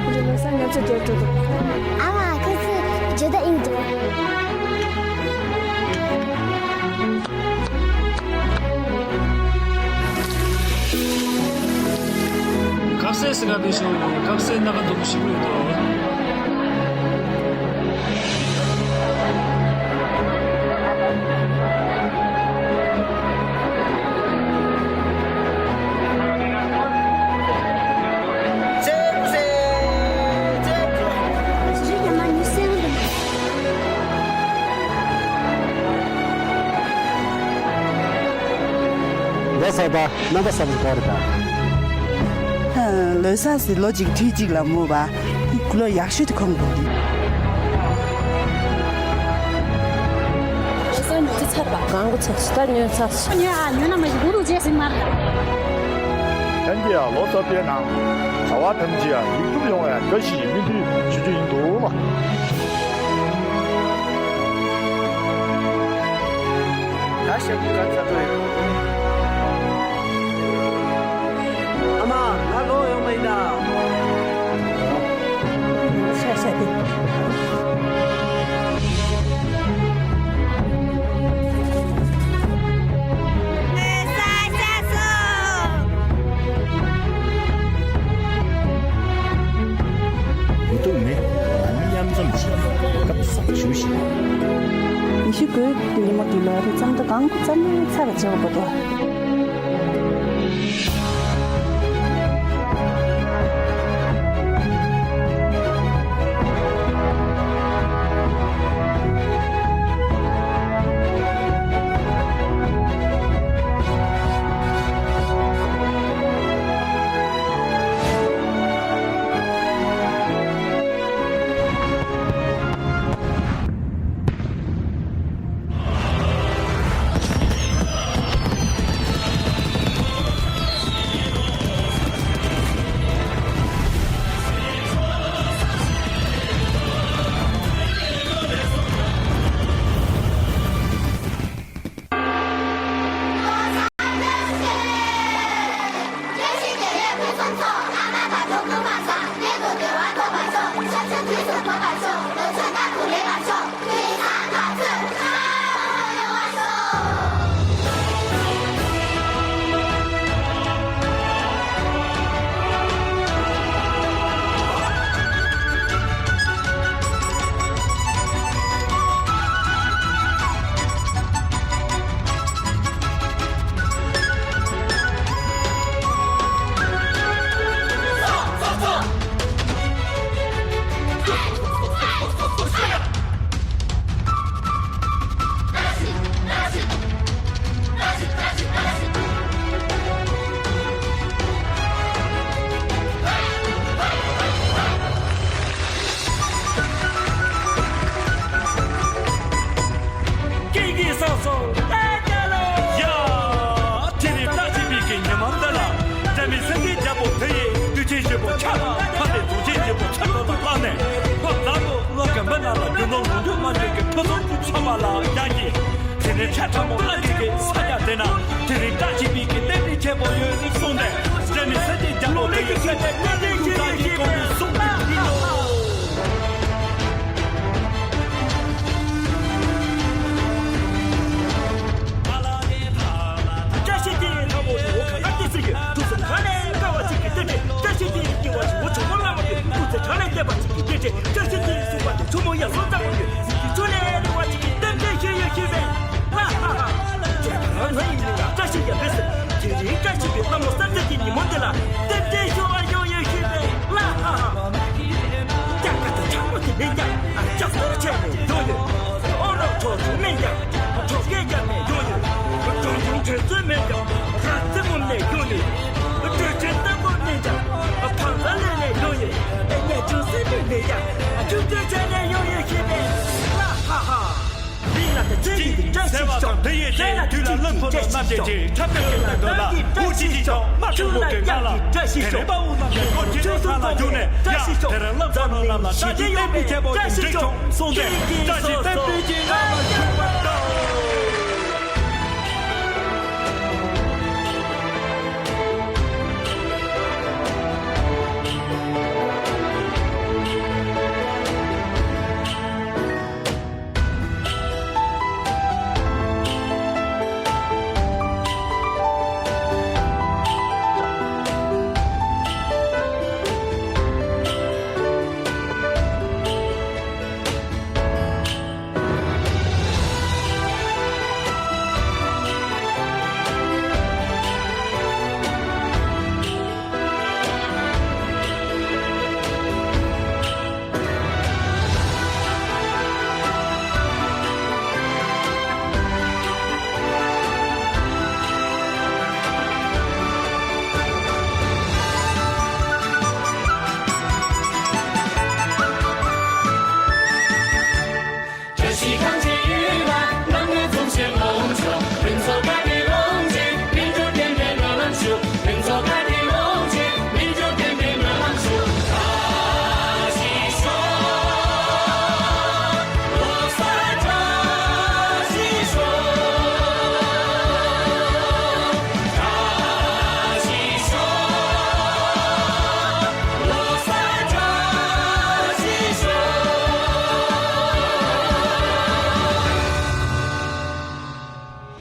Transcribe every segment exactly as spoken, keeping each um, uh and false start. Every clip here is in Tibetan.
འདི་ལོ་གསར་ང་ཚོ་རྒྱབ་འགྲོ་འདུག་ཨ་མ་ཁ་སང་ཇོ་ད་ཨིན་འདུག་ཁ་སང་སེ་ག་དུ་ཤོག་ཁ་སང་ན་ག་འདུག་ཞིག་རེད་དོ། ལོ་གསར་པ་རྣམ་པ་གསར་པ་ག་རེ་དང་། ལོ་གསར་ཟེར་ལོ་གཅིག་དུས་གཅིག་ལ་མོ་བ། ལོ་ཡག་ཤོས་དེ་ཁོང་དགོས་རེད། ལོ་གསར་ཉོ་ཚེ་ཚར་བ། གང་གི་ཚེ་ད་ཉོ་ཚར། ཉོ་ཨ་ཉོ་ན་མ་ཤི་གུ་རུ་རྗེས་ཟིན་མར། ཐེངས་འདིའི་ལོ་གསར་པའི་ནང་བྱ་བ་ཐམས་ཅད་ལེགས་གྲུབ་ཡོང་བའི་བཀྲ་ཤིས་སྨོན་འདུན་ཞུ་རྒྱུ་ཡིན་འདུག་ལ། ད་ཤ་ཀི་ག་ཚ་པོ་ཡོད། ཨ་མ་ང་ལོག་ཡོང་བ་ཡིན་ད། ཤ་ཤ་དེ། མི་འདུག་མེད། ང་ནི་མཉམ་འཛོམས་བྱེད་སྐབས་བཟང་ཞུ་ཞིག་ཉི་ཤུ་དགུའི་ཉི་མ་དེ་ལ་རི་གཙང་སྦྲ་གང་དགོས་ཙམ་ནས་ཚར་བ་བྱེད་དགོས་པ་འདུག་ཀྱེ་ཀྱེ་སོ་སོ། ཡ། དེ་རིང་བཀྲ་ཤིས་པའི་གི་ཉི་མ་འདི་ལ། འཇར་མན་སེང་གེ་རྒྱལ་པོ་དེ་ཡིས་དུས་ཆེན་ཞིག་པོ་ཆགས་ལ། ཕ་དེ་གཟུགས་ཅན་ཞིག་པོ་ཆགས་ཐོག་ལ་བླངས་ནས། ཁོ་ཛ་པོ་ལོ་རྒན་པ་ན་ལ་རྒྱུ་ནོར་ལོངས་སྤྱོད་མ་འདྲེས་ཀྱི་ཕུན་སུམ་ཚོགས་པ་ལ་ཡ་གི། དེ་ནས་ཆ་ཕྲ་མོ་ལ་གི་གི་ས་ཆ་དེ་ན། དེ་རིང་བཀྲ་ཤིས་པའི་གི་རྟེན་འབྲེལ་ཆེན་པོ་ཡོད་གསུངས་ནས། འཇར་མན་སེང་གེ་རྒྱལ་པོ་དེ་ཡིས་སེང་གེ་རྟེན་འབྲེལ་ཞུ་ས་ཡིན་སྐོར་གསུངས་ཏེ་ཡིན་ནོ། བཀྲ་ཤིས་ཀྱི་ཐ་མོ་རི་བོ་ག་ལ་ཏི་སི་ཡོད། ཐུགས་སུ་ག་ལས་དཀའ་བ་ཅིག་གི་རྟེན་འབྲེལ། བཀྲ་ཤིས་ཀྱི་སྐྱེ་བ་ཞིག་བོ་ཆུང་མ་བླ་མ་ཡོད། སྐུ་ཚེ་ག་ལས་བསྟན་པ་ཅིག་གི་རྟེན་འབྲེལ། བཀྲ་ཤིས་ཀྱི་གསུང་པ་དེ་ཆུ་མོ་ཡ་སོ་ཙམ་མོ་ཡོད། ཡིད་ཀྱི་ཆུ་ལས་རི་བ་ཅིག་གི་རྟེན་འབྲེལ་ཞུ་ཡོད་ཞུས་པས། ལ་ཧ་ཧ། ཇ་ག་ང་ཡིན་ན་བཀྲ་ཤིས་ཡ་བེ་སི། དེ་རིང་བཀྲ་ཤིས་པའི་ལྷ་མོ་གསར་ཚེས་ཀྱི་ཉིན་མོ་འདི་ལ་རྟེན་འབྲེལ་ཞུ་བ་ཡོང་ཡོད་ཞུས་པས། ལ་ཧ་ཧ། སྐྱ་ཀ་དང་ཁྲ་མོ་དེ་མིན་ཀྱང་། ལྕགས་ཟུར་བྱས་ནས་ཡོང་ཡོད། ཨོ་རོག་ཁྲོ་ཆུ་མིན་ཀྱང་། གྲོགས་སྐད་རྒྱབ་ནས་ཡོང་ཡོད། གྲོང་ཆུང་དྲན་ཚོད་མིན་ཀྱང་། ར་རྩེ་མོ་ནས་ཡོང་ཡོད། གྲོས་ཆོད་བརྟན་པོ་མིན་ཀྱང་། ཕང་ཚ་ལས་ནས་ཡོང་ཡོད། ཨེ་ཉེ་ཆུང་སེ་མིན་མིན་ཀྱང་། ཁྱུ་སྤྲོད་བྱས་ནས་ཡོང་ཡོད་ཤེས་པས། ལ་ཧ་ཧ། མི་ལ་དེ་ཚེ་ཡི་བཀྲ་ཤིས་ཤོག་ཟེར་བ་དང་དེ་ཡི་རྗེས་དུས་ལ་བློན་པོ་རྣམས་རྣམས་ཀྱི་རྗེས་འཁྲབ་སྟོན་གྱི་སྟེགས་དུ་ལ་དབུ་ཁྲིད་ཅིག་ཀྱང་དམག་དྲག་པོ་གི་ངང་ལ་དེ་ནས་དཔའ་བོ་རྣམས་ཀྱི་སྐོར་གྱི་ཐད་ཁ་ལ་བརྒྱུགས་ནས། ཡ། དེ་རིང་བློན་པོ་རྣམས་ལ་བཀྲ་ཤིས་བསྟན་པའི་ཁྱད་པར་གྱི་འགྲིག་བྱུང་གསུངས་ཏེ། བཀྲ་ཤིས་བསྟན་པའི་གྱི་ངང་ལ་བརྒྱུགས་པར་གདའ།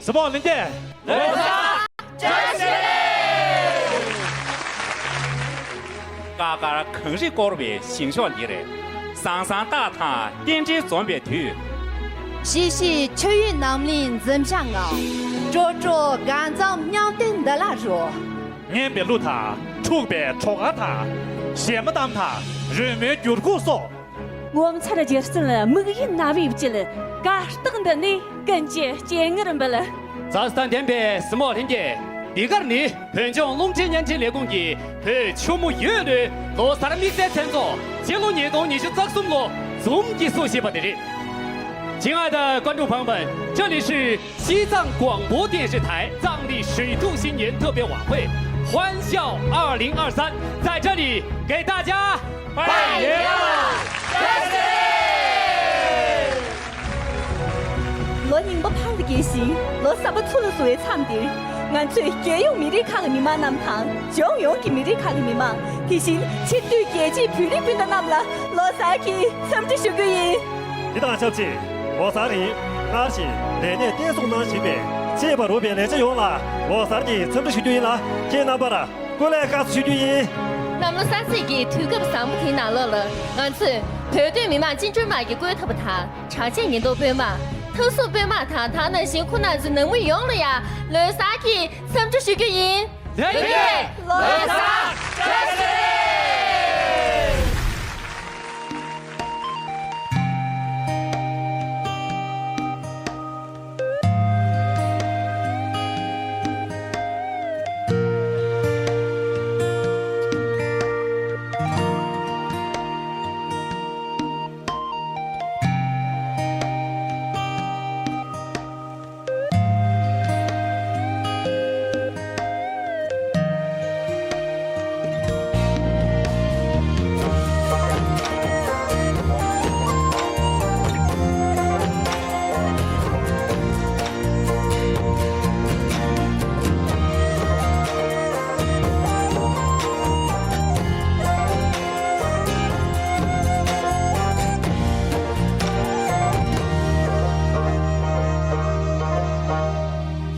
འདི་མོ་ལྷན་རྒྱས། ལོ་གསར་བཀྲ་ཤིས་བདེ་ལེགས། ཀ་དཀར་གངས་རི་བསྐོར་བའི་ཞིང་གཤོག་འདིར། ཟང་ཟིང་རྟགས་དང་རྟེན་འབྲེལ་འཛོམས་པའི་དུས། ཞི་ཞི་ཆོས་དབྱིངས་རྣམ་གླིང་འཛུམ་ཞལ་ངང་། སྤྲོ་སྤྲོ་དགའ་འཛུམ་མཉམ་སྟོན་འདི་ལ་རོལ། ངན་པའི་གླུ་དང་འཁྲུག་པའི་བྲོ་གར་དང་། གཞས་མ་གཏམ་དང་རོལ་མོའི་འགྱུར་ཁུག་སོགས། ངོ་མཚར་རྒྱུ་རྩལ་དམིགས་ཡུལ་རྣ་བའི་དཔྱིད། གར་སྟེགས་འདི་ནས་ཀུན་གྱི་སྤྱན་སྔར་འབུལ། མཛའ་བརྩེ་དང་ལྡན་པའི་གཟིགས་མོ་ལྷན་རྒྱས། འདི་གར་ནི་བོད་ལྗོངས་རླུང་འཕྲིན་བརྙན་འཕྲིན་ལས་ཁུངས་ཀྱི་བོད་ཆུ་མོ་ཡོས་ལོའི་ལོ་གསར་དམིགས་བསལ་མཚན་ཚོགས་སྤྱི་ལོ་ཉིས་སྟོང་ཉི་ཤུ་རྩ་གསུམ་ལོ་འཛོམས་ཀྱིས་སྲུང་བཞིན་པ་དེ་རེད། 亲爱的观众朋友们，这里是西藏广播电视台藏历水兔新年特别晚会，欢笑二零二三，在这里给大家拜年了。 ལོ་རྙིང་པ་ཕར་རྒྱས་ཤིང་ལོ་གསར་པ་ཚུར་ལ་བསུ་བའི་མཚམས་འདིར། ང་ཚོས་རྒྱལ་ཡོངས་མི་རིགས་ཁག་གི་མི་མང་རྣམས་དང་། ལྗོངས་ཡོངས་ཀྱི་མི་རིགས་ཁག་གི་མི་མང་། དེ་བཞིན་ཕྱིར་སྡོད་རྒྱལ་གཅེས་བོད་རིགས་སྤུན་ཟླ་རྣམས་ལ་ལོ་གསར་གྱི་འཚམས་འདྲི་ཞུ་རྒྱུ་ཡིན། འདི་དང་ཆབས་ཅིག་ལོ་གསར་རིང་སྔར་བཞིན་ལས་གནས་བརྟན་སྲུང་གནང་བཞིན་པའི་གཅེས་པར་འོས་པའི་ལས་བྱེད་ཡོངས་ལ་ལོ་གསར་གྱི་འཚམས་འདྲི་ཞུ་རྒྱུ་ཡིན་ལ། ཁྱེད་རྣམ་པར་སྐུ་ལས་དཀར་ཞུ་རྒྱུ་ཡིན། གནམ་ལོ་གསར་ཚེས་ཀྱི་དུས་སྐབས་བཟང་པོ་དེའི་ནང་ལོགས་ལ། ང་ཚོས་བོད་དོན་མི་མང་བཅིངས་འགྲོལ་དམག་གི་བཀོད་འཐབ་པ་དང་། དྲག་ཆས་ཉེན་རྟོག་དཔོན་དམག་མཐའ་སྲུང་དཔོན་དམག་དང་། དེ་ནང་བཞིན་ཁོང་རྣམ་ཚོའི་ནང་མི་ཡོངས་ལ་ཡང་ལོ་གསར་གྱི་འཚམས་འདྲི་ཞུ་རྒྱུ་ཡིན། ལྷན་རྒྱས་ལོ་གསར་བཀྲ་ཤིས།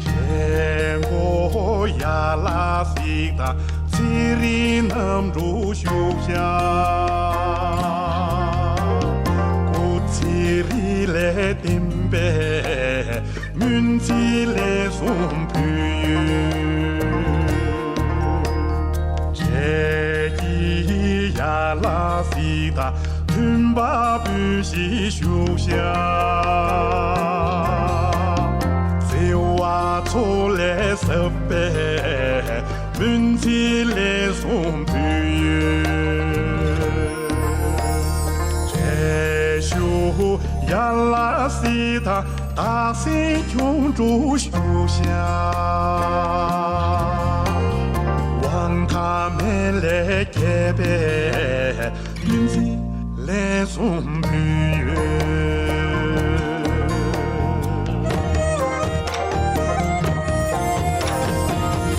ཆེན་པོ་ཡར་ལ་གཟིགས་དང་། ཚེ་རིང་རྣམ་དྲུག་བཞུགས་ཤག་སྐུ་ཚེ་རིང་ལ་བརྟན་པའི་སྨོན་ཚིག་ལན་གསུམ་ཕུལ་ཡོད། ཁྱེད་ཀྱིས་ཡར་ལ་གཟིགས་དང་། མཐུན་པ་སྤུན་བཞི་བཞུགས་ཤག་བརྩེ་བ་ཚོགས་ལས་ཟབ་པའི་སྨོན་ཚིག་ལན་གསུམ་ཕུལ་ཡོད། བརྗེད་ཞུ་ཡར་ལ་གཟིགས་དང་། རྟགས་མཚན་ཁྱུང་འབྲུག་བཞུགས་ཤག་དབང་ཐང་མེ་ལས་རྒྱས་པའི་སྨོན་ཚིག་ལན་གསུམ་ཕུལ་ཡོད།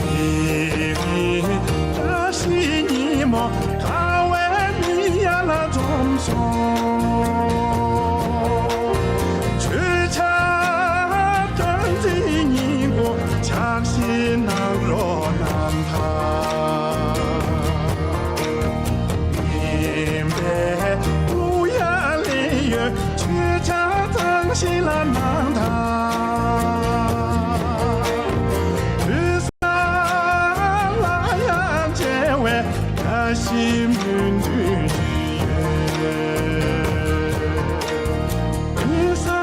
དེ་རིང་བཀྲ་ཤིས་ཉིན་མོ། དགའ་བའི་མི་ཡར་ལ་འཛོམས་སོང་། ཆོས་ཆར་སྟོན་འཛིན་ཉིན་གུང་། ཕྱག་བཞེས་གནང་རོགས་གནང་དང་། ངན་པའི་གླུ་ཡང་ལེན་ཡོད། ཆོས་ཆར་གཙང་ཞིང་ལ་གནང་དང་། དུས་ལ་ཡང་མཇལ་བའི་བཀྲ་ཤིས་སྨོན་འདུན་ཞུས་ཡོད། དུས་ལ་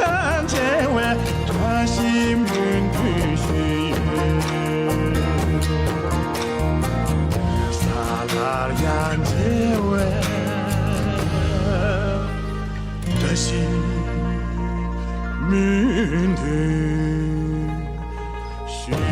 ཡང་མཇལ་བའི་བཀྲ་ཤིས་སྨོན་འདུན་ཞུས་ཡོད། དུས་ལ་ཡང་མཇལ་བའི་བཀྲ་ཤིས་སྨོན་འདུན་ཞུ།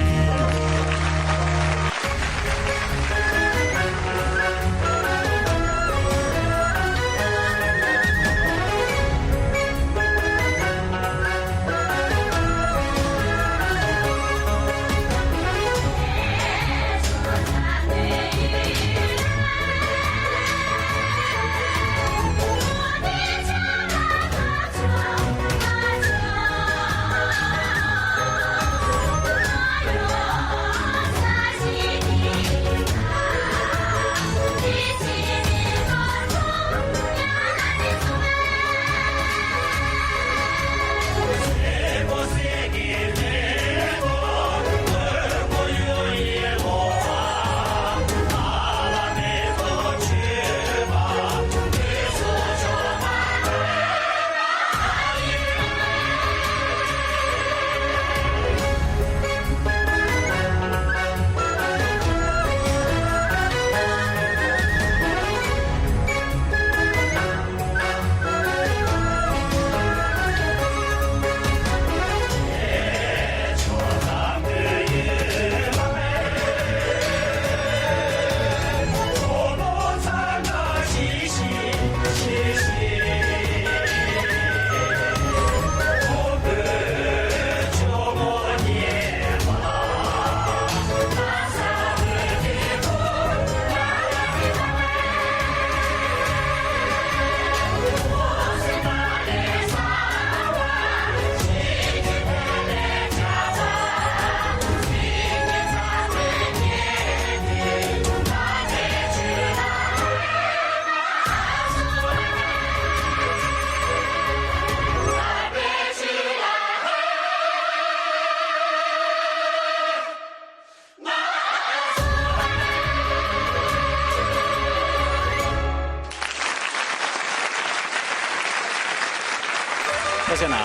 ཆེ་ན།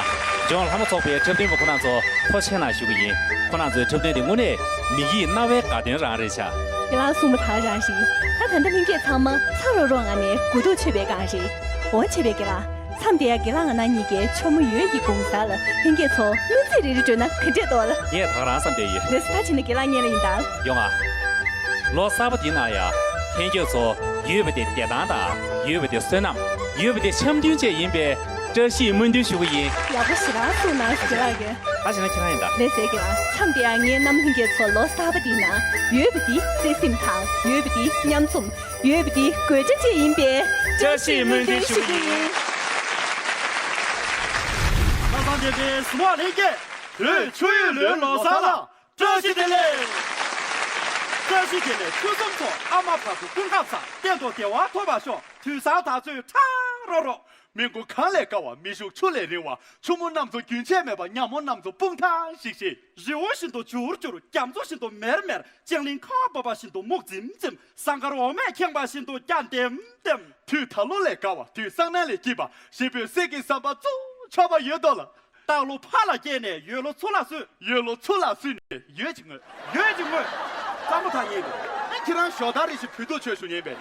ལྗོངས་ལྷ་མོ་ཚོགས་པའི་འཁྲབ་སྟོན་པ་ཁོ་རང་ཚོ་ཕོ་ཆེ་ན་ཞུ་གི་ཡིན། ཁོ་རང་ཚོའི་འཁྲབ་སྟོན་དེ་དངོས་གནས་མི་ཡིད་རྣ་བའི་དགའ་སྟོན་རང་རེད་ཤག་དགེ་ལགས་གསུངས་པ་དག་རང་རེད། ད་ད་ལྟ་ལྷན་རྒྱས་ཚང་མ་ཚ་རོ་རོ་ངང་ནས་དགུ་ཐུག་མཆོད་པའི་སྒང་རེད། འོ་བྱས་པས་དགེ་ལགས། མཚམས་དེ་ཡང་དགེ་ལགས་ང་རང་གཉིས་ཀྱིས་ཆོ་མོ་ཡོས་ཀྱི་དགུང་གཟར་ལ་ལྷན་རྒྱས་ཚོ་སྨོན་ཚིག་རེ་རེ་སྤྲོད་ན་ག་འདྲས་འདུག་ལ། ངས་ད་ག་རང་བསམ་བསྡད་ཡོད། ལགས་སོ། ད་བྱས་ན་དགེ་ལགས་སྙན་ལ་ཡིན་ད། ཡོང་ཨ། ལོ་གསར་པ་འདི་ནང་ཡང་ལྷན་རྒྱས་ཚོ་ཡོད་པ་དེ་བདེ་ཐང་དང་ཡོད་པ་དེ་བསོད་ནམས་ཡོད་པ་དེ་འཆམ་མཐུན་བཅས་ཡིན་པའི་བཀྲ་ཤིས་སྨོན་འདུན་ཞུ་གི་ཡིན། ཡག་པོ་ཞེ་དྲག་གསུངས་གནང་། དགེ་ལགས་ཀྱིས། ད་བྱས་ན་ཁྱེད་རང་ཡིན་ད། ལགས་སོ་དགེ་ལགས། མཚམས་དེ་ཡང་ངའི་རྣམ་ལྷན་རྒྱས་ཚོ་ལོ་གསར་པ་འདིའི་ནང་ཡོད་པ་འདི་བརྩེ་སེམས་དང་ཡོད་པ་འདི་མཉམ་འཛོམས། ཡོད་པ་འདི་དགོད་བྲ་བཅས་ཡིན་པས་བཀྲ་ཤིས་སྨོན་འདུན་ཞུ་གི་ཡིན། ལྷ་ས་འདི་པའི་གཟུ་བ་ལྷན་རྒྱས། བོད་ཆུ་ཡོས་ལོའི་ལོ་གསར་ལ་བཀྲ་ཤིས་བདེ་ལེགས། བཀྲ་ཤིས་བདེ་ལེགས། ཆོལ་གསུམ་ཚོ་ཨ་མ་བར་དུ་སྐུ་ཁམས་བཟང་། གཏན་དུ་བདེ་བ་ཐོབ་པར་ཤོག་དུས་བཟང་དར་ཚོད་ཁྲ་རོ་རོ། མི་མགོ་གངས་ལས་དཀར་བ། མི་ཤུགས་ཆུ་ལས་རིང་བ། ཆུ་མོ་རྣམས་ཚོ་རྒྱུན་ཆད་མེད་པ། ཉ་མོ་རྣམས་ཚོ་སྤུངས་ཐང་ཞིག་ཞིག་རི་བོ་བཞིན་དུ་འཇུར་འཇུར། རྒྱ་མཚོ་བཞིན་དུ་མེར་མེར། ལྕང་གླིང་ཁ་བ་བབས་པ་བཞིན་དུ་སྨུག་འཛིམ་འཛིམ། ཟངས་དཀར་འོ་མས་ཁེངས་པ་བཞིན་དུ་སྐྱ་ལྡེམ་ལྡེམ། དུས་ད་ལོ་ལས་དགའ་བ། དུས་སང་གནངས་ལས་སྐྱིད་པ། གཞིས་སྤོས་གསེར་གྱི་ཟམ་པ་བཙུགས་ཆོག་པ་ཡོད་དོ་ལ། སྟག་ལོ་ཕ་ལ་སྐྱེས་ནས་ཡོས་ལོ་ཚུར་ལ་གསོས། ཡོས་ལོ་ཚུར་ལ་གསོས་ནས་ཡོས་ཀྱི་ངོས། ཡོས་ཀྱི་ངོས། གཙང་པོ་ཐག་ཉེ་གི། ཨ། ཁྱེད་རང་ཞོ་ད་རེ་ཞིག་བོད་ཐུག་ཆོས་ཞུ་ཉན་པས།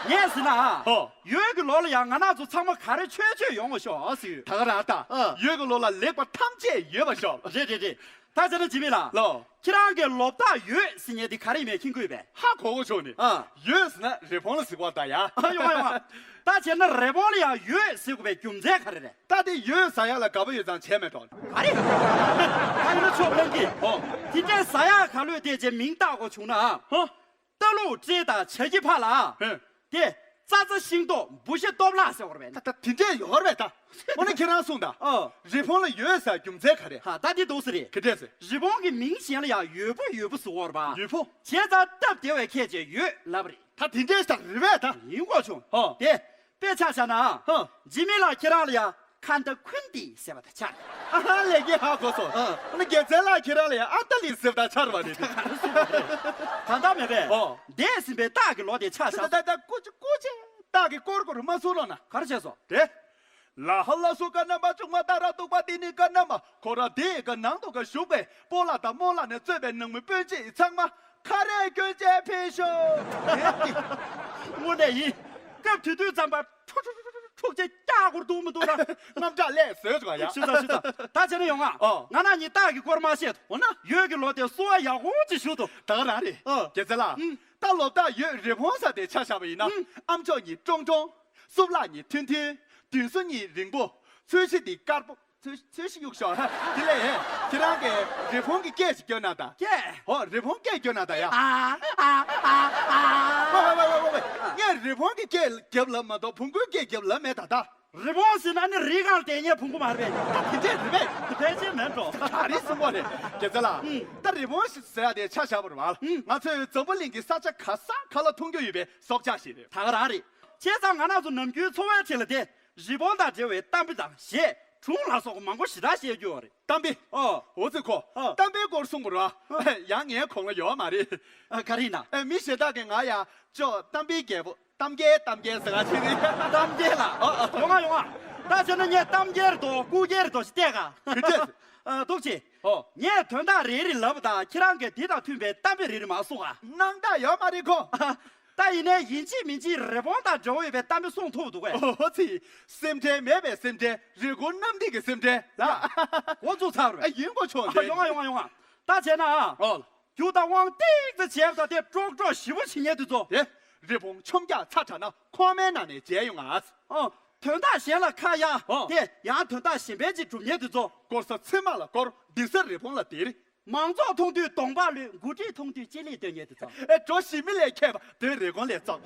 ངས་ཟེར་ན། ཧོ། ཡོས་ཀྱི་ལོ་ལ་ཡང་ང་རང་ཚོ་ཚང་མ་ག་རེ་ཆོས་ཆོས་ཡོང་བ་ཤོག་ཟེར། ད་ག་རང་ད། ཨ། ཡོས་ཀྱི་ལོ་ལ་ལེགས་པ་ཐམས་ཅད་ཡོད་པ་ཤོག་རེད་རེད་རེད། ད་ཟེར་ན་འཇིགས་མེད་ལགས། ལོ། ཁྱེད་རང་གིས་ལོ་བདག་ཡོས་ཟེར་མཁན་དེ་ག་རེ་ཡིན་མིན་མཁྱེན་གྱི་ཡོད་པས། ཧ་གོ་གོ་ཆོག་ནི། ཨ། ཡོས་ཟེར་ན་རི་བོང་ལ་ཟེར་གོ་ད་ཡ། ཨ། ཡོང་ང་ཡོང་ང་། ད་བྱས་ན་རི་བོང་ལ་ཡང་ཡོས་ཟེར་དགོས་པའི་རྒྱུ་མཚན་ག་རེ་རེད། ད་དེ་ཡོས་ཟ་ཡག་ལ་དགའ་པོ་ཡོད་ཙང་བྱས་མེད་དོ། ག་རེ། ད་ཡིན་ན་ཆོག་ལྷན་རྒྱས། ཨོ། དེ་འདྲའི་ཟ་ཡག་ག་ལོས་དེ་ཅེས་མིང་བཏགས་དགོས་བྱུང་ན། ཧོ། རྟ་ལུག་སྤྲེལ་དང་བྱ་ཁྱི་ཕག་ལ། ཧེ། དེ། རྩྭ་ཚ་ཤིང་ཏོག་འབུ་ཤ་སྟོབས་ལགས་ཟེར་བ་རེད་པས། ད་ད་དེ་འདྲས་ཡོད་རེད་པས་ད། འོ་ན་ཁྱེད་རང་གསུངས་དང་། ཨོ། རི་བོང་ལ་ཡོས་ཟེར་རྒྱུ་མཚན་ག་རེ། ཧ། ད་འདི་འདུག་སེ་རེད། ག་འདྲས་ཟེར། རི་བོང་གི་མིང་གཞན་ལ་ཡང་ཡོས་བུ་ཡོས་བུ་ཟེར་བ་རེད་པ། ཡོས་བུ། བྱས་ཙང་སྟབས་བདེ་བའི་ཁྱད་ཅེས་ཡོས་ལབ་པ་རེད། ད་དེ་འདྲས་ད་རེད་པས་ད། ཡིན་དགོས་བྱུང་། ཧོ། དེ། དཔེ་ཆ་བཞག་ན། ཧ། འཇིགས་མེད་ལགས་ཁྱེད་རང་ལ་ཡང་། ཁ་འདི་ཁུན་ཏི་ཟེར་བ་དང་ཆ་རེད། ཨ་ཧ། ལས་ཀྱི་ཧ་གོ་སོང་། ཨ། ཨ་ནི་རྒྱལ་མཚན་ལགས་ཁྱེད་རང་ལ་ཡང་ཨ་ཏ་ལི་ཟེར་བ་དང་ཆ་རེད་པ་རེད། གང་ལྟར་མེད་པས། ཨོ། འདས་ཟིན་པའི་སྟག་གི་ལོ་དེ་ཆ་བཞག་ད་ད་ད་ཀུ་ཅི་ཀུ་ཅི། སྟག་གི་སྐོར་སྐོར་མ་སུ་ལོ་ན། ག་རེ་བྱས་སོང་། དེ། ལ་ཧ་ལ་སུ་ཀ་ན་མ་ཅུང་མ་ད་ར་ཏུག་པ་དེ་ནི་ཀ་ན་མ་ཁོ་ར་དེ་ཀ་ནང་དུ་ཀ་བཞུགས་པའི་སྤོ་ལགས་དང་རྨོ་ལགས་ནས་གཙོས་པའི་ནང་མི་སྤུན་མཆེད་ཚང་མ་ཁ་རས་སྐྱོན་ཅན་ཕེབས་ཤོག་དངོས་གནས་ཡིན། སྐབས་དེ་དུས་ཙམ་པ། འཁྲུག་འཁྲུག་འཁྲུག་འཁྲུག་ཅེས་སྐྱག་སྐོར་འདུག་མི་འདུག་ན། དངངས་སྐྲག་ལས་བཟོས་བྱུང་བ་ཡ། ཞུ་ཚ་ཞུ་ཚ། ད་བྱས་ན་ཡོང་ང་། ཨོ། ང་རང་གཉིས་སྟག་གི་སྐོར་མ་བཤད་དོ། འོ་ན། ཡོས་ཀྱི་ལོ་དེ་བསུ་བ་ཡག་པོ་ཅིག་ཞུ་དོ། ད་ག་རང་རེད། ཨོ། རྒྱལ་མཚན་ལགས། ཨུམ། ད་ལོ་བདག་ཡོས་རི་བོང་ཟེར་དེ་ཆ་བཞག་པ་ཡིན་ན། ཨུམ། ཨ་མཆོག་གཉིས་ཀྲོང་ཀྲོང་། སུབ་ལགས་གཉིས་ཐུང་ཐུང་། མདུན་སོ་གཉིས་རིང་པོ། ཚོས་གཞི་འདི་དཀར་པོ། ཚོས་ཚོས་གཞི་གཡུག་ཤོག་དེ་ལས་ཁྱེད་རང་གིས་རི་བོང་གི་སྐད་ཅིག་སྐྱོན་གནང་དང་། སྐད། ཧོ། རི་བོང་སྐད་སྐྱོན་གནང་དང་ཡ། ཨ་ཨ་ཨ་ཨ། ཝེ་ཝེ་ཝེ་ཝེ་ཝེ། ངས་རི་བོང་གི་སྐད་རྒྱབ་ལབ་མ་གཏོགས་བོང་གུའི་སྐད་རྒྱབ་ལབ་མེད་ད་ད། རི་བོང་ཟེར་ན་ནི་རི་སྒང་ལ་བསྡད་མཁན་བོང་གུ་མ་རེད་པས། ད་དེ་འདྲས་རེད་པས། ཕལ་ཆེར་མེད་འགྲོ། ག་རེ་གསུང་གི་རེད། རྒྱལ་མཚན་ལགས། ཨུམ། ད་རི་བོང་ཟེར་ཡ་དེ་ཆ་བཞག་པ་རེད་པ། ཨུམ། ང་ཚོའི་འཛམ་བུ་གླིང་གི་ས་ཆ་ག་ས་ག་ལ་མཐོང་རྒྱུ་ཡོད་པའི་སྲོག་ཆགས་ཤིག་རེད། ད་ག་རང་རེད། བྱས་ཙང་ང་རང་ཚོ་ནམ་རྒྱུན་འཚོ་བའི་ཁྲོད་ལ་དེ། རི་བོང་དང་འབྲེལ་བའི་གཏམ་དཔེ་དང་གཞས། སྒྲུང་ལ་སོགས་པ་མང་པོ་ཞེ་དྲག་བཤད་རྒྱུ་ཡོད་རེད། གཏམ་དཔེ། ཨོ། འོ་ཙི་ཁོ། ཨོ། གཏམ་དཔེའི་སྐོར་གསུང་དགོས་ར། ཨོ། ཡང་ངའི་གོང་ལ་ཡོད་མ་རེད། ཨ། ག་རེ་ཡིན་ན། ཨེ། མི་གཞན་དག་གིས་ང་ཡ་ཅོ་གཏམ་དཔེའི་རྒྱལ་པོ། གཏམ་རྒྱལ་གཏམ་རྒྱལ་ཟེར་ག་ཅི་རེད། གཏམ་རྒྱལ་ལགས། ཨོ། ཨོ། ཡོང་ང་ཡོང་ང་། ད་བྱས་ན་ངས་གཏམ་རྒྱལ་རེད་དོ་སྐུ་རྒྱལ་རེད་དོ་ཞིག་བལྟས་ག་ག་ཅི། ཨ། འདུག་ཅེ། ཨོ། ངས་དོན་དག་རེ་རེ་ལབ་པ་དང་ཁྱེད་རང་གིས་དེ་དང་མཐུན་པའི་གཏམ་དཔེ་རེ་རེ་མར་གསུང་ཨ། སྣང་དག་ཡོད་མ་རེད་ཁོ། ད་ཡིན་ནའི་ཡིན་གཅིག་མིན་གཅིག་རི་བོང་དང་འབྲེལ་བ་ཡོད་པའི་གཏམ་དཔེ་གསུང་ཐུབ་འདུག་གས། ཨོ་ཙི། སེམས་ཁྲལ་མེད་པའི་སེམས་ཁྲལ། རེ་སྐུལ་རྣམ་འདྲེན་གྱི་སེམས་ཁྲལ་ལ། འགོ་བཙུགས་ཚར་བ་རེད། ཨ། ཡིན་གོ་ཆོག་ཨ། འདི། ཡོང་ང་ཡོང་ང་ཡོང་ང་། ད་བྱས་ན་ཨ། ཨོ། རྒྱུ་དང་དབང་ཏིག་ཙེ་བྱས་པ་དང་དེ་ཀྲོག་ཀྲོག་ཞེ་པོ་བྱེད་མཁན་དེ་ཚོ། དེ། རི་བོང་ཆོམ་རྒྱག་ཚ་དྲགས་ན་ཁོག་མའི་ནང་ནས་མཇལ་ཡོང་ང་། ཨོ། དོན་དག་གཞན་ལ་ཁ་གཡར། ཨོ། དེ་ཡང་དོན་དག་གཞན་པའི་ཅིག་སྒྲུབ་མཁན་དེ་ཚོ། སྐོར་ས་ཚེར་མ་ལ་སྐོར། སྡིག་ས་རི་བོང་ལ་སྡིག་མང་ཚོགས་མཐོང་དུས་གདོང་པ་ལོད། མགོ་དཀྲིས་མཐོང་དུས་ལྕེ་ལེགས་འདོན་མཁན་དེ་ཚོ། ཨེ། གྲོ་ཞིམ་མི་ལས་མཁས་པ་དོན་རེ་སྐོང་ལས་བཙོག་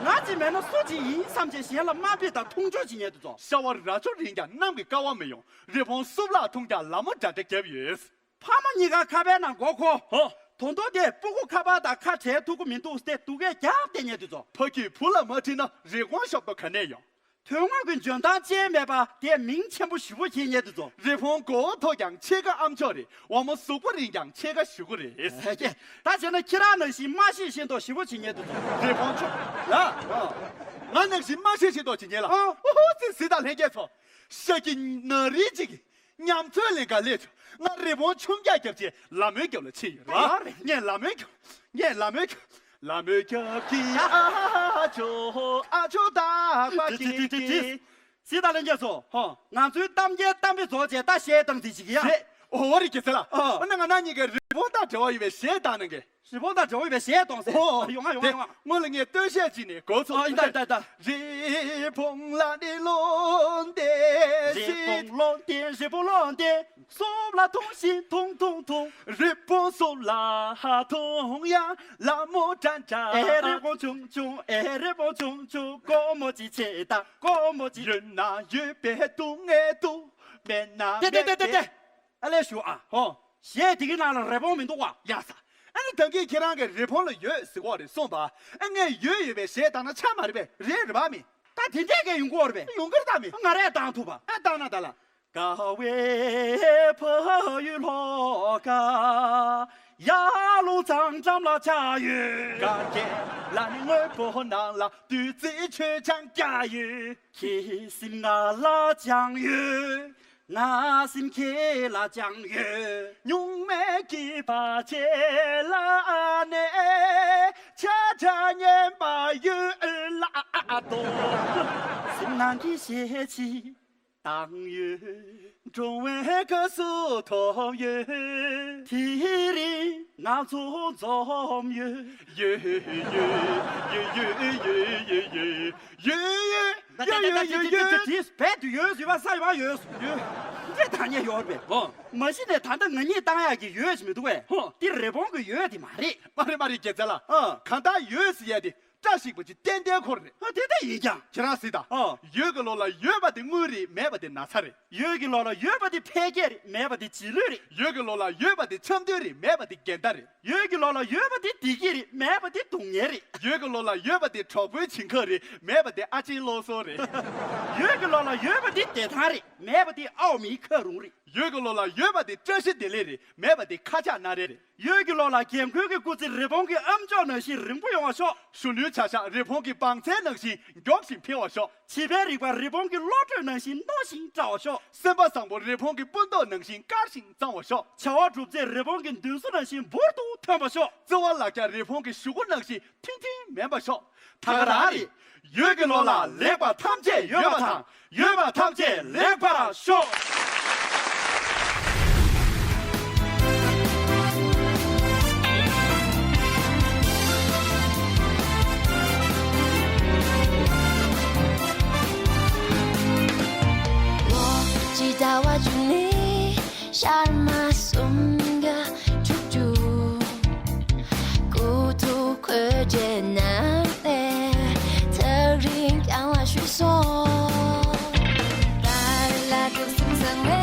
ང་གཅིག་མེད་ན་སུ་གཅིག་ཡིན་བསམ་བྱས་གཞན་ལ་དམའ་འབེབས་དང་མཐོང་ཆུང་བྱེད་མཁན་དེ་ཚོ། ཤ་བ་རྭ་ཅོ་རིང་ཀྱང་གནམ་གྱི་ཀ་བ་མི་ཡོང་། རི་བོང་སུབ་ལགས་མཐོང་ཀྱང་ལ་མོ་འདྲ་འདྲ་བརྒྱབ་ཡོད། ཕ་མ་གཉིས་ཀ་ཁ་པའི་ནང་མགོ་འཁོར། ཧོ། ད་དུང་དེ་སྤུ་གུ་ཁ་པར་དང་ཁ་བྲལ་ཐུབ་ཀྱི་མི་འདུག་སྟེ་སྡུག་སྐད་རྒྱབ་བསྡད་མཁན་དེ་ཚོ། ཕ་རྒྱུད་བུ་ལ་མ་ཁྲིད་ན་རི་བོང་ཤོབ་ཏོ་ག་ནས་ཡོང་། དོན་དངོས་ཀྱི་འཇོན་ཐང་ཅན་མེད་པ་དེ་མིང་ཆེན་པོ་ཞེ་པོ་ཞིག་རྙེད་དུ་འགྲོ། རི་བོང་མགོ་བོ་མཐོ་ཀྱང་ཕྱེད་ཀ་ཨ་མཆོག་རེད། འོག་མ་གཟུགས་པོ་རིང་ཀྱང་ཕྱེད་ཀ་གཞུག་གུ་རེད། ད་བྱས་ན་ཁྱེད་རང་ནང་བཞིན་མ་ཤེས་ཤེས་མདོག་ཞེ་པོ་ཞིག་རྙེད་དུ་འགྲོ། རི་བོང་ཆུང་ལ། ང་ནང་བཞིན་མ་ཤེས་ཤེས་མདོག་ཅིག་རྙེད་ལ། ཨོ་ཙི་ཟི་དང་ལྷན་རྒྱས་ཚོ། ཤ་ཀི་ན་རི་གཅིག་གི་ཉམས་ཚོད་ལེན་ག་ལས་ཆོག་ང་རི་བོང་ཆུང་རྒྱ་རྒྱབ་ཅེས་ལ་མོའི་རྒྱབ་ལ་ཕྱིན་ཡོད་ར། ངས་ལ་མོའི་རྒྱབ། ངས་ལ་མོའི་རྒྱབ། ལ་མོའི་རྒྱབ་ཀྱི་ཨ་ཅོ་ཨ་ཅོ་ད་པ་ཀི་ཀི། སྲིད་དང་ལྷན་རྒྱས་ཚོ། ཧོ། ང་ཚོའི་གཏམ་རྒྱན་གཏམ་དཔེ་རྫོགས་རྗེས་ད་གཞས་བཏང་རྩིས་བྱེད་ཀྱི་ཡ། གཞས། ཨོ་རི་གེ་ཚེ་ལ། ཨ། ཨོ་ན་ང་ན་གཉིས་ཀའི་རི་བོང་དང་འབྲེལ་བ་ཡོད་པའི་གཞས་བཏང་གནང་གི། རི་བོང་དང་འབྲེལ་བ་ཡོད་པའི་གཞས་གཏོང་ཟེར། ཨོ། ཡོང་ང་ཡོང་ང་ཡོང་ང་། སྔོན་ལ་ངས་སྟོད་གཞས་ཅིག་ནས་གོ་ཚོད། ཨ། ཡིན་ད་ཡིན་ད་ཡིན་ད། རི་བོང་ལ་ནི་ལོ་འདས་རི་བོང་ལོ་འདས་རི་བོང་ལོ་འདས། སོབ་ལ་ཐོང་ཤིང་ཐོང་ཐོང་ཐོང་། རི་བོང་སོབ་ལ་ཐོང་ཡ་ལ་མོ་འདྲ་འདྲ། ཨེ་རི་བོང་ཆུང་ཆུང་ཨེ་རི་བོང་ཆུང་ཆུང་། ཀོ་མོ་ཅི་ཆེ་ད་ཀོ་མོ་ཅི། ཡོད་ན་ཡོད་པའི་སྡུག་བསྔལ་འདུག་མེད་ན་མེད་པའི། ཏེ་ཏེ་ཏེ་ཏེ་ཏེ། ཨ་ལས་ཞུ་ཨ། ཧོ། གཞས་དེ་གི་ནང་ལ་རི་བོང་མི་འདུག་བ། ཡ་ས། ཨ་ནི་ད་གིན་ཁྱེད་རང་གིས་རི་བོང་ལ་ཡོད་ཟེར་གོ་རེད་གསུངས་པ། ཨ་ངས་ཡོད་ཡོད་པའི་གཞས་བཏང་ན་ཆ་མ་རེད་པས། རེད་རེད་པ་མི། ད་དེ་འདྲས་གས་ཡོང་གི་ཡོད་རེད་པས། ཡོང་གི་རེད་ད་མི། ང་རས་བཏང་ཐུབ་པ། ཨ་བཏང་ན་ད་ལ། དགའ་བའི་ཕ་ཡུལ་ལྷོ་ཁ། ཡར་ཀླུང་གཙང་འགྲམ་ལ་ཆགས་ཡོད། དགའ་སྐྱིད་ལ་ནི་དངོས་པོ་ནང་ལ་བདུད་རྩི་མཆོད་ཆང་བརྒྱབ་ཡོད། ཁྱེད་སེམས་ང་ལ་བཅངས་ཡོད། ང་སེམས་ཁྱེད་ལ་བཅངས་ཡོད། སྨྱུག་མའི་སྐེད་པ་བྱེ་ལ་ནས་ཆ་ཆ་ཉན་པ་ཡོད་ལ་དོ། སེམས་ནང་གི་གཞས་ཅིག་བཏང་ཡོད། འགྲོ་བའི་སྐབས་སུ་ཐོབ་ཡོད། དེ་རིང་ང་ཚོ་འཛོམས་ཡོད། ཡོད་ཡོད་ཡོད་ཡོད། ད་ད་ད་ད་ད་ད་ད་ད། རྦད་དུ་ཡོད་ཟེར་བ་ས་ཡོད་ཡོད། ཡོད། འདི་ཐ་སྙད་ཡོད་རེད་པས། ཨོ། མ་གཞི་ནས་ད་ལྟ་ང་གཉིས་བཏང་ཡག་གི་ཡོད་ཅིག་མི་འདུག་པས། ཧོ། འདི་རི་བོང་གི་ཡོད་དེ་མ་རེད། མ་རེད་མ་རེད་རྒྱལ་མཚན་ལགས། ཨ། གང་ལྟར་ཡོད་ཟེར་ཡ་དེ་བཀྲ་ཤིས་པ་ཅིག་ཏན་ཏན་ཁོ་རེད། ཨ་དེ་ལྟ་ཡིན་ཀྱང་། ཁྱེད་རང་གཟིགས་དང་། ཨ། ཡོད་ཀྱི་ལོགས་ལ་ཡོད་པ་དེ་དངུལ་རེད། མེད་པ་དེ་ན་ཚ་རེད། ཡོད་ཀྱི་ལོགས་ལ་ཡོད་པ་དེ་འཕེལ་རྒྱས་རེད། མེད་པ་དེ་རྗེས་ལུས་རེད། ཡོད་ཀྱི་ལོགས་ལ་ཡོད་པ་དེ་འཆམ་མཐུན་རེད། མེད་པ་དེ་འགལ་ཟླ་རེད། ཡོད་ཀྱི་ལོགས་ལ་ཡོད་པ་དེ་བདེ་སྐྱིད་རེད། མེད་པ་དེ་སྡུག་བསྔལ་རེད། ཡོད་ཀྱི་ལོགས་ལ་ཡོད་པ་དེ་གྲོགས་པོའི་བྱིན་ཁ་རེད། མེད་པ་དེ་ཨ་ཅེའི་བློ་གསོ་རེད། ཡོད་ཀྱི་ལོགས་ལ་ཡོད་པ་དེ་བདེ་ཐང་རེད། མེད་པ་དེ་ཨའོ་མིའི་ཁ་རུང་རེད། ཡོད་ཀྱི་ལོགས་ལ་ཡོད་པ་དེ་བཀྲ་ཤིས་བདེ་ལེགས་རེད། མེད་པ་དེ་ཁ་ཆག་སྣ་རལ་རེད། ཡོད་ཀྱི་ལོགས་ལ་རྒན་རྒོན་གྱི་སྐུ་ཚེ་རི་བོང་གི་ཨམ་ཅོག་ནང་བཞིན་རིང་པོ་ཡོང་བ་ཤོག་གཞོན་ནུའི་བྱ་གཞག་རི་བོང་གི་བང་རྩལ་ནང་བཞིན་མགྱོགས་ཤིང་འཕེལ་བ་ཤོག་བྱིས་པའི་རིག་པ་རི་བོང་གི་བློ་གྲོས་ནང་བཞིན་རྣོ་ཞིང་བཀྲ་བ་ཤོག་སེམས་པ་བཟང་པོ་རི་བོང་གི་སྤུ་མདོག་ནང་བཞིན་དཀར་ཞིང་གཙང་བ་ཤོག་བྱ་བ་སྒྲུབ་ཚད་རི་བོང་གི་མདུན་སོ་ནང་བཞིན་འབུར་དུ་ཐོན་པ་ཤོག་བརྩེ་བ་ལག་རྒྱ་རི་བོང་གི་གཞུ་གུ་ནང་བཞིན་ཐིང་ཐིང་མེད་པ་ཤོག་ད་ག་རང་རེད། ཡོད་ཀྱི་ལོགས་ལ་ལེགས་པ་ཐམས་ཅད་ཡོད་པ་དང་། ཡོད་པ་ཐམས་ཅད་ལེགས་པར་ཤོག་ལོ་གཅིག་ཟླ་བ་བཅུ་གཉིས། ཤར་མ་གསུམ་ག་དྲུག་ཅུ། ཀུ་ཐུ་ཁོས་རྗེས་ནང་ལས་ཐག་རིང་རྐྱང་ལ་བཞུད་སོང་། ད་ལ་དུག་སེམས་བཟང་བས་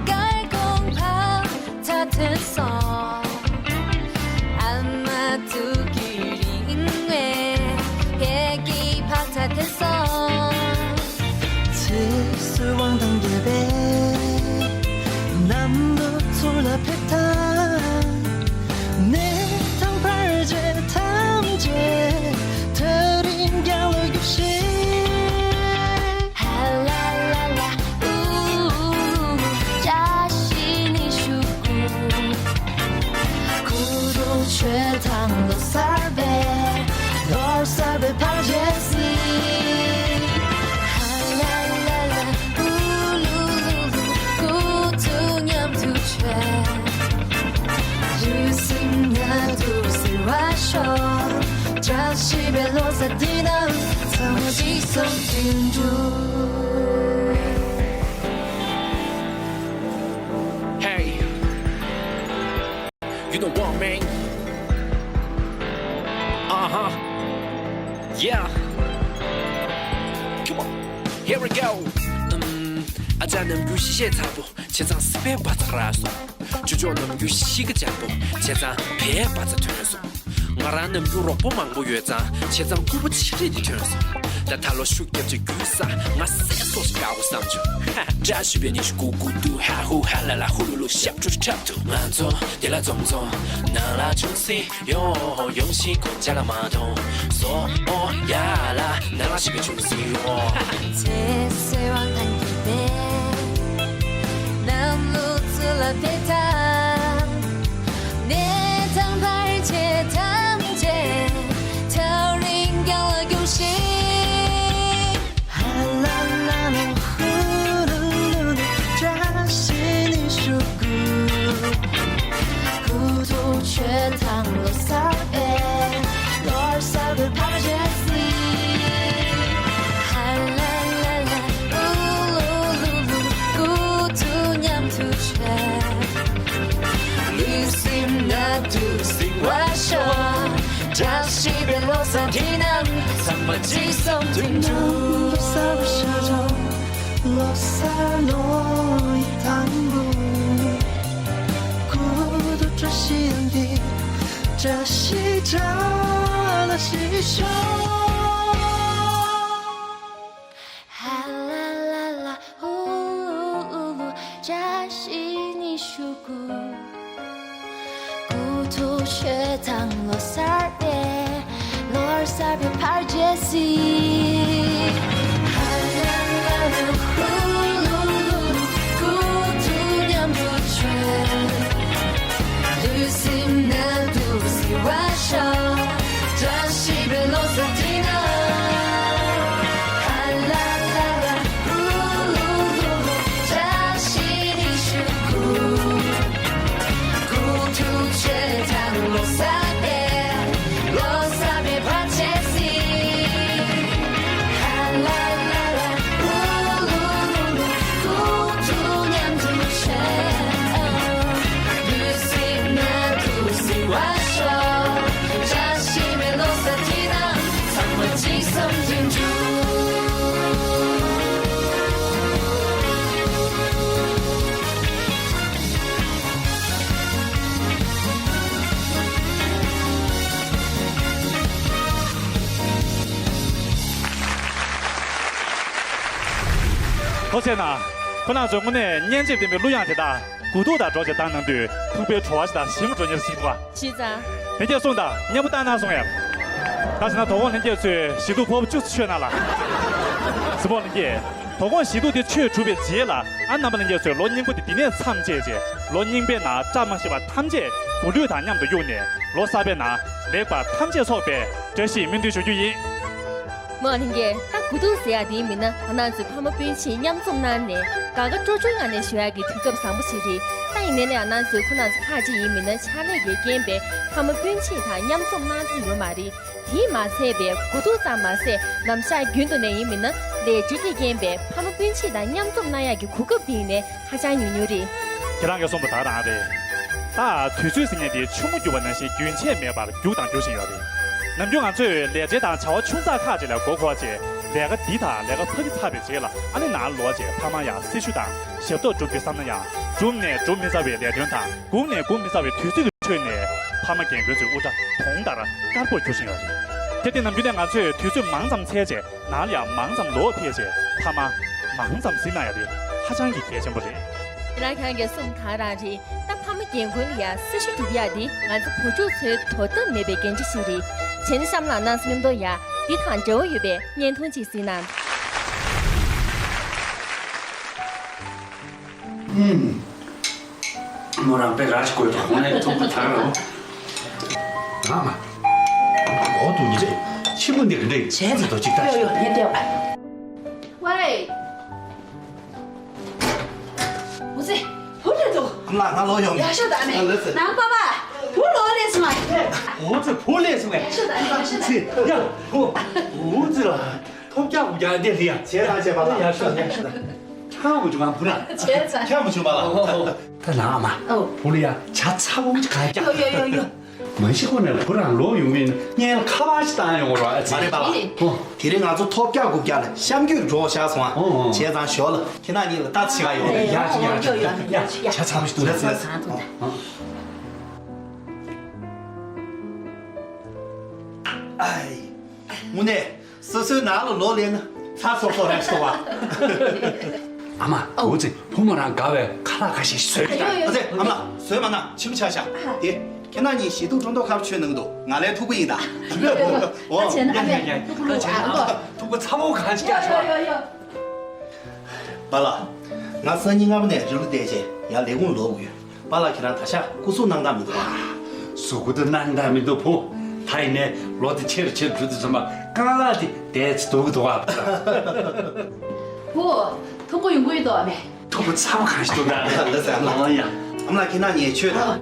སྐར་ཁུང་ཕར་ཚ་ཐོན་སོང་། ཨ་མ་དུག་གི་རིང་བས་ཕས་ཀྱི་ཕར་ཚ་ཐོན་སོང་། ཚེ་བསོད་དབང་ཐང་རྒྱས་པས། གནམ་ལོ་ཚུར་ལ་ཕེབས་དང་། གནས་དང་བར་ཆད་ཐམས་ཅད་ཐག་རིང་རྐྱང་ལ་རྒྱུགས་ཤིག་ཧ་ལ་ལ་ལ་ཨུ། བཀྲ་ཤིས་ནི་ཤུགས་ཀུན། ཀུ་རུ་ཆོས་དང་ལོ་གསར་པའི། ལོ་གསར་པའི་བར་ཆད་སིལ། ཧ་ལ་ལ་ལ་ཨུ་ལུ་ལུ་ལུ། སྐུ་གཟུགས་མཉམ་དུ་བྱོན། ལུས་སེམས་མཉམ་དུ་གསལ་བར་ཤོག་བཀྲ་ཤིས་པའི་ལོ་གསར་འདི་ན། ཚང་མ་གཅིག་སོང་དུད་འགྲོ། Hey, you know what, man? Uh-huh. Yeah. Come on. Here we go. ཨ་ཅག་ནམ་རྒྱུན་གཤིས་ཀ་ཚ་པོ། བྱས་ཙང་སྲིད་པའི་བ་ཚ་རག་སོང་། ཅོ་ཅོ་ནམ་རྒྱུན་གཤིས་ཀ་འཇམ་པོ། བྱས་ཙང་བའི་བ་ཚ་ཐོན་སོང་། ང་རང་ནམ་རྒྱུན་རོགས་པ་མང་པོ་ཡོད་ཙང་། བྱས་ཙང་སྐུ་པོ་ཆེ་རེད་འདི་ཐོན་སོང་། ད་ད་ལོ་ཤུགས་རྒྱབ་ཅིག་རྒྱུགས་ས། ང་སད་སོ་ཞིག་དགའ་བོ་བསམ་བྱུང་། ཧ། བཀྲ་ཤིས་པའི་ཉི་ཤུ་དགུ་དགུ་དུ་ཧ་ཧུ་ཧ་ལ་ལ་ཧུ་ལུ་ལུ་ཤབ་ཀྲུ་ཁྲབ་ཏུ། ང་ཚོ་དེ་ལ་འཛོམས་འཛོམས་ནང་ལ་ཆུང་སི་ཡོང་ཡོང་ཞིག་གོ་ཅ་ལ་མ་གཏོང་སོ། ཨོ་ཡ་ལ་ནང་ལ་ཞིག་གི་ཆུང་སི་ཡོང་། ཚེ་བསོད་དབང་ཐང་རྒྱས་པས། དེ་དང་། གནས་དང་བར་ཆད་ཐམས་ཅད་ཐག་རིང་རྒྱང་ལ་སྐྱོངས་ཤིག་ཧ་ལ་ལ་ལ་ཧུ་ལུ་ལུ་ལུ། བཀྲ་ཤིས་ནི་ཤུ་གུ། སྐུ་གདུང་མཆོད་དང་ལོ་གསར་པའི། ལོ་གསར་པའི་བར་ཆད་སིལ། ཧ་ལ་ལ་ལ་ཧུ་ལུ་ལུ་ལུ། སྐུ་གདུང་མཉམ་དུ་མཆོད། ལུས་སེམས་གནད་དུ་བསིལ་བར་ཤོག་བཀྲ་ཤིས་པའི་ལོ་གསར་འདི་ནང་ཚང་མ་གཅིག་སོང་དུས་འགྲོ། ལོ་གསར་ཤར་འཇོག་ལོ་གསར་ལོ་ཡི་དང་པོ། སྐུ་གདུང་བཀྲ་ཤིས་ཡང་འདི། བཀྲ་ཤིས་བཀྲ་ལ་ཤིས་ཤོག་ཧ་ལ་ལ་ལ་ཧུ་ལུ་ལུ། བཀྲ་ཤིས་ནི་ཤུ་གུ། སྐུ་གདུང་མཆོད་དང་ལོ་གསར་པའི། ལོ་གསར་པའི་བར་ཆད་སིལ། ཧ་ལ་ལ་ལ་ཧུ་ལུ་ལུ་ལུ། སྐུ་གདུང་མཉམ་དུ་མཆོད། ལུས་སེམས་གནད་དུ་བསིལ་བར་ཤོག་བཀྲ་ཤིས་པའི་ལོ་གསར་འདི་ན། ཧ་ལ་ལ་ལ་ཧུ་ལུ་ལུ་ལུ། བཀྲ་ཤིས་ནི་ཤུ་གུ། སྐུ་གདུང་མཆོད་དང་ལོ་གསར་པའི། ལོ་གསར་པའི་བར་ཆད་སིལ། ཧ་ལ་ལ་ལ་ཧུ་ལུ་ལུ་ལུ། སྐུ་གདུང་མཉམ་དུ་མཆོད། ལུས་སེམས་གནད་དུ་བསིལ་བར་ཤོག་བཀྲ་ཤིས་པའི་ལོ་གསར་འདི་ན་ཚང་མ་གཅིག་སོང་དུས་འགྲོ། ཐུགས་རྗེ་གནང་། ཁོང་རྣམ་ཚོས་དངོས་གནས་སྙན་འཇེབས་ལྡན་པའི་གླུ་དབྱངས་དེ་དག་གུ་དུག་དང་འགྲོགས་བྱས་བཏང་གནང་དུས་ཐུགས་ཕན་གྲོལ་བ་ཞིག་དང་ཞིམ་པོ་འགྲོ་མཁན་ཞིག་འདུག་ག་བྱས་ཙང་། ལྷན་རྒྱས་གསུངས་དང་སྙན་པོ་བཏང་གནང་སོང་ཡ། ད་བྱས་ན་དོ་དགོང་ལྷན་རྒྱས་ཚོས་ཞི་དུལ་ཕོར་པ་བཅུ་མཆོད་གནང་ལ། གཟིགས་མོ་ལྷན་རྒྱས། དོ་དགོང་ཞི་དུལ་དེ་མཆོད་གྲུབ་པའི་རྗེས་ལ་ཨ་རྣམ་པ་ལྷན་རྒྱས་ཚོས་ལོ་རྙིང་པ་དེ་འདི་ནས་མཚམས་བཅད་རྗེས་ལོ་རྙིང་པའི་ནང་བཀྲ་མ་ཤིས་པ་ཐམས་ཅད་མགོ་ལུས་དང་མཉམ་དུ་གཡུགས་ནས་ལོ་གསར་པའི་ནང་ལེགས་པ་ཐམས་ཅད་ཚོགས་པའི་བཀྲ་ཤིས་སྨོན་འདུན་ཞུ་རྒྱུ་ཡིན། མོ་ལྷན་རྒྱས། ད་གུ་དུག་ཟེར་ཡ་དེ་མིན་ན་ང་རང་ཚོའི་ཕ་མ་སྤུན་མཆེད་མཉམ་འཛོམས་གནང་ནས་དགའ་དགའ་སྤྲོ་སྤྲོའི་ངང་ནས་ཞུ་ཡ་གི་དུས་སྐབས་བཟང་པོ་ཞིག་རེད། ད་ཡིན་ནའི་ལས་ང་རང་ཚོའི་ཁོང་རྣམ་ཚོ་ཁག་ཅིག་ཡིན་མིན་ན་ཕྱག་ལས་ཀྱི་རྐྱེན་པས་ཕ་མ་སྤུན་མཆེད་དང་མཉམ་འཛོམས་གནང་ཐུབ་ཡོད་མ་རེད། དེས་མ་ཚད་པའི་གུ་དུག་ཙམ་མ་ཟད་ནམ་ཞག་རྒྱུན་དུ་ནས་ཡིན་མིན་ན་ལས་འབྲེལ་གྱི་རྐྱེན་པས་ཕ་མ་སྤུན་མཆེད་དང་མཉམ་འཛོམས་གནང་ཡ་གི་གོ་སྐབས་དེ་ཡིན་ནའི་ཧ་ཅང་ཉུང་ཉུང་རེད། ཁྱེད་རང་གིས་གསུངས་པ་ད་རང་རེད། ད་དུས་ཚོད་ཟེར་མཁན་དེ་ཆུ་མོ་རྒྱུག་པ་ནང་བཞིན་རྒྱུན་ཆད་མེད་པར་རྒྱུག་དང་རྒྱུག་བཞིན་ཡོད་རེད། ནམ་རྒྱུན་ང་ཚོས་ལས་བྱེད་དང་བྱ་བ་ཆུང་ཙག་ཁག་ཅིག་ལ་མགོ་འཁོར་བྱས་ལས་ཀ་འདི་དང་ལས་ཀ་ཕ་གི་ཚར་བའི་རྗེས་ལ་ཨ་ནི་ནང་ལོག་བྱས་ཕ་མ་ཡ་སྲི་ཞུ་དང་ཞབས་ཏོག་སྒྲུབ་རྒྱུ་བསམ་ན་ཡང་སྒྲུབ་ནས་སྒྲུབ་མི་ཚར་བའི་ལས་དོན་དང་སྒུག་ནས་སྒུག་མི་ཚར་བའི་དུས་ཚོད་ཀྱི་ཁྲོད་ནས་ཕ་མ་རྒན་རྒོན་ཚོའི་དབུ་སྐྲ་གདོང་ལྟར་དཀར་པོར་གྱུར་བཞིན་ཡོད་རེད། དེ་དེ་ནམ་རྒྱུན་ནས་ང་ཚོས་དུས་ཚོད་མང་ཙམ་འཚོལ་བྱས། ནང་ལ་ཡང་མང་ཙམ་ལོག་ཕེབས་བྱས་ཕ་མ་མང་ཙམ་གཟིགས་གནང་ཡ་དེ་ཧ་ཅང་གི་གལ་ཆེན་པོ་རེད། ཁྱེད་རང་རང་གིས་གསུངས་གང་རང་རེད། ད་ཕ་མ་རྒན་རྒོན་ལ་ཡ་སྲི་ཞུ་སྒྲུབ་ཡ་དེ་ང་ཚོ་བུ་ཕྲུག་ཚོའི་དོ་དམ་མེད་པའི་འགན་འཁྲི་ཞིག་རེད། བྱས་ན་གཤམ་ལ་ནང་སེམས་མདོ་ཡ་འདི་དང་འབྲེལ་བ་ཡོད་པའི་བརྙན་ཐུང་ཅིག་གཟིགས་གནང་། ཨུམ། མོ་རང་དཔེ་ར་ཞིག་དགོས་ཀྱང་ངས་ཐུག་པ་དག་རོ། ཨ་མ། འོ་དུ་ཉི་རེད། ཕྱི་མོ་འདི་ག་འདྲས་བྱས་ཙི་དོ་ཅིག་ལྟ། ཡོ་ཡོ་ངས་བལྟས་པ། ཝེ། འོ་ཙི། བུ་རེད་དོ། ཨ་མ་ང་ལོ་ཡོང་། ཡག་ཤོ་ད་ནི། ཨ་ལེ་ཙི། ནང་པ་པ། བུ་ལོ་ལེ་སོང་ཨ། འོ་ཙི་བུ་ལེ་སོང་ཨ། ཡག་ཤོ་ད་ནི་ཡག་ཤོ་ད། ཙི་ཡ་བུ། འོ་ཙི་ལ། ཐོབ་རྒྱག་དགུ་རྒྱག་འདི་ལི་ཡ། བྱས་ཙང་བྱས་པ་ལ། ཡག་ཤོ་ཡག་ཤོ། ཁྱང་མ་བྱུང་ང་བུ་ར། བྱས་ཙང་། ཁྱང་མ་བྱུང་བ་ལ། ཨོ་ཨོ། ད་ལ་ཨ་མ། ཨོ། བུ་ལི་ཡ་ཇ་ཚ་བོ་ག་རྒྱག་ཡོ་ཡོ་ཡོ་ཡོ། མ་གཞི་ཁོ་ནས་བུ་རང་ལོག་ཡོང་མིན་སྔན་ལ་ཁ་པར་ཞིག་བཏང་ཡོང་རོགས་ཨ་ཙི། མ་རེད་པ་ལ། ཨོ། དེ་རིང་ང་ཚོ་ཐོབ་རྒྱག་དགུ་རྒྱག་ལ་གཤམ་རྒྱུད་འགྲོ་བཞག་སོང་ཨ། ཨོ་ཨོ། བྱས་ཙང་ཞོར་ལ་ཁྱེད་རང་གཉིས་ལ་ལྟ་ཞིག་ཡོད། ཡག་ཅིག་ཡག་ཅིག་ཡག་ཅིག་ཡ། ཇ་ཚ་བོ་ཞིག་འདུག་ལ་ཙི་ལ་ཙི། ཨ་ཡི། དངོས་གནས། སོ་སོའི་ནང་ལ་ལོག་སླེབས་ན་ཚ་སོབ་སོབ་རེད་ཤག་བ། ཨ་མ། འོ་ཙི་བུ་མོ་རང་དགའ་བའི་ཁ་ལག་ཁ་ཤས་ཤིག་བཟོས་ཀྱི་ད། ཨ་ཙི་ཨ་མ་ལགས་བཟོས་མ་གནང་ཕྱི་པོ་ཆགས་ཤག་དེ་ཁྱེད་རང་གཉིས་ཞི་ཏུ་ཀྲུང་ཏོ་ཁར་ཆོས་གནང་གི་འདུག་ང་ལས་ཐུག་པ་ཡིན་ད། འོ། ད་བྱས་ན་ཨ་མས་ཐུག་པ་ལུག་ཨ་ལོ། ཐུག་པ་ཚ་བོ་གང་ཞིག་རྒྱག་ཤོག་ཡོ་ཡོ་ཡོ། པཱ་ལགས། ང་སང་ཉིན་སྔ་མོ་ནས་རི་ལ་བསྡད་བྱས་ ཡ་ལས་ཁུངས་ལོག་དགོས། པཱ་ལགས་ཁྱེད་རང་ད་ཆ་སྐུ་གཟུགས་སྣང་དག་མི་འདུག་ཨ། གཟུགས་པོ་དེ་སྣང་དག་མི་འདུག་བུ། ད་ཡིན་ནའི་ལོ་དེ་ཆེ་རུ་ཆེ་རུ་འགྲོ་དུས་ཙམ་པ་རྐང་ལག་དེ་བདེ་ཙི་འདུག་གི་འདུག་ཨ། བུ། ཐུག་གི་ཡོང་གི་ཡོད་དོ་ཨ་མས། ཐུག་པ་ཚ་བ་གང་ཞིག་འདུག་ད། ལགས་སེ་ཨ་མ། ཨ་ཡ། ཨ་མ་ལགས་ཁྱེད་རང་ཉལ་ཆོས་དང་།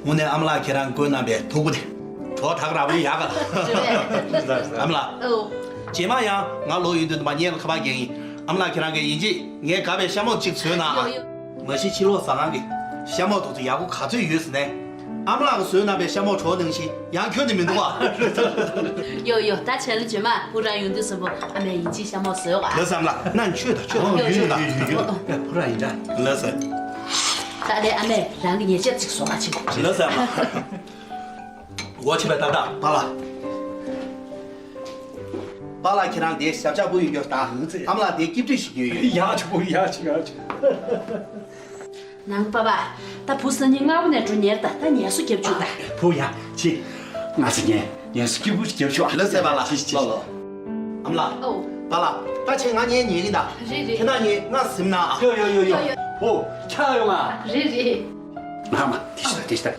དངོས་གནས་ཨ་མ་ལགས་ཁྱེད་རང་བསྐོལ་གནང་པའི་ཐུག་པ་དེ་གྲོགས་དག་ར་བའི་ཡག་ག་ཨ་མ་ལགས། ཨོ། རྗེས་མ་ཡང་ང་ལོག་ཡོང་དུས་མ་ཉལ་ལ་ཁ་པར་རྒྱག་ཡིན། ཨ་མ་ལགས་ཁྱེད་རང་གིས་ཡིན་གཅིག་ངས་དགའ་བའི་ཤ་མོག་གཅིག་བཟོས་གནང་ཨ། ཡོ་ཡོ། མ་གཞི་ཕྱི་ལོགས་ཟ་ཁང་གི་ཤ་མོག་དེ་ཚོ་ཡག་པོ་ག་ཚོད་ཡོད་ཟེར་ནས། ཨ་མ་ལགས་ཀྱིས་བཟོས་གནང་པའི་ཤ་མོག་གྲོགས་ནང་བཞིན་ཡང་ཁྱོན་ནས་མི་འདུག་ཨ། ཡོ་ཡོ། ད་བྱས་ན་རྗེས་མ་བུ་རང་ཡོང་དུས་ཙམ་པོ་ཨ་མས་ཡིན་གཅིག་ཤ་མོག་བཟོས་ཨ། ལགས་སེ་ཨ་མ་ལགས། ནང་ཆོས་དང་ཆོས་དང་ཡོ་ཆོས་ཡོ་དང་། ཡོ་ཡོ། བུ་རང་ཡིན་འདྲ། ལགས་སེ། ད་ལྟ་ཨ་མས་རང་གི་ཉལ་ཆས་ཅིག་བཟོ་ག་ཕྱིན་གོ། ལགས་སེ་ཨ་མ། འོ་ཆེ་བའི་ཏག་ཏག་པཱ་ལགས། པཱ་ལགས་ཁྱེད་རང་དེ་ཞབས་ཆག་པོ་ཡོད་རྒྱུ་དང་། ཨ་མ་ལགས་དེ་སྐྱིབས་བྲིས་ཤིག་ཡོད་ཡོད། ཡག་ཆུ་བོ་ཡག་ཆུ་ཡག་ཆུ། ནང་པ་པ། ད་བུ་སང་ཉིན་སྔ་པོ་ནས་འགྲོ་ཉལ་ད། ད་ངལ་གསོ་རྒྱབ་བཅུག་ད། བུ་ཡ་ཆི། ང་ཚོ་ངལ་ངལ་གསོ་སྐྱིད་པོ་ཞིག་རྒྱབ་ཤོག་ཨ། ལགས་སེ་པཱ་ལགས། ཆི་ཆི་ཆི། ལོ་ལོ། ཨ་མ་ལགས། ཨོ། པཱ་ལགས་ད་ཆེ་ང་ཉལ་ཉལ་གི་ད། རེད་རེད། ཁྱེད་རང་ཉལ་ང་གཟིམ་ན་ཨ། ཡོ་ཡོ་ཡོ་ཡོ། ཡོ་ཡོ། བུ་ཆགས་ཡོང་ང་། རེད་རེད། ང་མ་དེ་ཤི་ད་དེ་ཤི་ད།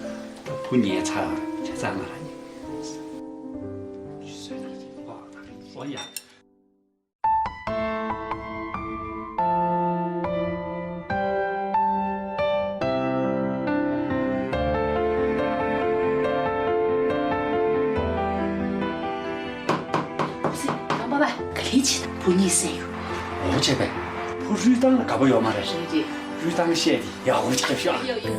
བུ་ཉལ་ཚར་ཆ་ཚང་ང་ར་ཉལ། ཨོ་ཡ། ཨ་མ་པ་ག་ལེ་བྱེད་ད། བུ་གཉིད་སད་ཡོད། འོ་བྱས་པས། བུ་རུས་ཐང་ལ་དགའ་པོ་ཡོད་མ་རེད། རེད་རེད། རུས་ཐང་བཤད་དེ་ཡག་པོ་ཅིག་ཤོག་ཡོ་ཡོ།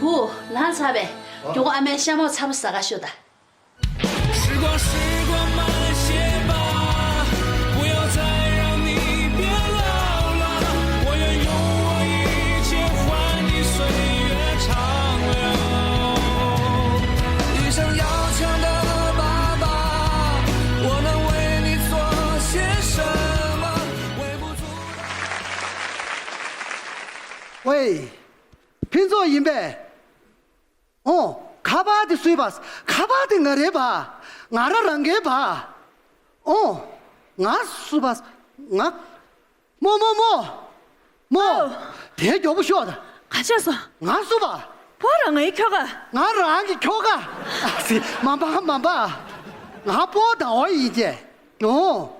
བུ། ལངས་ཚར་བས། མགྱོགས་པོ་ཨ་མའི་ཤ་མོག་ཚ་པོ་ཟ་ག་ཤོག་ད། 时光，时光慢些吧，不要再让你变老了。我愿用我一切换你岁月长流。一生要强的爸爸，我能为你做些什么？微不足道。喂，ཕུན་ཚོགས་ཡིན་པས། ཨོ། ཁ་པར་དེ་སུའི་པ། ཁ་པར་དེ་ང་རའི་པ། ང་རང་རང་གི་པ། ཨོ། ང་སུ་པ། ང་། མོ་མོ་མོ། མོ། ཨོ། དེ་མགྱོགས་པོ་ཤོག་ད། ག་བྱས་སོང་། ང་སུ་པ། པོ་རང་ངའི་ཁྱོ་ག་ང་རང་གི་ཁྱོ་ག་ཨ་ཙི། མ་པ་མ་པ། ང་པོ་ཟླ་བ་ཡིན་ཀྱེ། ཨོ།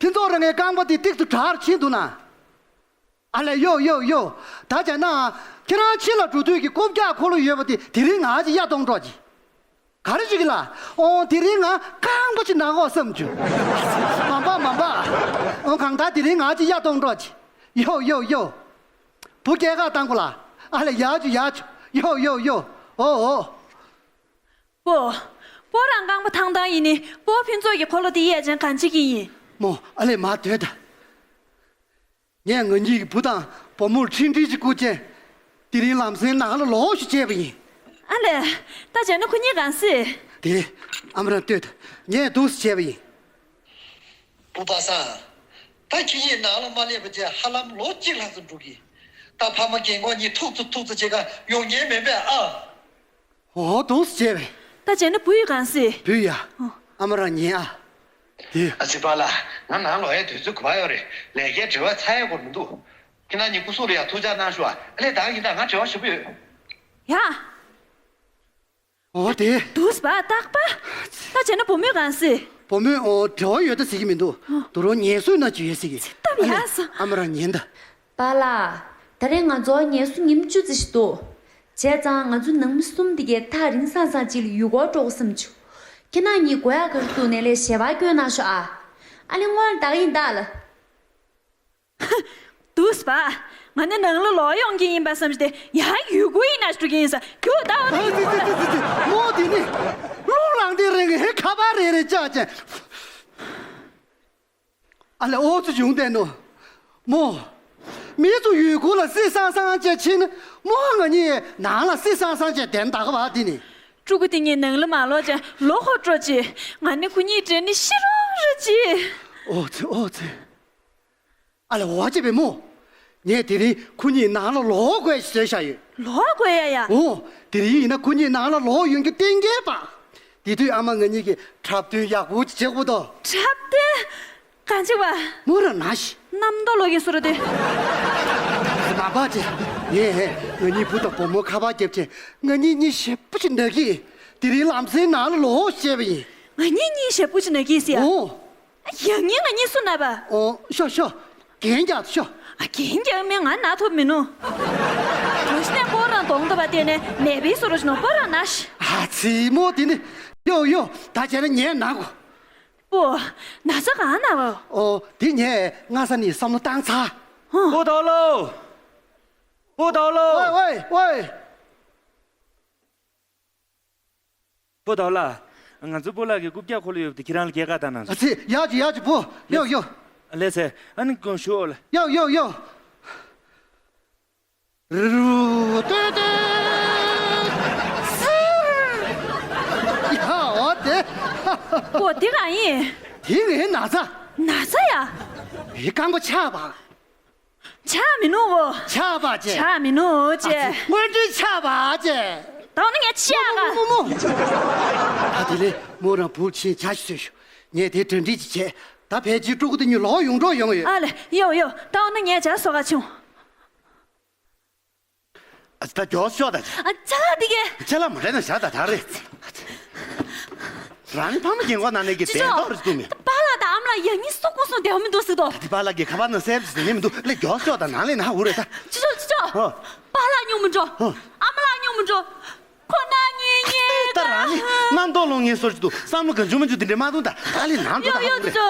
ཕུན་ཚོགས་རང་ངའི་རྐང་པ་དེ་ཏིག་ཏུ་དྲག་ཕྱིན་འདུག་ན། ཨ་ལས་ཡོ་ཡོ་ཡོ། ད་བྱས་ན། ཁྱེད་རང་ཕྱི་ལ་འགྲོ་དུས་ཀྱི་རྐུབ་བཀྱག་འཁོར་ལོ་ཡོད་པ་དེ་དེ་རིང་ང་ཅིག་གཡའ་གཏོང་འགྲོ་གྱིས། ག་རེ་བྱེད་ཀྱི་ལ། ཨོ་དེ་རིང་ང་རྐང་པ་ཅིག་ན་གོ་བསམ་བྱུང་། མ་པ་མ་པ། ཨོ་གང་ལྟར་དེ་རིང་ང་ཅིག་གཡའ་གཏོང་འགྲོ་གྱིས། ཡོ་ཡོ་ཡོ། བུ་སྐྱེལ་ག་བཏང་གོ་ལ། ཨ་ལས་ཡག་བྱུང་ཡག་བྱུང་། ཡོ་ཡོ་ཡོ། ཨོ་ཨོ། པོ། པོ་རང་རྐང་པ་ཐང་ཐང་ཡིན་ནི་པོ་ཕུན་ཚོགས་ཀྱི་འཁོར་ལོ་དེ་གཡས་ཅན་གང་བྱེད་ཀྱི་ཡིན། མོ་ཨ་ལས་མ་སྡོད་ད། ངས་ང་གཉིས་ཀྱི་བུ་དང་བུ་མོར་འཕྲིན་ཕྲན་ཅིག་བསྐུར་བྱས། དེ་རིང་ལམ་སེང་ནང་ལ་ལོག་ཤོག་བྱས་པ་ཡིན། ཨ་ལས། ད་བྱས་ན་ཁོ་གཉིས་གང་སྲིད། དེ། ཨ་མ་རང་ལྟོས་དང་། ངས་འདུག་སེ་བྱས་པ་ཡིན། བུ་པ་སངས། ད་ཁྱེད་གཉིས་ནང་ལ་མ་སླེབས་པ་བྱས་ཧ་ལམ་ལོ་གཅིག་ལྷག་ཙམ་འགྲོ་གི། ད་ཕ་མ་རྒན་གོག་གཉིས་ཐུག་ཙམ་ཐུག་ཙམ་བྱེད་ག་ཡོང་མཁན་མིན་པས་ཨ། འོ་འདུག་སེ་བྱས་པས། ད་བྱས་ན་བུ་ཡིས་གང་སྲིད། བུ་ཡ། ཨ་མ་རང་ཉན་ཨ། དེ། ཨ་ཙི་པཱ་ལགས། ང་ནང་ལོག་ཡའི་དུས་ཚོད་དགོས་པ་ཡོད་རེད། ལས་ཀའི་བྲེལ་བ་ཚ་ཡས་སྐོར་མི་འདུག་ཁྱེད་རང་གཉིས་སྐུ་གཟུགས་ལ་ཡང་ཐུགས་ཅག་གནང་ཤོག་ཨ། ཨ་ལས་ད་ཡིན་ད་ང་བྲེལ་བ་ཞེ་པོ་ཡོད། ཡ། འོ་དེ། འདུག་སེ་པཱ་རྟག་པ། ད་བྱས་ན་བུ་མོས་གང་སྲིད། བུ་མོས་འོ་བྲེལ་བ་ཡོད་ད་ཟེར་གྱི་མི་འདུག་ཨ། དོ་རུང་ངལ་གསོ་ན་ཅི་ཡོད་ཟེར་གྱི། ད་ཨ་ལས་ཡ་སོ། ཨ་མ་རང་ཉན་ད། པཱ་ལགས། ད་རེས་ང་ཚོ་ངལ་གསོ་ཉིན་བཅུ་ཙམ་ཞིག་འདུག་བྱས་ཙང་ང་ཚོ་ནང་མི་གསུམ་དེ་གའི་ཐག་རིང་སང་སང་ཅིག་ལ་ཡུལ་སྐོར་འགྲོ་དགོས་བསམ་བྱུང་། ཁྱེད་རང་གཉིས་དགོས་ཡག་ག་རེ་འདུག་ནས་ལས་ཞལ་པར་སྐྱོན་གནང་ཤོག་ཨ། ཨ་ལེ་སྔོན་ལ་ད་ག་ཡིན་ད་ལ། འདུག་སེ་བ། ང་ནི་ནང་ལ་ལོག་ཡོང་གི་ཡིན་པ་བསམ་བྱས་ཏེ་ཡང་ཡུལ་སྐོར་ཡིན་ན་འགྲོ་གི་ཡིན་ས་ཁྱོད་ད་འོ་ན་ཡིན་པ་ལ། མོ་དེ་ནི་རླུང་ལངས་དེ་རིང་ཧེ་ཁ་པར་རེ་རེ་བཅག་ཅན། ཨ་ལེ་ཨོ་ཙི་བྱུང་བསྡད་ནོ། མོ། མི་ཚོ་ཡུལ་སྐོར་ལ་སི་སང་སང་བྱས་ཕྱིན་ན་མོ་ང་གཉིས་ནང་ལ་སི་སང་སང་བྱས་བསྡད་ད་ག་བ་དེ་ནི། ཕྲུ་གུ་དེ་གཉིས་ནང་ལ་མ་ལོག་ཅན་ལོ་ཧོ་སྤྲོ་ཅི། ང་ནི་ཁོ་གཉིས་འདྲེ་ནི་ཤི་རོགས་རེ་ཅི། ཨོ་ཙི་ཨོ་ཙི། ཨ་ལེ་འོ་ཅེ་བེ་མོ། ངས་དེ་རིང་ཁོ་གཉིས་ནང་ལ་ལོག་དགོས་ཞེས་བཤད་ཡོད། ལོག་དགོས་ཡ་ཡ། འོ། དེ་རིང་ཡིན་ན་ཁོ་གཉིས་ནང་ལ་ལོག་ཡོང་རྒྱུ་གཏན་འཁེལ་པ། དེ་དུས་ཨ་མ་ང་གཉིས་ཀྱིས་འཁྲབ་སྟོན་ཡག་པོ་ཅིག་བྱེད་དགོས་དོ། འཁྲབ་སྟོན། གང་ཅི་བ། མོ་རང་ན་ཤི། རྣམ་རྟོག་ལོག་གིན་སུ་ར་དེ། མ་པ་ཅེ། ངས་ང་གཉིས་བུ་དང་བུ་མོ་ཁ་པར་བརྒྱབ་ཅེ། ང་གཉིས་གཉིས་ཞེ་པོ་ཅིག་ན་གི། དེ་རིང་ལམ་སེང་ནང་ལ་ལོག་བཤད་པ་ཡིན། ང་གཉིས་གཉིས་ཞེ་པོ་ཅིག་ན་གི་ཟེར་ཡ། འོ། ཡང་ཉིན་ང་གཉིས་སུ་ན་བ། ཨོ། ཤོ་ཤོ། རྒན་རྒྱག་ཤོ། ཨ་རྒན་རྒྱག་མིན་ང་ན་ཐུབ་མི་ནུ། དུ་ཤི་ནས་ཁོ་རང་གདོང་ཐུབ་པ་དེ་ནས་ནད་པའི་སོ་རུ་ཤི་ནོ་ཁོ་རང་ན་ཤི། ཨ་ཙི་མོ་དེ་ནི། ཡོ་ཡོ། ད་བྱས་ན་ངས་ན་གོ། པོ། ན་ཚ་གང་ན་བ། ཨོ། དེ་ངས་སྔ་ས་ནས་བསམ་བློ་བཏང་ཚར། ཧོ། པོ་ཏོ་ལོ། པོ་ཏོ་ལོ། ཝེ་ཝེ་ཝེ། པོ་ཏོ་ལ། ང་ཚོ་པོ་ལགས་ཀྱི་རྐུབ་བཀྱག་འཁོར་ལོ་ཡོད་པ་དེ་ཁྱེད་རང་ལ་སྐྱེལ་ཀ་བཏང་གནང་སོང་། ཨ་ཙི། ཡག་ཅིག་ཡག་ཅིག་པོ། ཡོ་ཡོ། ལེ་ཚེ། ཨ་ནི་གོང་ཞུ་ཨོ་ལེ། ཡོ་ཡོ་ཡོ། རུ་རུ་ཏོ་ཏོ། སིར། ཡ་འོ་དེ། པོ་དེ་གང་ཡིན། དེ་ངའི་ན་ཚ། ན་ཚ་ཡ། མི་རྐང་པ་ཆག་པ། ཆག་མི་ནུ་འོ། ཆག་པ་ཅེ། ཆག་མི་ནུ་འོ་ཅེ། ཨ་ཙི། དངོས་འབྲེལ་ཆག་པ་ཅེ། ད་འོ་ན་ངས་ཆག་ག། མོ་མོ་མོ། ད་དེ་ལས་མོ་རང་བུ་ཆེན་ཇ་ཞིག་བཟོས་ཤོག་ངས་དེ་གྲ་སྒྲིག་ཅིག་བྱས། ད་ཕལ་ཆེར་ཕྲུ་གུ་དེ་གཉིས་ལོག་ཡོང་འགྲོ་ཡོང་ཡོད། ཨ་ལེ། ཡོ་ཡོ། ད་འོ་ན་ངས་ཇ་བཟོ་ག་ཆུང་། ཨ་ཙི། ད་མགྱོགས་ཤོག་ད། ཨ། ཅ་ལག་འདི་གས། ཅ་ལག་མ་རེད་ན་བཞག་ད་ད་རེད། རང་ནི་ཕ་མ་རྒན་གོག་ན་ནས་ཀྱི་ཅི་བདེན་ཅོ། མདོག་རེད་འདུག་མི། པཱ་ལགས་དང་ཨ་མ་ལགས་ཡང་སྙིང་སུ་ཀུན་སུ་བདེ་བ་མི་འདུག་ཟེར་དོ། ད་དེ་པཱ་ལགས་ཀྱི་ཁ་པར་ནང་སེབ་ཟེར་ནས་མི་འདུག་ལས་མགྱོགས་ཤོག་ད་ནང་ལས་ན་འུ་རེད་ད། ཅི་ཅོ་ཅི་ཅོ། ཧོ། པཱ་ལགས་སྙུང་མི་འགྲོ། ཧོ། ཨ་མ་ལགས་སྙུང་མི་འགྲོ། ཁོ་ན་ཉེ་ཉེ་ད་རང་ནི་རྣམ་རྟོག་ལོང་ངེས་སོར་གྱི་འདུག་བསམ་བློ་གང་བྱུང་མ་བྱུང་དེ་འདྲས་མ་གཏོང་ད་ད་ལས་ནང་འགྲོ་ད་ཡོ་ཡོ་ཧ་ཅི་ཅོ།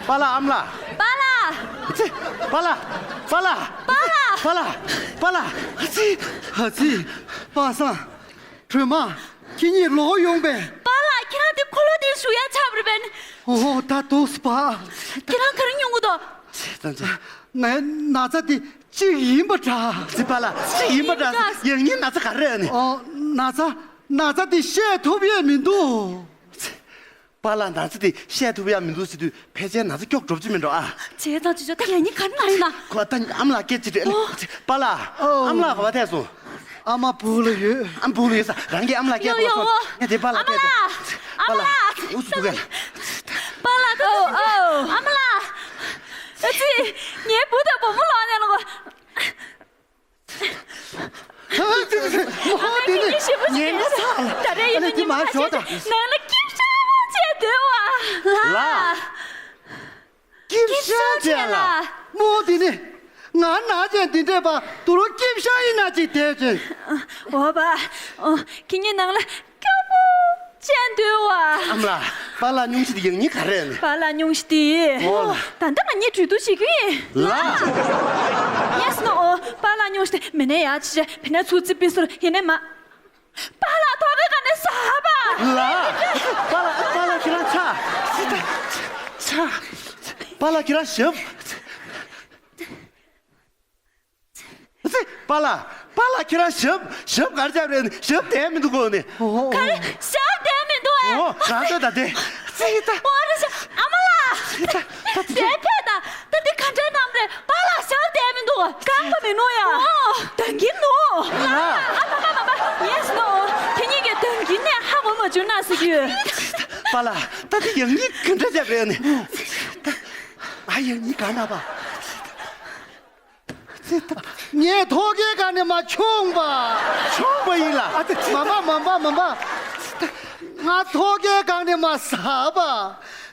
པཱ་ལགས་ཨ་མ་ལགས། པཱ་ལགས། ཨ་ཙི། པཱ་ལགས། པཱ་ལགས། པཱ་ལགས། པཱ་ལགས། པཱ་ལགས། ཨ་ཙི། ཨ་ཙི། པ་སངས། སྒྲོལ་མ། ཁྱེད་གཉིས་ལོག་ཡོང་པས། པཱ་ལགས་ཁྱེད་རང་དེ་འཁོར་ལོ་དེ་བཞུགས་ཡ་ཆགས་པ་རེད་པས། ཨོ་ད་འདུག་སེ་པ། ཁྱེད་རང་ག་རེ་སྙུང་གི་འདུག་ཙི་ཙི། ངའི་ན་ཚ་དེ་གཅིག་ཡིན་པ་འདྲ། ཙི་པཱ་ལགས་གཅིག་ཡིན་པ་འདྲ། ཡང་སྙིང་ན་ཚ་ག་རེ་ཨ་ནི། ཨོ་ན་ཚ་ན་ཚ་དེ་བཤད་ཐུབ་ཡས་མི་འདུག་པཱ་ལགས་ན་ཚ་དེ་བཤད་ཐུབ་ཡ་མི་འདུག་ཟེར་དུས་ཕལ་ཆེར་ན་ཚ་སྐྱོག་གྲུབ་ཀྱི་མིན་འགྲོ་ཨ། བྱས་ཙང་ཅི་ཅོ་ད་ཡང་ཉིན་ག་རེ་ན་ཡིན་ན། ཁོ་ད་ཨ་མ་ལགས་སྐད་ཅིག་རེད། ཨོ། པཱ་ལགས། ཨོ། ཨ་མ་ལགས་ག་པར་ཐད་སོང་། ཨ་མ་སྦུག་ལ་ཡོད། ཨ་མ་སྦུག་ལ་ཡོད་ས་རང་གིས་ཨ་མ་ལགས་སྐད་ཡོ་ཡོ་ཐོག་སོང་། ཨོ། ངས་དེ་པཱ་ལགས་སྐད་ཐོག་ཨ་མ་ལགས། ཨ་མ་ལགས། ཨུ་ཚུགས་ག་ལ། པཱ་ལགས་ད་ཨོ་ཨོ། ཨ་མ་ལགས། ཨ་ཙི། ངའི་བུ་དང་བུ་མོ་ལོག་ནས་ལོག་ཨ་ཙི་ཙི་ཙི། ཨ་ཙི་ཙི་ཙི། ཨ་ཙི་ཉིན་ཞིག་པོ་ཞིག་ཉན་ན་ཚ། ད་རེས་ཡིན་ནི་མ་ཤོག་ད། ནང་ལ་ཀིམ་ཤང་བྱས་སྡོད་བ། ལ། ཀིམ་ཤང་བྱས་ལ། མོ་དེ་ནི། ང་ན་ཅན་དེ་འདྲས་པ་དུ་རུ་ཀིམ་ཤང་ཡིན་ན་ཅིག་དེ་ཅན། འོ་བ། ཨོ། ཁྱེད་གཉིས་ནང་ལ། སྐྱོ་པོ་ཅན་འདུལ་བ། ཨ་མ་ལགས། པཱ་ལགས་སྙུང་གཞི་དེ་ཡང་སྙིང་ག་རེ་ནི། པཱ་ལགས་སྙུང་གཞི་དེ། ཨོ་ལ། ད་ལྟ་ང་གཉིས་གྲོས་བསྡུར་བྱེད་ཀྱི་ཡིན། ལ། ཡེས་ནོ། པཱ་ལགས་སྙུང་གཞི་དེ་མི་ནས་ཡ་ཆི་ཆ་བི་ན་ཚུ་ཙི་པི་སུར་ཡིན་ནས་མ། པཱ་ལགས་ཐོག་གི་ག་ནས་ཟ་བ། ལ། པཱ་ལགས་པཱ་ལགས་ཁྱེད་རང་ཆ། ཆ། པཱ་ལགས་ཁྱེད་རང་ཞབས། ཙི། པཱ་ལགས། པཱ་ལགས་ཁྱེད་རང་ཞབས་ཞབས་གར་རྒྱབ་རེད་ནི་ཞབས་བསྡད་མི་འདུག་གོ་ནི། ཨོ། ག་རེ་ཞབས་བསྡད་མི་འདུག་ཨེ། ཨོ་རང་ཚོད་ད་དེ། ཙི་ད། ཨོ་རེ་ཞབས་ཨ་མ་ལགས། ཙི་ད་ད་དེ། ཞབས་ཕེ་ད་ད་དེ་ག་འདྲའི་གནམ་རེད་པཱ་ལགས་ཞབས་བསྡད་མི་འདུག་ག་གང་ག་མི་ནུ་ཡ། ཨོ། དོན་གྱིན་ནུ། ཨ་མ་མ་མ་མ་ཡེས་ནོ། ཁྱེད་གཉིས་ཀྱི་དོན་གྱིན་ནས་ཧ་གོ་མ་བྱུང་ན་ཟེར་གྱི་ཡོད། པཱ་ལགས་ད་དེ་ཡང་གཉིས་ག་འདྲ་བྱས་པ་རེད་ནི། ཨ་ཡང་གཉིས་ག་འདྲ་པ། ངས་ཐོག་ཁའི་སྒང་ནས་མ་མཆོངས་པ། མཆོངས་པ་ཡིན་ལ། ཨ་ཙི། མ་འབའ་མ་འབའ་མ་འབའ། ང་ཐོག་ཁའི་སྒང་ནས་མ་ཟག་པ།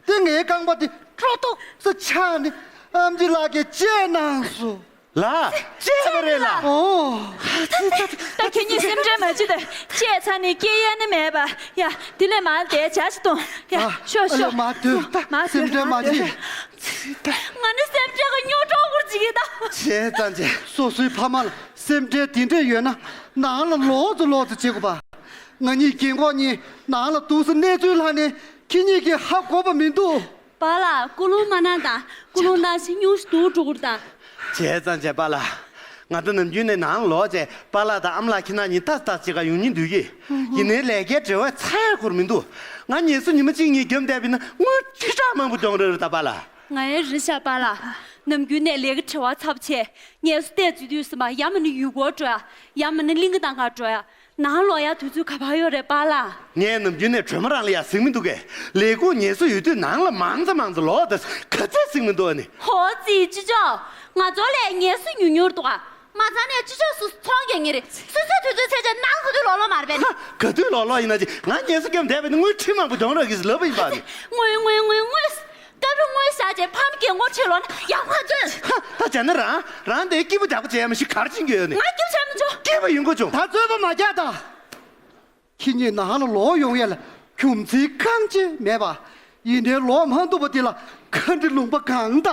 དེ་ངའི་རྐང་པ་དེ་ཀྲོ་ཏོག་ཙམ་ཆག་ནས་ཨམ་ཆི་ལགས་ཀྱིས་བཅད་གནང་སོང་། ལགས། བཅད་པ་རེད་ལགས། ཨོ། ད་ཁྱེད་གཉིས་སེམས་ཁྲལ་མ་བྱེད་དེ། བཅད་ཚར་ནས་སྐྱེལ་ཡས་ནི་མེད་པ། ཡ། དེ་ལས་མར་དེ་ཇ་ཞིག་འཐུང་། ཡ། ཨ། ཤོག་ཨ་ལས། ཤོག་མར་སྡོད། མར་སྡོད། སེམས་ཁྲལ་མ་མར་སྡོད། བྱེད། ང་ནི་སེམས་ཁྲལ་གྱི་རྙོག་གྲ་ཁུར་ཅིག་ཡིན་ད། བྱས་ཙང་བྱས། སོ་སོའི་ཕ་མ་ལ་སེམས་ཁྲལ་དེ་འདྲས་ཡོད་ན་ནང་ལ་ལོག་ཙམ་ལོག་ཙམ་བྱེད་དགོས་པ། ང་གཉིས་རྒན་གོག་གཉིས་ནང་ལ་འདུག་སེ་གནས་ཚུལ་ལྷག་ནས་ཁྱེད་གཉིས་ཀྱིས་ཧ་གོ་བ་མི་འདུག། པཱ་ལགས། སྐུ་རླུང་མ་གནང་དང་། སྐུ་རླུང་གནང་ཞིག་སྙུང་ཞིག་འདུག་འགྲོ་གི་རེད་ད། བྱས་ཙང་བྱས་པཱ་ལགས། ང་ཚོ་ནམ་རྒྱུན་ནས་ནང་ལོག་བྱས་པཱ་ལགས་དང་ཨ་མ་ལགས་ཁྱེད་རྣམ་གཉིས་ཏག་ཏག་བྱེད་ག་ཡོང་སྙིང་འདོད་ཀྱི། ཡིན་ནའི་ལས་ཀའི་བྲེལ་བས་ཚར་ཡ་འཁོར་མི་འདུག། ང་ངལ་གསོ་ཉི་མ་གཅིག་གཉིས་བརྒྱབ་བསྡད་པ་ཡིན་ན་དངུལ་ཁྲི་ཕྲག་མང་པོ་གྱོང་རག་རེད་ད་པཱ་ལགས། ང་ཡང་རེད་ཤག་པཱ་ལགས། ནམ་རྒྱུན་ནས་ལས་ཀ་བྲེལ་བ་ཚ་པོ་བྱས། ངལ་གསོ་ལྟས་འཛུལ་དུས་ཙམ་པ་ཡང་མིན་ན་ཡུལ་སྐོར་འགྲོ་ཡ། ཡང་མིན་ན་གླིང་ག་ནང་ག་འགྲོ་ཡ། ནང་ལོག་ཡ་དུས་ཚོད་ག་པར་ཡོད་རེད་པཱ་ལགས། ངས་ནམ་རྒྱུན་ནས་གྲོས་མོ་རང་ལ་ཡ་གཟིགས་མི་འདུག་གས། ལས་ཁུངས་ངལ་གསོ་ཡོད་དུས་ནང་ལ་མང་ཙམ་མང་ཙམ་ལོག་ད། ག་ཚད་གཟིགས་མི་འདུག་ཨ་ནི། ཧོ་ཙི་ཅི་ཅོ། ང་ཚོ་ལས་ངལ་གསོ་ཉུང་ཉུང་འདུག་ཨ། མ་ཚང་ནས་ཅི་ཅོ་སུ་ཚོང་རྒྱག་ངེས་རེད། སོ་སོའི་དུས་ཚོད་ཚད་ཅན་ནང་ག་དུས་ལོག་ལོག་མ་རེད་པས་ནི། ཧ། ག་དུས་ལོག་ལོག་ཡིན་ན་ཅི། ང་ངལ་གསོ་བརྒྱབ་བསྡད་པས་ནི་དངུལ་ཁྲི་མང་པོ་གྱོང་རག་གི་ཟེར་ལབ་པ་ཡིན་པ་ནི། དངུལ་དངུལ་དངུལ་དངུལ། སྐབས་རེ་དངུལ་བཞག་བྱས་ཕམ་རྒན་གོག་ཁྲིད་ལོག་ན་ཡག་པོ་མ་བརྩོན། ཧ། ད་བྱས་ན་རང་རང་དེ་སྐྱིད་པོ་རྒྱག་པོ་བྱས་ཡ་མ་གཞི་ག་རེ་བྱེད་ཀྱི་ཡོད་ནི། ང་སྐྱིད་པོ་བྱས་མི་འཇོག་སྐྱིད་པོ་ཡིན་དགོས་བྱུང་། ད་རྩོད་པ་མ་རྒྱག་ད། ཁྱེད་གཉིས་ནང་ལ་ལོག་ཡོང་ཡས་ལ་རྒྱུ་མཚན་གང་ཅི་མེད་པ། ཡིན་ནའི་ལོག་མ་ཐུབ་པ་དེ་ལ་ཁ་འདྲི་ལུང་པ་གང་ད།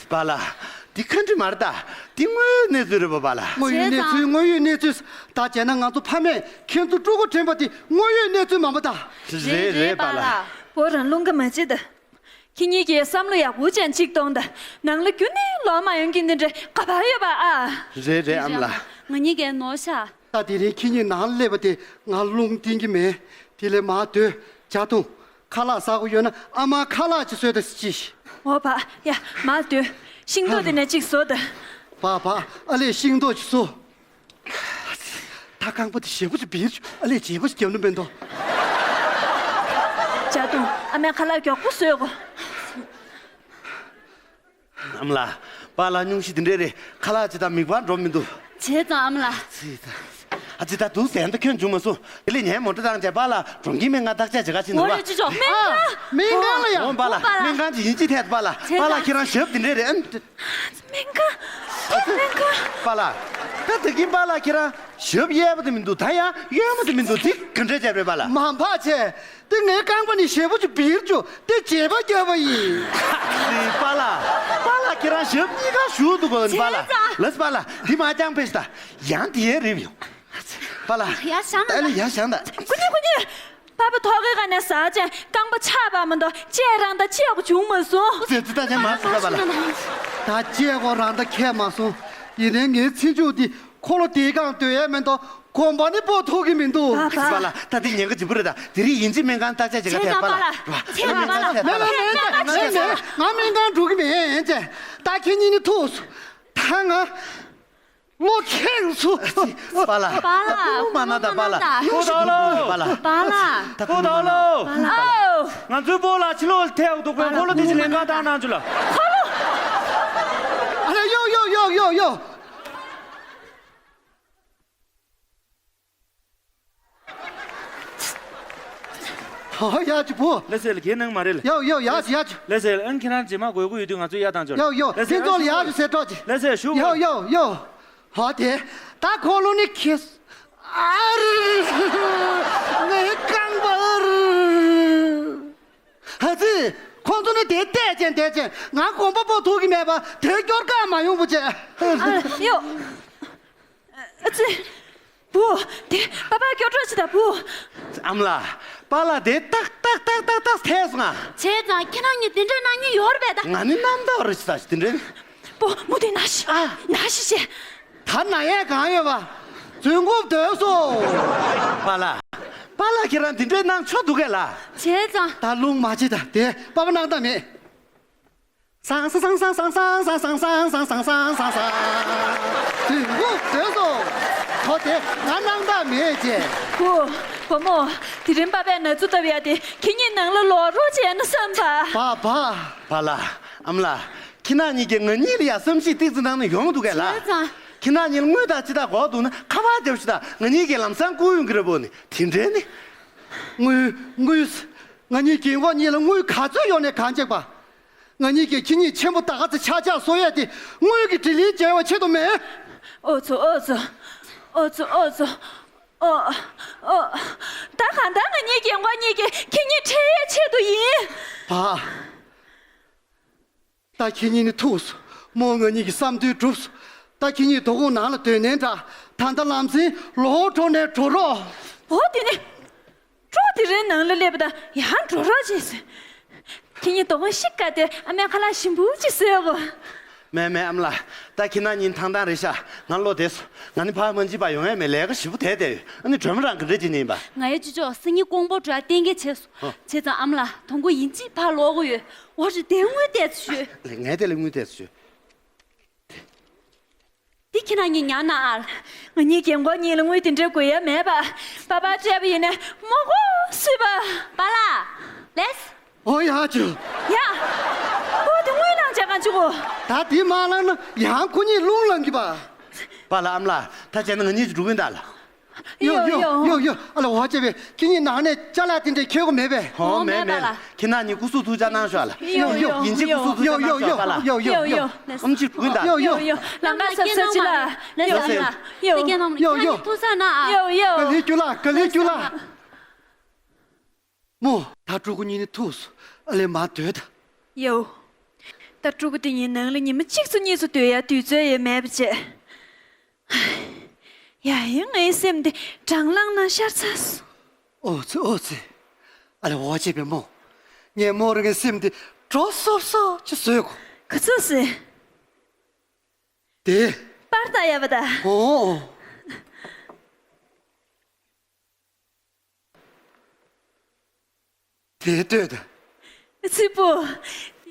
པཱ་ལགས། འདི་ཁ་འདྲི་མ་རེད་ད། འདི་དངོས་ཡོད་གནས་ཚུལ་རེད་པ་པཱ་ལགས། དངོས་ཡོད་གནས་ཚུལ། དངོས་ཡོད་གནས་ཚུལ། ད་བྱས་ན་ང་ཚོ་ཕ་མས་ཁྱེད་ཚོ་སྤྲུལ་སྐུ་དྲན་པ་དེ་དངོས་ཡོད་གནས་ཚུལ་མ་མ་ད། རེད་རེད་པཱ་ལགས། བུ་རང་བློ་འགེལ་མ་བྱེད་ད། ཁྱེད་གཉིས་ཀྱིས་བསམ་བློ་ཡག་པོ་ཅན་ཅིག་གཏོང་ད། ནང་ལ་རྒྱུན་ནས་ལོག་མ་ཡོང་གི་འདི་འདྲ་ག་པར་ཡོད་པ་ཨ། རེད་རེད་ཨ་མ་ལགས། ང་གཉིས་ཀས་ནོར་ཤག་ད་དེ་རིང་ཁྱེད་གཉིས་ནང་སླེབས་པ་དེ་ང་རླུང་བསྟན་གྱི་མེད། དེ་ལས་མར་སྡོད། ཇ་འཐུང་། ཁ་ལག་ཟ་དགོས་ཡོད་ན་ཨ་མ་ཁ་ལག་ཅིག་བཟོས་ད་ཅི། འོ་བ། ཡ། མར་སྡོད། ཤིང་ཏོག་དེ་ནས་ཅིག་བཟོ་ད། བ་བ། ཨ་ལས་ཤིང་ཏོག་ཅིག་བཟོ། ད་རྐང་པ་དེ་ཞེ་པོ་ཅིག་འབིར་བྱུང་། ཨ་ལས་བརྗེ་པོ་ཅིག་རྒྱབ་ན་མེད་དོ། ཇ་འཐུང་། ཨ་མའི་ཁ་ལག་མགྱོགས་པོ་བཟོས་གོ། ཨ་མ་ལགས། པཱ་ལགས་སྙུང་གཞི་དེ་འདྲས་རེད། ཁ་ལག་ཅི་ད་མིག་པར་འགྲོ་མི་འདུག་བྱས་ཙང་ཨ་མ་ལགས། ཙི་ད། ཨ་ཙི་ད་འདུག་ཟེར་ད་ཁྱོད་འཇུ་མ་སོང་། དེ་ལས་ངས་མོ་ཊ་བཏང་བྱས་པཱ་ལགས་གྲོང་ཁྱེར་སྨན་ཁང་བརྟག་དཔྱད་བྱེད་ག་ཕྱིན་འདུག་པ། ཨོ་རེད་ཅི་ཅོ་སྨན་ཁང་། སྨན་ཁང་ལ་ཡང་། འོང་པཱ་ལགས། སྨན་ཁང་ཅིག་ཡིན་ཅི་ཐད་དུ་པཱ་ལགས། པཱ་ལགས་ཁྱེད་རང་ཞབས་དེ་འདྲས་རེད་ཨ། སྨན་ཁང་། སྨན་ཁང་། པཱ་ལགས། ད་ད་གིན་པཱ་ལགས་ཁྱེད་རང་ཞབས་གཡས་པ་དེ་མི་འདུག་ད་ཡང་གཡོན་མ་དེ་མི་འདུག་དེ་ག་འདྲས་བྱས་པ་རེད་པཱ་ལགས། མ་འཕགས་བྱས། དེ་ངའི་རྐང་པ་ནི་ཞེ་པོ་ཅིག་འབིར་བྱུང་། དེ་བརྗེ་པོ་བརྒྱབ་པ་ཡིན། དེ་པཱ་ལགས། པཱ་ལགས་ཁྱེད་རང་ཞབས་གཉིས་ཀ་ཞུགས་འདུག་གོ་པཱ་ལགས། བྱས་ཙང་། ལགས་པཱ་ལགས། དེ་མ་རྐྱང་ཕེབས་ཤིག་ད། ཡང་དེ་ཡས་རིབ་ཡོང་། པཱ་ལགས། ཡར་བཞེངས་ན། ཨ་ལས་ཡར་བཞེངས་ད། ཀུ་ཉི་ཀུ་ཉི། པཱ་པ་ཐོག་ཁའི་སྒང་ནས་ཟག་བྱས་རྐང་པ་ཆག་པ་མ་གཏོགས་བཅད་རང་ད་བཅད་དགོས་བྱུང་མ་སོང་། ཙི་ཙི་ད་ཅང་མ་ཟེར་ད་པཱ་ལགས། ད་བཅད་དགོས་རང་ད་ཁྱད་མ་སོང་། ཡིན་ནའི་ངའི་ཚེ་མཇུག་འདི་འཁོར་ལོ་དེའི་སྒང་སྡོད་ཡས་མེད་དོ། གོམ་པ་ནི་སྤོ་ཐུབ་ཀྱི་མི་འདུག་པཱ་པ། པཱ་ལགས། ད་འདི་ཉེན་ཁ་ལྗིད་པོ་རེད་ད། དེ་རིང་ཡིན་གཅིག་སྨན་ཁང་བརྟག་དཔྱད་བྱེད་ག་ཕེབས་པཱ་ལགས། བྱས་ཙང་པཱ་ལགས། བྱས་ཙང་པཱ་ལགས། མེད་མེད་མེད་མེད་མེད། ང་སྨན་ཁང་འགྲོ་གི་མེད་ཅེས། ད་ཁྱེད་གཉིས་ནི་ཐུག་སོང་། ད་ང་བློ་ཁེངས་སོང་། པཱ་ལགས། པཱ་ལགས། ད་ཁོ་མ་ན་ད་པཱ་ལགས། ཁོ་ད་ལོ། པཱ་ལགས། པཱ་ལགས། ད་ཁོ་ད་ལོ། པཱ་ལགས། ང་ཚོའི་སྤོ་ལགས་ཕྱི་ལོགས་ལ་ཐལ་འདུག་པས། འཁོར་ལོ་དེ་ཅིག་ལེན་ག་བཏང་གནང་རྒྱུ་ལ། ཨ་ལས་ཡོ་ཡོ་ཡོ་ཡོ་ཡོ། ཧ་ཧ། ཡག་ཅིག་བུ། ལགས་སེ་ལགས། གའི་གནང་མ་རེད་ལགས། ཡོ་ཡོ། ཡག་ཅིག་ཡག་ཅིག་ལགས་སེ་ལགས། ཨ་ནི་ཁྱེད་རང་རྗེས་མ་དགོས་མཁོ་ཡོད་དུས་ང་ཚོ་གཡར་བཏང་ཆོག་ལགས་སེ། ཕན་ཚུན་ལ་ཡག་ཅིག་ཟེར་གྲོགས་ཅིག་ལགས་སེ་ཞུ་དགོས། ཡོ་ཡོ་ཡོ། ཧོ་དེ། ད་འཁོར་ལོ་ནི་ཁེ། ཨ་རི། ངའི་རྐང་པ་ཨ་རི། ཧ་ཙི། ཁོང་ཚོ་ནི་དེ་བལྟས་ཅན་བལྟས་ཅན། ང་གོམ་པ་སྤོ་ཐུབ་ཀྱི་མེད་པ་དེ་སྐྱོར་ག་མ་ཡོང་བུ་བྱས། ཨ་ཡོ། ཨ་ཙི། བུ། དེ་པཱ་པ་སྐྱོར་གྲོགས་བྱེད་དང་བུ། ཨ་མ་ལགས། པཱ་ལགས་དེ་ཏག་ཏག་ཏག་ཏག་ཏག་ཐལ་སོང་ང་། བྱས་ཙང་ཁྱེད་རང་གཉིས་དེ་འདྲའི་གནང་མཁན་ཡོད་རེད་པས་ད། ང་ནི་རྣམ་དག་རེད་ཟེར་ད་ཞིག་དེ་འདྲའི། བུ་མོ་དེ་ན་ཤི། ཨ། ན་ཤི་བྱས། ད་ན་ཡས་གང་ཡོད་པ། བཙོན་ཁོག་སྡོད་སོང་། པཱ་ལགས། པཱ་ལགས་ཁྱེད་རང་དེ་འདྲའི་གནང་ཆོག་འདུག་གས་ལགས། བྱས་ཙང་། ད་རླུང་མ་བྱེད་ད། དེ་པཱ་པ་གནང་ད་མེད། སང་སང་སང་སང་། དུས་འགོ་དོན་སོང་། ཁོ་དེ་ང་སྣང་དག་མེད་ཅེས། བུ། བུ་མོ། དེ་རིང་པཱ་པས་ན་ཚོད་བཏབ་ཡ་དེ་ཁྱེད་གཉིས་ནང་ལ་ལོག་རོགས་བྱས་ན་བསམ་པ། པཱ་པ། པཱ་ལགས། ཨ་མ་ལགས། ཁྱེད་རྣམ་གཉིས་ཀྱིས་ང་གཉིས་ལ་ཡ་བསམ་ཤེས་ཏིག་ཙི་གནང་ན་ཡོང་འདུག་གས་ལགས། བྱས་ཙང་། ཁྱེད་རྣམ་གཉིས་ལ་དངུལ་དང་ཅི་དག་དགོས་འདུག་ན་ཁ་པར་རྒྱབ་ཤིག་དང་། ང་གཉིས་ཀྱིས་ལམ་སང་བསྐུར་ཡོང་གི་རེད་བོ་ནི། དེ་འདྲས་ནི། དངུལ། དངུལ། ང་གཉིས་རྒན་གོག་གཉིས་ལ་དངུལ་ག་ཚོད་ཡོད་ནས་གང་བྱེད་པ། ང་གཉིས་ཀྱིས་ཁྱེད་གཉིས་ཆེན་པོ་ད་ག་ཚོད་ཆག་ཆག་བཟོ་ཡས་དེ་དངུལ་གྱི་དྲིན་ལན་འཇལ་བའི་ཆེད་དུ་མེད། ཨོ་ཙོ་ཨོ་ཙོ། ཨོ་ཙོ་ཨོ་ཙོ། ཨོ། ཨོ། ད་གང་ལྟར་ང་གཉིས་རྒན་གོག་གཉིས་ཀྱིས་ཁྱེད་གཉིས་ཁྲེལ་ཡས་ཆེད་དུ་ཡིན། ད། ད་ཁྱེད་གཉིས་ནི་ཐུག་སོང་། མོ་ང་གཉིས་ཀྱི་བསམ་འདུན་འགྲུབ་སོང་། ད་ཁྱེད་གཉིས་དོ་དགོང་ནང་ལ་སྡོད་ནའི་འདྲ། ད་ལྟ་ལམ་སེང་ལོག་འགྲོ་ནའི་འགྲོ་རོགས། འོ་དེ་ནི། ཀྲོ་དེ་རིང་ནང་ལ་སླེབས་པ་དང་ཡང་འགྲོ་རོགས་བྱས་སོང་། ཁྱེད་གཉིས་དོ་དགོང་ཤི་དཀའ་སྟེ་ཨ་མའི་ཁ་ལག་ཞིམ་པོ་ཅིག་བཟོས་གོ། མེད་མེད་ཨ་མ་ལགས། ད་ཁྱེད་རྣམ་གཉིས་ཐང་ཐང་རེད་ཤག་ང་ལོག་བསྡད་སོང་། ང་ནི་ཕར་མ་ཕྱིན་པར་ཡོང་ཡས་མེད། ལས་ཀ་ཞེ་པོ་དེ་བསྡད་ཡོད། ཨ་ནི་སྒྲོལ་མ་རང་ག་འདྲ་བྱེད་ནི་ཡིན་པ། ང་ཡི་ཅོ་ཅོ་སང་ཉིན་ཀོང་པོ་འགྲོ་ཡ་གཏན་འཁེལ་བྱས་སོང་། ཨ། བྱས་ཙང་ཨ་མ་ལགས་དོ་དགོང་ཡིན་གཅིག་ཕར་ལོག་དགོས་ཡོད། འོ་རེད། དེ་དངུལ་དེ་ཚོ་ཞུ། ལགས་ངས་དེ་ལ་དངུལ་དེ་ཚོ་ཞུ། འདི་ཁྱེད་རང་གཉིས་ཉར་ན་ཨ། ང་གཉིས་རྒན་གོག་གཉིས་ལ་དངུལ་དེ་འདྲ་དགོས་ཡ་མེད་པ། པ་ཕར་སྤྲད་པ་ཡིན་ན་མོ་གོ་སུས་པ། པཱ་ལགས། ལེས། ཨོ་ཡ་ཅུ། ཡ། ཨོ་དེ་དངུལ་ནང་བྱ་གང་བྱུང་གོ། ད་དེ་མ་བླངས་ན་ཡང་ཁོ་གཉིས་རླུང་ལངས་གི་པ། པཱ་ལགས་ཨ་མ་ལགས། ད་བྱས་ན་ང་གཉིས་ཀྱིས་འགྲོ་གི་ཡིན་ད་ལགས། ཡོ་ཡོ་ཡོ་ཡོ། ཨ་ལ་འོ་ཅེ་བེ་ཁྱེད་གཉིས་ནང་ནས་ཅ་ལག་དེ་འདྲས་འཁྱེར་དགོས་མེད་པས། ཧོ་མེད་མེད། ཁྱེད་རྣམ་གཉིས་སྐུ་གཟུགས་ཐུགས་ཅག་གནང་ཤོག་ཨ་ལ། ཡོ་ཡོ་ཡིན་གཅིག་སྐུ་གཟུགས་ཐུགས་ཅག་གནང་ཤོག་པཱ་ལགས། ཡོ་ཡོ་ཡོ། ཨམ་ཆི་འགྲོ་གི་ཡིན་ད། ཡོ་ཡོ་ཡོ། ལམ་ཁ་གཟབ་གཟབ་བྱེད་ལ། ལེས་ཡོ་ཡོ་ཡོ། ཡོ་ཡོ། ཁྱེད་རྣམ་གཉིས་ཐུགས་གཟབ་གནང་ཨ། ཡོ་ཡོ། ག་ལེ་རྒྱུ་ལ་ག་ལེ་རྒྱུ་ལ། མོ། ད་ཕྲུ་གུ་གཉིས་ནི་ཐུག་སོང་། ཨ་ལས་མར་སྡོད་ད། ཡོ། ད་ཕྲུ་གུ་དེ་གཉིས་ནང་ལ་ཉི་མ་གཅིག་ཚོ་གཉིས་ཚོ་སྡོད་ཡ་དུས་ཚོད་ཡོད་མེད་པ་བྱས། ཡ་ཡིན་ངའི་སེམས་དེ་གྲང་ལངས་ན་ཤར་ཚར་སོང་། ཨོ་ཙི་ཨོ་ཙི། ཨ་ལས་འོ་ཅེ་བེ་མོ། ངས་མོ་རང་གི་སེམས་དེ་དྲོ་སོབ་སོབ་ཅིག་བཟོས་གོ། ག་ཚོད་སེ། དེ། པར་ལྟ་ཡ་བ་ད། ཨོ། དེ་ལྟོས་དང་། ཚིག་པོ།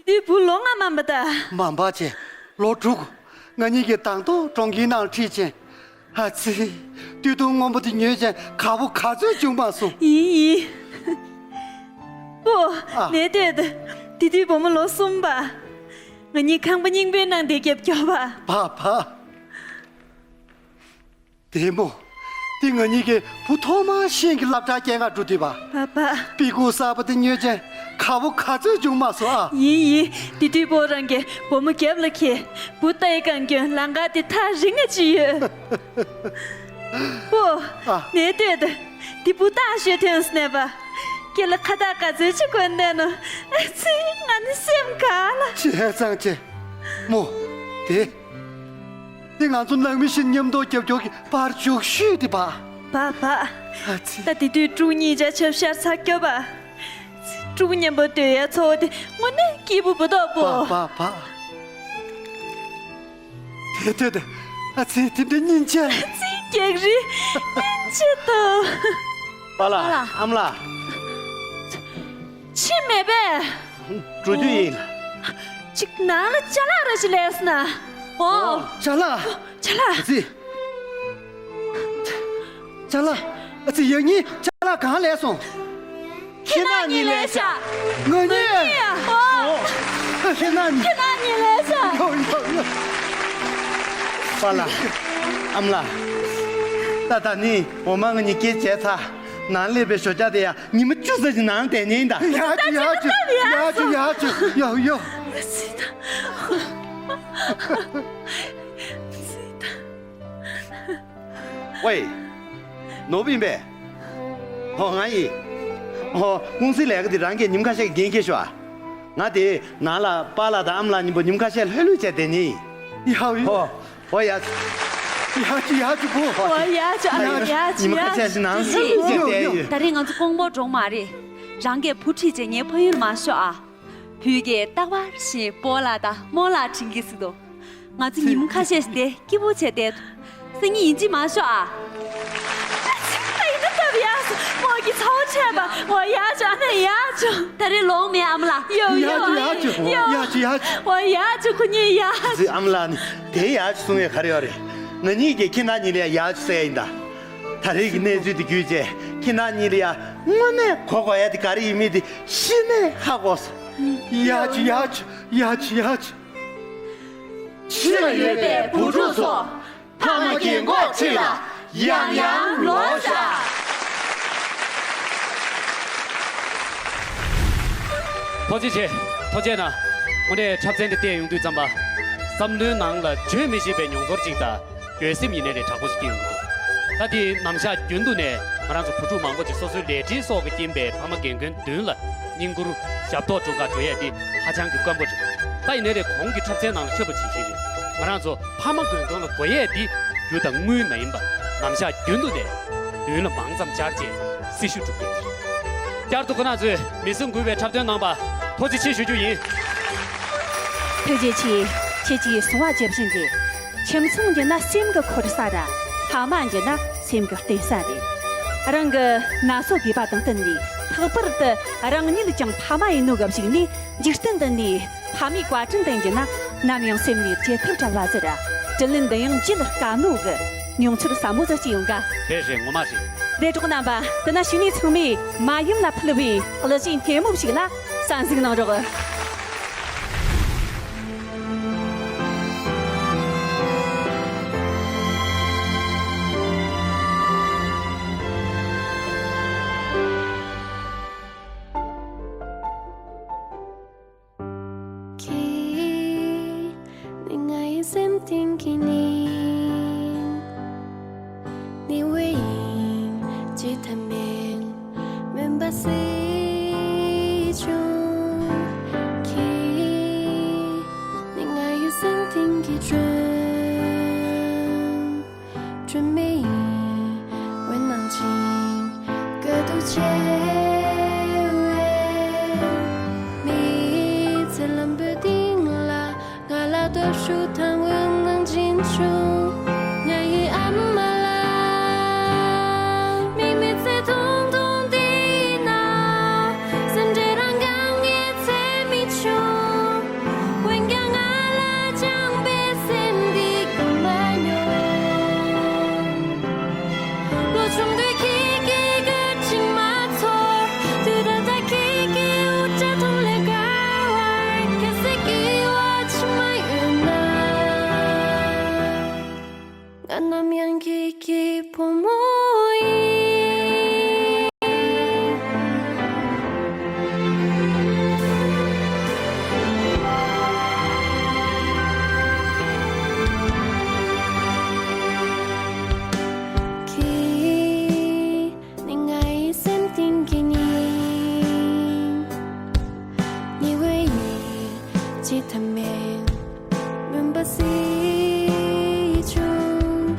དེ་དུས་བུ་ལོ་ལྔ་མན་པ་ད། མ་འབག་བྱས་ལོ་དྲུག་ང་གཉིས་ཀྱིས་དང་ཐོག་གྲོང་ཁྱེར་ནང་ཁྲིད་ཅིང་། ཨ་ཙི། དུས་ཐུང་སྔོན་པོ་དེ་ཉོས་ཅིང་ཁ་བོ་ག་ཚོད་བྱུང་མ་སོང་། ཡིན་ཡིན། པོ། ཨ། ནས་ལྟོས་དང་། དེ་དུས་བུ་མོ་ལོ་གསུམ་པ། ང་གཉིས་ཁང་པ་རྙིང་པའི་ནང་བསྡད་རྒྱབ་སྐྱོར་བ། བ་བ། བདེ་མོ། འདི་ང་གཉིས་ཀྱི་བུ་ཐོག་མར་ཤིང་གི་སློབ་གྲྭར་སྐྱེལ་ག་འགྲོ་དུས་པ། པ་པ། པི་ཀུ་གསར་པ་དེ་ཉོས་ཅན་ཁ་བོ་ག་ཚོད་བྱུང་མ་སོང་ཨ། ཡིན་ཡིན། དེ་དུས་པོ་རང་གིས་བུ་མོ་རྒྱབ་ལ་འཁྱེར། བུ་ལྟ་ཡི་གང་སྐྱོན་ལང་ཀ་དེ་ཐག་རིང་ང་ཅི་ཡོད། པོ། ཨ། ནས་ལྟོས་དང་། འདི་བུ་ལྟ་ཤོད་ཐོན་སྣེ་པ། ཁྱེད་ལ་ཁ་བཏགས་ག་ཚོད་ཅིག་གོན་བསྡད་ནོ། ཨ་ཙི་ང་ནི་སེམས་དགའ་ལ། བྱས་ཙང་བྱས། མོ། དེ། འདི་ང་ཚོ་ནང་མི་བཞིན་མཉམ་དུ་རྒྱབ་སྐྱོར་གྱི་པར་བཅུག་ཤོས་དེ་པ། པ་པ། ཨ་ཙི། ད་དེ་དུས་ཕྲུ་གུ་གཉིས་ཆ་ཆབ་ཤར་ཚ་སྐྱོ་པ། ཕྲུ་གུ་མཉམ་པོ་སྡོད་ཡ་ཚོ་བོ་དེ་དངོས་གནས་སྐྱིད་པོ་བུ་ཐོག་པོ། པ་པ་པ། དེ་དུས་དེ། ཨ་ཙི་དེ་འདྲ་སྙིང་རྗེ། ཨ་ཙི་རྒྱག་རི། སྙིང་རྗེ་དང་། པཱ་ལགས། པཱ་ལགས། ཨ་མ་ལགས། ཕྱི་མེད་པས། འགྲོ་རྒྱུ་ཡིན། ཅིག་ནང་ལ་ཅ་ལག་ར་ཞིག་ལས་སོང་ན། ཨོ། ཅ་ལག་ཅ་ལག་ཨ་ཙི། ཅ་ལག་ཨ་ཙི་ཡང་ཉིན་ཅ་ལག་གང་ལས་སོང་། ཁྱེད་རྣམ་གཉིས་ལས་ཤག་ང་གཉིས། ཨོ། ཁྱེད་རྣམ་གཉིས། ཁྱེད་རྣམ་གཉིས་ལས་ཤག་ཡོ་ཡོ་ཡོ། པཱ་ལགས། ཨ་མ་ལགས། ད་ད་ནི་འོ་མ་ང་གཉིས་སྐྱེལ་བྱས་ཚར། ནང་སླེབས་པའི་ཞོ་ཅག་དེ་ཡ་ཉི་མ་བཅུ་ཙམ་ཞིག་ནང་བསྡད་ཉན་ཡིན་ད། ཡ་ཅུ་ཡ་ཅུ་ཡ་ཅུ་ཡ་ཅུ་ཡ་ཡོ། ཝེ། ནོར་བུ་ཡིན་པས། ཧོ་ང་ཡིན། ཧོ་ཀུང་སིའི་ལས་ཀ་དེ་རང་གིས་ཉིན་ཁ་ཤས་ཀྱི་འགན་འཁྱེར་ཤོག་ཨ། ང་དེ་ནང་ལ་པཱ་ལགས་དང་ཨ་མ་ལགས་གཉིས་པོ་ཉིན་ཁ་ཤས་ལྷོད་ལྷོད་བྱས་བསྡད་ཉན་ཡིན། ཡ་ཧོ། ཧོ་ཡ། ཡ་ཅི་ཡ་ཅི་བུ། ཨོ་ཡ་ཅི་ཨ་ཡ་ཅི་ཉི་མ་ཁ་ཤས་ཤིག་ནང་ལྷོད་ལྷོད་བྱས་བསྡད་ཡོད། ད་རེས་ང་ཚོ་ཀོང་པོ་འགྲོ་མ་རེད། རང་གིས་བུ་ཁྲིད་བྱས་ངའི་ཕ་ཡུལ་མ་ཤོག་ཨ། བུ་གས་རྟག་པར་བཞིན་སྤོ་ལགས་དང་རྨོ་ལགས་དྲན་གྱི་ཟེར་དོ། ང་ཚོ་ཉིན་མོ་ཁ་ཤས་ཤིག་དེ་སྐྱིད་པོ་བྱས་བསྡད། སང་ཉིན་ཡིན་གཅིག་མ་ཤོག་ཨ། ཨ་ཙི། ཨ་ཡིན་ད་ད་ཡ་སོ་མོ་གི་ཚ་བོ་ཆད་པ། འོ་ཡ་ཅོ་ཨ་ན་ཡ་ཅོ། ད་རེས་ལོང་མེད་ཨ་མ་ལགས། ཡོ་ཡ་ཅོ་ཡ་ཅོ་ཡ་ཅོ་ཡ་ཅོ། འོ་ཡ་ཅོ་ཁོ་གཉིས་ཡ་ཅོ། ཨ་ཙི་ཨ་མ་ལགས་ནི་དེ་ཡ་ཅོ་གསུང་ཡས་ག་རེ་ཡོད་རེད། ང་གཉིས་ཀྱིས་ཁྱེད་རྣམ་གཉིས་ལ་ཡ་ཅོ་ཟེར་ཡ་ཡིན་ད། ད་རེས་ཀྱི་གནས་ཚུལ་དེ་བརྒྱུད་བྱས་ཁྱེད་རྣམ་གཉིས་ལ་ཡ་དངོས་གནས་གོ་དགོས་ཡ་དེ་ག་རེ་ཡིན་མིན་དེ་གཞི་ནས་ཧ་གོ་སོང་། ཡ་ཅོ་ཡ་ཅོ་ཡ་ཅོ་ཡ་ཅོ། ཕྱི་ལ་ཡོད་པའི་བུ་ཕྲུག་ཚོ། ཕ་མ་རྒན་གོག་ཁྲིད་ལ་ཡང་ཡང་ལོག་ཤག་ཐུགས་རྗེ་ཆེ། ཐུགས་རྗེ་གནང་། འདྲའི་འཁྲབ་ཚན་འདི་བལྟས་ཡོང་དུས་ཙམ་པ། བསམ་བློའི་ནང་ལ་བརྗོད་མི་ཤེས་པའི་མྱོང་ཚོར་ཅིག་དང་། འགྱོད་སེམས་ཡིན་ནའི་རེད་དྲག་པོ་ཞིག་སྐྱེ་ཡོང་གི་འདུག་ད་དེ་ནམ་ཞག་རྒྱུན་དུ་ནས་ང་རང་ཚོ་བུ་ཕྲུག་མང་པོ་ཅིག་སོ་སོའི་ལས་བྲེལ་སོགས་ཀྱི་རྐྱེན་པས་ཕ་མ་རྒན་རྒོན་མདུན་ལ་བསྙེན་བཀུར་ཞབས་ཏོག་སྒྲུབ་གར་འགྲོ་ཡས་འདི་ཧ་ཅང་གི་དཀོན་པོ་རེད། ད་ཡིན་ནའི་རེད་གོང་གི་འཁྲབ་ཚན་ནང་ལ་འཁྲབ་པ་ཇི་བཞིན་རེད། ང་རང་ཚོ་ཕ་མ་རྒན་རྒོན་ལ་དགོས་ཡས་འདི་རྒྱུ་དང་དངུལ་མ་ཡིན་པ་ནམ་ཞག་རྒྱུན་དུ་ནས་མདུན་ལ་མང་ཙམ་བཅར་རྗེས་སྲི་ཞུ་སྒྲུབ་ཡས་རེད། བསྐྱར་དུ་ཁོ་ན་ཚོས་མི་སེམས་འགུལ་བའི་འཁྲབ་སྟོན་གནང་པ་ཐུགས་རྗེ་ཆེ་ཞུ་རྒྱུ་ཡིན། ཐུགས་རྗེ་ཆེ། ཁྱེད་ཀྱིས་གསུང་བ་ཇི་བཞིན་རེད། ཁྱིམ་ཚང་འདི་ན་སེམས་ཀྱི་འཁོར་ས་ར། ཕ་མ་འདི་ན་སེམས་ཀྱི་བརྟེན་ས་རེད། རང་གི་ན་ཚོད་རྒས་པ་དང་བསྟུན་ནས་ལྷག་པར་དུ་རང་ཉིད་ཀྱང་ཕ་མ་ཡིན་ནོ་ག་གཞིགས་ནས་འཇིག་རྟེན་འདི་ནས་ཕ་མའི་བཀའ་དྲིན་ལྡན་གྱི་ན་ནམ་ཡང་སེམས་ནས་བརྗེད་ཐབས་བྲལ་བ་ཟེར། དྲིན་ལན་འདི་ཡང་འཇལ་དཀའ་ནོ་གི་མྱོང་ཚོར་ཟབ་མོ་ཟིག་ཅིག་ཡོང་ག་རེད་རེད་ངོ་མ་རེད། རེད་གྲོགས་རྣམ་པ། དེ་ན་ཞུ་ནས་ཚང་མས་མ་ཡུམ་ལ་ཕུལ་བའི་གླུ་གཞས་སྙན་མོ་ཞིག་ལ་གསན་གཟིགས་གནང་རོགས། ཁྱེད་ནི་ང་ཡི་སེམས་གཏིང་གི་གཉེན། ནི་བའི་ཡིན་ཅི་ཐ་མེད་མུན་པ་སེལ་བྱུང་། ཁྱེད་ནི་ང་ཡི་སེམས་གཏིང་གི་སྒྲོན། སྒྲོན་མེ་ཡི་འོད་སྣང་ཅན་དཀའ་སྡུག་ཆེ་བའི་མི་ཚེ་ལམ་བུའི་སྟེང་ལ། ང་ལ་སྟོབས་ཤུགས་དང་འོད་སྣང་སྦྱིན་བྱུང་། ང་ཡི་ཨ་མ་ལགས། མིག་མི་ཚེ་ཐུང་ཐུང་འདི་ན། སེམས་ཁྲལ་རང་གང་ངེས་ཚེ་མི་ཆུང་། འོན་ཀྱང་ང་ལ་བཅངས་པའི་སེམས་འདི་འགུལ་མ་མྱོང་། ལོ་ཆུང་དུས་ཁྱེད་ཀྱི་སྐད་ཅིག་མ་ཚོར། དུས་ད་ལྟ་ཁྱེད་ཀྱི་དབུ་སྐྲ་དུང་ལས་དཀར་བར། ཁྱེད་ཚོའི་སྐྱེ་བ་ཕྱི་མ་ཡོད་ན། ང་ནམ་ཡང་ཁྱེད་ཀྱི་བུ་མོ་ཡིན། ཁྱེད་ནི་ང་ཡི་སེམས་གཏིང་གི་གཉེན། ཉེ་བའི་ཡིད་ཀྱི་མཐའ་མེད་མུན་པ་སེལ་བྱུང་།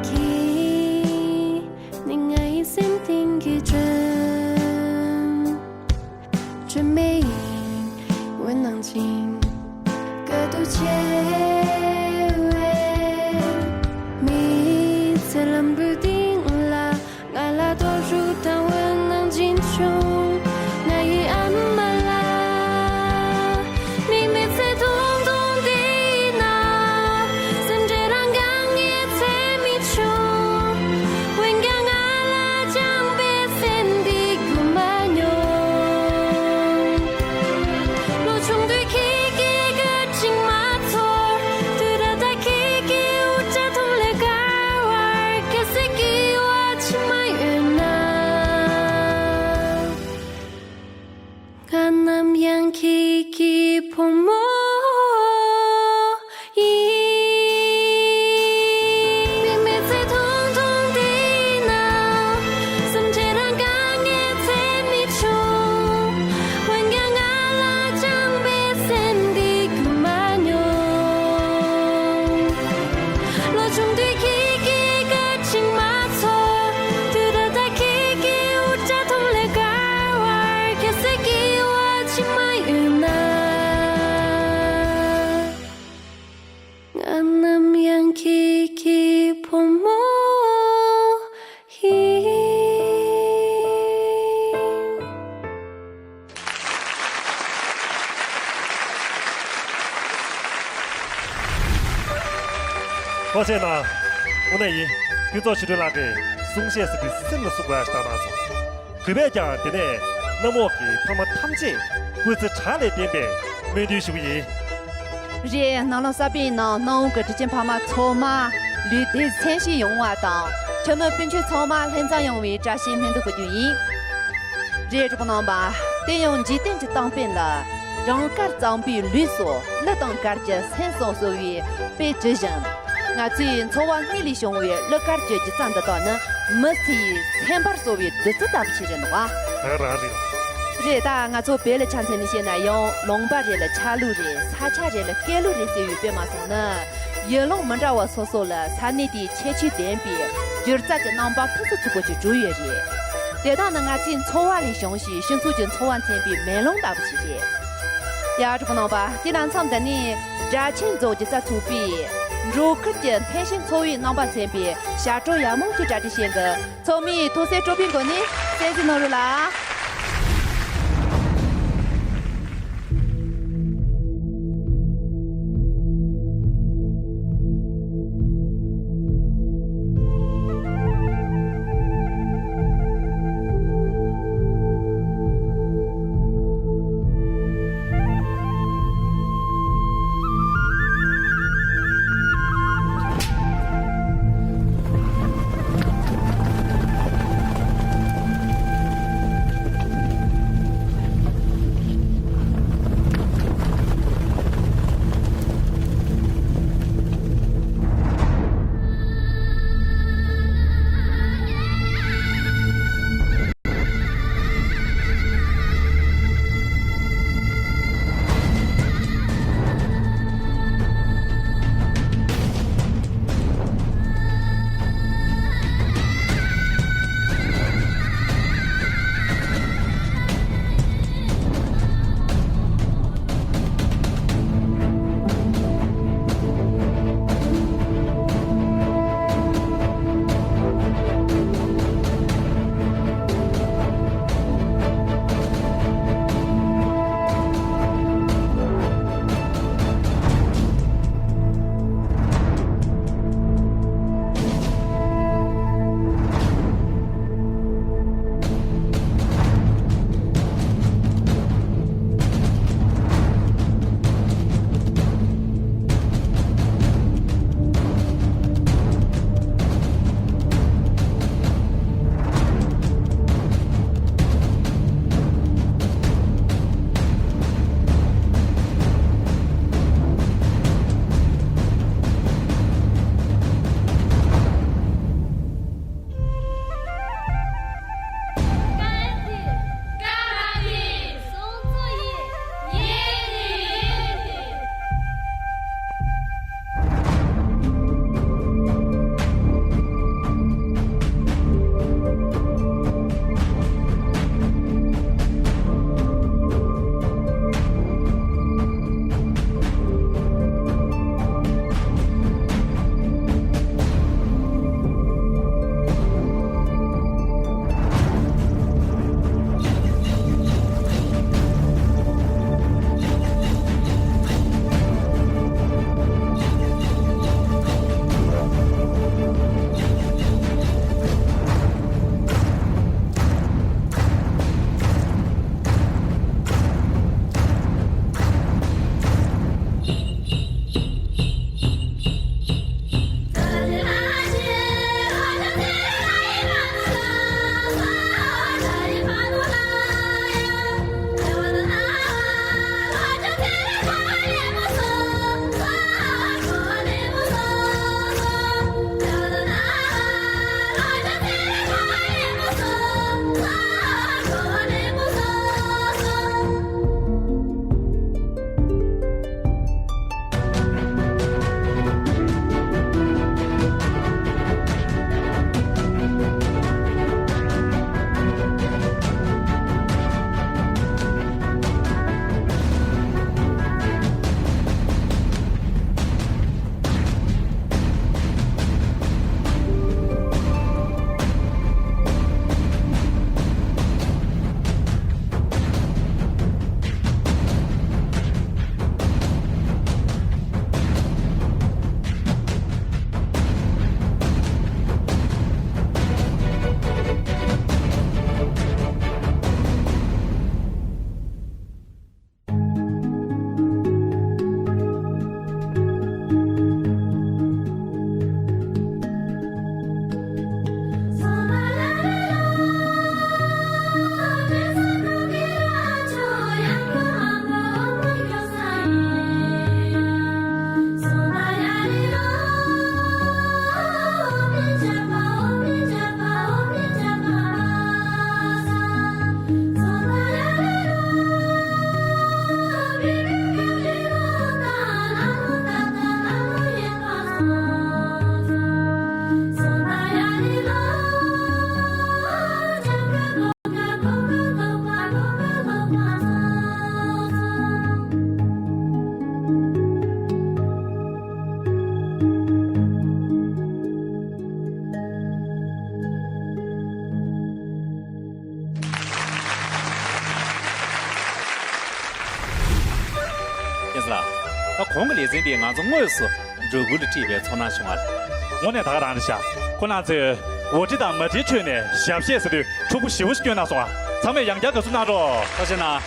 ཁྱེད་ནི་ངའི་སེམས་གཏིང་གི་སྒྲོན། སྒྲོན་མེ་ཡི་འོད་སྣང་ཅན། དཀའ་སྡུག་ཆེ་བའི་མི་ཚེ་ལམ་བུའི་སྟེང་ལ། ང་ལ་སྟོབས་ཤུགས་དང་འོད་སྣང་སྦྱིན་བྱུང་། ང་ཡི་ཨ་མ་ལགས། མིག་མི་ཚེ་ཐུང་ཐུང་འདི་ན། སེམས་ཁྲལ་རང་གང་ངེས་ཚེ་མི་ཆུང་། འོན་ཀྱང་ང་ལ་བཅངས་པའི་སེམས་འདི་འགུལ་མ་མྱོང་། ལོ་ཆུང་དུས་ཁྱེད་ཀྱི་སྐད་ཅིག་མ་ཚོར། དུས་ད་ལྟ་ཁྱེད་ཀྱི་དབུ་སྐྲ་དུང་ལས་དཀར་བར། ཁྱེད་ཚོའི་སྐྱེ་བ་ཕྱི་མ་ཡོད་ན། ང་ནམ་ཡང་ཁྱེད་ཀྱི་བུ་མོ་ཡིན། མིག་མི་ཚེ་ཐུང་ཐུང་འདི་ན། སེམས་ཁྲལ་རང་གང་ངེས་ཚེ་མི་ཆུང་། འོན་ཀྱང་ང་ལ་བཅངས་པའི་སེམས་འདི་འགུལ་མ་མྱོང་། ལོ་ཆུང་དུས་ཁྱེད་ཀྱི་སྐད་ཅིག་མ་ཚོར། དུས་ད་ལྟ་ཁྱེད་ཀྱི་དབུ་སྐྲ་དུང་ལས་དཀར་བར། ཁྱེད་ཚོའི་སྐྱེ་བ་ཕྱི་མ་ཡོད་ན། ང་ནམ་ཡང་ཁྱེད་ཀྱི་བུ་མོ་ཡིན། ཐུགས་རྗེ་གནང་། དངོས་གནས་ཡིན། ཕུན་ཚོགས་ཆོས་སྒྲོན་ལགས་ཀྱིས་གསུང་བཤད་ཟེར་དུས་སེམས་ལ་ཟུག་པ་ཞིག་བཏང་གནང་སོང་། གུས་པས་ཀྱང་དེ་ནས་གནམ་འོག་གི་ཕ་མ་ཐམས་ཅད་སྐུ་ཚེ་དྲག་ལས་བརྟན་པའི་སྨོན་འདུན་ཞུ་གི་ཡིན། རེད། ནང་ལོ་གསར་པའི་ནང་གནམ་འོག་གི་དྲིན་ཅན་ཕ་མ་ཚང་མ་ལུས་བདེ་མཚན་ཤིང་ཡོང་བ་དང་། ཁྱིམ་མི་སྤུན་མཆེད་ཚང་མ་ལྷན་འཛོམས་ཡོང་བའི་བཀྲ་ཤིས་སྨོན་འདུན་ཞུ་རྒྱུ་ཡིན། རེད། གྲོགས་པོ་རྣམ་པ། དེ་ཡང་འཇིག་རྟེན་གྱི་གཏམ་དཔེ་ལ། །ཞིང་དཀར་གཙང་པོའི་ལུས་སོ། །ཀླུ་དང་དཀར་གྱི་སེམས་སོ་ཟེར་བའི་དཔེ་ཇི་བཞིན། ང་ཚོའི་འཚོ་བ་དངོས་ལས་བྱུང་བའི་ཀླུ་དཀར་གྱི་སྒྱུ་རྩལ་འདི་དག་ནི་མི་ཚེའི་སེམས་པར་གསོ་བའི་བདུད་རྩི་ལྟ་བུ་ཞིག་རེད་འདུག་པ། ད་རང་རེད། རེད། ད་ང་ཚོ་བོད་ལ་ཆ་མཚོན་ནས་བཤད་ན་ཡང་ལུང་པ་རེ་ལ་ཆ་ལུགས་རེ། ས་ཆ་རེ་ལ་སྐད་ལུགས་རེ་ཟེར་བའི་དཔེ་མ་སོང་ན། ཡུལ་ལུང་མི་འདྲ་བ་སོ་སོ་ལ་ས་གནས་དེའི་ཁྱད་ཆོས་ལྡན་པའི་སྒྱུ་རྩལ་གྱི་རྣམ་པ་ཕུན་སུམ་ཚོགས་པོ་ཞིག་གྲུབ་ཡོད་རེད། དེ་དག་ནི་ང་ཚོའི་འཚོ་བ་ལས་བྱུང་ཞིང་སྤྱི་ཚོགས་ཀྱི་འཚོ་བ་མཚོན་པའི་མེ་ལོང་ལྟ་བུ་ཞིག་རེད། ཡ། གྲོགས་པོ་རྣམ་པ། དེ་དང་མཚམས་འདི་ནས་སྦྲ་ཆེན་རྫོང་སྒྱུ་རྩལ་ཚོགས་པས་འབྲོག་ཁུལ་གྱི་ཕན་ཞིང་འཚོ་བའི་རྣམ་པ་མཚོན་པའི་ཞབས་བྲོ་ཡག་མོ་ཞིག་གྲ་སྒྲིག་བྱས་འདུག །ཚོགས་མིའི་ཐུགས་སྲས་སྤྲོ་པོའི་སྒོ་ནས་གསན་གཟིགས་གནང་རོགས་ལ། ད་གོང་གི་ལེ་ཚན་འདི་ང་ཚོ་དངོས་སུ་སྦྲ་གུར་ལ་ཁྲིད་པའི་ཚོར་སྣང་བྱུང་བ་རེད། དངོས་གནས་ད་ག་རང་རེད་ཤག་ཁོ་རང་ཚོས་འོ་དྲི་དང་མ་དྲིའི་ཁྲོད་ནས་ཞབས་གཞས་ཟེར་དུས་ཕྲུ་གུ་ཞེ་པོ་ཞིག་སྐྱོན་གནང་སོང་ཨ། ཚང་མས་ཡང་བསྐྱར་དགའ་བསུ་གནང་རོགས། ཐུགས་རྗེ་གནང་།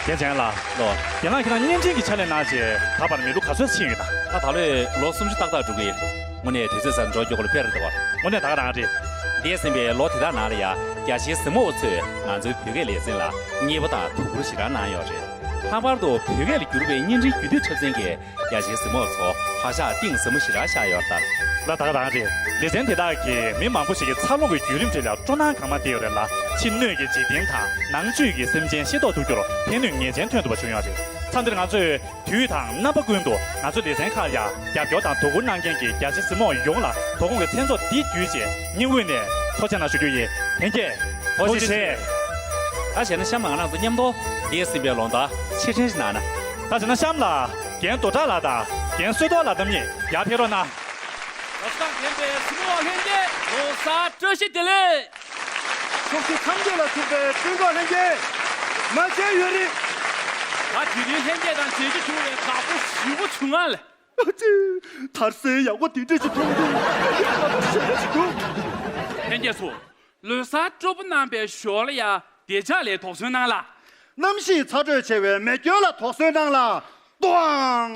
རྒན་ལགས་ལོ། རྒན་ལགས་ཁྱེད་རང་བརྙན་འཕྲིན་གྱི་ཕྱག་ལས་གནང་བྱས་ད་བར་མི་ལོ་ག་ཚོད་ཕྱིན་ཡོད་ད། ད་ད་ལོས་ལོ་སུམ་ཅུ་ཏག་ཏག་འགྲོ་གི་ཡོད། དངོས་གནས་དུས་ཚོད་ཟ་འགྲོ་རྒྱུ་གོ་ལ་ཕེར་འདུག་བ། དངོས་གནས་ད་ག་རང་རེད། འདས་ཟིན་པའི་ལོ་དེ་དག་ནང་ལ་ཡང་རྒྱ་ཆེའི་གཟིགས་མོ་བ་ཚོས་ང་ཚོའི་བོད་སྐད་ལེ་ཚན་ལ་མཉེས་པོ་དང་དོ་ཁུར་ཞེ་དྲག་གནང་ཡོད་རེད། ལྷག་པར་དུ་བོད་སྐད་ལ་བསྒྱུར་བའི་བརྙན་འཕྲིན་རྒྱུན་མཐུད་འཁྲབ་ཚན་གྱིས་རྒྱ་ཆེའི་གཟིགས་མོ་བ་ཚོ་བག་ཆགས་གཏིང་ཟབ་མོ་ཞེ་དྲག་བཞག་ཡོད་རེད་ད། ལ་ད་ག་རང་རེད། ལེ་ཚན་དེ་དག་གིས་མི་མང་པོ་ཞིག་གི་འཚར་ལོངས་ཀྱི་བརྒྱུད་རིམ་ཁྲོད་ལ་སྤྲོ་སྣང་གང་མང་སྟེར་ཡོད་རེད་ལ། ཕྱི་སྣོད་ཀྱི་འཇིག་རྟེན་དང་ནང་བཅུད་ཀྱི་སེམས་ཅན་ཤེས་རྟོགས་ཐུབ་རྒྱུར་ཕན་ནུས་ངེས་ཅན་ཐོན་ཐུབ་པ་བྱུང་ཡོད་རེད། མཚམས་འདིར་ང་ཚོས་དུས་དང་རྣམ་པ་ཀུན་ཏུ་ང་ཚོའི་ལེ་ཚན་ཁག་ལ་རྒྱབ་སྐྱོར་དང་དོ་ཁུར་གནང་མཁན་གྱི་རྒྱ་ཆེ་གཟིགས་མོ་ཡོངས་ལ་དོ་དགོང་གི་མཚན་ཚོགས་འདི་བརྒྱུད་བྱས་སྙིང་དབུས་ནས་ཐུགས་རྗེ་གནང་ཞུ་རྒྱུ་ཡིན། ལྷན་རྒྱས་ཐུགས་རྗེ་ཆེ། ད་བྱས་ན་གཤམ་ལ་ང་རང་ཚོ་མཉམ་དུ་འདས་ཟིན་པའི་ལོ་ཟླ་ཕྱིར་དྲན་ཞིག་གནང་ན། ད་བྱས་ན་གཤམ་ལ་རྒན་རྡོ་གྲགས་ལགས་དང་རྒན་བསོད་རྡོར་ལགས་རྣམ་གཉིས་ཡར་ཕེབས་རོགས་གནང་། གཟིགས་སྟངས་ལྡན་པའི་གཟིགས་མོ་བ་ལྷན་རྒྱས་ལོ་གསར་བཀྲ་ཤིས་བདེ་ལེགས། ཕྱོགས་བཞི་མཚམས་བརྒྱད་ལ་ཚུགས་པའི་སྤྲིན་ཀོ་ལྷན་རྒྱས། མ་བྱན་ཡོད་རེད། ད་དེ་རིང་ལྷན་རྒྱས་དང་མཇལ་རྒྱུ་བྱུང་བའི་དགའ་པོ་ཞེ་པོ་བྱུང་ང་ལ། ཨ་ཙི། དར་སའི་ཡག་པོ་དེ་འདྲ་ཞིག་མཐོང་དུས་ཡག་པོ་ཞེ་པོ་ཞིག་འདུག་ལྷན་རྒྱས་ཚོ། ལོ་གསར་སྤྲོ་པོ་གནང་བའི་ཞོར་ལ་ཡ་བདེ་འཇགས་ལ་དོགས་ཟོན་གནང་ལ། གནམ་གཤིས་ཚ་དྲོད་ཆེ་བའི་མེ་སྐྱོན་ལ་དོགས་ཟོན་གནང་ལ། ཏོའང་།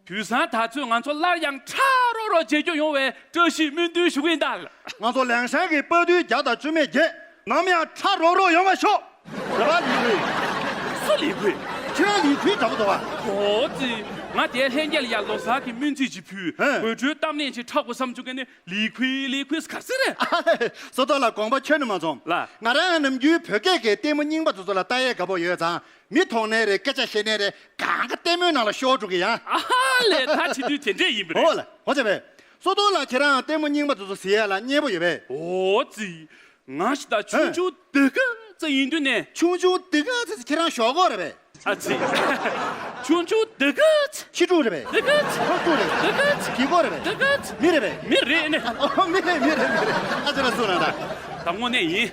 དུས་སང་ད་ཚོད་ང་ཚོ་སླར་ཡང་ཁྲ་རོག་རོག་མཇལ་རྒྱུ་ཡོང་བའི་བཀྲ་ཤིས་སྨོན་འདུན་ཞུ་གི་ཡིན་ད། ང་ཚོ་ལེང་ཤང་གི་དཔའ་རྟུལ་བརྒྱ་དང་བཅུ་མེད་བརྒྱད་ནམ་ཡང་ཁྲ་རོག་རོག་ཡོང་བ་ཤོག་རེད་པ། ལི་ཁུའི། སུ་ལི་ཁུའི། ཁྱེད་རང་ལི་ཁུའི་འདྲ་པོ་འདུག་བ། ཨོ་ཙི། ང་དེའི་ལྷན་རྒྱས་ལ་ཡ་ལོ་གསར་གྱི་སྨོན་ཚིག་ཅིག་ཕུལ། ཧེ། དགོད་བྲོའི་གཏམ་གླེང་ཅིག་འཁྲབ་དགོས་བསམ་བྱུང་གི་ནི། ལི་ཁུའི་ལི་ཁུའི་ག་ཟེར་རེད། ཨ་ལེ། བསོད་རྡོར་ལགས་དགོངས་པ་ཁྱོན་ནས་མ་ཚོམས། ལགས། ང་རང་ནམ་རྒྱུན་བོད་སྐད་ཀྱི་ལྟད་མོ་རྙིང་པ་དེ་ཚོ་ལ་ལྟ་ཡས་དགའ་པོ་ཡོད་ཙང་། མི་མཐོང་ནའི་རེད། སྐད་ཆ་བཤད་ནའི་རེད། གང་ག་ལྟད་མོའི་ནང་ལ་ཤོར་འགྲོ་གི་ཡ། ཨ་ལེ། ད་བྱེད་དུས་དེ་འདྲས་ཡིན་པ་རེད། ཨོ་ལེ། ཨོ་ཙི་བས། བསོད་རྡོར་ལགས་ཁྱེད་རང་ལྟད་མོ་རྙིང་པ་དེ་ཚོ་གཟིགས་ཡས་ལ་མཉེས་པོ་ཡོད་པས། ཨོ་ཙི། ང་ཞིག་ད་ཆུང་ཆུང་སྡེ་དཀར་ཙི་ཡིན་དུས་ནས། ཆུང་ཆུང་སྡེ་དཀར་ཙི་ཁྱེད་རང་ཞོག་གོ་རེད་པས། ཨ་ཙི། ཆུང་ཆུང་སྡེ་དཀར་ཙི། ཁྱི་ཕྲུག་རེད་པས། སྡེ་དཀར་ཙི། ཕག་ཕྲུག་རེད་པས། སྡེ་དཀར་ཙི། གི་གོ་རེད་པས། སྡེ་དཀར་ཙི། མི་རེད་པས། མི་རེད་ནི། ཨ་ཨོ་མི་རེད་མི་རེད་མི་རེད། ཨ་ཙི་ལ་སུ་ན་ད། ད་དངོས་གནས་ཡིན།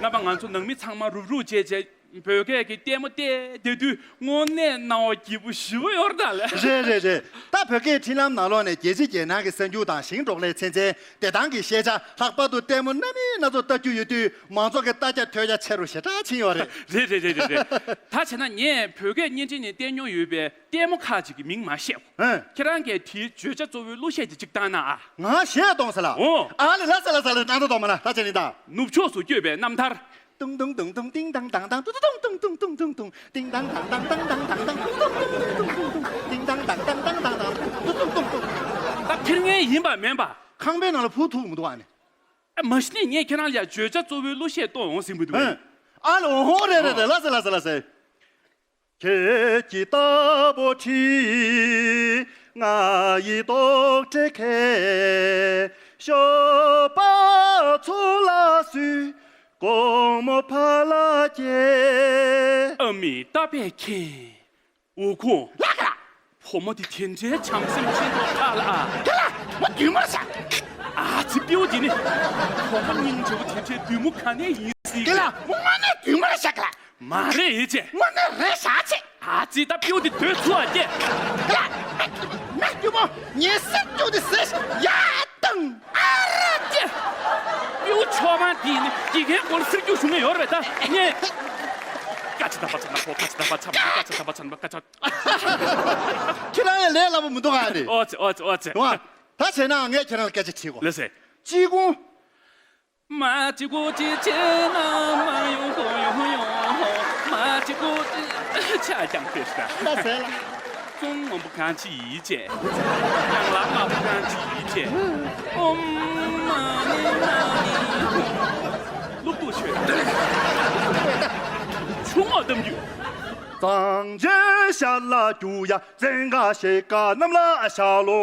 རྣམ་པ་ང་ཚོ་ནང་མི་ཚང་མ་རུབ་རུབ་བྱས་བྱས། བོད་སྐད་ཀྱི་ལྟད་མོ་བལྟས་བསྡད་དུས་དངོས་གནས་སྣང་བ་སྐྱིད་པོ་ཞེ་པོ་ཡོད་རེད་ད། རེད་རེད་རེད། ད་བོད་སྐད་འཕྲིན་ལམ་ནང་ལོགས་ནས་རྒྱལ་སྤྱི་རྒྱལ་ནང་གི་གསར་འགྱུར་དང་ཞིང་འབྲོག་ལས་ཚན་རྩལ་བདེ་ཐང་གི་ཤེས་བྱ་ལྷག་པར་དུ་ལྟད་མོ་སྣ་མིན་སྣ་ཚོགས་ལྟ་རྒྱུ་ཡོད་དུས་མང་ཚོགས་ཀྱི་ལྟ་རྒྱ་ཐོས་རྒྱ་ཆེ་རུ་ཞེ་དྲག་ཕྱིན་ཡོད་རེད། རེད་རེད་རེད་རེད་རེད། ད་བྱས་ན་ངས་བོད་སྐད་བརྙན་འཕྲིན་ནས་བལྟས་མྱོང་ཡོད་པའི་ལྟད་མོ་ཁག་ཅིག་གི་མིང་མ་བཤད་གོ། ཧེ། ཁྱེད་རང་གིས་དེའི་བརྗོད་བྱ་གཙོ་བོའི་གླུ་གཞས་དེ་གཅིག་བཏང་ན་ཨ། ང་གཞས་གཏོང་ས་ལ། ཨོ། ཨ་ལེ་ལ་ས་ལ་ས་ལ་ནང་དུ་གཏོང་མ་ན་ད་བྱས་ནི་ད། ནུབ་ཕྱོགས་སུ་བསྐྱོད་པའི་རྣམ་ཐར། ཏུང་ཏུང་ཏུང་ཏུང་ཏིང་ཏང་ཏང་ཏང་ཏུ་ཏུ་ཏུང་ཏུང་ཏུང་ཏུང་ཏུང་ཏུང་ཏིང་ཏང་ཏང་ཏང་ཏང་ཏང་ཏང་ཏུ་ཏུ་ཏུང་ཏུང་ཏུང་ཏུང་ཏིང་ཏང་ཏང་ཏང་ཏང་ཏང་ཏང་ཏུ་ཏུ་ཏུང་ཏུང་ཏུང་། ད་ཁྱེད་ངའི་ཡིན་པ་མིན་པ། ཁང་པའི་ནང་ལ་ཕུ་ཐུག་མི་འདུག་ཨ་ནི། ཨ་མ་གཞི་ནས་ངས་ཁྱེད་རང་ལ་བརྗོད་བྱ་གཙོ་བོའི་གླུ་གཞས་གཏོང་ཡོང་ཟིན་པ་འདུག་ཨ། ཨ་ལོ་ཧོ་རེ་རེ་རེ་ལ་སེ་ལ་སེ་ལ་སེ། ཁྱེད་ཀྱི་རྟ་ཕོ་ཁྲིད་ང་ཡི་རྟོག་བྲལ་ཁེ། ཞོགས་པ་ཚོ་ལ་སུས་དགོང་མོ་ཕ་ལ་སྐྱེལ། ཨ་མའི་རྟ་པས་ཁེངས། འུ་ཁུང་། ལགས་ཀ་ལགས། བུ་མོ་དེ་དེ་འདྲའི་བྱམས་སེམས་ཅན་པོ་ཁ་ལ་ཨ། ཀ་ལགས་མོ་བདུད་མོ་ལ་བཞག་ཨ་ཙི་སྤྲེའུ་དེ་ནི། བུ་མོ་སྙིང་རྗེ་པོ་དེ་འདྲའི་བདུད་མོ་ག་ནས་ཡིན་སྲིད། ཀ་ལགས་མོ་དངོས་གནས་བདུད་མོ་ལ་བཞག་ཀ་ལགས། མ་རེད་ཨེ་ཅེ། དངོས་གནས་རེད་བཞག་ཅེ། ཨ་ཙི་ད་སྤྲེའུ་དེ་སྡོད་ཚུགས་ཨ་ཀྱེ། ཀ་ལགས་མ་སྐྱུ་མོ་ངའི་སེམས་སྐྱུ་དེ་ཟེར་ཡ་དང་། ཨ་ར་ཀྱེ། སྤྲེའུ་མཆོག་མ་དེ་ནི་དགེ་རྒན་སྐོར་སེར་སྐྱུག་བྱུང་ནས་ཡོད་རེད་ད་ངས། ཀ་ཆ་དམ་པ་ཚང་མ་ཧོ་ཀ་ཆ་དམ་པ་ཚང་མ་ཀ་ཆ་དམ་པ་ཚང་མ་ཀ་ཆ། ཁྱེད་རང་ཡང་ལས་སླ་པོ་མི་འདུག་ཨ་ནི། ཨོ་ཙི་ཨོ་ཙི་ཨོ་ཙི། རེད་བ། ད་བྱས་ན་ངས་ཁྱེད་རང་ལ་སྐད་ཆ་དྲིས་གོ། ལགས་སེ། ཅི་གོ། མ་ཅི་གོ་ཅི་ཅི་ན་མ་ཡོང་གོ་ཡོང་ཡོང་། མ་ཅི་གོ་ཅི་ཆ་ཀྱང་ཕེ་ཤ། ལགས་སེ་ལ། ཙུང་མ་བུ་གང་ཅི་ཡིས་བྱས། ཡང་ལ་མ་བུ་གང་ཅི་ཡིས་བྱས། ཨོམ་མ་ནི་མ་ནི། སློབ་ཕྲུག་ཆོས་དང་། ཆུང་ངུ་གཏམ་རྒྱུད། གཙང་ཆེན་ཤར་ལ་རྒྱུག་ཡ་བཙན་ག་ཤེད་ཀ་གནམ་ལ་བཞག་ལོ།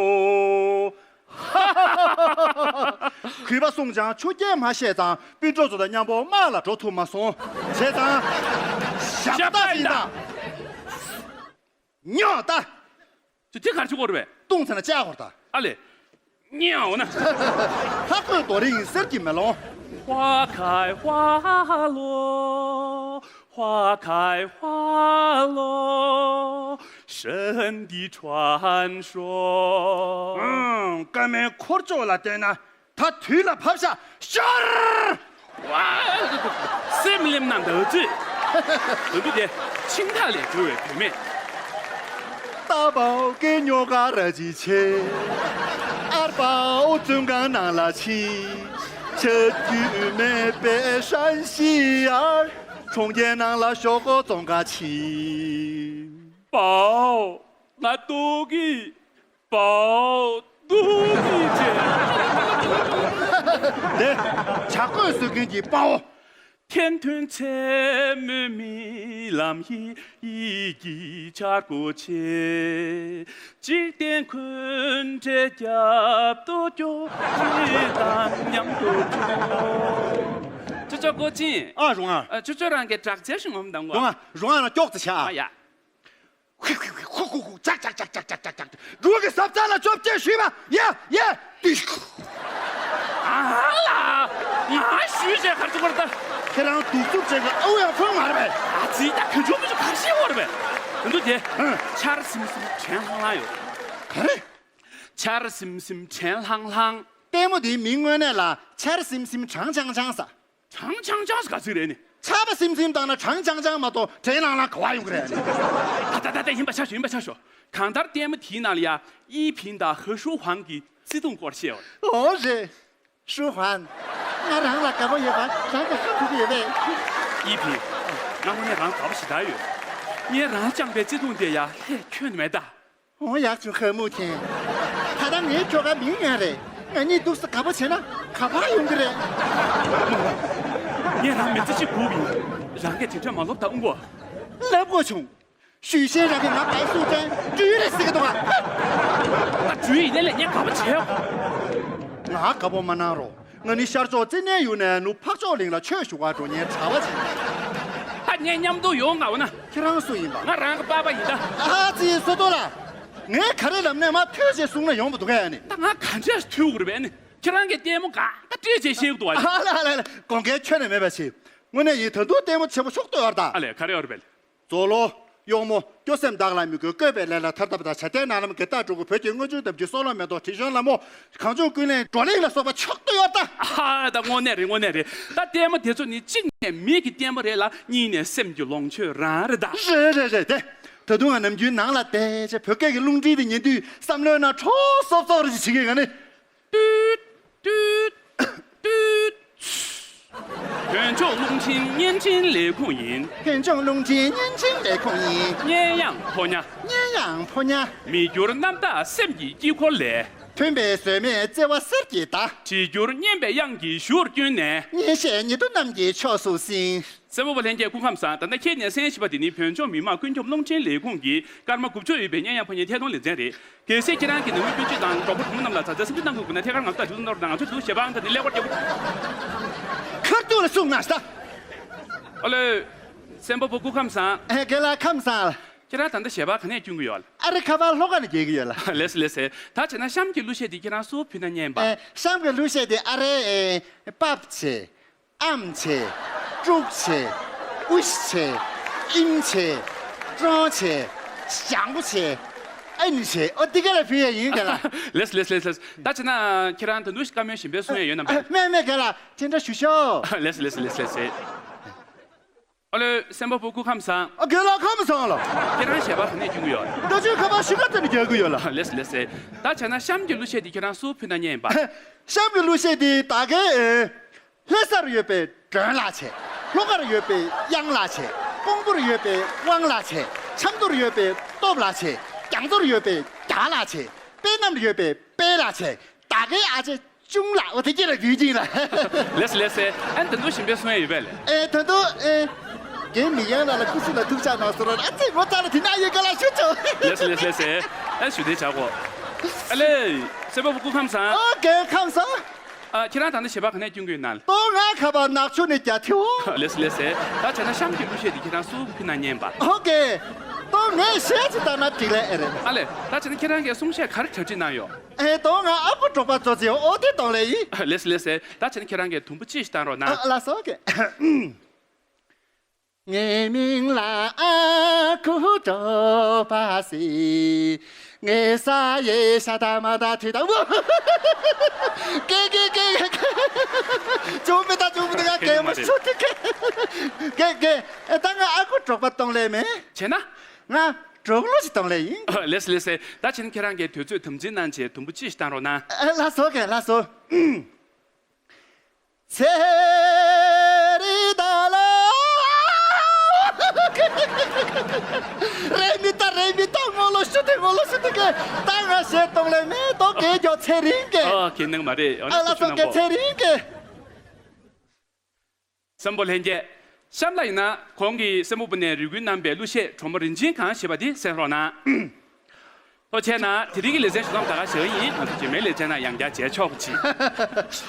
གུས་པ་གསུངས་ཀྱང་ཆུ་རྐྱལ་མ་ཤེས་ཙང་སྤུན་གྲོགས་ཚོ་དང་མཉམ་པོ་དམག་ལ་འགྲོ་ཐུབ་མ་སོང་། བྱས་ཙང་ཞབས་ཏ་ཡིན་ད། ཉོ་ད། ཅི་དེ་གར་ཆུ་གོ་རེད་པས། ཏུང་ཚ་ན་ཅག་གོ་ད། ཨ་ལེ། ཉོ་ན། ལྷ་ཁོས་རྡོ་རིང་གསེར་གྱི་མེ་ལོང་། 花开花落，花开花落，真的传说。 ཨང་། བཀའ་མའི་འཁོར་ཕྱོགས་ལ་བལྟས་ན་ད་དུས་ལ་བབ་ཤག་ཤར། ཝ། སེམས་གླེམ་ན་འདག་ཅི། འདི་འདུག་སྟེ། ཆིང་ཐག་ལས་གྲོལ་བའི་བུད་མེད། 大宝给我个热气球，二宝总敢拿了去，这句没被山西儿，重建拿了小狗总敢去。 པའོ། ང་ལྟོགས་ཀྱི། པའོ། ལྟོགས་ཀྱི་ཅེ། དེ་བྱ་རྒོད་གསོད་མཁན་གྱི་དཔའ་བོ། 天天在没米làm hi一起吃过去，几点困着脚都就只当娘都中。这叫过劲。 ཨ། རོང་ཨ། 呃，这这让给长见识我们当过。 རོང་ཨ། རོང་ཨ་ལ་ཀྱོག་ཙི་བྱ། 哎呀。 ཁུ་ཁུ་ཁུ་ཁུ། ཅག་ཅག་ཅག་ཅག་ཅག་ཅག་ཅག་འགྲོ་གི་ཟབ་ཚ་ལ་བཅོ་བརྒྱད་ཞུས་པ། ཡ་ཡ། དུས། ཨ་ལ། ང་ཞུས་བྱས་གར་ཚུགས་པར་ལྟ། ཁྱེད་རང་གདུག་རྩུབ་ཅན་གྱི་ཨའུ་ཡང་ཕུང་མ་རེད་པས། ཨ་ཙི། ད་གང་བྱུང་མི་བྱུང་གར་ཤེས་འོར་བས། འདུག་དེ། ཨང་། ཆར་སིམ་སིམ་དྲན་ལྷང་ལྷང་ཡོད། ག་རེ། ཆར་སིམ་སིམ་དྲན་ལྷང་ལྷང་། ལྟད་མོ་འདིའི་མིང་དངོས་གནས་ལ་ཆར་སིམ་སིམ་གྲང་ཆང་ཆང་ཟེར། གྲང་ཆང་ཆང་ཟེར་ག་ཚིག་རེད་ནི། ཆར་པ་སིམ་སིམ་བཏང་ན་གྲང་ཆང་ཆང་མ་གཏོགས་དྲན་ལྷང་ལྷང་ག་བ་ཡོང་གི་རེད་ནི། ད་ད་ད་ད། ཡིན་པ་ཆ་ཞོ། ཡིན་པ་ཆ་ཞོ། གང་ལྟར་ལྟད་མོ་དེའི་ནང་ལ་ཡ་ཡི་ཕིན་དང་ཧེ་ཧྲུའུ་ཧུའང་གི་བརྩེ་དུང་སྐོར་བཤད་པ་རེད། འོ་རེད། ཧྲུའུ་ཧུའང་། ང་རང་ལ་དགའ་པོ་ཡོད་པ་རང་གིས་ཧ་གོ་གི་ཡོད་པས། ཡི་ཕིན། ང་དངོས་གནས་རང་དགའ་པོ་ཞེ་དྲག་ཡོད། ངས་རང་བཅངས་པའི་བརྩེ་དུང་དེ་ཡ་ལྷད་ཁྱོན་ནས་མེད་ད། འོ་ཡག་བྱུང་ཧ་མུ་ཐེན། ད་ལྟ་ངའི་ཁྱོ་ག་མིང་ཡང་རེད། ང་གཉིས་འདུག་སེ་དགའ་པོ་བྱས་ན་ག་པར་ཡོང་གི་རེད། ངས་རང་མི་ཚེ་གཅིག་སྒུག་ཡིན། རང་གིས་དེ་འདྲ་མ་ལབ་ད་ཨུང་གོ། ལབ་དགོས་བྱུང་། ཞུས་ཤེས་རང་གིས་ང་བར་སུ་ཅན་སྤྲུལ་རེད་ཟེར་གི་འདུག་ག་ད་སྤྲུལ་ཡིན་ནའི་ལས་ངས་དགའ་པོ་བྱས་ཡོད། ང་དགའ་པོ་མ་གནང་རོགས། ང་ནི་ཤར་ཕྱོགས་ཙི་ནན་ཡུལ་ནས་ནུབ་འཕགས་མཆོག་གླིང་ལ་ཆོས་ཞུ་བར་འགྲོ་མཁན་གྲྭ་པ་ཅིག་ཡིན། ད་ངས་མཉམ་དུ་ཡོང་དགའ་བོ་ན། ཁྱེད་རང་སུ་ཡིན་པ། ང་རང་གི་པ་ཕ་ཡིན་ད། ཨ་ཙི། སོ་ཏོ་ལ། ངས་ག་རེ་ལབ་ནས་མ་ཐོས་ཞེས་གསུངས་ན་ཡོང་བ་འདུག་གས་ནི། ད་ང་ག་འདྲས་ཐོས་དགོས་རེད་པས་ནི། ཁྱེད་རང་གིས་ལྟད་མོ་ག་ག་སྤྲད་བྱས་ཤེས་དགོས་བ་ནི། ཨ་ལ་ལ་ལ། དགོངས་འགལ་ཁྱོན་ནས་མེད་པ་ཞིག་དངོས་གནས་ཡིན། ད་དུང་ལྟད་མོ་ཆེན་པོ་ཤོག་ཏུ་ཡོད་ད། ཨ་ལས། ག་རེ་ཡོད་རེད་པས། མཛོ་ལོ། གཡོག་མོ། སྐྱོ་སེམས་བདག་ལ་མི་དགོས། བཀོད་པའི་ལས་ལ་ཐར་ཐབས་དང་། བྱ་དེ་ནང་ལམ་གྱི་ལྟ་གྲུ་གུ། བོད་ཀྱི་དངུལ་ཆུ་འདབས་ཀྱི་སྲོག་ལོ་མེ་ཏོག་དྲི་བཞོན་ལ་མོ། གངས་ལྗོངས་ཀུན་གླེང་བགྲོ་གླེང་ལ་སོགས་པ་ཆོག་ཏུ་ཡོད་ད། ཨ་ད་དངོས་གནས་རེད། དངོས་གནས་རེད། ད་ལྟད་མོ་དེ་ཚོ་ནི་གཅིག་ནས་མིག་གི་ལྟད་མོ་རེད་ལ། གཉིས་ནས་སེམས་ཀྱི་ལོངས་སྤྱོད་རང་རེད་ད། རེད་རེད་རེད་དེ། ད་དུང་ང་ནམ་རྒྱུན་ནང་ལ་བསྡད་བྱས་བོད་སྐད་ཀྱི་རླུང་འཕྲིན་དེ་ཉན་དུས་བསམ་བློའི་ནང་འཁྲུག་སོབ་སོབ་རེ་ཞིག་བྱེད་ཀྱི་ཡོད། ང་ནི། ཏུད། ཏུད། ཏུད། བོད་ལྗོངས་རླུང་འཕྲིན་བརྙན་འཕྲིན་ལས་ཁུངས་ཡིན། བོད་ལྗོངས་རླུང་འཕྲིན་བརྙན་འཕྲིན་ལས་ཁུངས་ཡིན། སྙན་དབྱངས་ཕོ་ཉ། སྙན་དབྱངས་ཕོ་ཉ། མི་འགྱུར་རྣམ་དག་སེམས་ཀྱི་དཀྱིལ་འཁོར་ལས། མཐུན་པའི་ཟོལ་མེད་བརྩེ་བ་གསེར་གྱི་མདའ། བྲིས་འགྱུར་སྙན་པའི་དབྱངས་ཀྱི་གཞུར་བསྐྱོན་ནས། སྙན་གཞས་ཉི་ཟླ་གནམ་གྱི་ཕྱོགས་སུ་བསྲིངས། གསན་པ་པོ་ལྷན་རྒྱས་སྐུ་ཁམས་བཟང་། ད་ལྟ་ཁྱེད་ནས་གསན་བཞིན་པ་འདི་ནི་བོད་ལྗོངས་མི་དམངས་ཀུན་ཁྱབ་རླུང་འཕྲིན་ལས་ཁུངས་ཀྱི་སྐར་མ་དགུ་བཅུ་ཡོད་པའི་སྙན་དབྱངས་ཕོ་ཉའི་ཐད་གཏོང་ལེ་ཚན་རེད། གལ་སྲིད་ཁྱེད་རང་གི་ནང་མི་སྤུན་མཆེད་དང་གྲོགས་པོ་གྲོགས་མོ་རྣམས་ལ་ད་ཆ་སེམས་ཁྲལ་གནང་དགོས་ན་ཐད་ཀར་ང་ཚོ་ལ་དྲི་བ་གནང་རོགས་གནང་། ང་ཚོས་འདུག་ཞལ་པར་ད་ནི་ཀླད་ཀོར་རྒྱབ། ཁར་ཏུ་ལ་གསུང་ན་ཤ། ཨ་ལེ། གསན་པ་པོ་སྐུ་ཁམས་བཟང་། ཨེ། རྒན་ལགས་ཁམས་བཟང་། ཁྱེད་རང་ད་ལྟ་ཞལ་པར་ག་ནས་སྐྱོན་གྱི་ཡོད་ལ། ཨ་རེ། ཁ་པར་ལྷོ་ཁ་ནས་རྒྱག་གི་ཡོད་ལ། ལེས་ལེས། ད་བྱས་ན་གཤམ་གྱི་གླུ་གཞས་དེ་ཁྱེད་རང་སུ་ཕུལ་ན་སྙན་པ། ཨེ། གཤམ་གྱི་གླུ་གཞས་དེ་ཨ་རེ། ཨེ། པབ་ཆེ། ཨམ་ཆེ། ཀྲུག་ཆེ། ཨུ་ཤི་ཆེ། ཨིམ་ཆེ། ཀྲོང་ཆེ། ཞང་པོ་ཆེ། ཨན་ཆེ། ཨོ་དེ་ག་ལ་ཕུལ་ཡ་ཡིན་ག་ལ། ལེས་ལེས་ལེས་ལེས། ད་བྱས་ན་ཁྱེད་རང་ད་དུང་བཀའ་མོལ་གཞན་པ་གསུང་ཡ་ཡོད་ན་མེད། མེད་མེད་ག་ལ། དེ་འདྲ་ཞུ་ཤོག་ལེས་ལེས་ལེས་ལེས། ཨ་ལེ། གསན་པ་པོ་སྐུ་ཁམས་བཟང་། ཨ། རྒན་ལགས་ཁམས་བཟང་ལ། ཁྱེད་རང་ཞལ་པར་ག་ནས་སྐྱོན་གྱི་ཡོད། ད་ཆོས་ཁ་པར་ཤི་ཁ་ཙམ་ནས་རྒྱག་གི་ཡོད་ལ། ལེས་ལེས་ཟེར། ད་བྱས་ན་གཤམ་གྱི་གླུ་གཞས་འདི་ཁྱེད་རང་སུ་ཕུལ་ན་སྙན་པ། གཤམ་གྱི་གླུ་གཞས་འདི་ད་གའི། ཨེ། ལྷ་སར་ཡོད་པའི་སྒྲོན་ལགས་བྱས། ལྷོ་ཁར་ཡོད་པའི་གཡང་ལགས་བྱས། ཀོང་པོར་ཡོད་པའི་དབང་ལགས་བྱས། ཆབ་མདོར་ཡོད་པའི་སྟོབས་ལགས་བྱས། རྒྱ་མཚོར་ཡོད་པའི་རྒྱ་ལགས་བྱས། པད་མར་ཡོད་པའི་དཔལ་ལགས་བྱས། ད་གའི་ཨ་ཅེ། ཅུང་ལ་འོ་དེ་སྐད་ལ་ཡུལ་ཅིང་ལ། ལེས་ལེས་ཟེར། ཨ་ནི་ད་དུང་གཞན་པའི་གསུང་ཡ་ཡོད་པས་ལེ། ཨེ། ད་དུང་། ཨེ། རྒན་མི་ཡང་ལ་ལ་སྐུ་གཟུགས་ལ་ཐུགས་ཅག་གནང་སོ་ར། ཨ་ཙི། ངོ་ཚ་ལ་དེ་ན་ཡོད་ག་ལ་ཞུ་ཆོག་ལེས་ལེས་ལེས་ཟེར། ཨ་ཞུ་དེ་བྱ་གོ། ཨ་ལེ། གསན་པ་པོ་སྐུ་ཁམས་བཟང་། ཨོ་རྒན་ཁམས་བཟང་། ཨ། ཁྱེད་རང་ད་ནི་ཞལ་པར་ག་ནས་སྐྱོན་གྱི་ཡོད་ན་ལེ། ཏོ་ང་ཁ་པར་ནག་ཆུ་ནས་རྒྱ་ཐེའོ། ལེས་ལེས་ཟེར། ད་བྱས་ན་གཤམ་གྱི་གླུ་གཞས་འདི་ཁྱེད་རང་སུ་ཕུལ་ན་སྙན་པ། ཨོ་རྒན། ཏོ་ངས་གཞས་ཅིག་བཏང་ན་འགྲིག་ལེ་ཨེ་རེད། ཨ་ལེ། ད་བྱས་ན་ཁྱེད་རང་གིས་གསུང་བཤད་ག་རེ་གྲ་སྒྲིག་གནང་ཡོད། ཨེ། ཏོ་ང་ཨ་ཁུ་འབྲོག་པ་ཙོ་ཙེ་འོ་དེ་གཏོང་ལེ་ཡིན། ལེས་ལེས་ཟེར། ད་བྱས་ན་ཁྱེད་རང་གིས་དུམ་བུ་གཅིག་ཞིག་བཏང་རོགས་གནང་། ཨ་ལགས་སོ་རྒན། ངའི་མིང་ལ་ཨ་ཁུ་སྒྲོལ་མ་ཟེར། ངའི་ས་ཡི་ཤ་ད་མ་ད་ཐི་ད་བུ། ཀེ་ཀེ་ཀེ་ཀེ། ཅུང་མི་ད་ཅུང་མི་ད་ང་ཀེ་མ་ཤུ་ཏི་ཀེ། ཀེ་ཀེ། ཨེ་ད་ང་ཨ་ཁུ་སྒྲོལ་མ་གཏོང་ལེ་མེ། བྱས་ན། ང་སྒྲོལ་ལོ་ཞིག་གཏོང་ལེ་ཡིན། ལེས་ལེས་ལེས། ད་བྱས་ན་ཁྱེད་རང་གིས་དུས་ཚོད་དམ་འཛིན་གནང་བྱས་དུམ་བུ་ཅི་ཞིག་བཏང་རོགས་གནང་། ཨ་ལགས་སོ་ཀེ་ལགས་སོ། ཚེ་རིང་ད་ལ། རེ་མི་ད་རེ་མི་ད་ངོ་ལོ་ཤུ་ཏི་ངོ་ལོ་ཤུ་ཏི་ཀེ། ད་ང་ཞེ་གཏོང་ལེ་མེ་ཏོ་ཀེ་ཀྱོ་ཚེ་རིང་ཀེ། ཨ་ཁེ་ནང་མ་རེད། ཨ་ལགས་སོ་ཀེ་ཚེ་རིང་ཀེ། སམ་བྷོ་ལྷན་རྒྱས། གཤམ་ལ་ཡིན་ན་གོང་གི་སེམས་པ་པོ་ནས་རེ་སྐུལ་གནང་པའི་གླུ་གཞས་གྲོགས་མོ་རིན་ཆེན་གང་ཞེས་པ་དེ་གསན་རོགས་གནང་། ལྷོ་བྱས་ན་དེ་རིང་གི་ལེ་ཚན་ཞུ་དང་ད་ག་ཞེ་བ་ཡིན། ང་ཚོ་རྗེས་མའི་ལེ་ཚན་ནང་ཡང་བསྐྱར་མཇལ་ཆོག་ཅིག་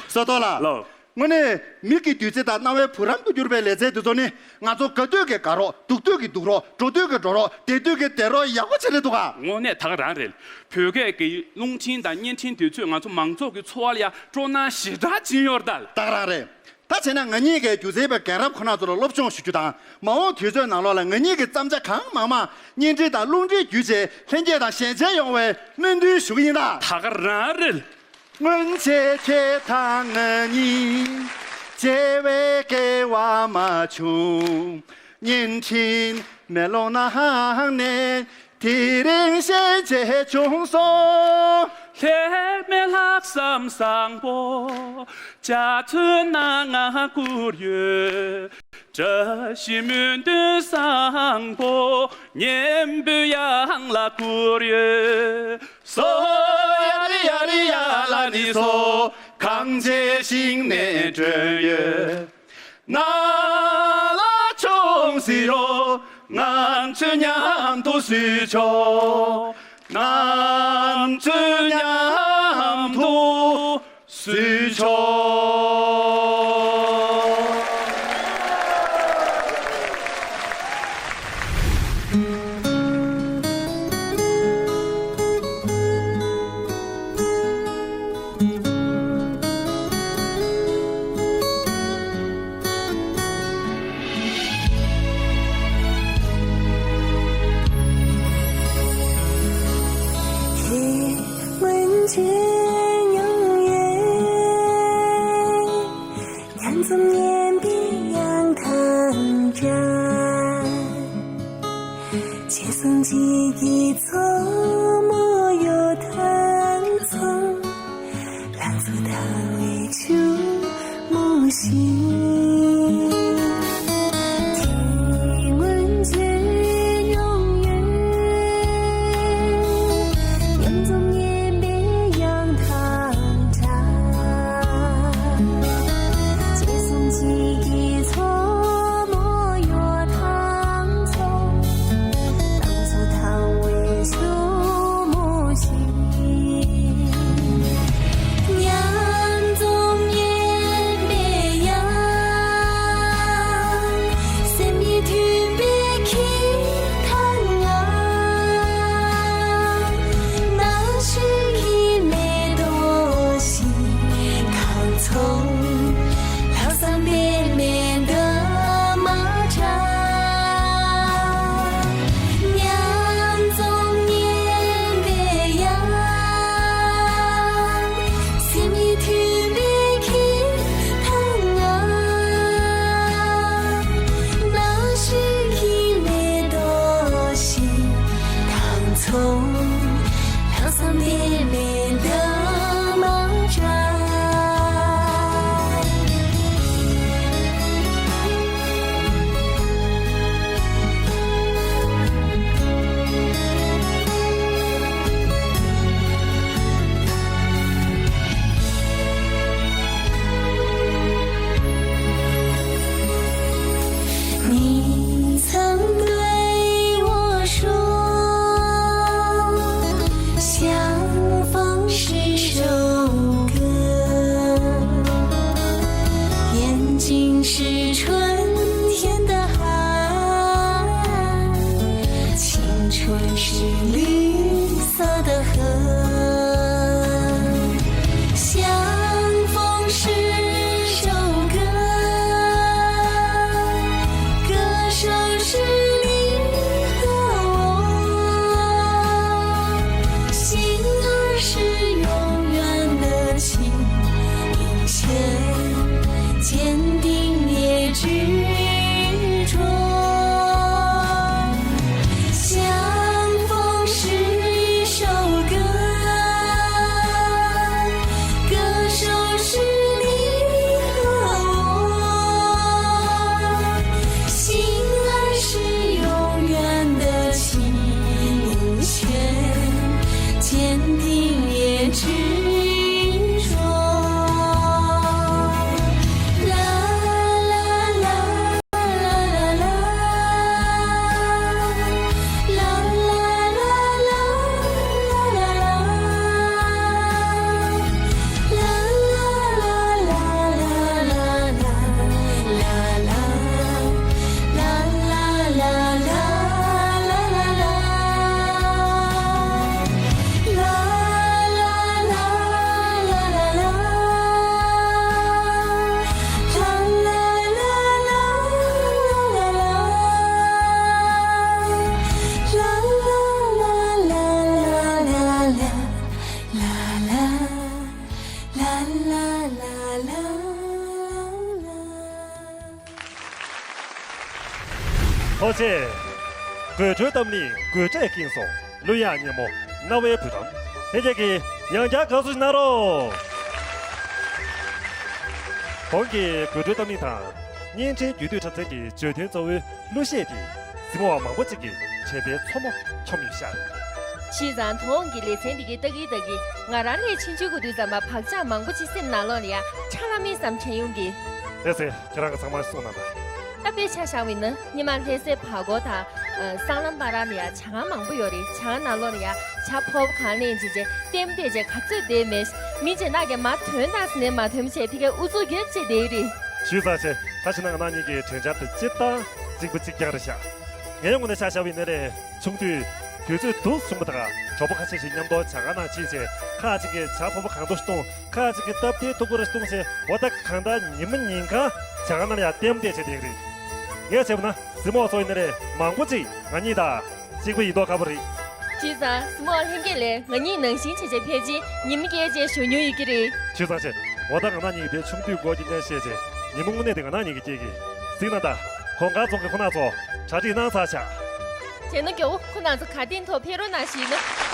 སོ་ཏོ་ལགས། ལོ། དངོས་གནས་མིག་གི་བདུད་རྩི་དང་རྣ་བའི་བུ་རམ་དུ་གྱུར་པའི་ལེ་ཚན་དེ་ཚོ་ནི་ང་ཚོ་དགའ་དུས་ཀྱི་དགའ་རོགས། སྡུག་དུས་ཀྱི་སྡུག་རོགས། འགྲོ་དུས་ཀྱི་འགྲོ་རོགས། བསྡད་དུས་ཀྱི་བསྡད་རོགས་ཡག་པོ་ཆེ་རེད་འདུག་ག་དངོས་གནས་ད་ག་རང་རེད། བོད་སྐད་ཀྱི་རླུང་འཕྲིན་དང་བརྙན་འཕྲིན་དེ་ཚོས་ང་ཚོ་མང་ཚོགས་ཀྱི་འཚོ་བ་ལ་ཡང་སྤྲོ་སྣང་ཞེ་དྲག་སྦྱིན་ཡོད་རེད་ད། ད་ག་རང་རེད། ད་བྱས་ན་ང་གཉིས་ཀྱིས་སྒྱུ་རྩལ་པའི་རྒན་རབས་ཁོ་ན་ཚོ་ལ་སློབ་སྦྱོང་ཞུ་རྒྱུ་དང་། མ་འོངས་དུས་ཚོད་ནང་ལོགས་ལ་ང་གཉིས་ཀྱི་བརྩམས་བྱ་གང་མང་མང་བརྙན་འཕྲིན་དང་རླུང་འཕྲིན་བརྒྱུད་བྱས་ལྷན་རྒྱས་དང་ཞལ་མཇལ་ཡོང་བའི་སྨོན་འདུན་ཞུ་གི་ཡིན་ད། ད་ག་རང་རེད། སྔོན་ཆད་ཁྱེད་དང་ང་གཉིས་མཇལ་བའི་སྐལ་བ་མ་བྱུང་། བརྙན་འཕྲིན་མེ་ལོང་ནང་ནས་དེ་རིང་ཞལ་མཇལ་བྱུང་སོང་། ལྷད་མེད་ལྷག་བསམ་བཟང་པོ་འཇའ་ཚོན་ནང་ང་བསྐུར་ཡོད། བཀྲ་ཤིས་སྨོན་འདུན་བཟང་པོ་སྙན་པོའི་དབྱངས་ལ་བསྐུར་ཡོད། སོ་ཡ་རི་ཡ་རི་ཡ་ལ་ནི་སོ། གངས་ཅན་ཞིང་ནས་བསྒྲོན་ཡོད། ན་ལ་ཆུང་སི་རོ། ང་ཚོ་མཉམ་དུ་བསུ་ཆོག་ང་ཚོ་མཉམ་དུ་བསུ་ཆོག་སྔོན་ཆད་མྱོང་ཡོད། མཉམ་འཛོམས་སྙན་པའི་དབྱངས་དང་སྒྲ། བྱས་སོང་གཅིག་གི་མཚོ་མོ་གཡོ་དྭངས་མཚོ། ལང་ཚོ་དང་བའི་ཆུ་མོ་བཞིན། དེ་སྔོན་ཆད་མྱོང་ཡོད། མཉམ་འཛོམས་སྙན་པའི་དབྱངས་དང་སྒྲ། བྱས་སོང་གཅིག་གི་མཚོ་མོ་གཡོ་དྭངས་མཚོ། ལང་ཚོ་དང་བའི་ཆུ་མོ་བཞིན། མཉམ་འཛོམས་སྙན་པའི་དབྱངས་ ཐུགས་རྗེ་ཆེ། དགོད་བྲོའི་གཏམ་གླེང་དགོད་སྒྲས་སྐྱེངས་སོང་། གླུ་དབྱངས་སྙན་མོ་རྣ་བའི་བུ་རམ། ལྷན་རྒྱས་ཀྱིས་ཡང་བསྐྱར་དགའ་བསུ་ཞིག་གནང་རོགས། གོང་གི་དགོད་བྲོའི་གཏམ་གླེང་དང་། བརྙན་འཕྲིན་རྒྱུད་སྟོད་འཁྲབ་ཚན་གྱི་བརྗོད་དོན་གཙོ་བོའི་གླུ་གཞས་དེ་གཟིགས་མོ་བ་མང་པོ་ཅིག་གིས་དྲན་པའི་མཚོ་མོ་འཁྱོམ་ཡོད་ཤག། བྱས་ཙང་དོ་དགོང་གི་ལེ་ཚན་འདི་གའི་ལྟ་གི་ལྟ་གི་ང་རང་ལས་ཕྱིན་ཆད་གོ་དུས་ཙམ་པ་བག་ཆགས་མང་པོ་ཅིག་སེམས་ནང་ལོགས་ལ་ཡ་ཁྲ་ལམ་མེ་ཙམ་དྲན་ཡོང་གི། ལགས་སེ། ཁྱེད་རང་གི་ཚང་མ་གསུངས་གནང་དང་། ད་དཔེ་ཆ་བཞག་པ་ཡིན་ན་སྔོན་མ་ལྷ་སའི་བར་སྐོར་དང་། ཨ། སྲང་ལམ་བར་ལ་ཡ་ཇ་ཁང་མང་པོ་ཡོད་རེད། ཇ་ཁང་ནང་ལོགས་ལ་ཡ་ཇ་ཕོར་པ་གང་ལེན་བྱས་བྱས་ལྟད་མོ་བལྟས་བྱས་ག་ཚོད་བསྡད་མེད། མི་གཅིག་ནང་གི་མར་ཐོན་དང་ཟེར་ནས་མར་ཐོན་བྱས་ཕ་གིར་ཨུ་ཚུགས་རྒྱབ་བྱས་བསྡད་ཡོད་རེད། ཞུས་ཚར་བྱས། ད་བྱས་ན་ང་རང་གཉིས་ཀྱི་དྲན་འཆར་དེ་སྤྱིར་བཏང་གཅིག་པ་གཅིག་རྐྱང་རེད་ཤག། ངའི་ངོས་ནས་ཆ་བཞག་པ་ཡིན་ན་རེད། ཆུང་དུས་དུས་ཚོད་སྡུག་བྱུང་བ་དང་གྲོགས་པོ་ཁ་ཤས་ཤིག་མཉམ་དུ་ཇ་ཁང་ནང་ཕྱིན་བྱས་ཁ་ཅིག་གིས་ཇ་ཕོར་པ་གང་དུ་བཏུང་། ཁ་ཅིག་གིས་སྟབས་བདེའི་ཐུག་པ་རེ་བཏུང་བྱས། འོ་ད་གང་ལྟར་ཉི་མ་ཉིན་གང་ཇ་ཁང་ནང་ལ་ཡ་ལྟད་མོ་བལྟས་བྱས་བསྡད་ཀྱི་རེད། ངས་བྱས་པ་ན་གཟིགས་མོ་བ་ཚོ་ཡིན་ན་རེད། མང་པོ་ཅིག་ང་གཉིས་དང་གཅིག་པ་ཡིན་མདོག་ཁ་པོ་རེད། བྱས་ཙང་གཟིགས་མོ་བ་ལྷན་རྒྱས་ལས་ང་གཉིས་ནང་བཞིན་བྱས་བྱས་ཕལ་ཆེར་ཉི་མ་བརྒྱད་ཅིག་བཞུགས་མྱོང་ཡོད་ཀྱི་རེད། བྱས་ཙང་བྱས། འོ་ད་ང་རང་གཉིས་ཀྱི་དེ་ཆུང་དུས་སྐོར་གྱི་གནས་བཤད་བྱས། ཉིན་མོ་དངོས་གནས་དེ་ང་རང་གཉིས་ཀྱིས་སྐྱེལ་གྱི། གཟིགས་གནང་དང་། གོང་དཀར་རྫོང་གི་ཁོ་ན་ཚོ་གྲ་སྒྲིག་གནང་ཚར་ཤག། བྱས་ན་རྒྱལ་བོ་ཁོ་ན་ཚོ་ག་སྟེང་ཐོག་ཕེབས་རོགས་གནང་ཞུས་ན།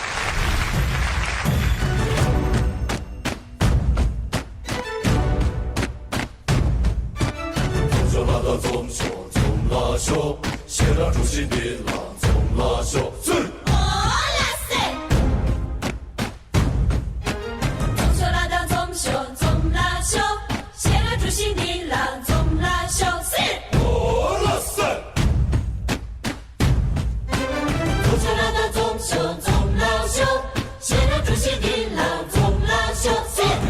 འཛོམས་ཤོག་ལ་དང་འཛོམས་ཤོག། འཛོམས་ལ་ཤོག། ཤེས་རབ་གྲུ་བཞི་འདི་ལ་འཛོམས་ལ་ཤོག། ཚུར། འོ་ལགས་སེ། འཛོམས་ཤོག་ལ་དང་འཛོམས་ཤོག། འཛོམས་ལ་ཤོག། ཤེས་རབ་གྲུ་བཞི་འདི་ལ་འཛོམས་ལ་ཤོག། ཟེར། འོ་ལགས་སེ། འཛོམས་ཤོག་ལ་དང་འཛོམས་ཤོག། འཛོམས་ལ་ཤོག། ཤེས་རབ་གྲུ་བཞི་འདི་ལ་འཛོམས་ལ་ཤོག། ཟེར།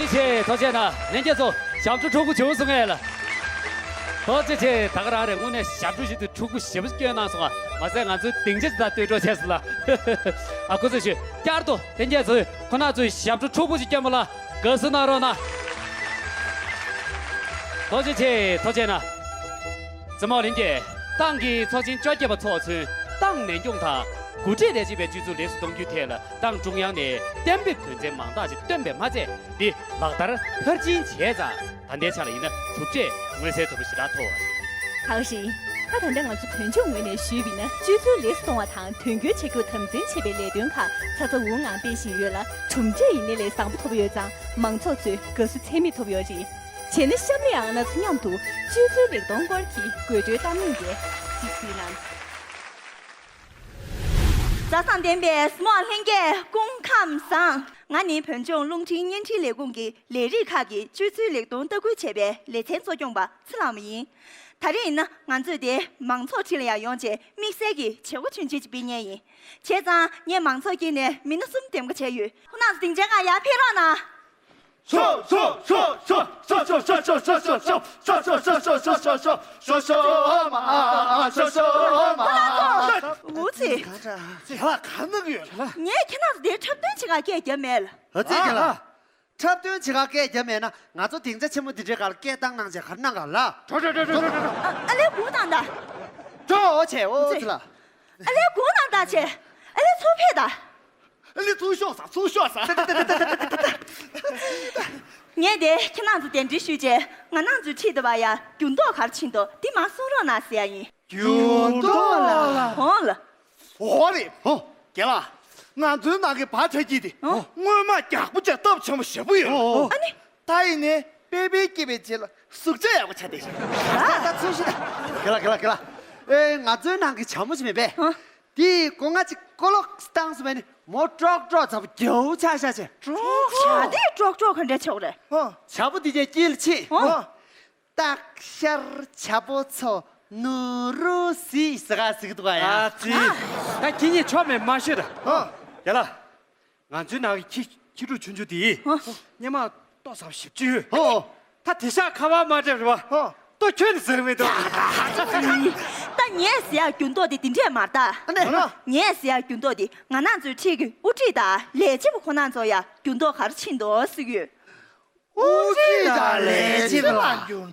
ཆེ། ཐུགས་རྗེ་གནང་། ལྷན་རྒྱས་ཚོ་ཞབས་བྲོ་འཁྲུག་པོ་བྱུང་སོང་ངས་ལ། ཐུགས་རྗེ་ཆེ། ད་ག་རང་རེད། དངོས་གནས་ཞབས་བྲོ་ཞིག་ཏུ་འཁྲུག་པོ་ཞེ་པོ་སྐྱོན་གནང་སོང་ང་། མ་ཟད་ང་ཚོའི་སྡིངས་ཆ་ཅིག་དང་ལྟོས་གྲོགས་བྱས་སོང་ལ། ཨ་ཁུ་ཚོས་ཞུ། བསྐྱར་དུ་ལྷན་རྒྱས་ཚོས་ཁོ་ན་ཚོའི་ཞབས་བྲོ་འཁྲུག་པོ་ཞིག་སྐྱོན་པ་ལ་དགའ་བསུ་གནང་རོགས་གནང་། ཐུགས་རྗེ་ཆེ། ཐུགས་རྗེ་གནང་། རྩེ་མོ་ལྷན་རྒྱས། ཏང་གི་ཚོགས་ཆེན་བཅོ་བརྒྱད་པ་འཚོགས་ཚུན་ཏང་ནན་སྐྱོང་དང་འགོ་ཁྲིད་ལས་བྱེད་པའི་སྤྱོད་ཚུལ་ལེགས་སུ་གཏོང་རྒྱུའི་ཐད་ལ་ཏང་ཀྲུང་དབྱང་ནས་གཏན་འབེབས་དོན་ཚན་མང་དག་ཅིག་བཏོན་པས་མ་ཚད། འདི་ལག་བསྟར་མཐར་ཕྱིན་བྱས་ཙང་ད་ལྟའི་ཆ་ལ་ཡིན་ན་གྲུབ་འབྲས་མངོན་གསལ་དོད་པོ་ཞེ་དྲག་ཐོབ་པ་རེད། ད་ག་ཞིག་ད་ད་ལྟ་ང་ཚོ་བོད་ལྗོངས་ངོས་ནས་ཞུས་པ་ཡིན་ན་སྤྱོད་ཚུལ་ལེགས་སུ་གཏོང་བ་དང་དོན་འཁྱོལ་བྱ་རྒྱུར་དམ་འཛིན་བྱེད་པའི་ལས་དོན་ཁག་ཚ་ཚ་འུར་འུར་ངང་སྤེལ་བཞིན་ཡོད་ལ་གྲུབ་འབྲས་ཡིན་ནའི་ལས་བཟང་པོ་ཐོབ་ཡོད་ཙང་མང་ཚོགས་ཚོས་དགའ་བསུ་ཚད་མེད་ཐོབ་ཡོད་རེད། བྱས་ན་གཤམ་ལ་ཡང་ང་ཚོ་མཉམ་དུ་སྤྱོད་ཚུལ་ལེགས་གཏོང་སྐོར་གྱི་དགོད་བྲོའི་གཏམ་གླེང་དེ་གཟིགས་གཟིགས་གནང་། མཛའ་བརྩེ་ལྡན་པའི་རྩེ་མོ་ལྷན་རྒྱས་སྐུ་ཁམས་བཟང་། ང་ནི་བོད་ལྗོངས་རླུང་འཕྲིན་བརྙན་འཕྲིན་ལས་ཁུངས་ཀྱི་ལས་རིགས་ཁག་གི་སྤྱོད་ཚུལ་ལེགས་གཏོང་ལྟ་སྐུལ་བྱས་པའི་ལེ་ཚན་གཙོ་སྐྱོང་པ་ཚེ་ལྷ་མོ་ཡིན། ད་རེས་ཡིན་ན་ང་ཚོས་དེ་མང་ཚོགས་ཁྲི་ལ་ཡང་ཡོང་བྱས་དམིགས་བསལ་གྱི་བྱེད་སྒོ་ཆུང་ཆུང་ཅིག་སྤེལ་མཁན་ཡིན། བྱས་ཙང་ངས་མང་ཚོགས་དཀྱིལ་ནས་མི་སྣ་གསུམ་འདེམས་བསྐོ་བྱས་ཡོད། ཁོང་རྣམ་ཚོ་སྡིངས་ཆའི་ཁ་ཡར་ཕེབས་རོགས་གནང་། འུ་ཚོས། ཁྱེད་ལ་ག་ནང་ཡོད་ལ། ངས་ཁྱེད་རྣམ་ཚོ་དེར་འཁྲབ་སྟོན་བྱེད་ག་སྐད་བརྒྱབ་མེད་ལ། ཨ་ཙི་ཁྱེད་ལ། འཁྲབ་སྟོན་བྱེད་ག་སྐད་བརྒྱབ་མེད་ན་ང་ཚོ་སྡིངས་ཆ་ཆེན་མོ་འདི་འདྲའི་སྒང་ལ་སྐད་བཏང་གནང་བྱས་ག་རེ་གནང་ག་ལ། འགྲོ་འགྲོ་འགྲོ་འགྲོ་འགྲོ་འགྲོ། ཨ་ལས་སྒུག་གནང་ད། འགྲོ་འོ་བྱས་འོ་ཙི་ལ། ཨ་ལས་སྒུག་གནང་ད་བྱས། ཨ་ལས་ཚུར་ཕེབས་ད། ཨ་ལས་ཚུར་ཤོག་ས་ཚུར་ཤོག་ས། ངས་དེ་ཁྱེད་རྣམ་ཚོ་གདན་འདྲེན་ཞུས་རྗེས་ང་རང་ཚོའི་འཁྲིས་དེ་བ་ཡ་འགྱུར་ལྡོག་ག་རེ་ཕྱིན་འདུག་འདི་མར་གསུང་རོགས་གནང་ཟེར་ཡ་ཡིན། འགྱུར་ལྡོག་ལ། འོང་ལ། འོ་རེད། ཧོ། རྒན་ལགས། ང་ཚོའི་ནང་གི་བ་ཁྲ་སྐྱིད་དེ། ཨོ། སྔོན་མ་རྒྱགས་པོ་བྱས་སྟོབས་ཆེན་པོ་ཞེ་པོ་ཡོད། ཨོ། ཨ་ནི། ད་ཡིན་ནའི་པེ་པེ་སྐྱེས་པའི་རྗེས་ལ་ཟུག་ཆ་ཡག་པོ་ཆགས་བསྡད་ཤག་ད་ཚུར་ཤོག་ད། རྒན་ལགས་རྒན་ལགས་རྒན་ལགས། ཨེ་ང་ཚོའི་ནང་གི་བྱ་མོ་ཅིག་མེད་པས། ཨ། དེས་སྒོ་ང་གཅིག་ཀོ་ལོག་བཏང་སོང་བས་ནི་མོ་ཀྲོག་ཀྲོག་ཚ་པོ་རྒྱའུ་ཆགས་ཤག་བྱས། ཀྲོག་ཀྲོག་བྱ་དེ་ཀྲོག་ཀྲོག་ག་འདྲ་ཆགས་རེད། ཨ། བྱ་པོ་དེ་རྗེས་དཀྱིལ་ཕྱིན། ཨ། སྟག་ཤར་བྱ་ཕོ་མཚོ་ནུ་རུ་སི་ཟེར་ག་ཟིག་འདུག་ག་ཡ། ཨ་ཙི། ད་ཁྱེད་གཉིས་ཆོ་མེད་མ་ཤོད་ད། ཨ། ཡ་ལ། ང་ཚོའི་ནང་གི་ཁྱི་ཁྱི་ཕྲུག་ཆུང་ཆུང་དེ། ཨ། སྔོན་མ་ལྟོ་ཟ་བ་ཞེ་པོ་ཅིག་ཡོད། ཨོ། ད་དེང་སང་ཁ་པར་མ་སྤྲད་རེད་བ། ཨ། ལྟོ་ཁྱོན་ནས་ཟ་གི་མི་འདུག་ད་ངས་ཟེར་ཡ་འགྱུར་ལྡོག་དེ་དེ་འདྲས་མ་རེད་ད། ཨ་ནི། ངས་ཟེར་ཡ་འགྱུར་ལྡོག་དེ་ང་རང་ཚོའི་འཁྲིས་ཀྱི་དབུ་ཁྲིད་དང་ལས་བྱེད་པ་ཁོ་རང་ཚོ་ཡ་འགྱུར་ལྡོག་ག་རེ་ཕྱིན་འདུག་ཟེར་གྱི་ཡོད། དབུ་ཁྲིད་དང་ལས་བྱེད་པ་ལ།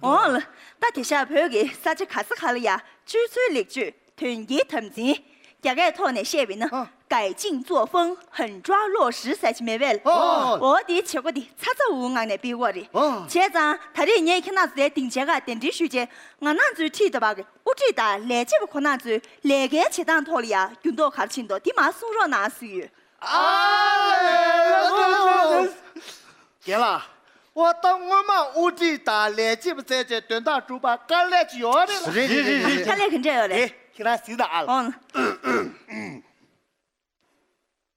འོང་ལ། ད་དེང་སང་བོད་ཀྱི་ས་ཆ་ག་ས་ག་ལ་ཡ་སྤྱོད་ཚུལ་ལེགས་བཅོས་དོན་འཁྱོལ་དམ་འཛིན། རྒྱ་སྐད་ཐོག་ནས་བཤད་པ་ཡིན་ན། ཨ། 改进作风，狠抓落实 ཟེར་གྱི་མེད་པས། ཨོ། འོ་དེའི་བྱེད་སྒོ་དེ་ཚ་ཚ་འུར་འུར་ངང་ནས་སྤེལ་གྱི་ཡོད་རེད། ཨོ། བྱས་ཙང་ད་རེས་ངས་ཁྱེད་རྣམ་ཚོ་དེ་སྡིངས་ཆའི་ཁ་གདན་འདྲེན་ཞུས་རྗེས་ང་རང་ཚོའི་འཁྲིས་དེ་བར་གྱི་དབུ་ཁྲིད་དང་ལས་བྱེད་པ་ཁོ་རང་ཚོའི་ལས་ཀའི་བྱེད་སྟངས་ཐོག་ལ་ཡ་འགྱུར་ལྡོག་ག་རེ་ཕྱིན་འདུག་དེ་མར་གསུང་རོགས་གནང་ཟེར་གྱི་ཡོད། ཨ་ལེ། རྒན་ལགས། འོ་ད་སྔོན་མ་དབུ་ཁྲིད་དང་ལས་བྱེད་པ་བཙལ་བྱས་དོན་དག་སྒྲུབ་པར་དཀའ་ལས་ཅིག་ཡོད་རེད་ལ། རེད་རེད་རེད་རེད། དཀའ་ལས་ག་འདྲ་ཡོད་རེད། དེ་ཁྱེད་རང་གཟིགས་དང་ཨ་ལ། ཨོ།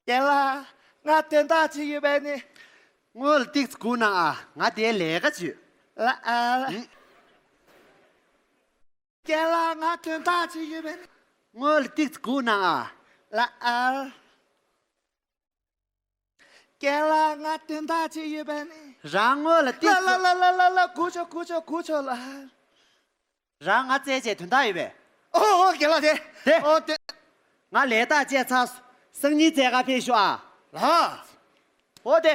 རྒན་ལགས། ང་དོན་དག་ཅིག་ཡོད་པས་ནི། སྔོན་ལ་ཏིག་ཙི་སྒུག་གནང་ཨ། ང་དེ་ལས་ཀ་ཅིག་ཡོད། ལ་ཨ་ལ། ཨུ། རྒན་ལགས། ང་དོན་དག་ཅིག་ཡོད་པས་ནི། སྔོན་ལ་ཏིག་ཙི་སྒུག་གནང་ཨ། ལ་ཨ་ལ། རྒན་ལགས། ང་དོན་དག་ཅིག་ཡོད་པས་ནི། རང་ངོ་ལ་ཏིག་ཙི། ལ་ལ་ལ་ལ་ལ། སྒུག་ཆོག་སྒུག་ཆོག་སྒུག་ཆོག་ལ། རང་ང་བཙལ་བྱས་དོན་དག་ཡོད་པས། ཨོ་ཨོ། རྒན་ལགས་དེ། དེ། ཨོ་དེ། ང་ལས་ཐག་བཅད་ཚར། སང་ཉིན་བཙལ་ག་ཕེབས་ཤོག་ཨ། ལགས། ཨོ་དེ།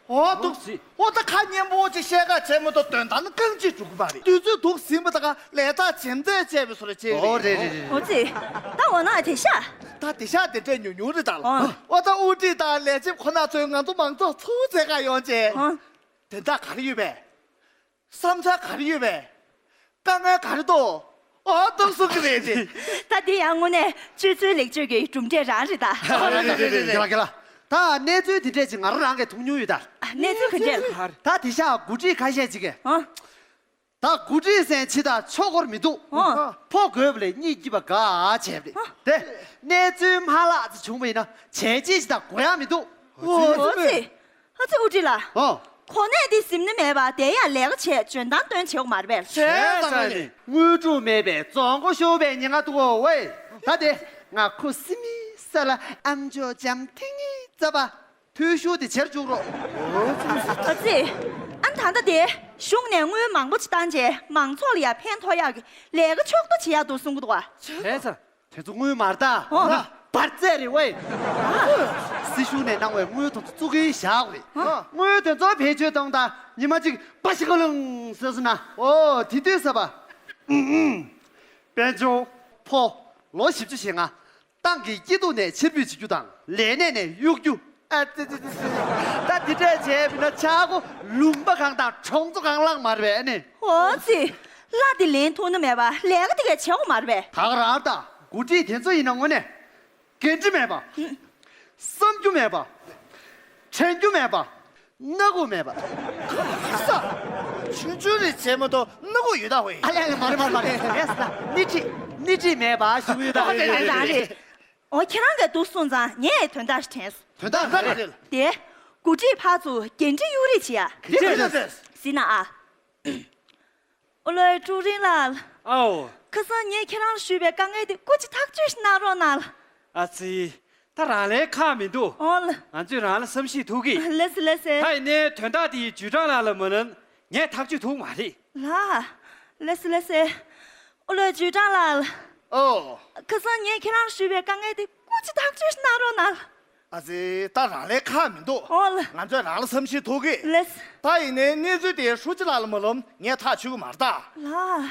ཨོ་འདུག་སེ། ཨོ་ད་ཁ་སྙན་པོ་ཅིག་བཤད་ག་བྱས་མ་གཏོགས་དོན་དག་ནི་རྐང་གཅིག་འགྲོ་གི་མ་རེད། དུས་ཚོད་འདུག་ཟིན་པ་ད་ག་ལས་ཐག་ཇེ་མཛད་བཅད་པའི་བཟོ་འདྲ་ཅིག་རེད། ཨོ་རེད་རེད་རེད། ཨོ་ཙི། ད་འོ་ན་དེང་སང་། ད་དེང་སང་དེ་འདྲས་ཉུང་ཉུང་རེད་ད་ལ། ཨོ། ཨོ་ད་དབུ་ཁྲིད་དང་ལས་བྱེད་ཁོ་ན་ཚོས་ང་ཚོ་མང་ཚོགས་ཚུར་བཙལ་ག་ཡོང་བྱས། ཨོ། དོན་དག་ག་རེ་ཡོད་པས། བསམ་འཆར་ག་རེ་ཡོད་པས། དཀའ་ངལ་ག་རེ་འདུག་ཨོ་འདུག་གསུང་གི་རེད་དེ། ད་དེ་ཡང་དངོས་གནས་སྤྱོད་ཚུལ་ལེགས་བཅོས་ཀྱི་གྲུབ་འབྲས་རང་རེད་ད། རེད་རེད་རེད་རེད། རྒན་ལགས་རྒན་ལགས། ད་གནས་ཚུལ་དེ་འདྲས་ཅིག་ང་རང་རང་གིས་མཐོང་མྱོང་ཡོད་ད། གནས་ཚུལ་ག་འདྲས་ལ། ད་དེང་སང་འགོ་ཁྲིད་ཁ་ཤས་ཅིག་གིས། ཨ། ད་འགོ་ཁྲིད་ཟེར་མཁན་ཅིག་ད་ཆོག་གི་མི་འདུག་ཨ། ཕོ་རྒོད་པ་ལས་གཉིད་སྐྱིད་པ་དགའ་བྱས་པ་རེད། ཨ། དེ་གནས་ཚུལ་མ་ལག་ཅིག་བྱུང་བ་ཡིན་ན་བྱས་རྗེས་ཅིག་ད་དགོས་ཡ་མི་འདུག་ཨོ་ཙི། ཨ་ཙི། དབུ་ཁྲིད་ལགས། ཨོ། གོ་གནས་འདི་ཟིན་ན་མེད་པ་དེ་ཡང་ལས་ཀ་བྱས་འཇོན་ཐང་སྟོན་བྱེད་དགོས་མ་རེད་པས། བྱས་ཙང་ནི། དངོས་གྲུབ་མེད་པའི་རྫོང་མགོ་ཤོར་བའི་ཉེན་ཁ་འདུག་གོ་ཝེ། ད་དེ་ང་ཁུ་སིམ་མེའི་ས་ལ་ཨ་མཆོག་འཇམ་ཐིང་ངེ་རྩ་བ་ཐུ་ཤུ་དེ་བྱེར་བཅུག་རོགས། ཨ་ཙི། ད་ལྟ་དེ་གཞུང་ནས་དངུལ་མང་པོ་ཅིག་བཏང་རྗེས་མང་ཚོགས་ལ་ཡང་ཕན་ཐོགས་ཡག་གི་ལས་ཀ་ཕྱོགས་བསྡུ་བྱེད་ཡག་འདུག་གསུང་གི་འདུག་བ། བྱས་ཙང་། དེ་ཚོ་དངུལ་མ་རེད་ད། ཨོ། འབར་རྫས་རེད་ཝེ། སྲིད་གཞུང་ནས་གནང་བའི་དངུལ་དེ་ཚོ་བཙུགས་ཀྱིན་བཞག་རེད། ཨོ། དངུལ་དེ་ཚོ་བེད་སྤྱོད་གཏོང་དང་ཉི་མ་གཅིག་པ་ཤི་ཀ་ལུང་ཟེར་སོང་ན། ཨོ་དེ་དུས་ཟེར་བ། དཔལ་འབྱོར་ཕོ་ལོ་བཞི་བཅུ་ཞེ་ལྔ། ཏང་གི་སྐྱིད་སྡུག་ནས་ཕྱིར་འབུད་བྱེད་རྒྱུ་དང་ལས་གནས་ནས་གཡུག་རྒྱུ། ཨ་ཙི་ཙི་ཙི་ཙི། ད་འདི་འདྲས་བྱས་པ་ཡིན་ན་ཆག་སྒོ་ལུང་པ་གང་དང་གྲོང་ཚོ་གང་ལངས་མ་རེད་པས་ཨ་ནི། ཨོ་ཙི། གླ་དེ་ལེན་ཐུབ་ནི་མེད་པ་ལས་ཀ་དེ་གས་བྱེད་དགོས་མ་རེད་པས། ད་ག་རང་ད་འགོ་ཁྲིད་དེ་ཚོ་ཡིན་ན་དངོས་གནས་འགན་འཁྲི་མེད་པ། བསམ་རྒྱུ་མེད་པ། དྲན་རྒྱུ་མེད་པ། སྣ་ཁུག་མེད་པ། ས། ཆུང་ཆུང་རེད་བྱས་མ་གཏོགས་སྣ་ཁུག་ཡོད་ད་ཧོས། ཨ་ལེ་ཨ་ལེ་མ་རེད་མ་རེད་མ་རེད། ལས་ས་སྣེ་ཁྲིད་སྣེ་ཁྲིད་མེད་པ་ཞུ་ཡོད་ད། ཨ་ལེ་ཨ་ལེ་རང་རེད། འོ་ཁྱེད་རང་གིས་འདུག་གསུངས་ཙང་ངས་དོན་དག་ཞིག་དྲན་སོང་། དོན་དག་ག་རེ་རེད། དེ། འགོ་ཁྲིད་ཕར་ཚུར་འགན་འཁྲི་གཡུག་རེས་བྱེད་ཡ། ག་རེ་རེད། ཟིན་ན་ཨ། ཨོ་ལོའི་ཀྲུའུ་རིན་ལགས། ཨའོ། ཁ་སང་ངས་ཁྱེད་རང་ལ་ཞུས་པའི་དཀའ་ངལ་དེ་སྐུ་མཁྱེན་ཐག་གཅོད་ཞིག་གནང་རོགས་གནང་། ཨ་ཙི། ད་རང་ལས་ཁག་མི་འདུག་ཨོ་ལ། ང་ཚོས་རང་ལ་བསམ་ཤེས་ཐུབ་གི། ལགས་སེ་ལགས་སེ། ད་ཡིན་ནའི་དོན་དག་དེ་ཇུས་ཀྲང་ལགས་ལ་མ་ལན་ངས་ཐག་གཅོད་ཐུབ་མ་རེད། ལགས། ལགས་སེ་ལགས་སེ། ཨོ་ལོའི་ཇུས་ཀྲང་ལགས། ཨོ། ཁ་སང་ངས་ཁྱེད་རང་ལ་ཞུས་པའི་དཀའ་ངལ་དེ་སྐུ་མཁྱེན་ཐག་གཅོད་ཞིག་གནང་རོགས་གནང་། ཨ་ཙི། ད་རང་ལས་ཁག་མི་འདུག་ཨོ་ལ། ང་ཚོས་རང་ལ་བསམ་ཤེས་ཐུབ་གི། ལགས། ད་ཡིན་ནའི་གནས་ཚུལ་དེ་ཧྲུའུ་ཅི་ལགས་ལ་མ་ལབ་ངས་ཐག་ཆོད་གི་མ་རེད་ད། ལགས།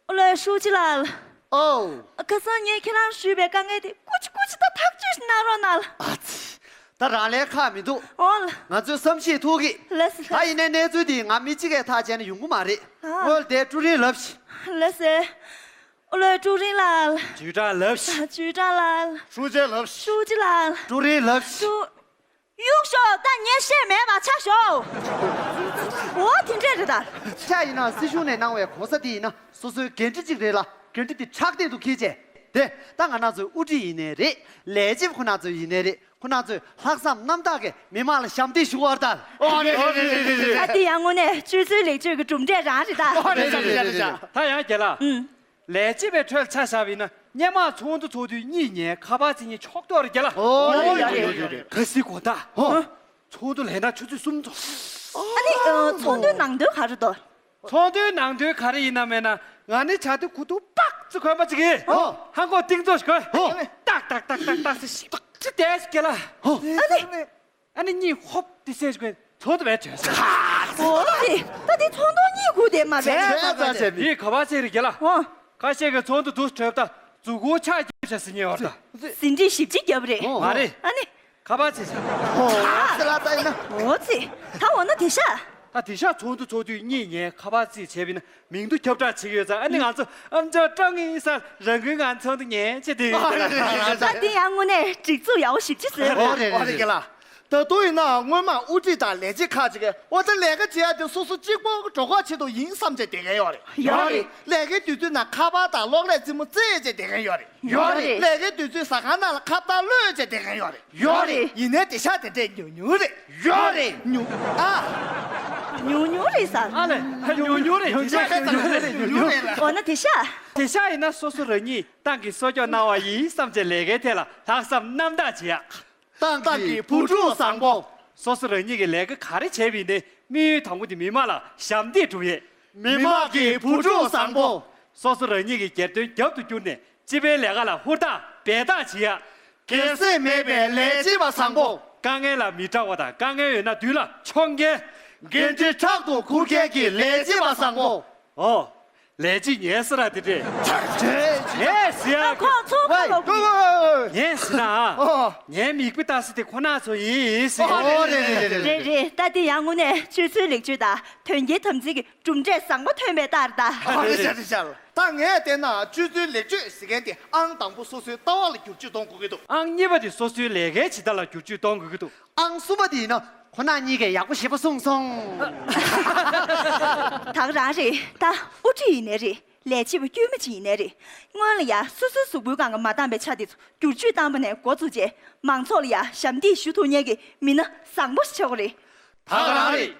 ཨོ་ལོའི་ཧྲུའུ་ཅི་ལགས། ཨོ། ཁ་སང་ངས་ཁྱེད་རང་ཞུས་པའི་དཀའ་ངལ་དེ་སྐུ་མཁྱེན་སྐུ་མཁྱེན་ད་ཐག་གཅོད་ཞིག་གནང་རོགས་གནང་། ཨ་ཙི། ད་རང་ལས་ཁག་མི་འདུག་ཨོ་ལ། ང་ཚོས་བསམ་ཤེས་ཐུབ་གི། ལགས་སེ། ད་ཡིན་ནའི་གནས་ཚུལ་འདི་ང་མི་གཅིག་གིས་ཐག་བཅད་ན་ཡོང་གི་མ་རེད། ཨ། ཨོ་ལ་དེ་ཀྲུའུ་རིན་ལབ་ཤིག་ལགས་སེ། ཨོ་ལོའི་ཀྲུའུ་རིན་ལགས། ཇུས་ཀྲང་ལབ་ཤིག་ཇུས་ཀྲང་ལགས། ཧྲུའུ་ཅི་ལབ་ཤིག་ཧྲུའུ་ཅི་ལགས། ཀྲུའུ་རིན་ལབ་ཤིག་ཀྲུའུ། གཡུག་ཤོག་ད་ངས་བཤད་མེད་པ་ཆ་ཞོག་འོ་དེ་འདྲས་རེད་ད། ཆ་ཡིན་ན་སྲིད་གཞུང་ནས་གནང་བའི་གོ་ས་དེ་ཡིན་ན་སོ་སོའི་འགན་འཁྲི་གཅིག་རེད་ལ་འགན་འཁྲི་དེ་ཕྲག་སྟེང་དུ་འཁྱེར་བྱས་དེ་ད་ང་རང་ཚོའི་དབུ་ཁྲིད་ཡིན་ནའི་རེད། ལས་བྱེད་པ་ཁོ་ན་ཚོ་ཡིན་ནའི་རེད། ཁོ་ན་ཚོས་ལྷག་བསམ་རྣམ་དག་གིས་མི་མང་ལ་ཞབས་འདེགས་ཞུ་བར་ལྟར། ཨོ་རེད་རེད་རེད་རེད་རེད། ད་འདི་ཡང་དངོས་གནས་སྤྱོད་ཚུལ་ལེགས་བཅོས་ཀྱི་གྲུབ་འབྲས་རང་རེད་ད། ཨོ་རེད་རེད་རེད་རེད། ད་ཡང་རྒན་ལགས། ཨུམ། ལས་བྱེད་པའི་ཁྲོད་ཆ་བཞག་པ་ཡིན་ན་སྔོན་མ་ཚོགས་འདུ་ཚོགས་དུས་གཉིད་ཉལ་ཁ་པར་རྩེ་མཁན་ཕྱོགས་གཏོགས་རེད་རྒན་ལགས། ཨོ་ཡོད་ཡོད་ཡོད་ཡོད། གལ་སྲིད་དགོང་དག་ཨོ། ཚོགས་འདུ་ལས་ན་ཆུ་ཚོད་གསུམ་ཚོགས། ཨ་ནི་ཨ་ཚོགས་འདུའི་ནང་དོན་ག་རེ་འདུག་ཚོགས་འདུའི་ནང་དོན་ག་རེ་ཡིན་ན་མེད་ན་ང་ནི་བྱ་དུས་ཁུ་ཐུག་པག་ཙི་གོན་པ་ཅིག་གིས། ཨོ། ཧང་གོ་ཏིང་ཙོ་ཞིག་གོན། ཨོ། ཏག་ཏག་ཏག་ཏག་ཏག་ཙི་ཞིབ་ཏོག་ཙི་བསྡད་ཞིག་རྒན་ལགས། ཨོ། ཨ་ནི། ཨ་ནི་གཉིད་ཧོབ་དེ་སེ་ཞིག་གོན་ཚོགས་འདུ་བས་བྱོས་ཟེར། ཨོ་ཙི། ད་དེ་ཚོགས་འདུ་གཉིད་ཁུག་དེ་མ་རེད། བྱས་ཙང་བྱས་མི། ཡིས་ག་པར་ཚེ་རིག་རྒན་ལགས། ཨོ། ཁ་ཤས་ཀྱིས་ཚོགས་འདུ་དུས་གྲོལ་ད་མཛུབ་གུ་ཕྱག་རྒྱབ་བྱ་ཟིན་ཉེ་བར་ད། ཟིན་བྲིས་ཞིབ་ཅིག་རྒྱབ་རེད། མ་རེད། ཨ་ནི། ཁ་པར་ཚེ་ཟིན། ཨོ་ཙི་ལ་ད་ཡིན་ན། ཨོ་ཙི། ད་འོ་ན་དེ་ཤ། ད་དེ་ཤ་ཚོགས་འདུ་ཚོགས་དུས་གཉིད་ཉལ་ཁ་པར་རྩིས་བྱས་པ་ཡིན་ན་མིང་ཐོ་ཁྱབ་བསྒྲགས་བྱེད་ཀྱི་ཡོད་ཙང་ཨ་ནི་ང་ཚོ་ཨམ་ཅོག་ཀྲང་ཡིན་ས་རང་འགུལ་ངང་ཚོགས་འདུ་ཉན་བྱེད་དུས་ཡོད་ཙང་། ད་འདི་ཡང་དངོས་གནས་སྒྲིག་འཛུགས་ཡག་པོ་ཞེ་པོ་ཅིག་ཟེར། ཨོ་རེད་རེད་རེད། ད་དུང་ཡིན་ན་སྔོན་མ་དབུ་ཁྲིད་དང་ལས་བྱེད་ཁག་ཅིག་གིས་འོ་ད་ལས་ཀ་བྱེད་ཡ་དེ་སོ་སོ་གཅིག་པོ་གི་གྲོགས་ཁོག་ཆེད་དུ་ཡིན་བསམ་བྱས་བསྡད་མཁན་ཡོད་རེད། ཡོད་རེད། ལས་ཀའི་དུས་ཚོད་ནང་ཁ་པར་དང་གློག་ཀླད་རྩེད་མོ་རྩེད་བྱས་བསྡད་མཁན་ཡོད་རེད། ཡོད་རེད། ལས་ཀའི་དུས་ཚོད་ཟ་ཁང་ནང་ལ་ཁ་བརྡ་གློད་བྱས་བསྡད་མཁན་ཡོད་རེད། ཡོད་རེད། ཡིན་ནའི་དེ་ཤ་དེ་འདྲས་ཉུང་ཉུང་རེད། ཡོད་རེད། ཉུང་ཨ། ཉུང་ཉུང་རེད་ཟེར། ཨ་ལས། ཉུང་ཉུང་རེད། དེ་ཤ་ཉུང་ཉུང་རེད། ཉུང་ཉུང་རེད། འོ་ན་དེ་ཤ། དེ་ཤ་ཡིན་ན་སོ་སོ་རང་ཉིད་ཏང་གིས་གསོ་སྐྱོང་གནང་བ་ཡིན་བསམ་བྱས་ལས་ཀའི་ཐད་ལ་ལྷག་བསམ་རྣམ་དག་བྱེད་ཡ། ཏང་གི་བུ་ཕྲུག་བཟང་པོ། སོ་སོ་རང་ཉིད་ཀྱི་ལས་ཀ་ག་རེ་བྱས་པ་ཡིན་ནའི་དམིགས་ཡུལ་དང་པོ་དེ་མི་མང་ལ་ཞབས་འདེགས་སྒྲུབ་ཡས། མི་མང་གི་བུ་ཕྲུག་བཟང་པོ། སོ་སོ་རང་ཉིད་ཀྱི་སྒེར་དོན་རྒྱབ་ཏུ་བསྐྱུར་ནས་སྤྱི་པའི་ལས་ཀ་ལ་ཧུར་ཐག་འབད་ཐག་བྱེད་ཡ། སྒེར་སེམས་མེད་པའི་ལས་བྱེད་པ་བཟང་པོ། དཀའ་ངལ་ལ་མི་སྐྲག་པ་དང་དཀའ་ངལ་ཡོད་ན་མདུན་ལ་མཆོང་མཁན། འགན་འཁྲི་ཕྲག་ཏུ་འཁུར་མཁན་གྱི་ལས་བྱེད་པ་བཟང་པོ། ཨོ། ལས་བྱེད་ཉན་ཟེར་ར་དེ་འདྲས། ཉན་ཟེར་ཡ། ཁོང་ཚོ་ཁ་ལོ། ཉན་ཟེར་ན་ཨ། ཨོ། ངའི་མིག་དཔེ་ལྟ་ས་དེ་ཁོ་ན་ཚོ་ཡིན་ཟེར། ཨོ་རེད་རེད་རེད་རེད། རེད་རེད། ད་དེ་ཡང་དངོས་གནས་སྤྱོད་ཚུལ་ལེགས་བཅོས་དང་དོན་འཁྱོལ་དམ་འཛིན་གྱི་གྲུབ་འབྲས་བཟང་པོ་ཐོན་པའི་རྟགས་རེད་ད། ཨོ་རེད་རེད་རེད་རེད། ད་ངས་བལྟས་ན་སྤྱོད་ཚུལ་ལེགས་བཅོས་ཟེར་མཁན་དེ་ཨང་དང་པོ་སོ་སོའི་ལྟ་བ་ལ་བསྒྱུར་བཅོས་གཏོང་དགོས་ཀྱི་འདུག་ཨང་གཉིས་པ་དེ་སོ་སོའི་ལས་ཀའི་བྱེད་སྟངས་ལ་བསྒྱུར་བཅོས་གཏོང་དགོས་ཀྱི་འདུག་ཨང་གསུམ་པ་དེ་ཡིན་ན་ཁོ་ན་གཉིས་ཀས་ཡག་པོ་ཞེ་པོ་གསུངས་སོང་། ད་ག་རང་རེད་ད། དབུ་ཁྲིད་ཡིན་ནའི་རེད། ལས་བྱེད་པ་དཀྱུས་མ་ཅིག་ཡིན་ནའི་རེད། སྔོན་ལ་ཡ་སོ་སོའི་གཟུགས་པོའི་སྒང་གི་མ་འདང་བའི་ཆ་དེ་ཚོ་བསྒྱུར་བཅོས་བཏང་པ་ནས་འགོ་བཙུགས་རྗེས་མང་ཚོགས་ལ་ཡ་ཞབས་འདེགས་ཞུ་ཐུབ་མཁན་གྱི་མི་སྣ་བཟང་པོ་ཞིག་ཆགས་དགོས་རེད། ད་ག་རང་རེད།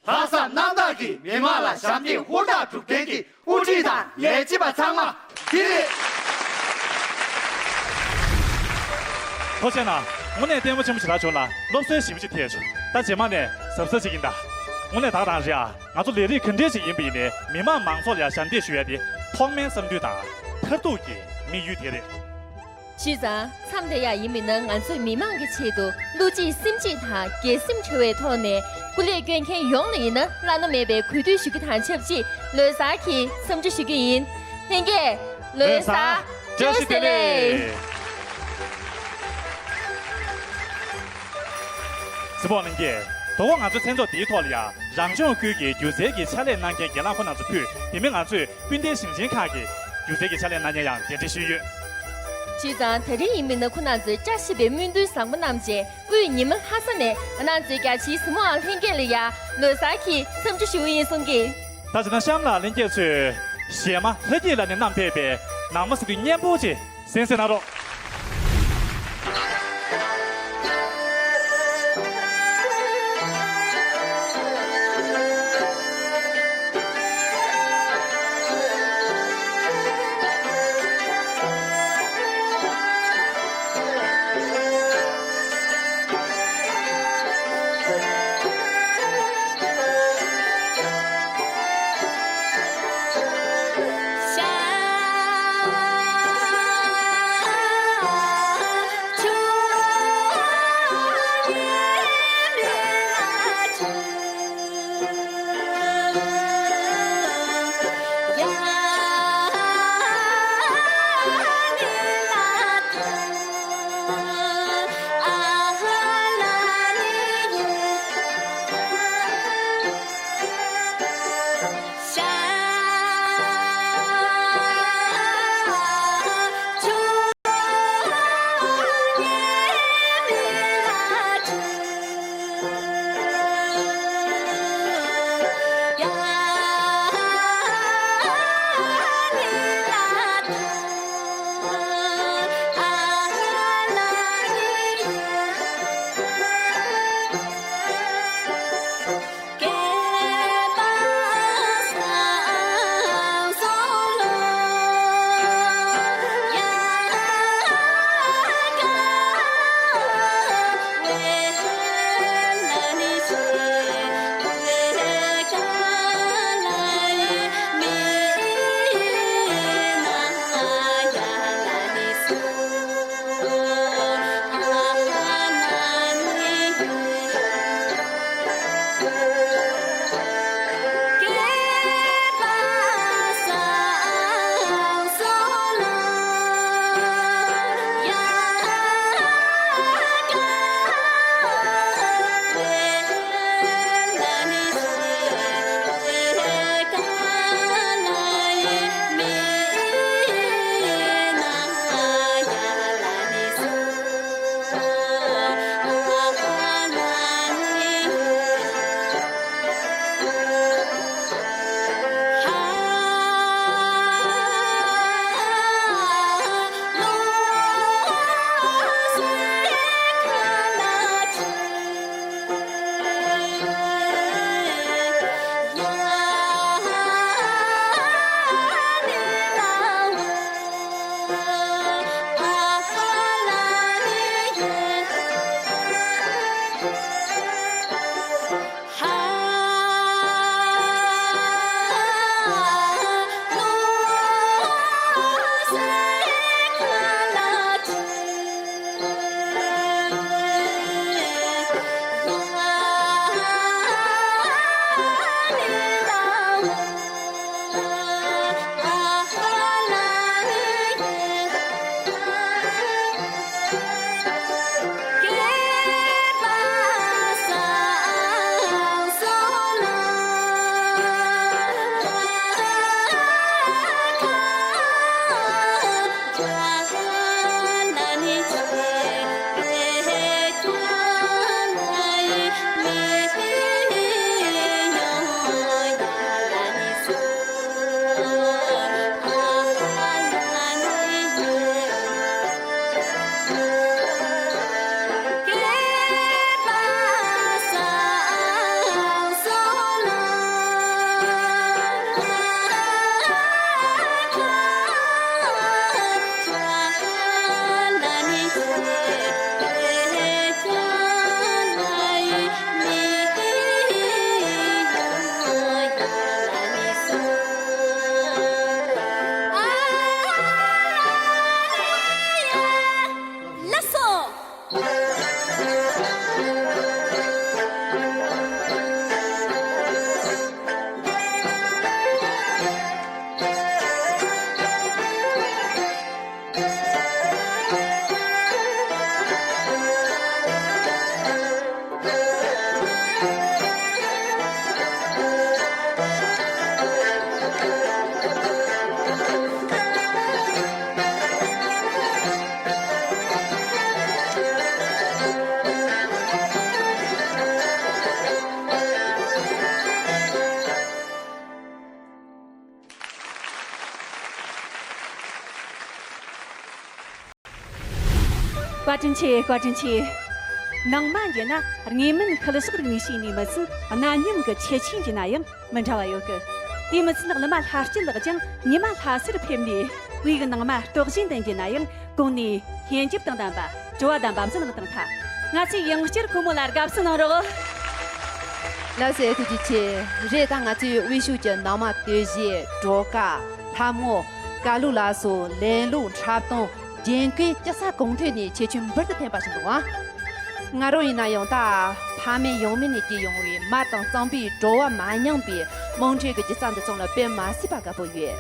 ལྷག་བསམ་རྣམ་དག་གིས་མི་མང་ལ་ཞབས་འདེགས་ཧུར་ཐག་སྒྲུབ་མཁན་གྱི་དབུ་ཁྲིད་དང་ལས་བྱེད་པ་ཚང་མ་འདི་རེད། ཐུགས་རྗེ་གནང་། དངོས་གནས་ལྟད་མོ་ཆེན་པོ་ཞིག་རག་བྱུང་ལ་སློབ་གསོའི་ཞིབ་ཅིག་ཐེབས་བྱུང་། ད་རྗེས་མ་ནས་གཟབ་གཟབ་བྱེད་ཀྱིན་གདའ། དངོས་གནས་ད་ག་རང་རེད་ཨ། ང་ཚོ་ལས་རིགས་ག་འདྲས་ཞིག་ཡིན་པ་ཡིན་ནའི་མི་དམངས་མང་ཚོགས་ལ་ཡ་ཞབས་འདེགས་ཞུ་ཡ་དེ་ཐོག་མའི་བསམ་འདུན་དང་མཐར་ཐུག་གི་དམིགས་ཡུལ་དེ་རེད། བྱས་ཙང་མཚམས་དེ་ཡ་ཡིན་པས་ན་ང་ཚོས་མི་དམངས་ཀྱི་ཆེད་དུ་བློ་གཅིག་སེམས་གཅིག་དང་སྒེར་སེམས་བྲལ་བའི་ཐོག་ནས་སྐུ་ལས་སྐྱོན་མཁན་ཡོངས་ལ་ཡིན་ན་བླ་ན་མེད་པའི་གུས་འདུད་ཞུ་རྒྱུ་དང་ཆབས་ཅིག་ལོ་གསར་གྱི་འཚམས་འདྲི་ཞུ་རྒྱུ་ཡིན། ལྷན་རྒྱས་ལོ་གསར་བཀྲ་ཤིས་བདེ་ལེགས། གཟིགས་པ་ལྷན་རྒྱས། དོ་དགོང་ང་ཚོའི་མཚན་ཚོགས་འདིའི་ཐོག་ལ་ཡང་རང་སྐྱོང་ཁུལ་གྱི་སྒྱུ་རྩལ་གྱི་ཕྱག་ལས་གནང་མཁན་རྒན་ལགས་ཁོང་རྣམ་ཚོ་ཕུད། དེ་མིན་ང་ཚོས་སྤུན་ཟླའི་ཞིང་ཆེན་ཁག་གི་སྒྱུ་རྩལ་གྱི་ཕྱག་ལས་གནང་མཁན་ཡང་གདན་འདྲེན་ཞུས་ཡོད། བྱས་ཙང་ད་རིང་ཡིན་མིན་ན་ཁོང་རྣམ་ཚོའི་བཀྲ་ཤིས་པའི་སྨོན་འདུན་བཟང་པོ་བསྣམས་བྱས་དབུས་ཉི་མ་ལྷ་ས་ནས་ང་རང་ཚོའི་རྒྱ་ཆེའི་གཟིགས་མོ་བ་ལྷན་རྒྱས་ལ་ཡ་ལོ་གསར་གྱི་འཚམས་འདྲི་ཞུ་གི་ཡིན་གསུང་གི། ད་བྱས་ན་གཤམ་ལ་ལྷན་རྒྱས་ཚོས་གཞས་མ་ལྷ་སྐྱིད་ལགས་ནས་བསྣམས་ཕེབས་པའི་ནང་མ་ཟེར་དུས་སྙན་པོ་ཅིག་གསན་གཟིགས་གནང་རོགས། བཀའ་དྲིན་ཆེ། བཀའ་དྲིན་ཆེ། ནང་མ་འགྱེལ་ན་དངོས་མིན་ཤུལ་བཞག་རིག་གནས་ཤིག་ནས་མི་ཚད་གནའ་ཉམས་ཀྱི་ཁྱད་ཆོས་འགྱེལ་ན་ཡང་མི་འདྲ་བ་ཡོད་གི། དེ་མི་ཚད་གླུ་མ་ལྷ་སྐྱིད་ལགས་ཀྱང་ཉི་མ་ལྷ་སར་ཕེབས་ནས་དབུས་ནང་མ་སྟོད་གཞན་དུ་འགྱེལ་ན་ཡང་གོང་ནས་སྙན་འཇེབས་དང་ལྡན་པ་བྲོ་བ་ལྡན་པ་བཟོ་གནང་བཏང་ཐལ། ང་ཚོས་ཡང་བསྐྱར་ཁོ་མོ་ལ་དགའ་བསུ་གནང་རོགས། ལགས་སོ། ཐུགས་རྗེ་ཆེ། རེད། ད་ང་ཚོའི་དབུས་ཤོད་ཀྱི་ནང་མ་སྟོད་གཞས། སྒྲོལ་དཀར། ལྷ་མོ། ཀ་ལུ་ལ་སོགས་ལེན་ལུགས། འཁྲབ་སྟོན། རྒྱན་གོས། ཅི་ས་གང་ཐོན་ནས་ཁྱད་ཆོས་འབུར་དུ་ཐོན་པ་ཞིག་འདུག་ཨ། ང་རང་ཡིན་ན་ཡང་ད་ཕ་མེས་ཡང་མེས་ནས་སྐྱེས་ཡོང་བའི་མ་དང་རྩམ་པའི་བྲོ་བ་མ་མྱངས་པའི་དམངས་ཁྲོད་ཀྱི་སྒྱུ་རྩལ་འདི་ཚང་ལ་དཔེ་མ་སྲིད་པ་དགའ་པོ་ཡོད།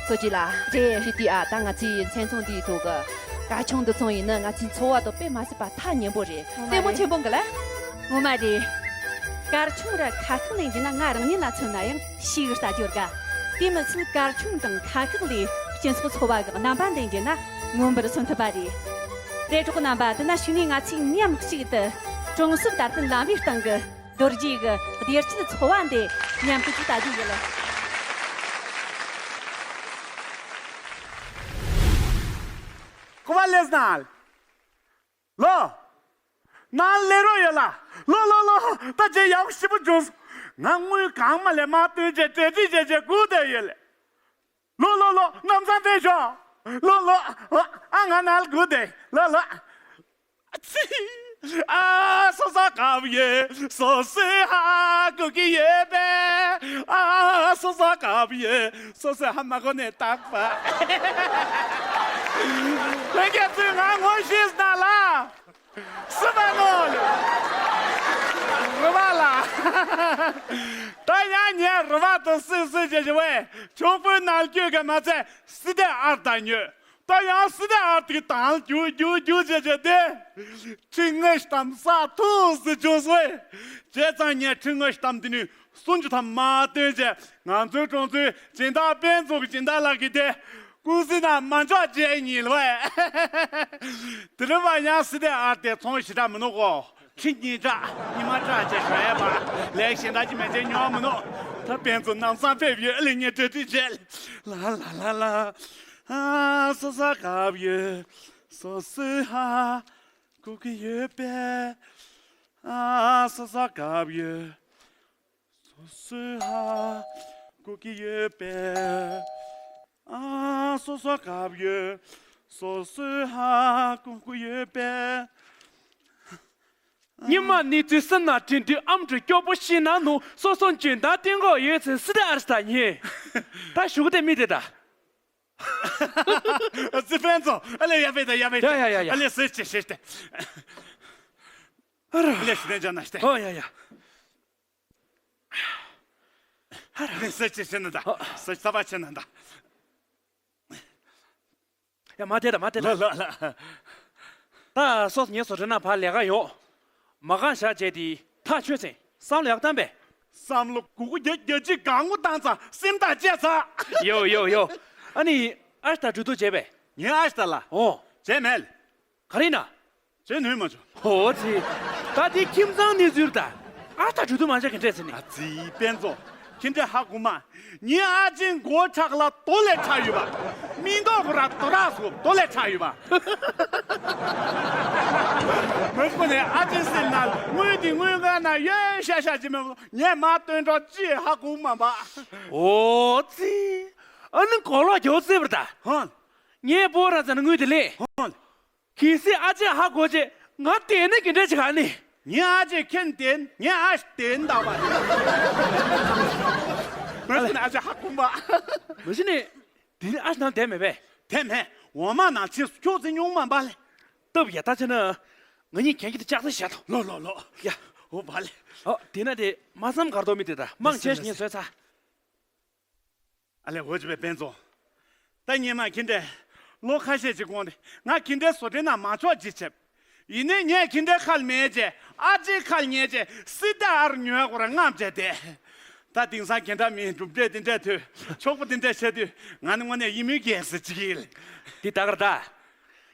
སོ་སྐྱིད་ལགས། རེད། ཁྱེད་ཀྱིས་ཨ་ད་ང་ཚོའི་མཚན་ཚོགས་འདིའི་ཐོག་གི་གར་ཆུང་འདི་ཚང་ཡིན་ན་ང་ཚོའི་འཚོ་བ་དང་དཔེ་མ་སྲིད་པ་ཐག་ཉེ་པོ་རེད། ངོ་མ་ལྟད་མོ་རེད། ཆེན་པོ་འགའ་ལ། ངོ་མ་རེད། གར་ཆུང་ར་ཁ་ཤགས་ལེན་རྒྱུ་ན་ང་རང་ཉིད་ལ་མཚོན་ན་ཡང་ཞེ་གི་ལྟ་རྒྱུར་དགའ། དེ་མི་ཚད་གར་ཆུང་དང་ཁ་ཤགས་ལས་སྤྱི་ཚོགས་འཚོ་བ་གི་རྣམ་པ་འདི་འགྱེལ་ན་མངོན་པར་མཚོན་ཐུབ་པ་རེད། རེད། གྲོགས་རྣམ་པ། དེ་ན་ཞུ་ནས་ང་ཚོས་མཉམ་གཅིག་ཏུ་གྲོང་གསེབ་དར་སྤེལ་ལམ་བུའི་སྟེང་གི་རྡོ་རྗེ་གི་བདེ་སྐྱིད་འཚོ་བ་འདི་མཉམ་དུ་ཅིག་ལྟ་རྒྱུ་ཡིན། ཀུ་བ་ལེས་ནལ། ལོ། ནང་ལས་རོགས་ཡོད་ལ། ལོ་ལོ་ལོ། ད་ཅེ་ཡག་ཞིབ་པོ་བྱུང་། ང་དངུལ་གང་མ་ལས་མ་བཏོན་ཅེས་གྲ་སྒྲིག་བྱས་བྱས་སྒུག་བསྡད་ཡོད་ལ། ལོ་ལོ་ལོ། ནམ་སང་ཕེབས་ཤོག་ལོ་ལོ། ཨ་ང་ནང་ལ་སྒུག་བསྡད། ལོ་ལོ། ཨ་ཙི། ཨ་སོ་སོ་དགའ་པོ་ཡོད། སོ་སོའི་ཧ་གོ་གི་ཡོད་པས། ཨ་སོ་སོ་དགའ་པོ་ཡོད། སོ་སོའི་ཧ་མ་གོ་ནས་བཏགས་པ། ལྷན་རྒྱས་ཚོས་ང་ངོ་ཤེས་ན་ལ། སུ་མ་ནོ་ལེ། རུ་བ་ལ། ད་ཡང་ངས་རུ་བ་དང་སུས་སུས་བྱེད་བྱེད་བས་ཆོག་པོའི་ནང་སྐྱོད་ག་མ་ཚད་སི་ཏའི་ཨར་ད་ཉོས། ད་ཡང་སི་ཏའི་ཨར་དེ་གི་དང་རྒྱུག་རྒྱུག་རྒྱུག་བྱེད་བྱེད་དེ། ཁྲི་ལྔ་བཞི་ཐམ་ས་ཐུག་སི་བྱུང་སོས། བྱས་ཙང་ངས་ཁྲི་ལྔ་བཞི་ཐམ་དེ་ནི་སུམ་ཅུ་ཐམ་མ་བཏོན་བྱས་ང་ཚོའི་གྲོང་ཚོའི་སྦྱིན་བདག་དཔལ་འཛོམས་ཀྱི་སྦྱིན་བདག་ལགས་ཀྱིས་དེ། ཀུང་སི་ནང་མ་འཇོག་བྱས་ཉིན་ལ་བས། དེ་རིང་བ་ཡང་སི་ཏའི་ཨར་དེ་ཚོང་ཞེ་དྲག་མི་འདུག་གོ། ཁྲི་གཉིས་དྲག་ཉི་མ་དྲག་བྱས་ཞོ་ཡས་པ། ལས་གཞན་དག་ཅི་མེད་ཅེས་ཉོ་མི་འདུག་ད་དཔེ་མཚོན་ནམ་སང་ཕེབས་ཡོད་ལེ་ངས་གྲ་སྒྲིག་བྱས། ལ་ལ་ལ་ལ། ཨ་སོ་སོ་དགའ་ཡོད། སོ་སོའི་ཧ་གོ་གི་ཡོད་པས། ཨ་སོ་སོ་དགའ་ཡོད། སོ་སོའི་ཧ་གོ་གི་ཡོད་པས། ཨ་སོ་སོ་དགའ་ཡོད། སོ་སོའི་ཧ་གོ་གི་ཡོད་པས། ཉི་མ་ནི་ཚོའི་སེམས་ནང་དྲན་དུས་ཨམ་གྲུ་སྐྱོ་པོ་ཞིག་ན་ནུ་སོ་སོ་འཇོན་ཐང་བསྟན་གོ་ཡོད་ཚེ་སི་ཏའི་ཨར་ས་ད་ཉེ། ད་ཞུ་གི་དེ་མི་དེ་ད། ཙི་ཕན་ཚོ་ཨ་ལེ་ཡ་པེ་ད་ཡ་པེ་ད། ཡ་ཡ་ཡ་ཡ། ཨ་ལེ་སེ་ཅེ་ཤེས་ཏེ། ཨ་ལེ་ཤི་ཏེ་ཇ་ན་ཤི་ཏེ། ཨོ་ཡ་ཡ། ཨ་ལེ་སེ་ཅེ་ཤེས་ན་ད། ཨོ། སེ་ཅེ་ས་བ་ཆེ་ན་ད། ཡ་མ་དེ་ད་མ་དེ་ད། ལ་ལ་ལ། ད་སོ་སོ་ངའི་བཟོ་གྲྭ་ན་ཕར་ལས་ཀ་ཡོང་། མ་གང་བཞག་བྱས་ཏེ་ཐག་ཆོད་ཚེ་བསམ་བློ་ཡག་བཏང་པས། བསམ་བློ་གུ་གུ་རྒྱ་རྒྱ་ཅིག་གང་གུ་བཏང་ཙང་སེམས་ཐག་བཅད་ཚར། ཡོ་ཡོ་ཡོ། ཨ་ནི་ཨ་ཤ་ད་གྲོས་བསྡུར་བྱས་པས། ངའི་ཨ་ཤ་ད་ལ། ཨོ། བྱས་མེད། ག་རེ་ན། བྱས་ནུས་མ་བྱུང་། ཧོ་ཙི། ད་དེ་ཁྱིམ་ཚང་ནས་ཟུར་ད། ཨ་ཤ་ད་གྲོས་བསྡུར་མ་བྱས་ག་འདྲས་ཟེར་ནི། ཨ་ཙི་དཔེ་མཛོ། ཁྱེད་འདྲས་ཧ་གོ་མ། ངའི་ཨ་ཅེ་མགོ་ཁྲག་ལ་རྡོ་ལས་ཁྲག་ཡོད་པ། མིག་མདོག་གུ་ར་རྡོ་རག་སོ་རྡོ་ལས་ཁྲག་ཡོད་པ། མོས་པོ་ནས་ཨ་ཅེ་སེམས་ནང་དངུལ་འདི་དངུལ་ཁང་ན་ཡོད་ཤ་ཤ་ཅི་མོས་པོ་ངས་མ་སྟོན་གྲོགས་ཅི་ཧ་གོ་མ་པ། ཨོ་ཙི། ཨ་ནི་གོ་ལོག་རྒྱོ་ཙེ་བར་ད། ཧོན། ངས་པོ་ར་ཙ་ན་དངུལ་འདི་ལས། ཧོན། གལ་སྲིད་ཨ་ཅེ་ཧ་གོ་ཅེ་ང་དེ་ནས་གི་འདྲ་ཅིག་ཨ་ནི། ངའི་ཨ་ཅེ་ཁྱེད་དེན་ངའི་ཨ་ཞ་དེན་ད་བ། མ་གཞི་ནས་ཨ་ཅེ་ཧ་གོ་མ། མ་གཞི་ནས་དེ་ནི་ཨ་ཞ་ནང་དེ་མེད་པས། དེ་མེད། འོ་མ་ནང་ཆེན་སུ་ཁྱོད་ཚེ་ཉུང་མ་འབའ་ལེ། སྟབས་ཡ་ད་ཆ་ན་ང་གཉིས་གན་གི་དེ་ལྕགས་ཚ་བཞག་ཐོ། ལོ་ལོ་ལོ། ཡ། འོ་འབའ་ལེ། ཨོ་དེ་ན་དེ་མ་བསམ་གར་དོ་མི་དེ་ད་མང་ཆེ་ཞིག་ངས་བཟོས་ཚ། ཨ་ལས་འོ་ཅི་བས་དཔེ་མཛོ། ད་ཉི་མ་ཁྱེད་འདྲས། ལོ་ཁ་ཤས་ཅིག་གོང་དེ་ང་ཁྱེད་འདྲས་བཟོ་གྲྭའི་ནང་མ་ཆོག་ཅིག་བྱེད། ཡིན་ནའི་ངས་ཁྱེད་འདྲས་ཁ་ལ་མེད་ཅེས་ཨ་ཅེ་ཁ་ལ་ཉལ་ཅེས་སི་ཏའི་ཨར་ཉོས་གོ་ར་རྔམ་བྱས་ཏེ། ད་དེང་སང་ཁྱེད་འདྲ་མིན་གྲུབ་འབྲས་དེ་འདྲས་ཐོས་ཆོག་པོ་དེ་འདྲས་བྱས་དུས་ང་ནི་དངོས་གནས་ཡིད་མི་དགྱེས་ཟེར་ཅིག་ཡིན། འདི་ད་གར་ད།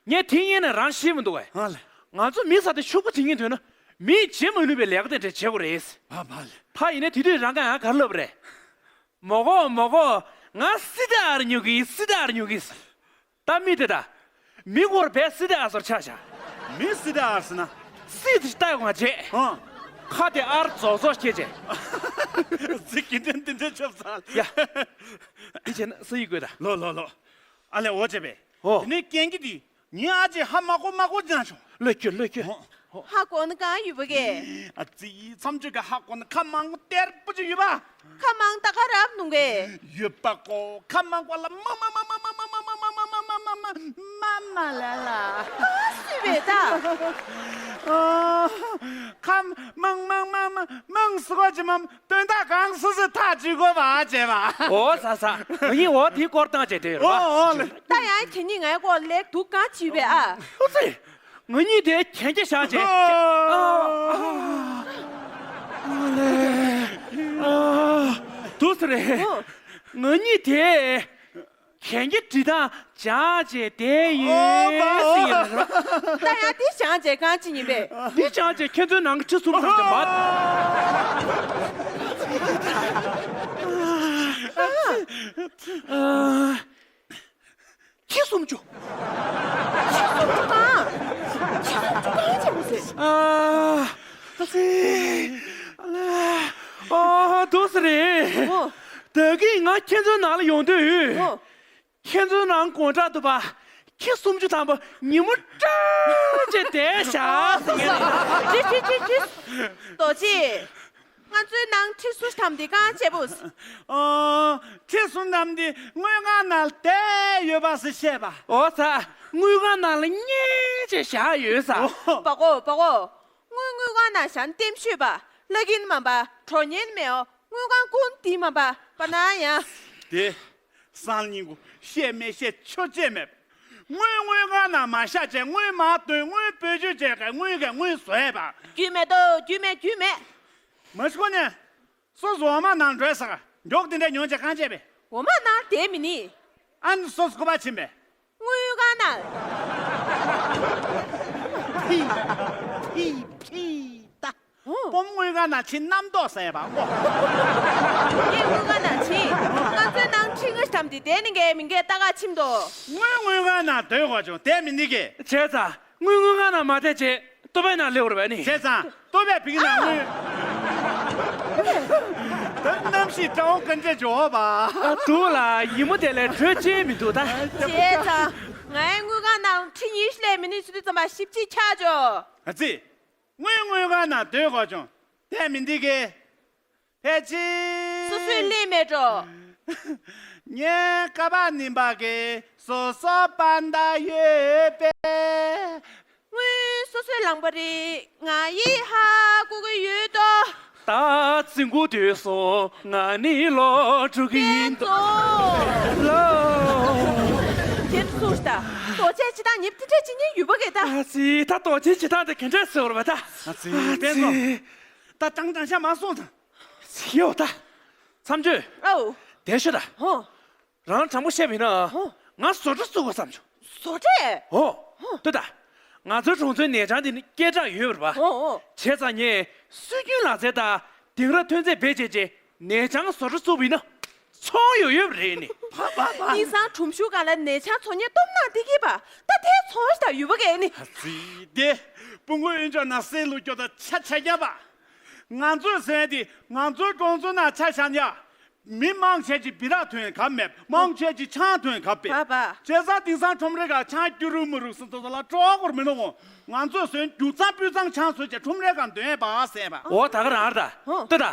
ངས་དེ་ངས་ནས་རང་ཤེས་མི་འདུག་གས། ཧ་ལས། ང་ཚོ་མི་ས་དེ་ཕྱུག་པོ་བྱེད་ངེས་འདོད་ན་མིས་བྱེད་མ་ནུས་པའི་ལས་ཀ་དེ་འདྲས་བྱེད་དགོས་རེད། ཨ་ཕ་ལས། ཕ་ཡིན་ནའི་དེ་དུས་རང་ག་ཡང་ག་རེ་ལབ་རེད། མོ་གོ་མོ་གོ། ང་སི་ཏའི་ཨར་ཉོ་གི་སི་ཏའི་ཨར་ཉོ་གི། ད་མི་དེ་ད། མི་གོར་བས་སི་ཏའི་ཨ་སོར་ཆ་བཞག་མི་སི་ཏི་ཨར་ཟེར་ན། སི་ཏི་ལྟ་ཡོང་བ་བྱེད། ཧང་། ཁ་དེ་ཨར་རྫོགས་རྫོགས་སྐྱེ་བྱེད། ཙི་གི་དྲན་དེ་འདྲ་ཆོབ་ཚ། ཡ། འདི་བྱས་ན་སི་ཡི་དགོས་ད། ལོ་ལོ་ལོ། ཨ་ལས་འོ་བྱས་པས། ཨོ། དེ་ནས་རྐྱེན་གྱིས་དེ། ངའི་ཨ་ཅེ་ཧ་མ་གོ་མ་གོ་ཅང་བྱུང་། ལོས་ཁྱོད་ལོས་ཁྱོད། ཧ་གོ་ན་གང་ཡོད་པ་གས། ཨ་ཙི་མཚམས་གཅོད་ཀྱི་ཧ་གོ་ན་ཁ་མང་པོ་གཏེར་པོ་ཅིག་ཡོད་པ། ཁ་མང་ད་ག་རབ་ནུང་གས། ཡོད་པ་གོ། ཁ་མང་པོ་ལ་མ་མ་མ་མ་མ་མ་མ་མ་མ་ལ་ལ། ཨ་སུས་བས་ད། ཨ། ཁ་མང་མང་མང་མང་མང་སུ་གོ་ཅི་མམ། དོན་དག་གང་སོ་སོས་ཐག་གཅོད་དགོས་པ་བྱས་པ། ཨོ་ཟ་ཟ། ང་གཉིས་འོ་དེའི་སྐོར་བཏང་བྱས་དེ་ཡོད་པ། ཨོ་ཨོ་ལེ། ད་ཡང་ཁྱེད་གཉིས་ངའི་སྐོར་ལེགས་སྡུག་གང་བྱེད་པས་ཨ། ཨོ་ཙི། ང་གཉིས་དེ་གན་རྒྱ་བཞག་བྱས། ཨོ། ཨ་ལེ། ཨ། དུ་སི་རེད། ཨོ། ང་གཉིས་དེ། གན་རྒྱ་འབྲི་སྟངས་སྦྱངས་བྱས་བསྡད་ཡོད་ཟེར་ཡིན་ལ། ད་ཡང་འདི་སྦྱངས་བྱས་གང་ཅི་ཡིན་པས། འདི་སྦྱངས་བྱས་ཁྱེད་ཚོའི་ནང་གི་ཁྲི་སུམ་ཅུ་དེ་མ། ཨ། ཁྲི་སུམ་ཅུ། ཁྲི་སུམ་ཅུ་གང་། ཁྲི་སུམ་ཅུ་གང་བྱས་པ་ཟེར། ཨ། ཨ་ཙི། ཨ་ལ། ཨོ་དུ་སི་རེད། ཨོ། ད་གིན་ང་ཁྱེད་ཚོའི་ནང་ལ་ཡོང་དུས། ཨོ། ཁྱེད་ཚོའི་ནང་དགོང་དག་ཏུ་པ། ཁྱི་སུམ་ཅུ་ཐམ་པ་ཉིན་མོ་སྤྲང་བྱས་བསྡད་བཞག་ཟེར་ངས། ཁྲི་ཁྲི་ཁྲི་ཁྲི། རྡོ་རྗེ། ང་ཚོའི་ནང་ཁྲི་སུམ་ཅུ་ཐམ་དེ་གང་བྱས་པོ། ཨོ། ཁྲི་སུམ་ཅུ་ཐམ་དེ་དངུལ་ཁང་ནང་བསྡད་ཡོད་པ་ཟེར་བཤད་པ། ཨོ་ཙི། དངུལ་ཁང་ནང་ལ་གཉེར་བྱས་བཞག་ཡོད་ས། ཨོ། པ་གོ་པ་གོ། དངུལ་དངུལ་ཁང་ནང་བཞག་ན་ལྟེམ་ཤོད་པ། ལ་གིན་མ་པ། གྲོ་ཉན་མེའོ། དངུལ་ཁང་ཀུན་དེ་མ་པ། པ་ན་ཡང་། དེ། སང་ཉིན་གུ་བཤད་མེད་བཤད་ཆོ་བྱེད་མེད། དངུལ་དངུལ་ཁང་ནང་མ་བཞག་བྱས་དངུལ་མ་བཏོན་དངུལ་བེད་སྤྱོད་བྱས་ག་དངུལ་ག་དངུལ་བཟོས་པ། རྒྱུས་མེད་དོ་རྒྱུས་མེད་རྒྱུས་མེད། མ་ཤི་ཁོ་ནས། སོ་སོ་འོ་མ་ནང་འགྲོས་ས་ག་མགྱོགས་དེ་འདྲ་ཉོན་བྱས་གང་བྱས་པས། འོ་མ་ནང་དེ་མི་ནི། ཨ་ནི་སོ་སོ་ཁོ་པ་ཕྱིན་པས། དངུལ་ཁང་ནང་། ཕི། ཕི། ཕི། ད། ཨོ། སྤོམ་དངུལ་ཁང་ནང་ཕྱིན་རྣམ་རྟོག་ཟེར་བ་ཨོ། ངས་དངུལ་ཁང་ནང་ཕྱིན། ང་ཚོའི་ནང་ཁྲི་ལྔ་ཐམ་དེ་དེ་ནི་འགས་མི་འགས་ལྟ་ག་ཕྱིན་དོ། དངུལ་དངུལ་ཁང་ནང་སྡོད་དགོས་བྱུང་དེ་མི་འདི་གས། བྱས་ཙང་དངུལ་དངུལ་ཁང་ནང་མ་བསྡད་བྱས་ལྟོ་ཕད་ནང་སླེབས་པ་རེད་པ་ནི། བྱས་ཙང་ལྟོ་ཕད་ཕིག་ནང་དངུལ། ད་གནམ་གཤིས་གྲང་བོ་ག་འདྲས་འཇོག་པ། ཨ་འདུག་ལ་ཡིན་མོ་དེ་ལས་དྲོད་ཅན་མི་འདུག་ད། བྱས་ཙང་ངའི་དངུལ་ཁང་ནང་ཁྲི་ཉི་ཤུ་ལས་མི་ནི་ཚུལ་དུ་ཙམ་པ་ཞིབ་ཅིག་ཆགས་འཇོག་ཨ་ཙི། དངུལ་དངུལ་ཁང་ནང་སྡོད་དགོས་བྱུང་དེ་མི་འདི་གས། ཕལ་ཆེར། སོ་སོའི་ལས་མེད་འགྲོ། ངའི་ཀ་པ་ནིམ་པ་གི་སོ་སོ་པ་འདའ་ཡོད་པས། དངུལ་སོ་སོའི་ལང་པ་རེད་ང་ཡིས་ཧ་གོ་གི་ཡོད་དོ། ད་རྫིང་གུ་དུས་སུ་ང་ནི་ལོ་དྲུག་གི་ཡིན་དོ། ལོ། ཁྱེད་ཚོ་ད་རྡོ་ཆས་ཅི་དང་ཉིབ་ཏི་ཏྲ་ཅི་ཉིན་ཡོད་པ་གི་ད། ཨ་ཙི་ད་རྡོ་ཆས་ཅི་དང་དེ་ག་འདྲས་ཟེར་བ་ད། ཨ་ཙི་ཨ་དཔེ་ཙི། ཚོ། ད་དྲང་དྲང་ཤ་མ་སོང་ད། ཡོད་ད། མཚམས་གཅོད། ཨོ། དེ་ཤོད་ད། ཧོ། རང་དྲང་པོ་བཤད་པ་ཡིན་ན། ཧོ། ང་བཟོ་གྲྭ་བཙུགས་དགོས་བསམ་བྱུང་། བཟོ་གྲྭ། ཧོ། ཧོ། ལྟོས་ད། ང་ཚོའི་གྲོང་ཚོའི་ནས་ཆང་དེ་ནི་སྐད་གྲགས་ཡོད་པ་རེད་པ། ཧོ་ཧོ། བྱས་ཙང་ངས་སྲོལ་རྒྱུན་ལག་རྩལ་དང་དེང་རབས་ཐོན་རྫས་བེད་སྤྱད་བྱས་ནས་ཆང་བཟོ་གྲྭ་བཙུགས་པ་ཡིན་ན། ཚོང་ཡོད་ཡོད་པ་རེད་ནི། དེང་སང་ཁྲོམ་གཞུང་སྒང་ལ་ནས་ཆང་ཚོང་གཉེར་སྟོབས་ནག་དེ་གིས་པ་ད་དེ་ཚོང་ཞིག་ད་ཡོད་པ་གས་ནི། ཨ་ཙི་དེ། སྤུ་མགོ་གཡོན་ཕྱོགས་ན་སེ་ལུ་སྐྱོ་ད་ཆ་ཆ་རྒྱབ་པ། ང་ཚོས་ཟེར་དེ་ང་ཚོའི་གྲོང་ཚོ་ན་ཆ་ཆ་ཉ། མི་མང་ཆེ་ཅིག་སྦི་རག་ཐོན་ག་མེད་མང་ཆེ་ཅིག་ཆང་ཐོན་ག་པེ། བ་བ། བྱས་ཙང་དེང་སང་ཁྲོམ་རའི་ག་ཆང་སྐྱུ་རུ་མུ་རུ་སུ་ཚོ་ལ་སྤྲོ་བ་སྐོར་མི་འདུག་གོ། ང་ཚོས་ཟོན་རྒྱུ་གཙང་སྤུས་གཙང་ཆང་བཟོས་ཀྱི་ཁྲོམ་རའི་ག་འདོན་པ་ཟེར་བ། འོ་ད་ག་རང་རེད་ད། ཧོ། ལྟོས་ད།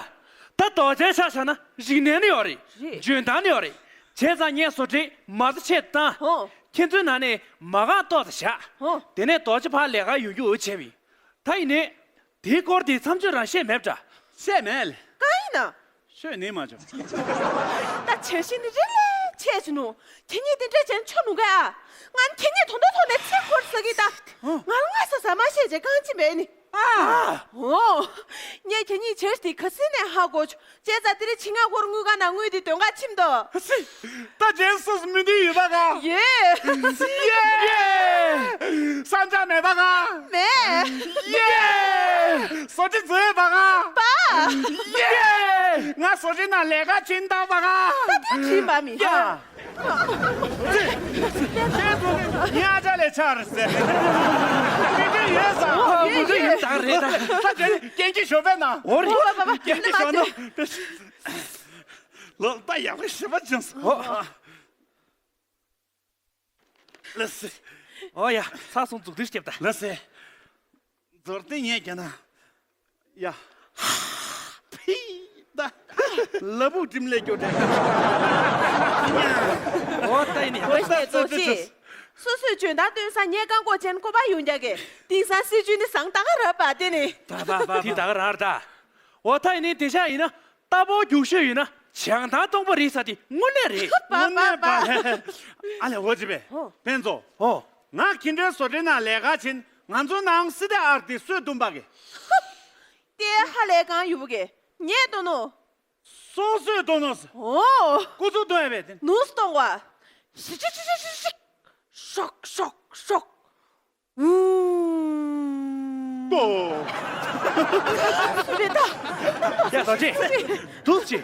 ད་རྡོ་རྗེ་ཆ་བཞག་ན་རིག་གནས་ནི་ཡོད་རེད། རེད། འཇོན་ཐང་ནི་ཡོད་རེད། བྱས་ཙང་ངས་བཟོ་གྲྭའི་མ་རྩ་ཆེད་བཏང་། ཧོ། ཁྱེད་ཚོའི་ནང་ནས་མ་རྐང་ཏོག་ཙམ་བཞག་ཧོ། དེ་ནས་རྡོ་རྗེ་ཕར་ལས་ཀ་ཡོང་རྒྱུ་འོས་བྱས་པ་ཡིན། ད་ཡིན་ནའི། དེའི་སྐོར་དེ་མཚམས་གཅོད་རང་བཤད་མེད་པ་འདྲ། བཤད་མེད་ལེ། གང་ཡིན་ན། ཤོད་ནི་མ་བྱུང་། ད་བྱ་ཤིང་ནི་རེ་ལས་ཆད་ཅི་ནུ། ཁྱེད་གཉིས་དེ་འདྲ་བྱས་ཆོ་ནུ་ག་ཨ། ང་ཁྱེད་གཉིས་དོན་དག་ཐོག་ནས་ཚེ་འཁོར་ཟ་གི་ད། ཧོ། ང་ལ་སྔ་ས་ཟ་མ་བཤད་ཅེས་གང་ཅི་མེད་ནི། ཨ། ཨོ། ངས་ཁྱེད་གཉིས་བྱས་དེ་ཁ་སི་ནས་ཧ་གོ་ཆོ། བྱས་ཙང་དེ་རིང་ཕྱི་ང་སྒོར་དངུལ་ཁང་ནང་དངུལ་དེ་འདོན་ག་ཕྱིན་དོ། ཨ་ཙི། ད་རྗེས་སུ་སུ་མི་འདི་ཡོད་པ་ག་ཡོད། ཡེ། ཡེ། ས་འཇག་མེད་པ་ག་མེད། ཡེ། བཟོ་ཁྲི་བཟོས་པ་ག་པ། ཡེ། ང་བཟོ་གྲྭའི་ནང་ལས་ཀ་བྱེད་འདོད་པ་ག་ད་དེ་བྲིས་མ་མི། ཡ། ཁྱེད་ཚོ་ཉ་ཆ་ལས་ཆགས་རེད་ཟེར། དེ་འདྲ་ཡོད་ས། ཨོ་མུ་འདྲ་ཡིན་ད་རེད་ད། ད་དེ་སྐྱེན་གྱི་ཞོ་པས་ན། འོ་རེད། སྐྱེན་གྱི་ཞོ་ན། ལོ་ད་ཡག་པོ་ཞེ་པོ་བྱུང་སོང་། ཨོ། ལགས་སེ། ཨོ་ཡ། ཚར་སོང་། མཛུབ་ཐེལ་རྒྱབ་ད། ལགས་སེ། མཛུབ་ཐེལ་ངས་རྒྱབ་ན། ཡ། ཕི། ད། ལ་ཕུག་འགྲིམ་ལས་སྐྱོ་དྲན། ཨོ་ད་ཡིན་ནི། འོ་ཤེས་ཏོ་ཤེས། སོ་སོའི་འཇོན་ཐང་སྟོན་ས་ངས་རྐང་འཁོར་ཅན་ཁོ་པ་ཡོང་རྒྱག་གི། དེང་སང་སྲིད་ཇུས་ནི་བཟང་ད་ག་ར་པ་དེ་ནི། ད་ད་ད་དེ་ད་ག་ར་ད། ཨོ་ད་ཡིན་ནི་དེ་ཤ་ཡིན་ན། རྟ་ཕོ་རྒྱུག་ཤོས་ཡིན་ན་བྱང་ཐང་སྟོང་པ་རེད་ས་དེ་དངོས་གནས་རེད། དངོས་གནས་པ། ཨ་ལས་འོ་ཅི་པས། ཨོ། ཕན་ཚོ། ཨོ། ང་ཁྱེད་འདྲའི་བཟོ་གྲྭའི་ནང་ལས་ཀ་བྱེད། ང་ཚོ་ནང་སི་ཏེ་ཨར་དེ་སོས་བཏུམ་པ་གི། དེ་ཧ་ལས་གང་ཡོད་གི། ངས་གཏོང་ནོ། སོང་སོས་གཏོང་ནོ། ཨོ། ཀུ་ཚུགས་གཏོང་ཡ་བས་དེ། ནུས་གཏོང་བ། ཤིག་ཤིག་ཤིག་ཤིག་ཤིག་ཤོག་ཤོག་ཤོག་ཨུ། ཏོ། རེད་ད། ཡ་ཟ་ཅེ། འདུག་ཅེ།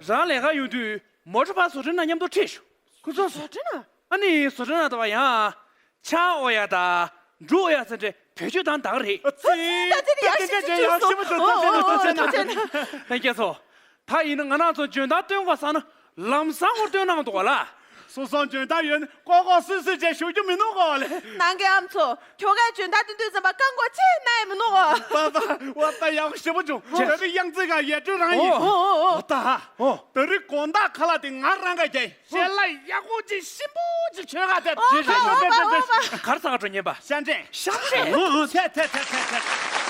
རང་ལས་ཀ་ཡོང་དུས་མོ་ཊ་ཕར་བཟོ་གྲྭ་ནང་མཉམ་དུ་ཁྲིད་ཤོག་ཁུ་ཚོ། བཟོ་གྲྭ་ནང་། ཨ་ནི་བཟོ་གྲྭ་ནང་ད་བ་ཡང་། ཆང་ཨོ་ཡ་ད། འབྲུ་ཨོ་ཡ་ཟེར་འདྲ་བེད་སྤྱོད་བཏང་དང་རེད། ཨ་ཙི། ད་དེ་ནི་ཡག་ཤོས་ཅིག་བྱུང་སོང་། ཨོ་ཨོ་ཨོ་ཐུགས་རྗེ་ཆེ་ན། ལྷན་རྒྱས་ཚོ། ད་ཡིན་ན་ང་རང་ཚོ་འཇོན་ཐང་སྟོན་དགོས་བསམ་ན་ལམ་སང་ཁོ་སྟོན་གནང་འདུག་ག་ལ། སོ་སོ་འཇོན་ཐང་ཡོད་ན་ལྐོག་ལྐོག་སུད་སུད་བྱས་ཞུ་རྒྱུ་མི་འདུག་གོ་ལེ། ནང་གི་ཨ་མཚོ། ཁྱོ་གའི་འཇོན་ཐང་སྟོན་དུས་ཙམ་པ་རྐང་འཁོར་ཅིག་གནང་ཡ་མི་འདུག་གོ། པ་པ། འོ་ད་ཡག་པོ་ཞེ་པོ་བྱུང་། ད་རེས་གཡང་རྩེ་ག་ཡལ་གྲོལ་རང་ཡིན། ཨོ་ཨོ་ཨོ། འོ་ད་ཧ། ཨོ། ད་རེས་དགོང་དག་ཁ་ལག་དེ་ང་རང་ག་རྒྱག་ཡིན། ཞལ་ལག་ཡག་པོ་ཅིག་ཞིམ་པོ་ཅིག་མཆོད་ག་དེ། ཨོ་ཨོ་ཨོ་ཨོ། གར་ཚང་འགྲོ་ཉན་པ། ཤ་འདྲེན། ཤ་འདྲེན། ཨོ་ཨོ། ཐད་ཐད་ཐད་ཐད་ཐད།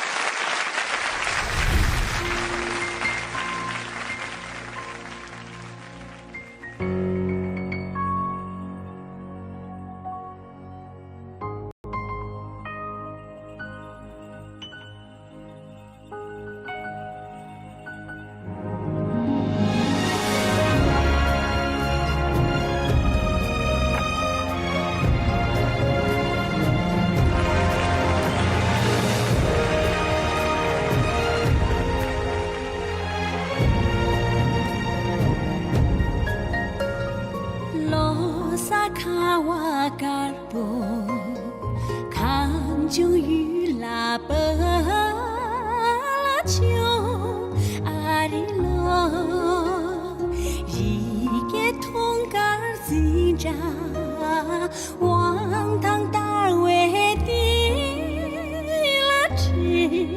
ལོ་གསར་ཁ་བ་དཀར། པོ། གངས་ལྗོངས་ཡུལ་ལ་བབས་ལ་བྱོན། ཨ་རི་ལོ། རི་སྐྱེས་ཐང་དཀར་འཛིན་གྲྭ། དབང་ཐང་དར་བའི་གཏིང་ལ་བྲིས།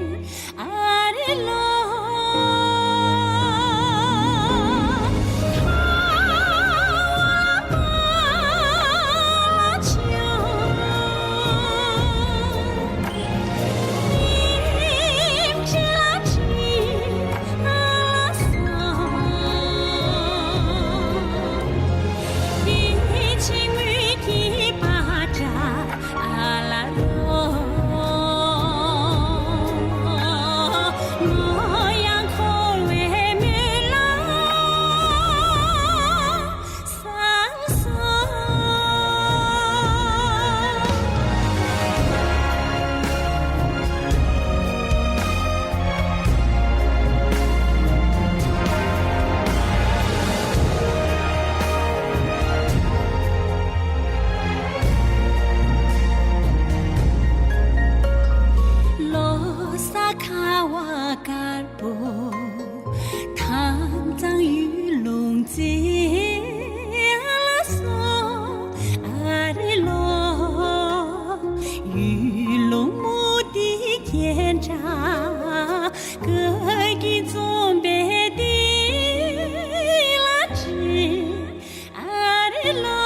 ཨ་རི་ལོ། ལོ་གསར་ཁ་བ་དཀར་པོ། ཐང་གཙང་ཡུལ་ལུང་བཙན་ལ་སོགས་ཨ་རི་ལོ། ཡུལ་ལུང་མུ་ཏིག་རྒྱན་ཆ། སྐད་ཀྱི་འཛོམས་པའི་གཏིང་ལ་བྲིས། ཨ་རི་ལོ།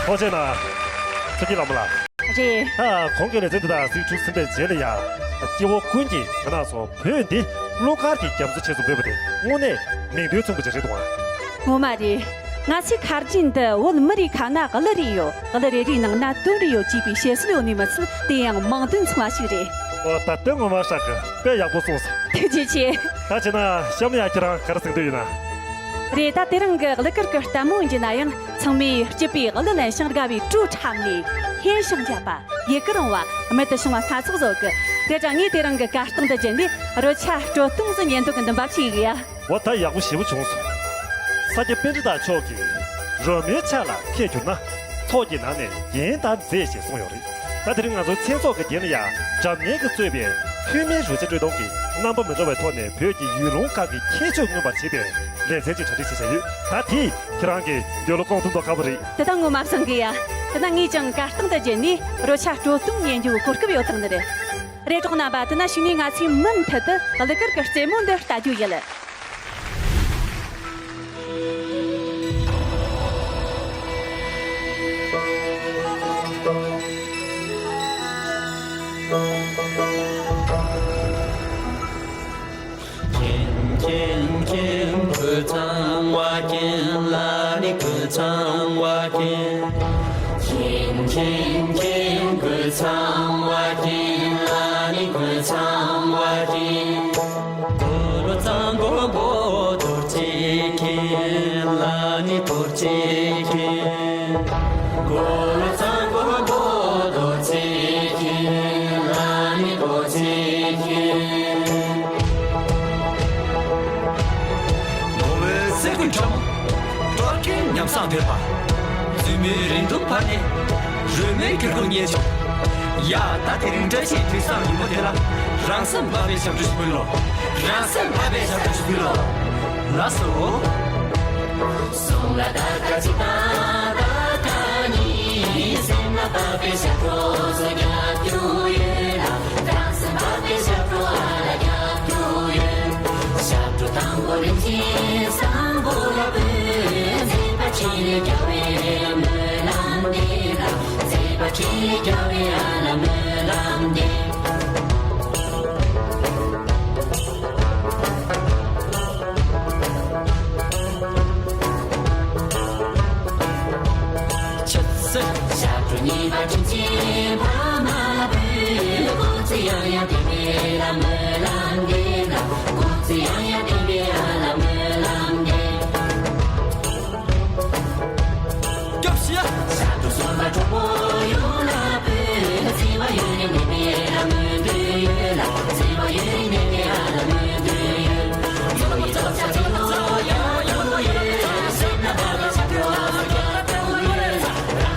ཐུགས་རྗེ་གནང་། ཐུགས་རྗེ་ལ་མོ་ལ། རེད། ད་གོང་གི་ལེ་ཚན་འདི་དག་གཟིགས་གྲུབ་ཟིན་པའི་རྗེས་ལ་ཡང་སྐྱེ་བོ་ཀུན་གྱིས་ང་རང་ཚོ་བོད་འདི་གླུ་གར་གྱི་རྒྱ་མཚོ་ཆེ་སུ་འབོད་པ་དེ་དངོས་གནས་མིང་དོན་མཚུངས་པ་ཅིག་རེད་འདུག་ཨང་། ངོ་མ་རེད། ང་ཚོའི་ཁ་རྒྱུན་འདི་བོད་མི་རིགས་ཁ་ན་གླུ་རེ་ཡོད། གླུ་རེ་རེའི་ནང་ན་དོན་རེ་ཡོད་ཅེས་པའི་བཤད་སྲོལ་ཡོད་ནི་མི་ཚད། དེ་ཡང་མིང་དོན་མཚུངས་པ་ཞིག་རེད། ཨོ། ད་དོན་ངོ་མ་ཧྲག་གི། དཔེ་ཡག་པོ་གསུངས་སོང་། ཐུགས་རྗེ་ཆེ། ད་བྱས་ན་གཤམ་ཡ་ཁྱེད་རང་ག་རེ་གསུང་འདོད་ཡོད་ན། རེད། ད་དེ་རིང་གི་གླུ་གར་གྱི་ལྟད་མོ་ཡིན་རྒྱུ་ན་ཡང་ཚང་མས་སྐྱིད་པའི་གླུ་ལེན་ཞིང་། དགའ་བའི་བྲོ་འཁྲབ་ནས་ཧེ་ཞིང་རྒྱབ་པ། ཡི་གེ་རིང་བ་རྨད་དུ་བྱུང་བ་སྣ་ཚོགས་བཟོ་གི། དེ་ཙང་ངས་དེ་རིང་གི་གར་སྟེགས་འདི་བརྒྱུད་ནས་རོལ་ཆ་སྤྲོ་གཏོང་ཟིག་ཉན་འདོད་ཀྱི་འདུན་པ་བྱེད་གི་ཡ། འོ། ད་ཡག་པོ་ཞེ་པོ་བྱུང་སོང་། ས་སྐྱ་པཎྜི་ཏ་མཆོག་གིས། རོལ་མོའི་ཆ་ལ་མཁས་གྱུར་ན། ཚོགས་ཀྱི་ནང་ནས་རྒྱན་དང་རྫས་ཞེས་གསུངས་ཡོད་རེད། ད་དེ་རིང་ང་ཚོའི་མཚན་ཚོགས་ཀྱི་རྒྱན་ལ་ཡང་སྒྲ་སྙན་གྱིས་གཙོས་པའི་ཐོན་མིའི་རོལ་ཆ་སྤྲོད་གཏོང་གི་རྣམ་པ་མི་འདྲ་བའི་ཐོག་ནས་བོད་ཀྱི་ཡུལ་ལུང་ཁག་གི་ཁྱད་ཆོས་མངོན་པར་བྱེད་པའི་ལེ་ཚན་ཅིག་གྲ་སྒྲིག་བྱས་བཞག་ཡོད། ད་དེ་ཁྱེད་རང་གིས་འདོད་བློ་སྐོང་ཐུབ་མདོག་ཁ་པོ་རེད། དེ་ད་ངོ་མ་བཟང་གི་ཡ། དེ་ན་ངས་ཀྱང་གར་སྟེགས་འདི་བརྒྱུད་ནས་རོལ་ཆ་སྤྲོ་གཏོང་ཉན་རྒྱུའི་གོ་སྐབས་ཡོད་ཐག་ནི་རེད། རེད། གྲོགས་རྣམ་པ། དེ་ན་གཞུག་ནས་ང་ཚོས་མུ་མཐུད་དུ་གླུ་གར་གྱི་རྩེད་མོ་འདི་ལྟ་རྒྱུ་ཡིན། ཁྱེད་ཁྱེད་ཁྱེད་ཁྱེད། གོས་གཙང་བ་ཁྱེད། ལ་ནི་གོས་གཙང་བ་ཁྱེད། ཁྱེད་ཁྱེད་ཁྱེད། གོས་གཙང་བ་ཁྱེད། ལ་ནི་གོས་གཙང་བ་ཁྱེད། གོས་ལོ་གཙང་པོ་མགོ་རྡོ་རྗེ་ཁྱེད། ལ་ནི་རྡོ་རྗེ་ཁྱེད། གོས་ལོ་གཙང་པོ་མགོ་རྡོ་རྗེ་ཁྱེད། ལ་ནི་རྡོ་རྗེ་ཁྱེད། མགོ་བོའི་སེ་གོལ་ཁྲ་མོ། སྤྲོ་ཁྱེད་ཉམས་བཟང་དོད་པ། བཙུན་མོའི་རིང་ཐུང་བར་ནས། རོལ་མོའི་འགྱུར་ཁུག་རྙེད་བྱུང་། ཡ། ད་དེ་རིང་བཀྲ་ཤིས་དུས་བཟང་ཉིན་མོ་དེ་ལ། རང་སེམས་པ་ཕའི་ཞབས་བྲོ་ཞིག་ཕུལ་ལོ། རང་སེམས་པ་ཕའི་ཞབས་བྲོ་ཞིག་ཕུལ་ལོ། ལགས་སོ། གསུང་ལ་ད་ཀ་གཅིག་དང་ད་ཀ་གཉིས། སེམས་ལ་བབས་པའི་ཞབས་བྲོ་ཚོ་རྒྱག་རྒྱུ་ཡོད་ལ། རང་སེམས་བབས་པའི་ཞབས་བྲོ་ཨ་ལ་རྒྱག་རྒྱུ་ཡོད། ཞབས་བྲོ་དང་པོ་རིན་ཆེན་བཟང་པོ་ལ་ཕུལ། མཛེས་པ་ཆེ་ལས་རྒྱལ་བའི་སྨོན་ལམ་འདེབས་ལ། མཛེས་པ་ཆེ་ལས་རྒྱལ་བའི་ཨ་ལ་སྨོན་ལམ་འདེབས། ཆུ་སེར། ཞབས་བྲོ་གཉིས་པ་དྲིན་ཆེན་ཕ་མ་ལ་ཕུལ། སྐུ་ཚེ་ཡང་ཡང་བརྟན་པའི་ལ་སྨོན་ལམ་འདེབས་ལ། སྐུ་ཚེ་ཡང་ཡང་བརྟན་པའི་ཨ་ལ་སྨོན་ལམ་འདེབས། སྐྱོབ་ཤིག་ཡ། ཞབས་བྲོ་གསུམ་པ་གྲོགས་པོ་ཡོངས་ལ་ཕུལ། བརྩེ་བ་ཡུན་རིང་གནས་པའི་ལ་སྨོན་འདུན་ཡོད་ལ། བརྩེ་བ་ཡུན་རིང་གནས་པའི་ཨ་ལ་སྨོན་འདུན་ཡོད། ཚོགས་ཀྱི་ཚོགས་བྱ་ཚེ་ལོ་ཡང་ཡོང་ཡོད། སེམས་ལ་བབས་པའི་ཞབས་བྲོ་ཨ་ལ་རྒྱབ་སྐྱོར་ཡོད། རང་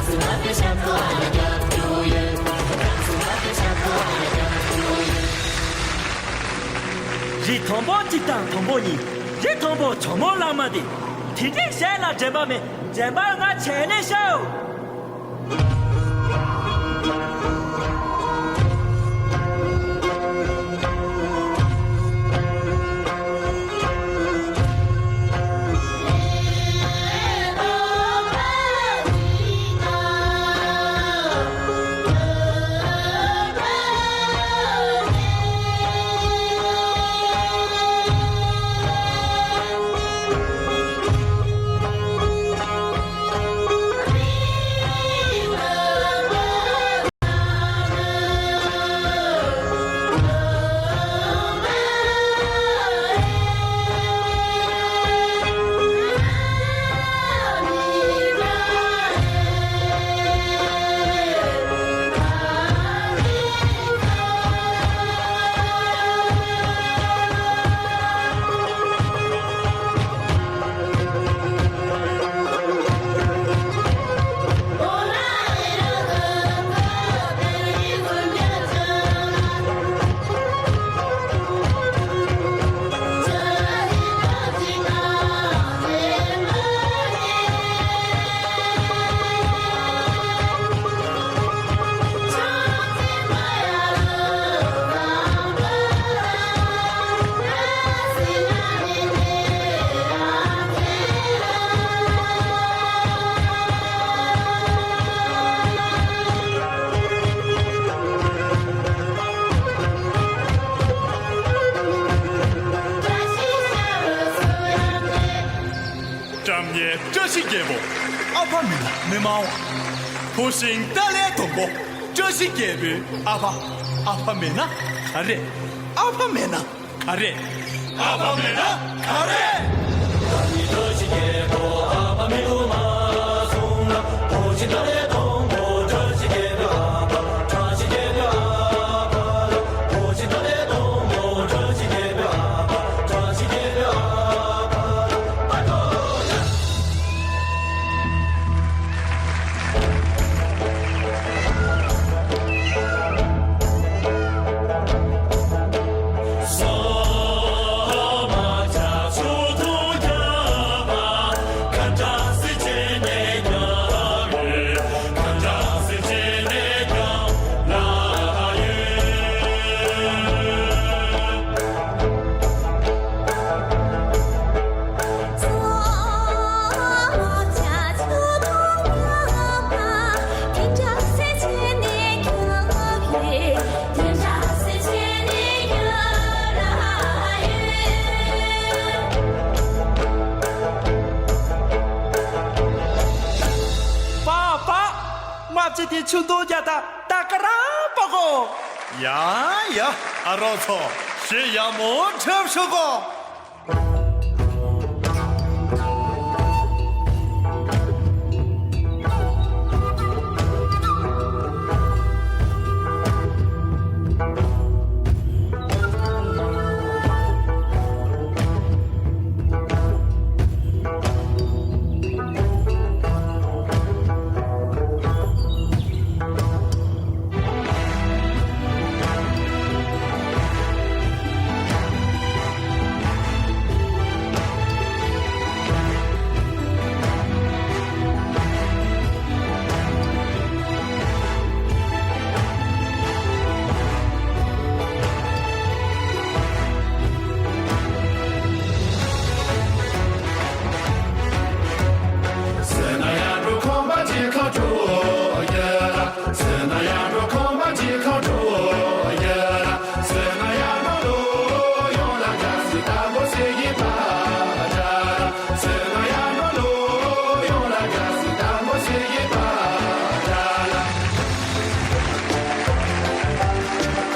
སེམས་བབས་པའི་ཞབས་བྲོ་ཨ་ལ་རྒྱབ་སྐྱོར་ཡོད། རང་སེམས་བབས་པའི་ཞབས་བྲོ་ཨ་ལ་རྒྱབ་སྐྱོར་ཡོད། རི་དང་པོ་གཅིག་དང་དང་པོ་གཉིས། རི་དང་པོ་ཇོ་མོ་གླང་མ་འདི། དེ་འདྲའི་གཞས་ལ་འགྲན་པ་མེད། འགྲན་པ་ང་བྱས་ནས་ཤོག་མི་མང་བ། བུ་ཤིང་ཏཱ་ལའི་སྡོང་པོ། བཀྲ་ཤིས་རྒྱལ་པོའི་ཨ་ཕ། ཨ་ཕ་མེད་ན་ག་རེ། ཨ་ཕ་མེད་ན་ག་རེ། ཨ་ཕ་མེད་ན་ག་རེ། པ་པ། རྨ་བྱ་དེ་ཆུ་འཐུང་རྒྱག་ད་ད་ག་རང་པ་གོ། ཡ་ཡ། ཨ་རོགས་ཚོ། ཞེ་ཡག་མོ་འཁྲབ་ཤོག་གོ།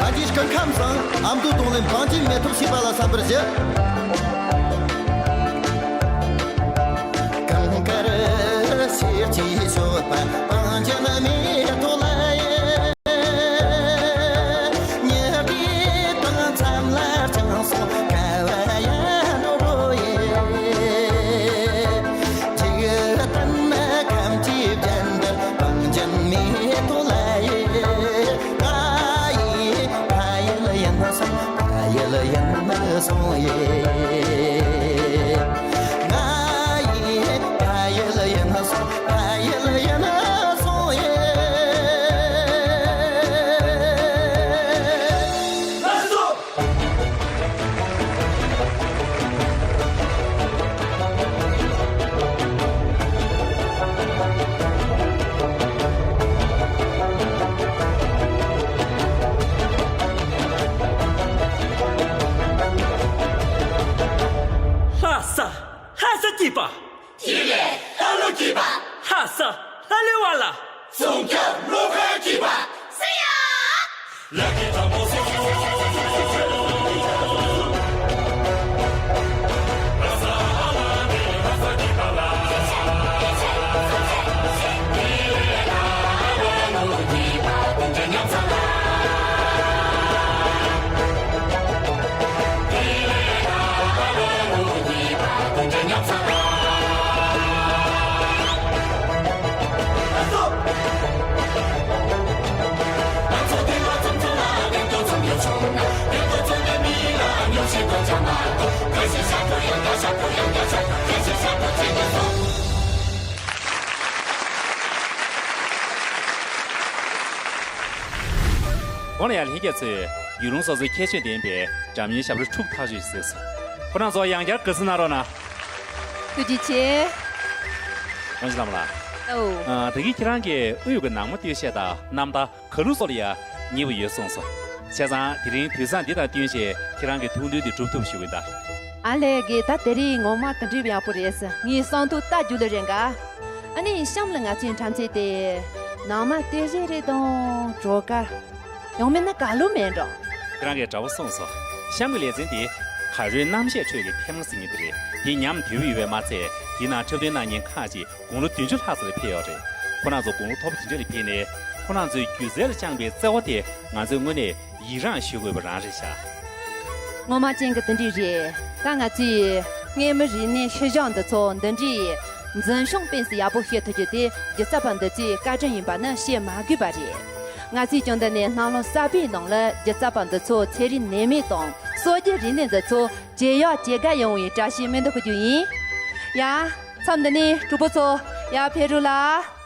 ད་ཅི་སྐུ་ཁམས་བཟང་། ཨ་མདོ་གདོང་ལེན་བང་ཅན་མེ་ཏོག་ཞེས་པ་ལ་གསན་པར་ཞུ། གངས་དཀར་གསེར་གྱི་མཆོད་པ་བང་ཅན་མེ་ཏོག་ལ་ཡེ། ཉི་ཟླའི་སྟེང་མཚམས་ལ་བརྐྱངས་སོང་ཀ་བ་ཡ་ནོ་རོ་ཡེ། འཇིག་རྟེན་ཁམས་ཀྱི་རྒྱན་དུ་བང་ཅན་མེ་ཏོག་ལ་ཡེ། ང་ཡི་ཕ་ཡུལ་ཡིན་སོང་། ཕ་ཡུལ་ཡིན་སོང་ཡེ། ང་ཡི་ཕ་ཡུལ་ཡིན་སོང་། ཕ་ཡུལ་ཡིན་སོང་ཡེ། ལགས་སོ། ལྷ་ས། ལྷ་ས་སྐྱིད་པ། དེ་ལས་ལྷ་ལུ་སྐྱིད་པ། ལྷ་ས། ལྷ་ལུ་བ་ལ། ཙུང་ཁྱབ་བློ་ཁ་སྐྱིད་པ། སེ་ཡ། གོང་ལ་ཡང་ལྷན་རྒྱས་ཚོས་ཡུལ་ལུང་སོ་སོའི་ཁྱད་ཆོས་ལྡན་པའི་འགྲམ་ཡུལ་ཞབས་བྲོ་འཁྲུག་ཐག་ཆོད་ཅིག་གཟིགས་སོང་། ཁོ་རང་ཚོ་ཡང་བསྐྱར་དགའ་བསུ་གནང་རོགས་གནང་། ཐུགས་རྗེ་ཆེ། རང་ཅི་ལམ་ལ། ཨོ། ཨ། ད་གིན་ཁྱེད་རང་གིས་དབུས་ཀྱི་ནང་མ་སྟོད་གཞས་དང་གནམ་ཐང་གར་གླུ་སོགས་ལ་ཡང་མཉེས་པོ་ཡོད་གསུངས་སོང་། བྱས་ཙང་དེ་རིང་དུས་བཟང་འདི་དང་བསྟུན་བྱས་ཁྱེད་རང་གི་ཐུགས་འདུན་དེ་སྒྲུབ་ཐུབ་ཞུ་གི་ཡིན་ད། ཨ་ལས་ཀྱི་ད་དེ་རིང་ངོ་མ་ག་འདྲ་ཡག་པོ་རེད། ངའི་བསང་དུ་རྟ་རྒྱུག་ལེ་རེད་འགའ། ཨ་ནི་གཤམ་ལ་ང་ཚོའི་འཁྲབ་ཚན་དེ་ནང་མ་སྟོད་གཞས་རེད་དང་བྲོ་གར། ཡང་མིན་ན་གར་གླུ་མེད་འགྲོ། ཁྱེད་རང་གིས་འདྲ་པོ་གསུངས་སོང་། གཤམ་གྱི་ལེ་ཚན་དེ་གར་རོལ་རྣམ་གཞས་ཁྲོད་ཀྱི་ཐེངས་མ་ཟེར་མཁན་དེ་རེད། དེ་ཉམས་དོད་པོ་ཡོད་པས་མ་ཚད། དེའི་ནང་འཁྲབ་སྟོན་གནང་མཁན་ཁག་ཅིག་དགུང་ལོ་བདུན་ཅུ་ལྷག་ཙམ་ལ་ཕེབས་ཡོད་རེད། ཁོ་རང་ཚོ་དགུང་ལོ་མཐོ་པོ་དེ་འདྲ་ལ་ཕེབས་ནས། ཁོ་རང་ཚོའི་སྒྱུ་རྩལ་ལ་བཅངས་པའི་བརྩེ་བ་དེ་ང་ཚོས་དངོས་གནས་ཡི་རངས་ཞུ་དགོས་པ་རང་རེད་ཤག། ངོ་མ་ཅན་གྱི་དེ་འདྲས་རེད། ད་ང་ཚོས་སྔས་མ་རིག་གནས་ཤུལ་བཞག་འདི་ཚོ་འདི་འདྲས་འཛིན་སྐྱོང་སྤེལ་གསུམ་ཡག་པོ་བྱེད་ཐུབ་རྒྱུ་དེ་སྒྱུ་རྩལ་པ་འདི་ཚོའི་བཀའ་དྲིན་ཡིན་པ་ནི་བཤད་མ་དགོས་པ་རེད། ང་ཚོས་ཀྱང་འདི་ནས་སྣང་ལོ་གསར་པའི་ནང་ལ་སྒྱུ་རྩལ་པ་འདི་ཚོ་ཚན་རིག་ནད་མེད་དང་སྲོལ་རྒྱུན་རིག་གནས་འདི་ཚོ་ཇེ་ཡག་ཇེ་དགའ་ཡོང་བའི་བཀྲ་ཤིས་སྨོན་འདུན་ཞུ་རྒྱུ་ཡིན། ཡ། མཚམས་འདི་ནས་གྲོགས་པོ་ཚོ་ཡར་ཕེབས་རོགས་ལ།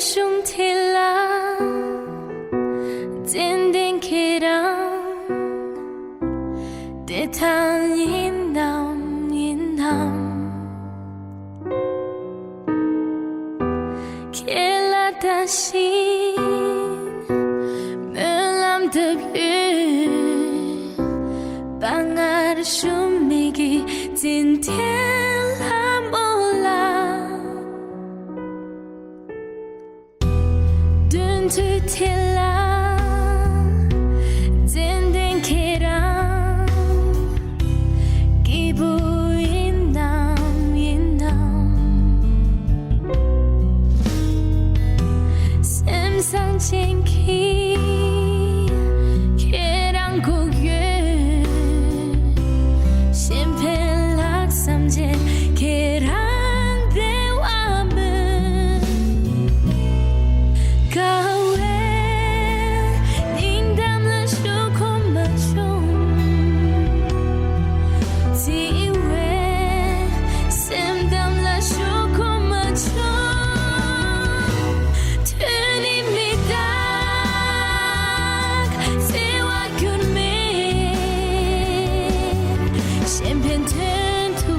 གཞུང་དེ་ལ་ཏན་ཏན་ཁྱེད་རང་བདེ་ཐང་ཡིན་ནམ་ཡིན་ནམ། ཁྱེད་ལ་ད་བཞིན་སྨོན་ལམ་བཏབ་ཡོད། དཔའ་ངར་ཞུམ་མེད་ཀྱི་ཏན་ཏན་ལྷ་མོ་ལ། སྟོན་དུས་དེ་ལ་ཏན་ཏན་ཁྱེད་རང་སྐྱིད་པོ་ཡིན་ནམ་ཡིན་ནམ། སེམས་བཟང་ཅན་གྱིས་ཁྱེད་རང་སྒུག་ཡོད། གཞན་ཕན་ལྷག་བསམ་ཅན་ཁྱེད་རང་བདེ་བ་སྨོན། དགའ་བའི་སྙིང་གཏམ་ལ་ཞུ་ཁོམ་མ་བྱུང་། བརྩེ་བའི་སེམས་གཏམ་ལ་ཞུ་ཁོམ་མ་བྱུང་། དོན་ནི་མི་རྟག་བརྩེ་བ་འགྱུར་མེད། གཞན་ཕན་དོན་དུ་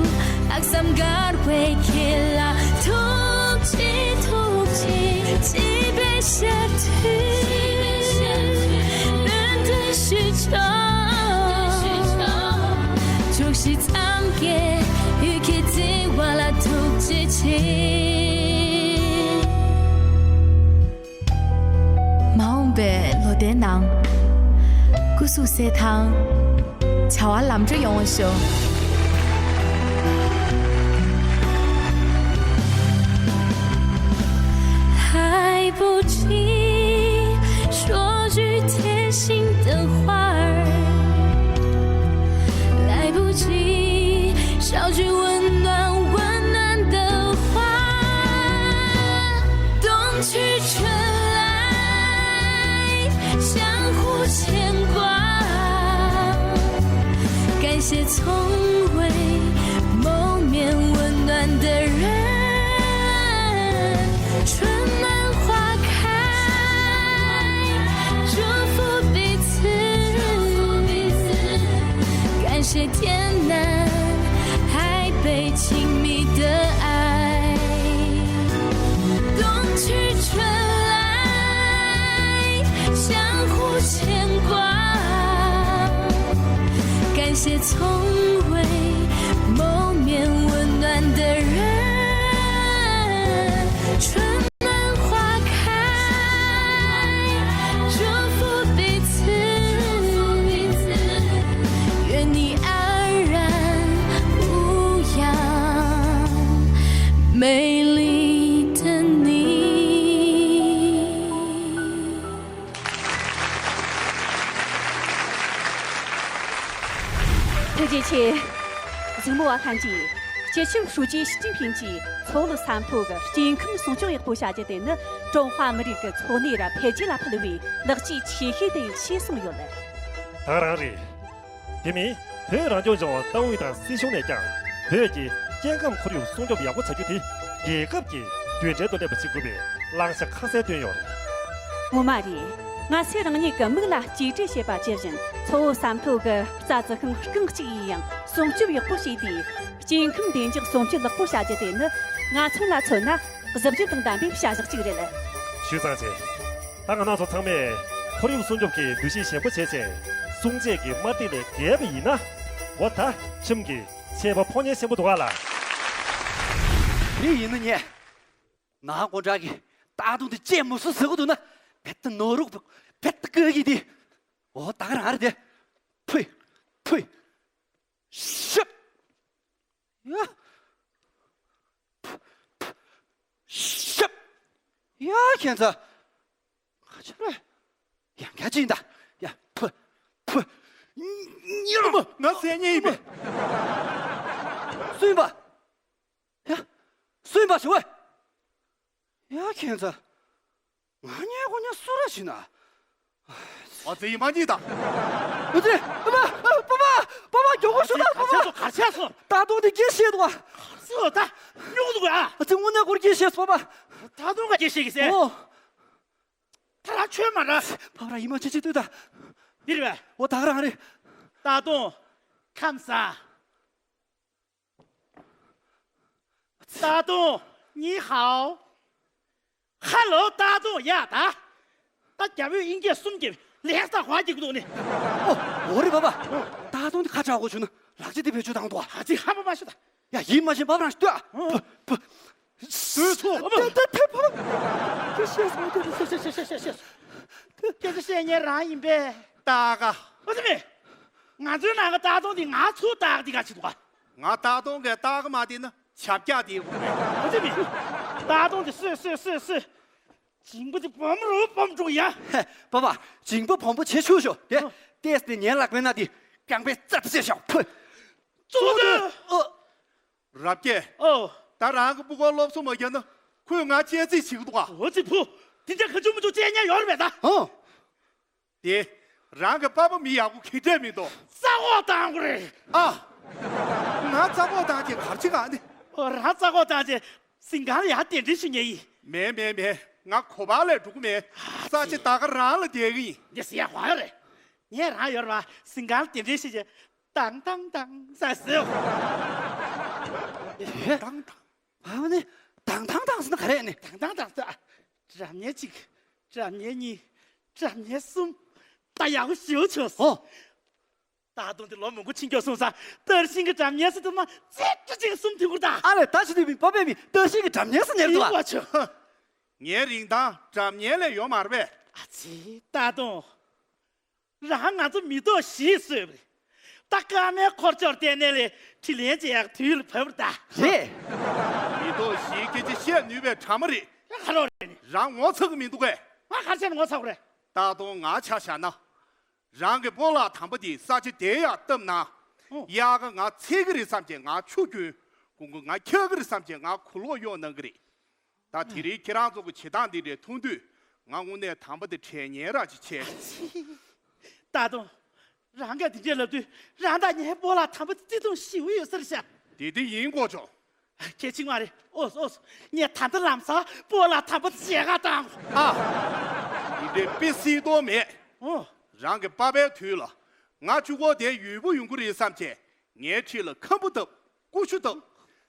ལྷག་བསམ་དཀར་བའི་ཁྱེད་ལ་ཐུགས་རྗེ་ཐུགས་རྗེ། སྐྱིད་པའི་ཞག་དུས་སྨོན་འདུན་ཞུ་ཆོག། དྲུག་བཞི་མཚམས་བརྒྱད་ཡུལ་གྱི་བརྩེ་བ་ལ་ཐུགས་རྗེ་ཆེ། མ་འོངས་པའི་ལོ་ཟླའི་ནང་སྐུ་གཟུགས་གསལ་ཐང་། བྱ་བ་ལམ་འགྲོ་ཡོང་བ་ཤོག། 来不及说句贴心的话儿，来不及捎句温暖温暖的话儿，冬去春来，相互牵挂。感谢从未谋面温暖的人， 春暖花开，祝福彼此。感谢天南海北亲密的爱，冬去春来，相互牵挂。感谢从未谋面温暖的人，春 花开，祝福彼此。愿你安然无恙，美丽的你。 ཐུགས་རྗེ་ཆེ། གཟིགས་མོ་བ་ལྷན་རྒྱས། སྤྱི་ཁྱབ་ཧྲུའུ་ཅི་ཞི་ཅིན་ཕིང་གིས་མཚོ་བོད་ས་མཐོ་གི་སྐྱེ་ཁམས་སྲུང་སྐྱོང་ཡག་པོ་བྱ་རྒྱུ་དེ་ནི་ཀྲུང་ཧྭ་མི་རིགས་ཀྱི་འཚོ་གནས་ར་འཕེལ་རྒྱས་ལ་ཕུལ་བའི་ལེགས་སྐྱེས་ཆེ་ཤོས་དེ་ཡིན་ཞེས་གསུངས་ཡོད། ད་ག་རང་རེད། དེ་མིན་བོད་རང་སྐྱོང་ལྗོངས་ཏང་ཨུད་དང་སྲིད་གཞུང་ནས་ཀྱང་བོད་ཀྱི་སྐྱེ་ཁམས་ཁོར་ཡུག་སྲུང་སྐྱོབ་ཡག་པོ་བྱ་རྒྱུ་དེ་རྒྱལ་ཁབ་ཀྱི་མདུན་གྲལ་དུ་སླེབས་པ་བྱེད་དགོས་པའི་བླང་བྱ་ཁ་གསལ་བཏོན་ཡོད་རེད། ངོ་མ་རེད། སྔ་ཚེ་རང་ཉིད་ཀྱི་མིག་ལ་གཅེས་སྤྲས་བྱེད་པ་ཇི་བཞིན་མཚོ་བོད་ས་མཐོ་གི་རྩྭ་རྩི་ཤིང་རྐང་གཅིག་ཡིན་ཡང་སྲུང་སྐྱོབ་ཡག་པོ་བྱས་ཏེ། སྐྱེ་ཁམས་བདེ་འཇགས་སྲུང་སྐྱོབ་ལེགས་པོ་བྱ་རྒྱུ་དེ་ནི་ང་ཚོ་ལ་མཚོན་ན་གཟི་བརྗིད་དང་ལྡན་པའི་བྱ་གཞག་ཅིག་རེད། ཞུས་ཙང་ཆེ། ད་ང་རང་ཚོ་ཚང་མས་ཁོར་ཡུག་སྲུང་སྐྱོབ་ཀྱི་འདུ་ཤེས་ཞན་པོ་བྱས་ཚེ། སྲུང་བཅད་ཀྱི་དམར་ཐིག་ལས་བརྒལ་བ་ཡིན་ན། འོ་ད་ཁྱིམ་གྱི་ཆད་པ་ཕོ་ཉའི་ཆེན་པོ་འདུག་ག་ལ། དེ་ཡིན་ན་ངས། ནང་དགོང་དག་གི་སྟག་དོང་དེ་བཅད་མི་སྲིད་ཟེར་གི་འདུག་ན། བེད་ནོར་རུག་བེད་ཀ་གི་དེ། འོ་ད་ག་རང་རེད་དེ། ཕུ། ཕུ། ཤབ། ཡ། ཤབ། ཡ་ཁྱེད་ཚོ། ཁ་ཆེ་རེད། ཡང་བསྐྱར་ཅིག་ཡིན་ད། ཡ། ཕུ། ཕུ། ཉི་མ། ང་ཟས་ཉེ་ཡིན་པས། སུ་ཡིན་པ། ཡ། སུ་ཡིན་པ་ཞུ་བས། ཡ་ཁྱེད་ཚོ། ང་ཉལ་གོ་ཉལ་སུ་ར་ཞིག་ན། ཨ་ཙི་ཡིན་མ་གཉིས་དང་། ཨ་ཙི། པ་པ། པ་པ། པ་པ་མགྱོགས་པོ་ཤོག་ད་པ་པ། གར་ཆགས་སོང་། ད་དུང་དེ་སྐད་བཤད་འདུག་ཨ། ཨ་ཙི་ད། སྨྱུག་འདུག་ཨ། ཨ་ཙི་དངོས་གནས་སྐོར་སྐད་བཤད་སོང་པ། ད་དུང་ག་སྐད་བཤད་ཀྱི་ཟེར། ཨོ། ད་རང་ཆོས་མ་ར། ཕ་ར་ཡིན་མ་ཆེ་ཆེ་ལྟོས་ད། འདིར་བས། ཨོ་ད་ག་རང་རེད། ད་དུང་། ཁམས་བཟང་། ད་དུང་། ཉི་ཧའོ། ཧ་ལོ་ད་དུང་ཡ་ད། ད་རྒྱ་བོད་དབྱིན་སྐད་གསུམ་གྱི་ལེགས་ས་ཧ་གྱི་འདུག་ནི། ཨོ། འོ་རེད་པ་པ། ད་དུང་འདི་ཁ་ཆག་གོ་བྱུང་ན་ལག་ཅི་དེ་བེད་སྤྱོད་བཏང་འདུག་ཨ་ཙི་ཧ་མ་མ་ཤོད་ད། ཡ་ཡིན་མ་ཤེས་པ་རང་ཤི་ལྟོས། ཨ། བུ་བུ། ལྟོས་ཚོ། ད་ད་ད་བུ། ཁྱེད་ཤེས་སོང་། ཁྱེད་ཤེས་ཤེས་ཤེས་ཤེས་ཤེས། ཁྱེད་ཚོ་ཤེས་ཉན་རང་ཡིན་པས། ད་ག་ཨ་ཙི་མེ། ང་ཚོའི་ནང་གི་ད་དུང་འདི་ང་ཚོ་ད་ག་འདི་ག་ཅི་འདུག་ག་ང་ད་དུང་གི་ད་ག་མ་དེ་ནི་ཆབ་རྒྱག་དེའི་དགོངས་པས། ཨ་ཙི་མེ། ད་དུང་འདི་སུས་སུས་སུས་སུས། འཇིང་པོ་དེ་སྦོམ་རུ་སྦོམ་འགྲོ་ཡ། ཧེ། པ་པ། འཇིང་པོ་སྦོམ་པོ་བྱེད་ཆུག་ཤོག་དེ། ཨོ། ཏེས་དེ་ཉན་ལག་པའི་ན་དེ་རྐང་པའི་རྩར་བཤད་ཤོག་ཕུ། གཙོ་བོ་དེ། ཨོ། རབ་རྒྱས། ཨོ། ད་རང་གི་སྤུ་གུར་སློབ་གསོ་མ་བརྒྱབ་ན་ཁོས་ང་གཅེས་འཛིན་བྱེད་ཀྱི་འདུག་ག་ཨོ་ཙི་ཕུ། དེ་འདྲ་ག་ཅུང་མི་ཅུང་གཅེས་ཉན་ཡོད་རེད་པས་ད། ཨོ། དེ། རང་གི་པ་ཕ་མི་ཡག་པོ་གི་འདྲས་མི་འདུག་རྩ་འོག་བཏང་དགོས་རེད། ཨ། ང་རྩ་འོག་བཏང་རྗེས་གར་ཅི་ག་ནི། ཨོ་རང་རྩ་འོག་བཏང་རྗེས་སིང་གང་ལ་ཡར་གདན་འདྲེན་ཞུ་ཉན་ཡིན། མེད་མེད་མེད། ང་གོ་བ་ལས་འགྲོ་གི་མེད། ས་ཆ་ད་ག་རང་ལ་བསྡད་གི་ཡིན། འདི་ཟེར་ཡ་གོ་ཡ་རེད། ངས་རང་ཡོད་རེད་བ། སིང་གང་ལ་གདན་འདྲེན་ཞུ་རྗེས་དང་དང་དང་ས་ཟེར། དང་དང་། ཨ་ནི། དང་དང་དང་ཟེར་ན་ག་རེ་ནི། དང་དང་དང་ཟེར། སྒྲ་སྙན་གཅིག་སྒྲ་སྙན་གཉིས། སྒྲ་སྙན་གསུམ། ད་ཡག་པོ་ཞེ་པོ་བྱུང་སོང་། ཨོ། ད་དུང་དེ་ལོ་མང་པོ་ཕྱིན་སྐྱོ་སོང་ས། ཏར་ཤིང་གི་སྒྲ་སྙན་ཟེར་དུ་མ་ཙེ་ཀྲི་ཅིག་གསུམ་ཐུག་གུར་ད། ཨ་ལས་ད་ཕྱི་དུས་མི་པ་པས་མི་ཏར་ཤིང་གི་སྒྲ་སྙན་ཟེར་ཉེར་འདུག་ཨ། ངའི་རིན་ཐང་སྒྲ་སྙན་ལས་ཡོད་མ་རེད་པས། ཨ་ཙི་ད་དུང་། རང་ང་ཚོ་མི་ཐོག་བཞི་གསོས་པ་རེད། ད་ཀ་མའི་འཁོར་ཕྱོགས་བལྟས་ནས་ལས་ཁྲི་ལན་བྱེད་ཡག་དུས་ལ་བབ་རེད་ད། རེད། མི་ཐོག་བཞིའི་སྐད་ཆ་བཤད་ནུས་པའི་གྲ་མ་རེད། ཡ་ཁ་རོག་རེད་ནི། རང་ངོ་ཚ་གི་མི་འདུག་གས། ང་ག་རེ་བྱས་ནས་ངོ་ཚ་དགོས་རེད། ད་དུང་ང་ཆ་བཞག་ན། རང་གི་སྤོ་ལགས་དམ་པ་དེ་ས་ཆ་དེ་ཡར་བཏབ་ན། ཨོ། དབྱར་ཁ་ང་ཚིག་གི་རེད་བསམ་བྱས་ང་ཆུ་གྱོན། དགུན་ཁ་ང་འཁྱག་གི་རེད་བསམ་བྱས་ང་གོས་ལོག་གཡོག་གནང་གི་རེད། ད་དེ་རིང་ཁྱེད་རང་ཚོ་གི་བྱེད་སྟངས་འདི་འདྲ་མཐོང་དུས་ང་དངོས་གནས་དམ་པ་དེ་དྲན་ཉེ་ར་ཅིག་བྱས། ད་དུང་། རང་གིས་འདི་འདྲ་ལབ་དུས་རང་དང་ངའི་སྤོ་ལགས་དམ་པ་བརྩི་མཐོང་ཞེ་པོ་ཡོད་ས་རེད་ཤག་དེ་དེ་ཡིན་གོ་ཆོག་གལ་ཆེ་མ་རེད། ཨོ་ཨོ། ངས་ད་ལྟ་ལམ་སང་སྤོ་ལགས་དམ་པ་མཇལ་ཁ་བཏང་། ཨ། འདི་འདྲའི་དཔེ་སྲིད་དོ་མེད། ཨོ། རང་གི་པ་ཕའི་དུས་ལ་ང་གཅིག་པོ་དེ་ཡུལ་པོ་ཡོང་གི་རེད་བསམ་བྱས། ངའི་འཁྲིས་ལ་ཁམ་བུ་བཏབ། ཀུ་ཤུ་བཏབ།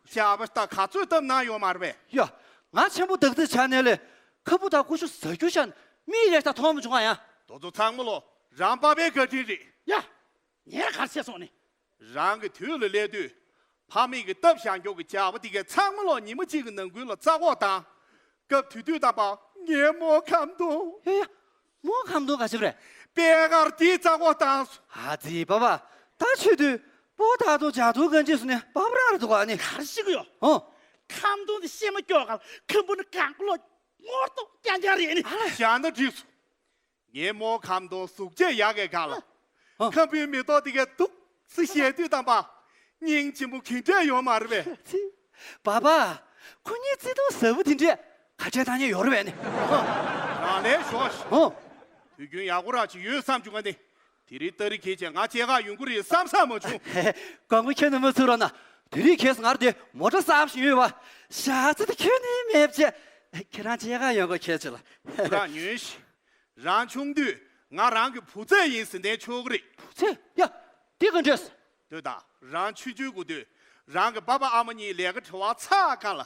ཇག་པ་ད་ག་ཚོད་བཏབ་གནང་ཡོད་མ་རེད་པས། ཡ། ང་ཆེན་པོ་བདག་འཛིན་བྱས་ནས་ལས་ཁམ་བུ་དང་ཀུ་ཤུ་ཟ་རྒྱུ་ཤ་མིག་རེ་ད་མཐོང་མ་བྱུང་ང་ཡ། དོ་ཚོ་ཚང་མ་ལོ་རང་པ་ཕའི་བཀའ་དྲིན་རེད། ཡ། ངས་ག་རེ་བྱས་སོང་ནི། རང་གི་དུས་ལ་སླེབས་དུས་ཕ་མེས་ཀྱི་སྟབས་བཞག་མགྱོགས་ཀྱི་ཇག་པ་དེ་གས་ཚང་མ་ལོ་ཉི་མ་གཅིག་གི་ནང་ཁུལ་ལ་རྩ་འགོག་དང་། སྐབས་དེ་དུས་དམ་པ་ངའི་མོ་ཁམ་དུ། ཡ་ཡ། མོ་ཁམ་དུ་ག་ཞིག་རེད། པད་དཀར་དེའི་རྩ་འགོག་དང་། ཨ་ཙི་པ་པ། ད་ཆོས་དུས་པོ་ད་དུང་ཇ་དུ་གན་ཅི་སུ་ནས་པ་པ་རང་རེད་འདུག་ག་ནི། གར་ཞིག་ཡོད། ཧོ། ཁམ་དུ་འདི་ཤེས་མ་སྐྱོ་ག་ཁམ་བུ་ནི་གང་པོ་ལོ་ངོར་ཏོ་རྐྱང་རྐྱང་རེད་ནི། ཨ་ལ་ཞག་ན་འགྲིག་སོང་། ངའི་མོ་ཁམ་དུ་གཟུགས་བྱད་ཡག་གི་ག་ལ། ཧོ། ཁམ་བུའི་མེ་ཏོག་དེ་གས་འདུག་སེ་བཞད་དུས་དམ་པ། སྙིང་རྗེ་མོ་གི་འདྲས་ཡོད་མ་རེད་པས། པ་པ། ཁོ་གཉིས་བརྩེ་དུང་ཟབ་པོ་དེ་འདྲས་ག་བྱས་བཏང་མཁན་ཡོད་རེད་པས་ནི། རང་ལས་ཞོག་ཤིག་ཧོ། དུས་རྒྱུན་ཡག་པོ་ར་ཅིག་ཡོད་བསམ་བྱུང་ང་ནི། དེ་རིང་ཏ་རིག་གིས་ཀྱང་ང་སྐྱེས་སྐར་ཡོང་གི་རེད་བསམ་བསམ་མ་བྱུང་། དགོངས་པ་ཁྱོན་ནས་མ་ཚུགས་རོགས་གནང་། དེ་རིང་ཁྱེད་ང་ར་དེ་མོ་ཊ་གསར་པ་ཞིག་ཡོད་པ། ཞག་ཚི་དེ་ཁྱོན་ནས་མེད་པ་བྱས། ཁྱེད་རང་སྐྱེས་སྐར་ཡོང་གི་ཁྱེད་ཚོ་ལ། ཁོ་རང་ཉོན་ཞིག་རང་ཆུང་དུས་ང་རང་གི་བུ་ཚ་ཡིན་ཟེར་ནས་ཆོག་གི་རེད། བུ་ཚ། ཡ། འདི་ག་འདྲས། ལྟོས་དང་། རང་ཆུང་ཆུང་གི་དུས་རང་གི་པ་ཕ་ཨ་མ་གཉིས་ལས་ཀ་བྲེལ་བ་ཚ་ག་ལ་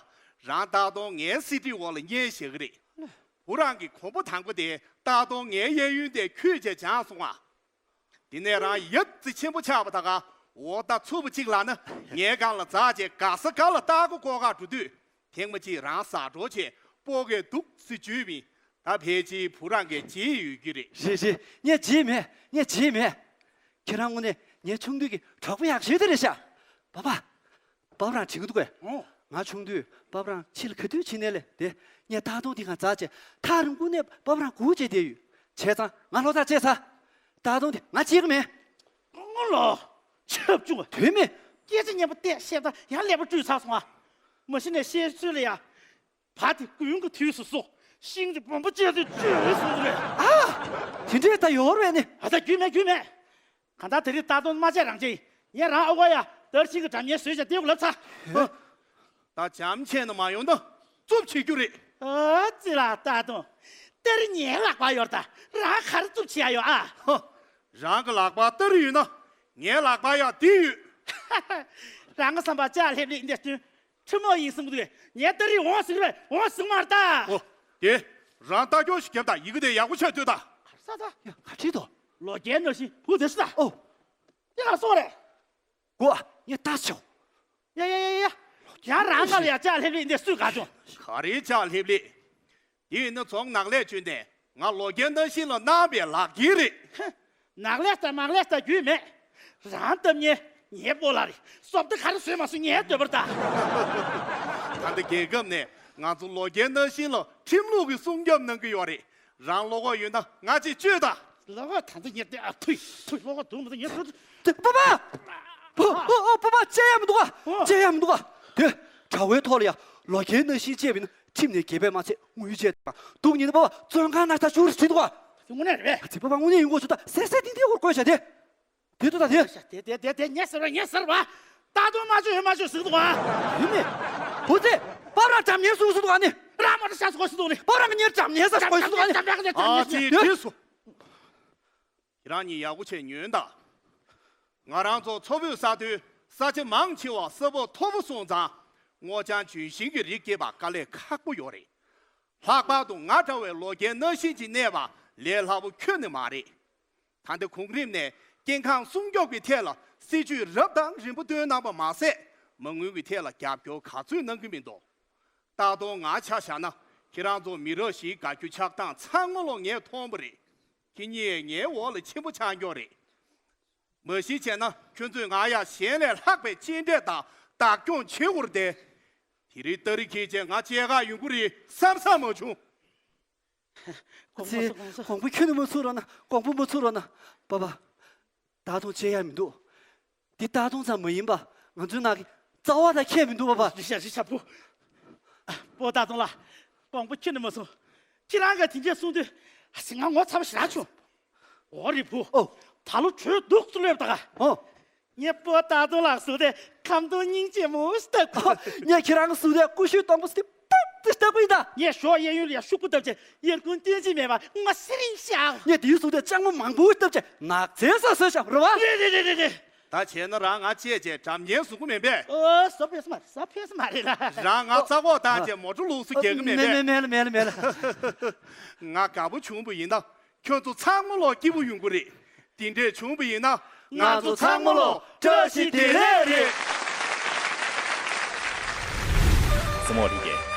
རང་ཏག་ཏོ་ངའི་གསེར་ཁྲིའི་འོག་ལ་བསྙལ་བཞག་གི་རེད། བུ་རང་གི་གོམ་པ་དང་པོ་དེ་ཏག་ཏོ་ངའི་གཡས་གཡོན་དེ་ཁྱོད་ཀྱིས་སྦྱངས་སོང་ང་། དེ་ནས་རང་ཡབ་རྩི་ཆེན་པོ་ཆགས་པ་ད་ག་འོ་ད་ཚུགས་པ་གཅིག་ལ་ན་ངའི་སྒང་ལ་འཛེགས་བྱས་ག་ས་ག་ལ་ལྟ་སྒོ་སྐོར་ག་འགྲོ་དུས། ཐེངས་མ་གཅིག་རང་ཟ་འགྲོ་བྱས་སྤོ་གས་འདུག་སེ་འཇུས་པས། ད་ཕལ་ཆེར་བུ་རང་གིས་བརྗེད་ཡོད་ཀྱི་རེད། རེད་རེད། ངས་བརྗེད་མེད། ངས་བརྗེད་མེད། ཁྱེད་རང་དངོས་གནས་ངའི་ཆུང་དུས་ཀྱི་གྲོགས་པོ་ཡག་ཤོས་དེ་རེད་ཤག་པ་པ། པ་པ་རང་དྲན་གྱི་འདུག་གས། ཨོ། ང་ཆུང་དུས་པ་པ་རང་ཕྱི་ལ་ག་དུས་ཕྱིན་ནའི་ལས་དེ་ངས་ཏག་ཏོ་དེ་སྒང་འཛེགས་བྱས་ཐག་རིང་པོ་ནས་པ་པ་རང་སྒུག་བྱས་བསྡད་ཡོད། བྱས་ཙང་ང་ལྷོད་ཐག་བཅད་ཚར། ཏག་ཏོ་དེ་ང་བརྗེད་ཀྱི་མེད། ཨོ་ལོ། ཆབ་ཆུང་བ། དོན་མེད། སྐད་ཆ་སྙན་པོ་བཤད་བཤད་ད་ཡང་ཀླད་པ་བཀྲུས་ཚར་སོང་ཨ། མ་གཞི་ནས་བཤད་ཚུལ་ལ་ཡ། བ་དེ་དགུན་གྱི་དུས་སུ་སོ། ཤིང་དེ་སྦོམ་པོ་བཅད་དེ་བཅོས་སོང་རེད། ཨ། དེ་འདྲས་ད་ཡོད་རེད་ནི། ཨ་ད་རྒྱུས་མེད་རྒྱུས་མེད། གང་ལྟར་དེ་རིང་ཏག་ཏོ་མ་བྱས་རང་བྱས་ཡིན། ངས་རང་ཨ་ཁུ་ཡ་ཏར་ཤིང་གི་སྒྲ་སྙན་བཟོས་བྱས་དེ་ལབ་ཚར། ད་བྱམས་ཆེ་ན་མ་ཡོང་ན་རྩུབ་བྱེད་རྒྱུ་རེད། ཨ་ཙི་ལ་ད་དུང་། ཏེ་རི་ངའི་ལག་པ་ཡོད་ད། རང་ག་རེ་རྩུབ་བྱེད་ཡ་ཡོད་ཨ། ཧོ། རང་གི་ལག་པ་ཏེ་རི་ཡོད་ན། ངའི་ལག་པ་ཡང་འདི་ཡོད། རང་གི་བསམ་པ་ལྕགས་ལྷེབ་ལྷེབ་འདི་སྟོན། ཁྲི་མོ་ཡིན་གསུང་གི་འདུག་ངའི་ཏེ་རི་འོང་ཟིག་རེད། འོང་ཟིག་མ་རེད་ད། ཨོ། དེ། རང་ལྟ་སྐྱོང་ཞིག་རྒྱབ་ད། ཡི་གེ་དེ་ཡག་པོ་ཆགས་སྡོད་ད། ག་རེ་ཟ་ད། ཡ་ག་ཁྲིད་དོ། ལོ་རྒྱལ་ནོར་ཤིང་བུ་དེ་སུ་ད། ཨོ། དེ་ག་སོང་རེད། གོ། ངས་ལྟ་ཆོག་ཡ་ཡ་ཡ་ཡ། ཡང་རང་ང་ལ་ཡ་ལྕགས་ལྷེབ་ལྷེབ་འདི་སུས་ག་བྱུང་། ག་རེ་ལྕགས་ལྷེབ་ལྷེབ། དེ་ཡིན་ན་ཚོང་ནག་ལས་བྱོས་ཏེ་ང་ལོ་རྒྱལ་ནང་བཞིན་ལ་གནང་བའི་ལག་འཁྱེར་རེད། ཧ། ནག་ལས་ལྟ་མག་ལས་ལྟ་རྒྱུས་མེད། རང་སྟབས་ཉེ། ངའི་སྤོ་ལགས་རེད། སོབ་ཏི་ག་རེ་བཟོས་མ་བཟོས་ངའི་འདོད་པར་ལྟ། ད་ལྟ་རྒྱལ་ཁབ་ནས་ང་ཚོ་ལོ་རྒྱལ་ནང་བཞིན་ལ་ཁྲིམས་ལུགས་ཀྱི་སྲུང་སྐྱོབ་གནང་གི་ཡོད་རེད། རང་བློ་ཁོག་ཡོད་ན་ང་ཅིག་བཅོས་དང་། བློ་ཁོག་ད་ཚོ་ཉེར་བདུན་ཨ་ཐུས་ཐུས་བློ་ཁོག་དུ་མི་ཚོ་ཉེར་དྲུག་དེ་པ་པ། ཨོ་ཨོ་ཨོ་པ་པ་བཅད་ཡ་མི་འདུག་ག་ཨོ། བཅད་ཡ་མི་འདུག་ག་དེ་དྲ་བའི་ཐོག་ལ་ཡ་ལོ་རྒྱལ་ནང་བཞིན་བཅད་པ་ཡིན་ན་ཁྲིམས་ནས་འགལ་བས་མ་ཚད་དངུལ་བཅད་དང་། སྡུག་ཉེས་ནི་པ་པ་བཙོན་ཁང་ནང་ད་ཞུགས་རེ་བྲིས་འདུག་ག་དངོས་གནས་རེད་པས། ཨ་ཙི་པ་པ་དངོས་གནས་ཡིན་དགོས་ཚུལ་ད་གསལ་གསལ་ཏིང་ཏིང་སྐོར་བཀོད་བཞག་དེ། དེ་ཏུ་ད་དེ། དེ་དེ་དེ་དེ་ངས་ཟེར་བ་ངས་ཟེར་བ། ད་དུང་མ་བཅོས་ཡོད་མ་བཅོས་ཟེར་འདུག་ཨ། ཡིན་ནི། བུ་ཚེ། པར་ར་འགྲམ་ཉེར་སུ་སུ་འདུག་ཨ་ནི། ར་མ་ར་ཤ་སུ་སུ་འདུག་ནི། པར་ར་ངས་ཉེར་འགྲམ་ཉེར་ས་སུ་སུ་འདུག་ཨ་ནི། འགྲམ་ཉེར་ས་སུ་སུ་འདུག་ཨ་ནི། ཨ་ཅི་དེ་སུ། ཁྱེད་རང་གཉིས་ཡག་པོ་བྱས་ཉོན་དང་། ང་རང་ཚོ་མཚོ་བོད་ས་མཐོའི་ས་ཆ་མང་ཆེ་བ་ས་བབ་མཐོ་པོ་སོང་ཙང་སྔོ་ལྗང་ལྗོན་ཤིང་གི་རིགས་སྐྱེས་པ་དཀའ་ལས་ཁག་པོ་ཡོད་རེད། ལྷག་པར་དུ་ང་འདྲ་བའི་ལོ་རྒྱལ་ནང་བཞིན་གྱི་གནས་པ་ལས་སླ་པོ་ཁྱོན་ནས་མ་རེད། ད་ལྟ་གོང་རིམ་ནས་སྐྱེ་ཁམས་སྲུང་སྐྱོབ་ཀྱི་ཐད་ལ་སྲིད་ཇུས་རབ་དང་རིམ་པ་བཏོན་གནང་པ་མ་ཟད་མ་དངུལ་གྱི་ཐད་ལ་རྒྱབ་སྐྱོར་ག་ཚོད་གནང་གི་མི་འདུག་ལྟ་སྟངས་ང་ཆ་བཞག་ན་ཁྱེད་རང་ཚོ་མི་རབས་བཞིའི་དགའ་སྐྱོ་ཆགས་སྟངས་ཚང་མ་ལོ་ངས་མཐོང་བ་རེད། ཁྱེད་གཉིས་ངའི་འོག་ལ་ཆེན་པོ་ཆགས་མགྱོགས་རེད། མ་གཞི་བྱས་ན་ཁྱོད་ཚོས་ང་ཡ་གཞན་ལས་ལྷག་པའི་གཅེས་སྤྲས་དང་བདག་སྐྱོང་བྱེད་དགོས་རེད་དེ། དེ་རིང་ཏ་རིག་ཁེལ་རྗེས་ང་བཅས་ཁ་ཡོང་གི་རེད་བསམ་བསམ་མ་བྱུང་། དགོངས་པ་ཚེ། སོ་དགོངས་སོ། དགོངས་པ་ཁྱོན་ནས་མ་ཚོམ་རོགས་གནང་། དགོངས་པ་མ་ཚོམ་རོགས་གནང་། པ་པ། ད་དུང་བཅད་ཡ་མི་འདུག་འདི་ལྟ་སྟངས་ཙམ་མ་ཡིན་པ་ང་ཚོའི་ནང་གི་རྩ་བ་དང་ཁྱད་མི་འདུག་པ་པ། རི་ཤ་རི་ཤ་བུ། པོ་ལྟ་སྟངས་ལ་དགོངས་པ་ཁྱོན་ནས་མ་ཚོམ། ཁྱེད་རང་གིས་དེ་འདྲས་གསུངས་དུས་ང་ངོ་ཚ་པོ་ཞེ་དྲག་བྱུང་། འོ་རེད་བུ། ཨོ། ད་ལོ་དྲོད་སྡུག་ཏུ་སླེབས་ད་ག་ཨོ། ངས་པོ་ལྟ་སྟངས་ལ་གཟུགས་དེ་ཁམ་སྡོང་སྙིང་རྗེ་མོ་ཞིག་ལྟ་དགོས། ངས་ཁྱེད་རང་གི་གཟུགས་དེ་ཀུ་ཤུའི་སྡོང་པོ་ཞིག་ཏག་ཏག་ཞིག་ལྟ་དགོས་ཡིན་ད། ངས་ཞོགས་གཡས་གཡོན་ལ་ཡ་ཤུག་པོ་བཏབ་བྱས་གཡས་བསྐུམ་སྟོན་གྱི་མེད་པ་ང་སེ་རིང་བཞག་ངས་དེའི་གཟུགས་དེ་ལྕང་མོ་མང་པོ་ཞིག་བཏབ་བྱས་ནགས་ཚལ་ས་བཟོས་བཞག་རེད་བ། རེད་རེད་རེད་རེད། ད་བྱས་ན་རང་ང་བཅད་བྱས་འགྲམ་ཉེན་བཟོ་གི་མེད་པས། ཨོ་ས་ཕེ་ས་མ་རེད། ས་ཕེ་ས་མ་རེད་ལ། རང་ང་རྩ་ཁོག་བཏང་བྱས་མོ་ཊ་ལུག་སུ་རྒྱག་གི་མེད་པས། མེད་མེད་མེད་ལ་མེད་ལ་མེད་ལ། ང་དགའ་པོ་བྱུང་བ་ཡིན་ན། ཁྱོད་ཚོ་ཚང་མ་ལོ་སྐྱིད་པོ་ཡོང་གི་རེད། དེ་འདྲས་བྱུང་བ་ཡིན་ན་ང་ཚོ་ཚང་མ་ལོ་བཀྲ་ཤིས་བདེ་ལེགས་རེད། གཟིགས་མོ་བ་ལྷན་རྒྱས།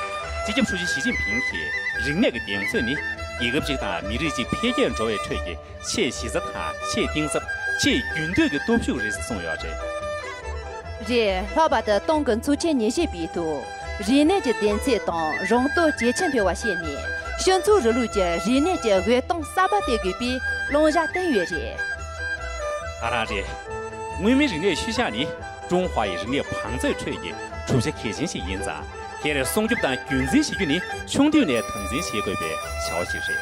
སྤྱི་ཁྱབ་ཧྲུའུ་ཅི་ཞི་ཅིན་ཕིང་གིས་རིག་གནས་ཀྱི་གདེང་ཚོད་ནི་རྒྱལ་ཁབ་ཅིག་དང་མི་རིགས་ཅིག་འཕེལ་རྒྱས་འགྲོ་བའི་ཁྲོད་ཀྱི་ཆེས་གཞི་རྩ་དང་ཆེས་གཏིང་ཟབ་ཆེས་རྒྱུན་མཐུད་ཀྱི་སྟོབས་ཤུགས་རེད་ཟེར་གསུངས་ཡོད་རེད། རེད། ལྷག་པར་དུ་ཏང་གི་ཚོགས་ཆེན་ཉི་ཤུ་པའི་ཐོག་རིག་གནས་ཀྱི་གདེང་ཚོད་དང་རང་རྟོགས་ཇེ་ཆེར་འཕེལ་བ་བྱས་ནས་སྤྱི་ཚོགས་རིང་ལུགས་ཀྱི་རིག་གནས་ཀྱི་བགོད་གཏོང་གསར་པ་སྤེལ་དགོས་པའི་བླང་བྱ་བཏོན་ཡོད་རེད། ཨ་རང་རེད། མངོན་མིན་རིག་གནས་ཤུལ་བཞག་ནི་ཀྲུང་ཧྭ་ཡི་རིག་གནས་བང་མཛོད་ཁྲོད་ཀྱི་གྲུབ་ཆ་གལ་ཆེན་ཞིག་ཡིན་ཙང་། དེར་སྲུང་སྐྱོབ་དང་རྒྱུན་འཛིན་བྱེད་རྒྱུ་ནི་ཆུང་དུས་ནས་དམ་འཛིན་བྱེད་དགོས་པའི་བྱ་བ་ཞིག་རེད།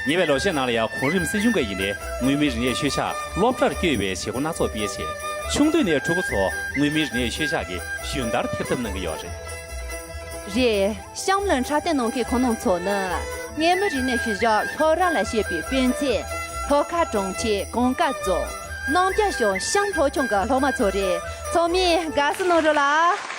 ཉེ་བའི་ལོ་ཤས་ནང་ལ་ཡང་གོང་རིམ་སྲིད་གཞུང་གི་ཡིན་ནའི་མངོན་མིན་རིག་གནས་ཤུལ་བཞག་སློབ་གྲྭར་བསྐྱོད་པའི་བྱེད་སྒོ་སྣ་ཚོགས་སྤེལ་ཆེད། ཆུང་དུས་ནས་ཕྲུ་གུ་ཚོ་མངོན་མིན་རིག་གནས་ཤུལ་བཞག་གི་ཞུན་བརྡར་ཐེབས་ཐབས་གནང་གི་ཡོད་རེད། རེད། གཤམ་ལ་འཁྲབ་སྟོན་གནང་མཁན་ཁོང་རྣམ་ཚོ་ནི་མངོན་མིན་རིག་གནས་ཤུལ་བཞག་སློབ་གྲྭ་ལ་བྱེད་པའི་དཔེ་མཛོད། ལྷོ་ཁ་གྲོང་ཁྱེར་གངས་དཀར་རྫོང་། རྣམ་རྒྱལ་གཞུང་གཤམ་སློབ་ཆུང་གི་སློབ་མ་ཚོ་རེད། ཚང་མས་དགའ་བསུ་གནང་རོགས་ལ།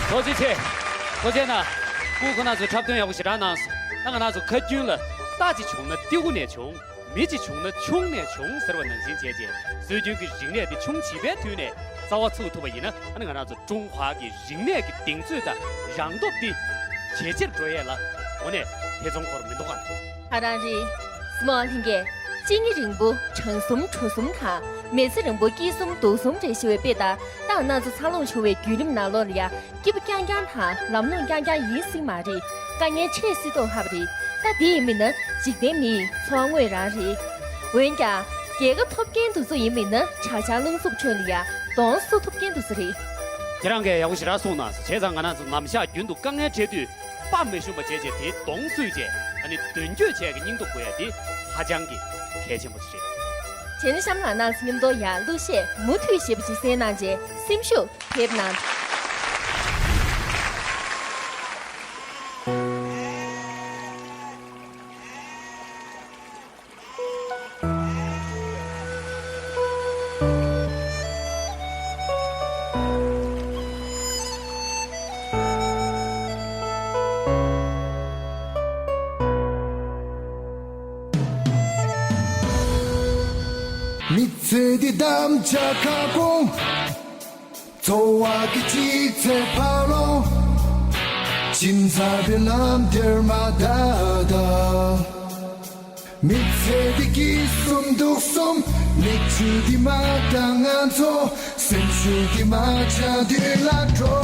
ཐུགས་རྗེ་ཆེ། ཐུགས་རྗེ་གནང་། སྐུ་ཁོང་རྣམ་ཚོས་འཁྲབ་སྟོན་ཡག་པོ་ཞེ་དྲག་གནང་སོང་། ད་ང་རང་ཚོ་ཁ་རྒྱུན་ལ། རྟ་ཅིག་བྱུང་ན་ཏི་གུ་ནས་བྱུང་། མི་ཅིག་བྱུང་ན་ཆུང་ནས་བྱུང་ཟེར་བ་ནང་བཞིན་བྱས་རྗེས་སྲོལ་རྒྱུན་གྱི་རིག་གནས་འདི་ཆུང་བྱིས་པའི་དུས་ནས་རྩ་བ་ཚུགས་ཐུབ་པ་ཡིན་ན། ཨ་ནི་ང་རང་ཚོ་ཀྲུང་ཧྭ་གི་རིག་གནས་ཀྱི་གདེང་ཚོད་དང་རང་སྟོབས་འདི་ཇེ་ཆེར་འགྲོ་ཡས་ལ་དངོས་གནས་ཐེ་ཚོམ་འཁོར་མི་འདུག་ག། ཨ་རང་རེད། སྲིད་མོ་ལྷན་རྒྱས། གཅིན་སྙི་རིང་པོ་བྲང་གསུམ་གྲུ་གསུམ་དང་། མི་ཚེ་རིང་པོ་སྐྱིད་གསུམ་སྡུག་གསུམ་རེད་ཞེས་པའི་དཔེ་ལྟར། རྟ་རྣམ་ཚོ་འཚར་ལོངས་བྱུང་བའི་བརྒྱུད་རིམ་ནང་ལོགས་ལ་ཡང་སྐྱིད་པོ་རྐྱང་རྐྱང་དང་ལམ་ལྷོང་རྐྱང་རྐྱང་ཡིན་སྲིད་མ་རེད། དཀའ་ངལ་འཕྲད་སྲིད་མདོག་ཁ་པོ་རེད། ད་དེ་ཡིན་མིན་ན་འཇིག་རྟེན་མི་ཡི་འཚོ་བ་དངོས་རང་རེད། འོན་ཀྱང་རྒྱལ་ཁ་ཐོབ་མཁན་དེ་ཚོ་ཡིན་མིན་ན་བྱ་བྱང་རླུང་འཚུབ་ཁྲོད་ལ་ཡང་གདོང་བསུ་ཐུབ་མཁན་དེ་ཚོ་རེད། ཁྱེད་རང་གིས་ཡག་པོ་ཞེ་དྲག་གསུངས་གནང་སོང་། བྱས་ཙང་ང་རང་ཚོ་ནམ་ཞག་རྒྱུན་དུ་དཀའ་ངལ་འཕྲད་དུས་དཔའ་མི་ཞུམ་པ་བྱས་རྗེས་དེའི་གདོང་བསུས་རྗེས། ཨ་ནི་མདུན་སྐྱོད་བྱས་ཀྱི་སྙིང་སྟོབས་དགོས་ཡ་དེ་ཧ་ཅང་གི་གལ་ཆེན་པོ་ཞིག་རེད། བྱས་ན་གཤམ་ལ་རྣམ་ཚོ་མཉམ་དུ་ཡང་གླུ་གཞས་མུ་མཐུད་ཞེས་པ་ཅིག་གསན་གནང་རྗེས་སེམས་ཤུགས་ཐེབས་གནང་། མི་ཚེ་འདི་དམ་བཅའ་ཁ་སྐོང་། འཚོ་བ་གི་ལྕི་ཚད་ཕར་ལོག། ཕྱིན་ཚར་བའི་ལམ་དེར་མ་ལྟ་ལྟ། མི་ཚེ་འདི་སྐྱིད་གསུམ་སྡུག་གསུམ། མིག་ཆུ་འདི་མ་འགྲང་ང་ཚོ། སེམས་ཤུགས་འདི་མ་ཆག་དུས་ལ་འགྲོ།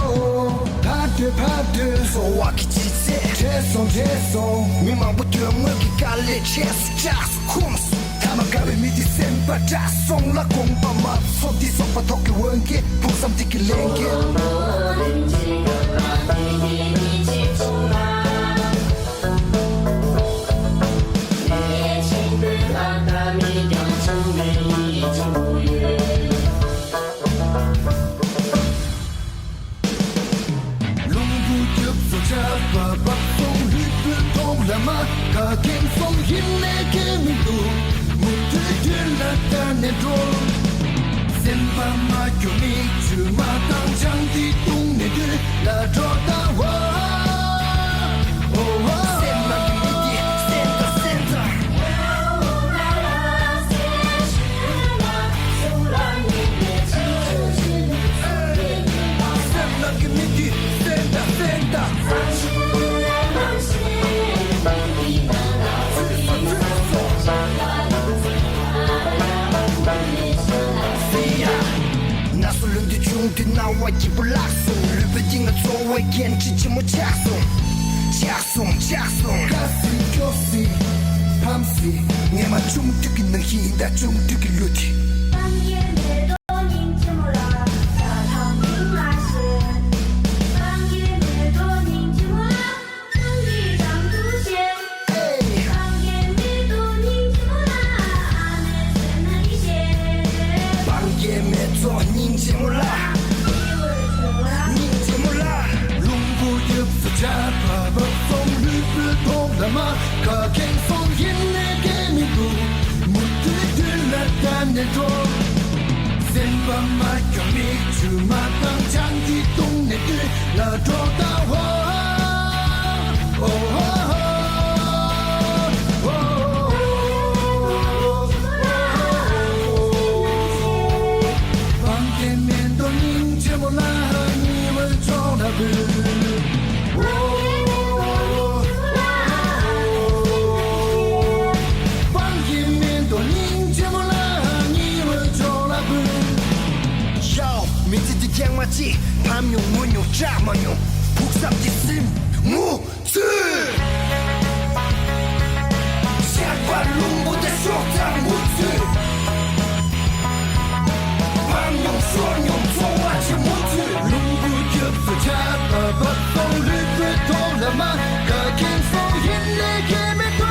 ཕར་སྡོད་ཕར་སྡོད། འཚོ་བ་གི་ལྕི་ཚད་འཕྲད་སོང་འཕྲད་སོང་། མི་མང་པོ་དོན་དངོས་ཀྱི་དཀའ་ལས་འཕྲད་སོང་། ཆགས་སོང་ཁུམས་སོང་། ཐ་མ་དགའ་བའི་མི་འདི་སེམས་པ་སྐྲག་སོང་ལ། དགོངས་པ་མ་ཚོམས་འདི་སོགས་པ་ཐོག་གི་འོན་ཀྱང་ཕུགས་བསམ་འདི་གི་ལས་འགན། རླུང་བུ་རྒྱབ་སོང་ཆར་པ་བབས་སོང་། ལུས་པོའི་ཐོག་ལ་མ་ཁ་ཁེངས་སོང་། ཡིན་ནའི་ཁེངས་མི་འདུག་མུ་མཐུད་དུས་ལ་བལྟས་ནས་འགྲོ། སེམས་པ་མ་སྐྱོ། མིག་ཆུ་མ་བཏང་། ཆང་འདི་བཏུང་ནས་དུས་ལ་འགྲོ་ད་བ། ཨོ་བ། སེམས་ནང་གི་མི་དེ་སེམས་དང་སེམས་དང་། སེམས་ནང་གི་མི་དེ་སེམས་དང་སེམས་དང་། ན་སོ་ལོན་དུས་བྱུང་དུས་རྣ་བ་སྐྱིད་པོ་བརླག་སོང་། ལུས་པོའི་གཏིང་ལ་ཚོར་བའི་འགན་འཁྲི་ཆེན་མོ་ཆགས་སོང་། ཆགས་སོང་ཆགས་སོང་། དགའ་སི་སྐྱོ་སི་ཕམ་སི། ངས་མ་བྱུང་དུས་ཀྱི་ནང་བཞིན་ཡིན་ད་བྱུང་དུས་ཀྱི་ལུས་དེ། སྤང་རྒྱན་མེ་ཏོག་སྙིང་རྗེ་མོ་ལ། སྙིང་རྗེ་མོ་ལ། རླུང་བུ་རྒྱབ་སོང་ཆར་པ་བབས་སོང་། ལུས་པོའི་ཐོག་ལ་མ་ཁ་ཁེངས་སོང་། ཡིན་ནའི་ཁེངས་མི་འདུག་མུ་མཐུད་དུས་ལ་བལྟས་ནས་འགྲོ། སེམས་པ་མ་སྐྱོ། མིག་ཆུ་མ་བཏང་། ཆང་འདི་བཏུང་ནས་དུས་ལ་འགྲོ་ད་བ། ཨོ་ཧོ་ཧོ། སྤང་རྒྱན་མེ་ཏོག་སྙིང་རྗེ་མོ་ལ། ཉི་འོད་ཕྱོགས་ལ་འབུད། སྤང་རྒྱན་མེ་ཏོག་སྙིང་རྗེ་མོ་ལ། ཉི་འོད་ཕྱོགས་ལ་འབུད། ཡའོ། མི་ཚེ་འདི་རྐྱང་མ་གཅིག་ཕམ་མྱོང་ངུ་མྱོང་སྐྲག་མ་མྱོང་། ཕུགས་བསམ་གྱི་སེམས་ངུ། ཚུལ། ཆར་པ་རླུང་བུ་དང་ཤོག་གྲང་མོ་ཚུལ། ཕམ་མྱོང་ཤོར་མྱོང་ཚོར་བ་ཆེན་མོ་ཚུལ། རླུང་བུ་རྒྱབ་སོང་ཆར་པ་བབས་སོང་། ལུས་པོའི་ཐོག་ལ་མ་ཁ་ཁེངས་སོང་། ཡིན་ནའི་ཁེངས་མི་འདུག་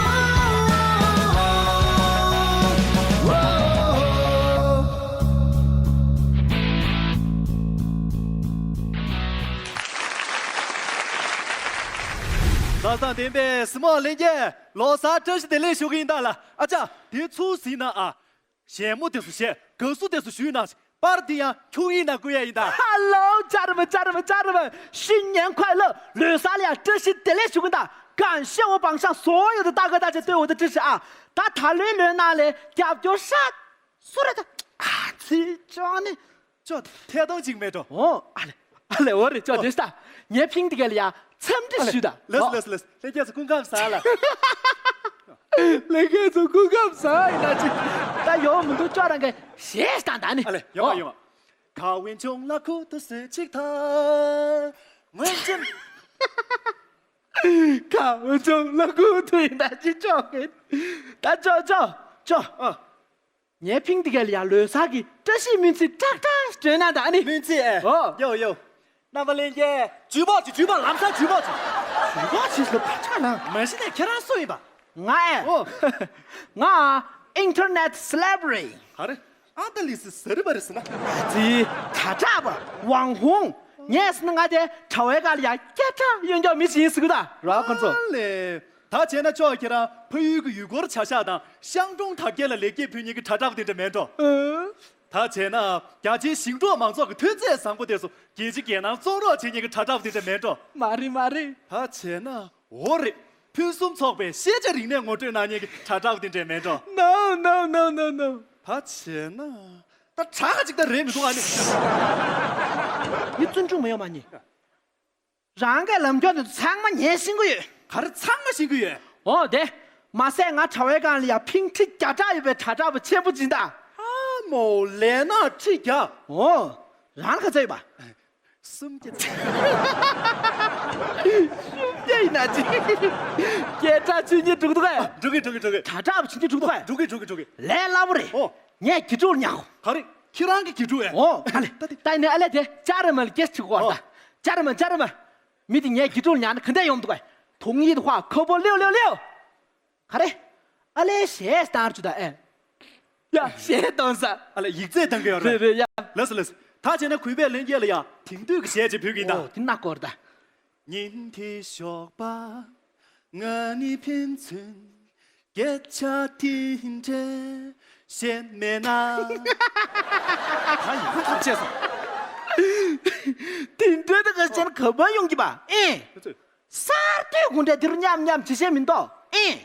ལགས་སོ། བདེན་པའི་སྲིད་མོ་ལྷན་རྒྱས། ལོ་གསར་བཀྲ་ཤིས་བདེ་ལེགས་ཞུ་གི་ཡིན་ད་ལགས། ཨ་ཅག་དེ་ཚུར་གཟིགས་གནང་ཨ། གཞས་མོ་དེ་ཚོ་གཞས་དགའ་བསུ་དེ་ཚོ་ཞུས་གནང་ཞིག་པར་འདི་ཡང་ཁྱུག་ཡིན་ན་བསྐུར་ཡ་ཡིན་ད། Hello，家人们，家人们，家人们，新年快乐！ ལོ་གསར་ལ་ཡང་བཀྲ་ཤིས་བདེ་ལེགས་ཞུ་གི་ཡིན་ད། 感谢我榜上所有的大哥大姐对我的支持啊！ ད་ད་ལོའི་ལོའི་ནང་ལ་རྒྱབ་སྐྱོར་ཧྲ་སུ་རེད་ད། ཨ་ཙི་ཅོ་ནི་ཅོ་ཐད་གཏོང་ཅིག་མེད་འགྲོ། ཨོ་ཨ་ལེ་ཨ་ལེ། འོ་རེད་ཅོ། དེ་ལྟ་ངའི་ཕིང་དེ་ག་ལ་ཡ་འཚམས་འདྲི་ཞུ་ད། ལགས་སོ་ལགས་སོ་ལགས་སོ། ལྷན་རྒྱས་ཚོ་སྐུ་ཁམས་བཟང་ལ། ལྷན་རྒྱས་ཚོ་སྐུ་ཁམས་བཟང་ཡིན་ན་ཅིག་ད་ཡོང་མི་འདུག་ཅོ་རང་གི་གཞས་ཤིག་བཏང་ད་ནི། ཨ་ལེ་ཡོང་བ་ཡོང་བ། ཁ་འོན་ཆུང་ལ་ཁུ་ཏུ་སེ་ཆིག་ཐ། ངོས་ཅན། ཁ་འོན་ཆུང་ལ་ཁུ་ཏུ་ཡིན་ན་ཅིག་ཅོ་གི། ད་ཅོ་ཅོ་ཅོ། ཨ། ངའི་ཕིང་དེ་ག་ལ་ཡ་ལོ་གསར་གྱི་བཀྲ་ཤིས་སྨོན་ཚིག་ཀྲག་ཀྲག་སྤྲོད་ན་ད་ཨ་ནི། སྨོན་ཚིག་ཨེ། ཨོ། ཡོ་ཡོ། རྣམ་པ་ལྷན་རྒྱས། ཇུས་པོ་ཅིག་ཇུས་པོ་ལམ་སང་ཇུས་པོ་ཅིག་ཇུས་པོ་ཅིག་ལ་ཕར་ཆགས་ལ། མ་གཞི་ནས་ཁྱེད་རང་སུ་ཡིན་པ། ང་ཨེ། ཨོ། ང་ཨ་internet celebrity། ག་རེ། ཨ་ད་ལི་སི་ཟ་རི་བ་རི་སི་ན། ཨ་ཙི། དྲ་གྲགས་པ། ཝང་ཧུང་། ངས་ཟེར་ན་ང་དེ་དྲ་བའི་སྒང་ལ་ཡ་སྐད་གྲགས་ཡོད་མཁན་མི་ཞིག་ཡིན་ཟེར་གི་ད། ར་ཁོ་ཚོ། ཨ་ལེ། ད་བྱས་ན་ཅོག་ཁྱེད་རང་ཕ་ཡུལ་གྱི་ཡུལ་སྐོར་བྱ་གཞག་དང་ཤང་གྲོང་དར་རྒྱས་ལ་ལེགས་སྐྱེས་ཕུལ་མཁན་གྱི་དྲ་གྲགས་དེ་འདྲ་མེད་འགྲོ། ཨ། ད་བྱས་ན་རྒྱ་ཆེའི་ཞིང་འབྲོག་མང་ཚོགས་ཀྱི་ཐོན་རྫས་བཟང་པོ་དེ་ཚོ་རྒྱལ་སྤྱི་རྒྱལ་ནང་བཙོང་རོགས་བྱེད་མཁན་གྱི་དྲ་གྲགས་དེ་འདྲ་མེད་འགྲོ། མ་རེད་མ་རེད། ད་བྱས་ན་འོ་རེད། ཕུན་སུམ་ཚོགས་པའི་ཤེས་བྱ་རིག་གནས་ངོ་སྤྲོད་གནང་མཁན་གྱི་དྲ་གྲགས་དེ་འདྲ་མེད་འགྲོ། No, no, no, no, no. ད་བྱས་ན་ད་དྲ་ག་ཅིག་ད་རེད་མི་འདུག་ཨ་ནི། ཡི་བཙུན་ཆུང་མ་ཡོང་མ་ཉེ། རང་གི་ལམ་སྐྱོར་དེ་ཚོ་ཚང་མ་ངས་ཤེས་ཀྱི་ཡོད། ག་རེ་ཚང་མ་ཤེས་ཀྱི་ཡོད། འོ་དེ། མ་ཟད་ང་དྲ་བའི་སྒང་ལ་ཡ་ཕིང་ཁྲི་བརྒྱ་ཕྲག་ཡོད་པའི་དྲ་གྲགས་པ་ཆེན་པོ་ཅིག་ད། ཨ་མོ་ལས་ན་ཁྲི་བརྒྱ། འོ། རང་ལ་ག་ཚོད་ཡོད་པ། སུམ་བརྒྱ། སུམ་བརྒྱ་ཡིན་ན་ཅི། སྐད་གྲགས་ཆུ་གཉིས་འགྲོ་གི་འདུག་གས། འགྲོ་གི་འགྲོ་གི་འགྲོ་གི། དྲ་གྲགས་པ་ཆུ་གཉིས་འགྲོ་གི་འདུག་གས། འགྲོ་གི་འགྲོ་གི་འགྲོ་གི། ལས་སླ་པོ་རེད། ཨོ། ངས་དགེ་ཕྲུག་ཉར། ག་རེ། ཁྱེད་རང་གི་དགེ་ཕྲུག་ཨེ། ཨོ། ཨ་ལེ། ད་དེ་ད་ཡིན་ནའི་ཨ་ལེ་དེ་ཅ་རེ་མ་ལ་སྐད་ཆ་གོ་བ་ད། ཨོ། ཅ་རེ་མ་ཅ་རེ་མ། མི་དེ་ངས་དགེ་ཕྲུག་ཉར་ན་ག་འདྲ་ཡོང་འདུག་གས། ཐོང་ཡིད་དཔའ་ཁ་པོ་ལེའུ་ལེའུ་ལེའུ། ག་རེ། ཨ་ལེ་གཞས་བཏང་རྒྱུ་ད་ཨེ། ཡ་གཞས་བཏང་ས། ཨ་ལེ་ཡིག་ཚད་བཏང་གི་ཡོད་རེད། རེད་རེད་ཡ། ལགས་སོ་ལགས་སོ། ད་བྱས་ན་གུས་པས་ལྷན་རྒྱས་ལ་ཡ་དེང་དུས་ཀྱི་གཞས་ཅིག་ཕུལ་གི་ཡིན་ད། ཨོ་དེ་ན་སྐོར་ད། ཉིན་དེའི་ཞོགས་པ་ང་ནི་ཕན་ཚུན་སྐད་ཆ་དེ་འདྲ་བཤད་མེད་ན། ད་ཡང་ཐབས་ཆད་སོང་། དེ་འདྲ་ད་ག་ཅན་ག་པར་ཡོང་གི་པ་ཨེ། གསར་གཏོད་དགུ་འདྲ་འདིར་མཉམ་མཉམ་ཇི་བྱེད་མི་འདུག་ཨེ།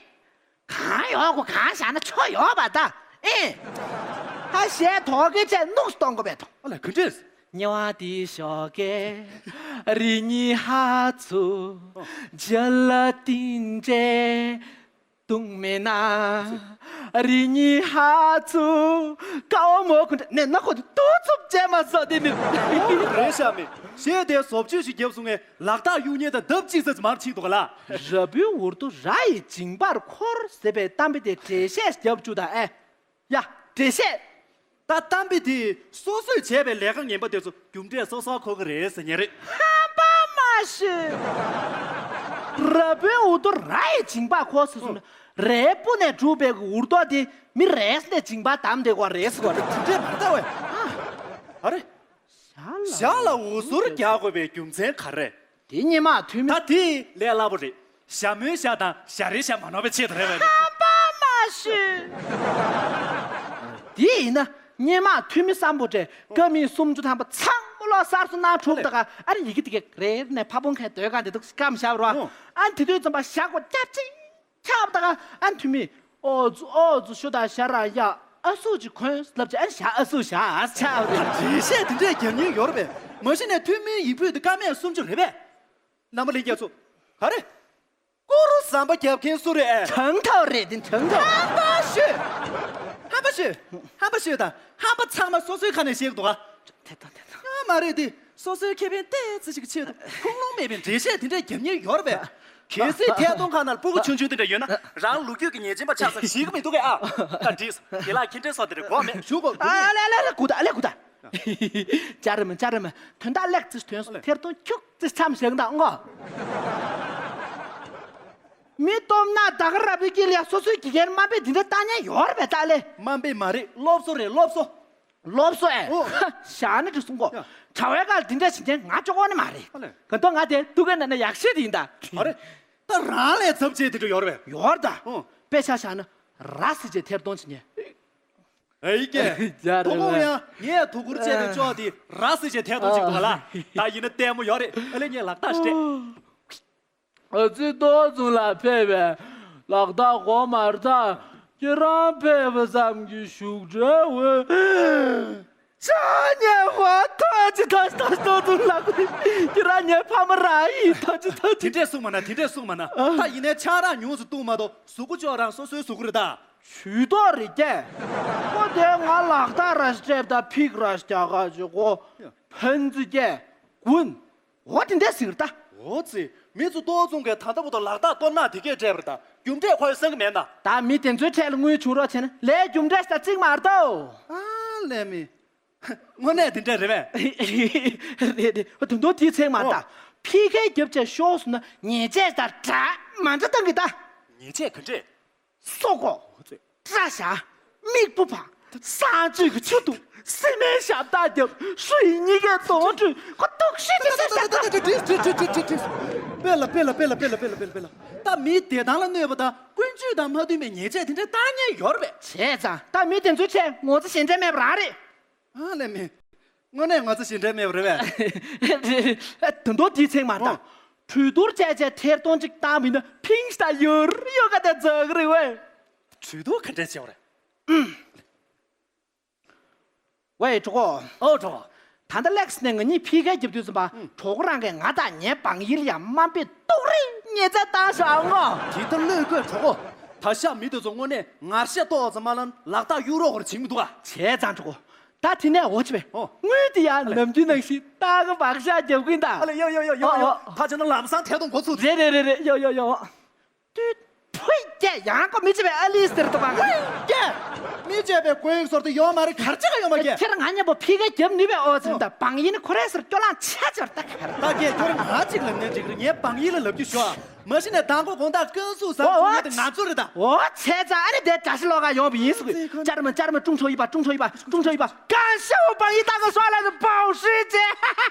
གང་ཡོད་གོ་གང་བཞག་ན་ཆོ་ཡོད་པ་ད་ཨེ། ཧ་གཞས་ཐོག་གི་ཆེད་ནུགས་གཏོང་དགོས་པས་ཐོ། ཨ་ལ་ག་འདྲས། ཉེ་བ་དེའི་ཞོགས་ཀས་རི་ཉིལ་ཧ་ཚུ་ཇ་ལ་ཏིན་འདྲས་བཏུང་མེད་ན། རི་ཉིལ་ཧ་ཚུ་ཀ་བ་མོ་གུ་འདྲ་ནས་ན་ཁོ་དུ་ཏོ་ཚུབ་བྱས་མ་ཟ་དེ་ནི། རེད་ཤག་མི་གཞས་དེ་བཟོ་བཅོས་ཤིག་བརྒྱབ་སོང་ངས་ལག་རྟགས་གཡུག་ཉེས་དང་ལྡབ་གཅིག་ཙམ་མར་ཕྱིན་འདུག་ག་ལ། ར་བུའི་འུར་རྡོ་ར་ཡི་འགྱིང་བག་འཁོར་ཟེར་བའི་གཏམ་དཔེ་དེ་འགྲེལ་བཤད་རྒྱབ་བཅུག་དང་ཨེ། ཡ། འགྲེལ་བཤད། ད་གཏམ་དཔེ་དེ་སོ་སོས་བྱས་པའི་ལས་ཀ་ངན་པ་དེ་ཚོ་རྒྱུ་འབྲས་སོ་སོར་འཁོར་གི་རེད་ཟེར་ཉན་རེད། ཧམ་པ་མ་ཤོད། ར་བུའི་འུར་རྡོ་ར་ཡི་འགྱིང་བག་འཁོར་ཟེར་སོང་ན་རའི་སྤུ་ནས་གྲུབ་པའི་འུར་རྡོ་དེ་མི་རེས་ནས་འགྱིང་བག་བསྡམས་བསྡད་དགོས་རེད་ཟེར་བ་རེད། དེ་འདྲས་མ་རེད་ད་ཝེ། ཨ་རེ། ཞྭ་ལ་འུ་ཟུར་རྒྱག་དགོས་པའི་རྒྱུ་མཚན་ག་རེ། དེ་སྔོན་མ་འཐུས་མི། ད་དེ་ལས་སླ་པོ་རེད། ཞྭ་མོའི་ཞྭ་དང་ཞྭ་རའི་ཞྭ་མ་ནོར་བའི་ཆེད་དུ་རེད་བས། ཧམ་པ་མ་ཤོད། དེ་ཡིན་ན་སྔོན་མ་འཐུས་མི་སམ་བྷོ་ཊས་ཀ་མིན་སུམ་ཅུ་ཐམ་པ་ཚང་མ་ལོག་གསར་བཟོ་གནང་གྲུབ་ད་ག་ཨ་ནི་ཡི་གེ་དེ་ག་རེ་ནས་ཕ་བོང་ཁའི་སྡོད་སྒང་དེ་དུ་སྐམ་བཞག་རོགས། ཨ་ནི་དེ་དུས་ཙམ་པ་ཞྭ་སྒོ་རྒྱབ་ཅིང་ཆགས་ད་ག་ཨ་ནི་འཐུས་མི་ཨོ་ཛུ་ཨོ་ཛུ་ཤོ་ད་ཞྭ་ར་ཡ་ཨ་སུ་ཅི་གོན་ལབ་ཅི་ཨ་ནི་ཞྭ་ཨ་སུ་ཞྭ་ཨ་ཆགས་རེད། འགྲེལ་བཤད་དེ་འདྲས་རྒྱབ་མྱོང་ཡོད་རེད་པས། མ་གཞི་ནས་འཐུས་མིའི་ཡིག་ཕུད་དེ་ཀ་མད་སུམ་ཅུ་རེད་པས། རྣམ་པ་ལྷན་རྒྱས་ཚོ། ག་རེ། ཀུ་རུ་ཟམ་པ་རྒྱབ་མཁན་སུ་རེད་ཨེ། དྲང་ཐོག་རེད་དེ་དྲང་ཐོག་ཧམ་པ་ཤོད། ཧམ་པ་ཤོད། ཧམ་པ་ཤོད་དང་ཧམ་པ་ཚང་མ་སོ་སོའི་ཁ་ནས་བཤད་གི་འདུག་ག་དེ་དང་དེ་དང་། ཡང་མ་རེད་དེ། སོ་སོའི་ཁེ་ཕན་ཏོག་ཙམ་ཞིག་གི་ཆེད་དུ་ཁུངས་ལུང་མེད་པའི་འགྲེལ་བཤད་དེ་འདྲ་རྒྱབ་མཁན་ཡོད་རེད་པས། གལ་སྲིད་ཐད་གཏོང་ཁང་ནང་སྤུ་གུ་ཆུང་ཆུང་དེ་འདྲ་ཡོད་ན་རང་ལོ་རྒྱུས་ཀྱི་ཉེས་ཅན་པ་ཆགས་ས་ཞིག་མི་འདུག་གས་ཨ། ད་འགྲིག་སོང་། དེ་ལ་ཁྱེད་འདྲའི་སོགས་དེ་འདྲ་གོ་མེད་ཞུ་གོ། ཨ་ལེ་ལེ་ལེ་གུ་ད་ཨ་ལེ་གུ་ད། ཅ་རེ་མ་ཅ་རེ་མ་དོན་དག་ལེགས་ཙི་ཐོན་སོང་། ཐད་གཏོང་ཁྱུག་ཙི་མཚམས་བཞག་ད་ཨང་གོ། མི་སྟོབས་ན་ད་ག་ར་བི་ཀི་ལ་སོ་སོའི་དགེ་རྒན་དམའ་འབེབས་འདི་འདྲ་བཏང་མཁན་ཡོད་རེད་པས་ད་ལེ། དམའ་འབེབས་མ་རེད་སློབ་གསོ་རེད་སློབ་གསོ། སློབ་གསོ་ཨེ། ཨོ། ཧ། ཞག་ནི་འགྲིག་སོང་གོ། ཡ། དྲ་བའི་སྒང་འདི་འདྲ་བྱེད་མཁན་ང་ཅོག་གོ་ནི་མ་རེད། ཨ་ལེ། ག་དོ་ང་དེ་ཏུ་ག་ན་ན་ཡག་ཤོས་དེ་ཡིན་ད། ཨ་རེ། ད་རང་ལས་ཚབ་བྱེད་དེ་འདྲ་ཡོད་རེད་པས། ཡོད་ད། ཨོ། དཔེ་ཆ་བཞག་ན་ར་སི་ཅེ་ཐེར་གཏོང་བྱེད་མཁན། ཨེ་ཀྱེ། རྒྱ་རེད། དོ་དགོང་ཡང་ངས་ཐུགས་ཁུར་བཅད་ནས་ཅོག་དེ་ར་སི་ཅེ་ཐད་གཏོང་བྱེད་འདུག་ག་ལ། ད་ཡིན་ན་ལྟད་མོ་ཡོད་རེད། ཨ་ལེ་ངས་ལག་རྟགས་སྤྲད། ཨ་ཙི་ཏོག་ཙུང་ལ་ཕེབས་པའི་ལག་རྟགས་གོ་མ་རེད་ད། ཁྱེད་རང་ཕེབས་པ་ཙམ་གྱིས་ཤུགས་དྲག་འོས། ཅག་ཉེ་བ་ཐོ་ཅི་ཐོ་ཅི་ཐོ་ཅི་ཐོ་ཅི་ལགས། ཁྱེད་རང་ངའི་ཕ་མ་རང་ཡིན། ཐོ་ཅི་ཐོ་ཅི། དེ་འདྲས་གསུངས་མ་ན། དེ་འདྲས་གསུངས་མ་ན། ད་ཡིན་ནའི་ཆང་རག་ཉུང་ཙམ་བཏུང་མ་གཏོགས་གཟུགས་པོ་ཅོག་རང་སོ་སོའི་གཟུགས་པོ་རེད་ད། ཇུས་གཏོགས་རེད་ཀྱེ། ཁོ་དེ་ང་ལག་རྟགས་ར་སྤྲད་ད་ཕིག་ར་རྒྱག་ག་ཅི་གོ། ཕན་ཚུན་ཀྱེ། གུན། འོ་དེ་འདྲས་ཟེར་ད། འོ་ཙི། མི་ཚོ་ཏོག་ཙུང་གིས་ད་ལྟ་བུ་དང་ལག་རྟགས་གཏོར་ན་དེ་གས་སྤྲད་པར་ད། རྒྱུ་འབྲས་ཁོ་ཡི་སེང་གི་མེད་ན། ད་མི་དེ་ཚོའི་གྲས་ལ་དངུལ་བྱུང་རོགས་བྱས་ན་ལས་རྒྱུ་འབྲས་ཞིག་ད་གཅིག་མ་རེད་དོ། ཨ་ལས་མི། དངོས་གནས་དེ་འདྲས་རེད་པས། རེད་རེད། དོན་དོན་དེའི་ཚེག་མ་ད། ཕི་ཁའི་རྒྱབ་ཆས་ཤོག་སོང་ན་ཉེས་ཆད་ད་འདྲ་མ་འདྲ་བཏང་གི་ད། ཉེས་ཆད་ག་འདྲས། སོ་གོ། སྐྲ་བཞར། མིག་སྤུ་བར། གསང་སྤྱོད་ཀྱི་ཆུ་འཐུང་། སི་མེན་ཞབས་བཏགས་རྒྱབ། ཧྲུའི་གཉིས་ཀའི་གདོང་བཀྲུས། ཁོ་ཐུག་ཤི་ཤི་ཤི་ཤི། དཔེ་ལ་དཔེ་ལ་དཔེ་ལ་དཔེ་ལ་དཔེ་ལ་དཔེ་ལ་དཔེ་ལ། ད་མི་བདེ་ཐང་ལ་གནོད་པ་དང་ཀུན་སྤྱོད་དང་མ་མཐུན་པའི་ཉེས་ཆད་དེ་འདྲ་བཏང་མཁན་ཡོད་རེད་པས། བྱས་ཙང་ད་མི་དེ་ཚོའི་ཆེད་ངོ་ཚ་ཞེ་འགྲས་མེད་པ་རང་རེད། ཨ་ལས་མི། དངོས་གནས་ང་ཚོ་ཞེ་འགྲས་མེད་པ་རེད་པས། དོན་དོན་དེའི་ཚེག་མ་ད། ཨོ། གྲོས་བསྡུར་བྱས་བྱས་ཐེར་གཏོང་གཅིག་བཏང་མིན་ན་ཕིང་ཤི་ད་ཡོར་ཡོ་ག་དེ་རྫོགས་རེད་བས། གྲོས་བསྡུར་ག་འདྲས་བྱས་པ་རེད། ཝེ་གྲོགས་པོ། ཨོ་གྲོགས་པོ། ད་ལྟ་ལེགས་ནས་ང་གཉིས་ཕི་ཁའི་རྒྱབ་དུས་ཙམ་པ་གྲོགས་པོ་རང་གིས་ང་དང་ངའི་བང་ཡིལ་ཡ་དམའ་འབེབས་སྟོབས་རེ་ཉེས་ཚད་བཏང་ཤག་ངོ་། དེ་ལྟར་གློད་དགོས་གྲོགས་པོ། ད་ཤག་མི་དེ་ཚོ་དངོས་གནས་ངར་ཤ་ཏོག་ཙམ་མ་ལ་ལག་རྟགས་གཡུག་རོགས་ཁོར་བྱིང་མི་འདུག་ག། བྱས་ཙང་གྲོགས་པོ། ད་དེ་ནས་འོ་ཅི་བས། ཨོ། དངུལ་དེ་ཡང་ནམ་རྒྱུན་ནང་བཞིན་ཏག་གི་བག་ཤ་རྒྱབ་ཀྱིན་ད། ཨ་ལེ་ཡོ་ཡོ་ཡོ་ཡོ་ཨོ་ཡོ། ཨོ། ད་བྱས་ན་ལམ་སང་ཐད་གཏོང་འགོ་ཚུགས། རེད་རེད་རེད་རེད། ཡོ་ཡོ་ཡོ། ཏུད། ཕུད་ཀྱེ། ཡང་ཀོ་མི་བྱེད་པའི་ཨ་ལི་ཟེར་དུ་མ། ཀྱེ། མི་བྱེད་པའི་གོས་ཡིག་ཟོར་དུ་ཡོད་མ་རེད། གར་ཅི་ག་ཡོད་མ་ཀྱེ། ཁྱེད་རང་ང་མཉམ་པོ་ཕི་ཁའི་རྒྱབ་ནུས་པའི་ཨོ་ཙི་ད་བང་ཡིན་ཁོ་རེ་ཟེར་སྐྱོ་ལང་ཆ་ཆེར་ད་གར། ད་ཀྱེ་ཁྱོད་རང་ང་གཅིག་ལབ་ནས་འགྲིག་རེད། ངའི་བང་ཡིན་ལ་ལབ་རྒྱུ་ཞོག་མ་གཞི་ནས་མདང་དགོང་དགོང་དག་ཀུན་གཟུགས་བཟང་ཨོ་ཚུལ་ངན་དེ་ང་ཚོ་རེད་ད། ཨོ་བྱས་ཙང་ཨ་ནི་དེ་དགྲ་ཤ་ལོག་ག་ཡོང་བ་ཡིན་ཟེར་གི། ཅར་མ་ཅར་མ་ཀྲུང་ཆོ་ཡིན་པ། ཀྲུང་ཆོ་ཡིན་པ། ཀྲུང་ཆོ་ཡིན་པ། གང་ཤེས་འོ་བང་ཡིན་ད་ག་སོག་ལ་ནི་བང་ཧྲི་ཅེ།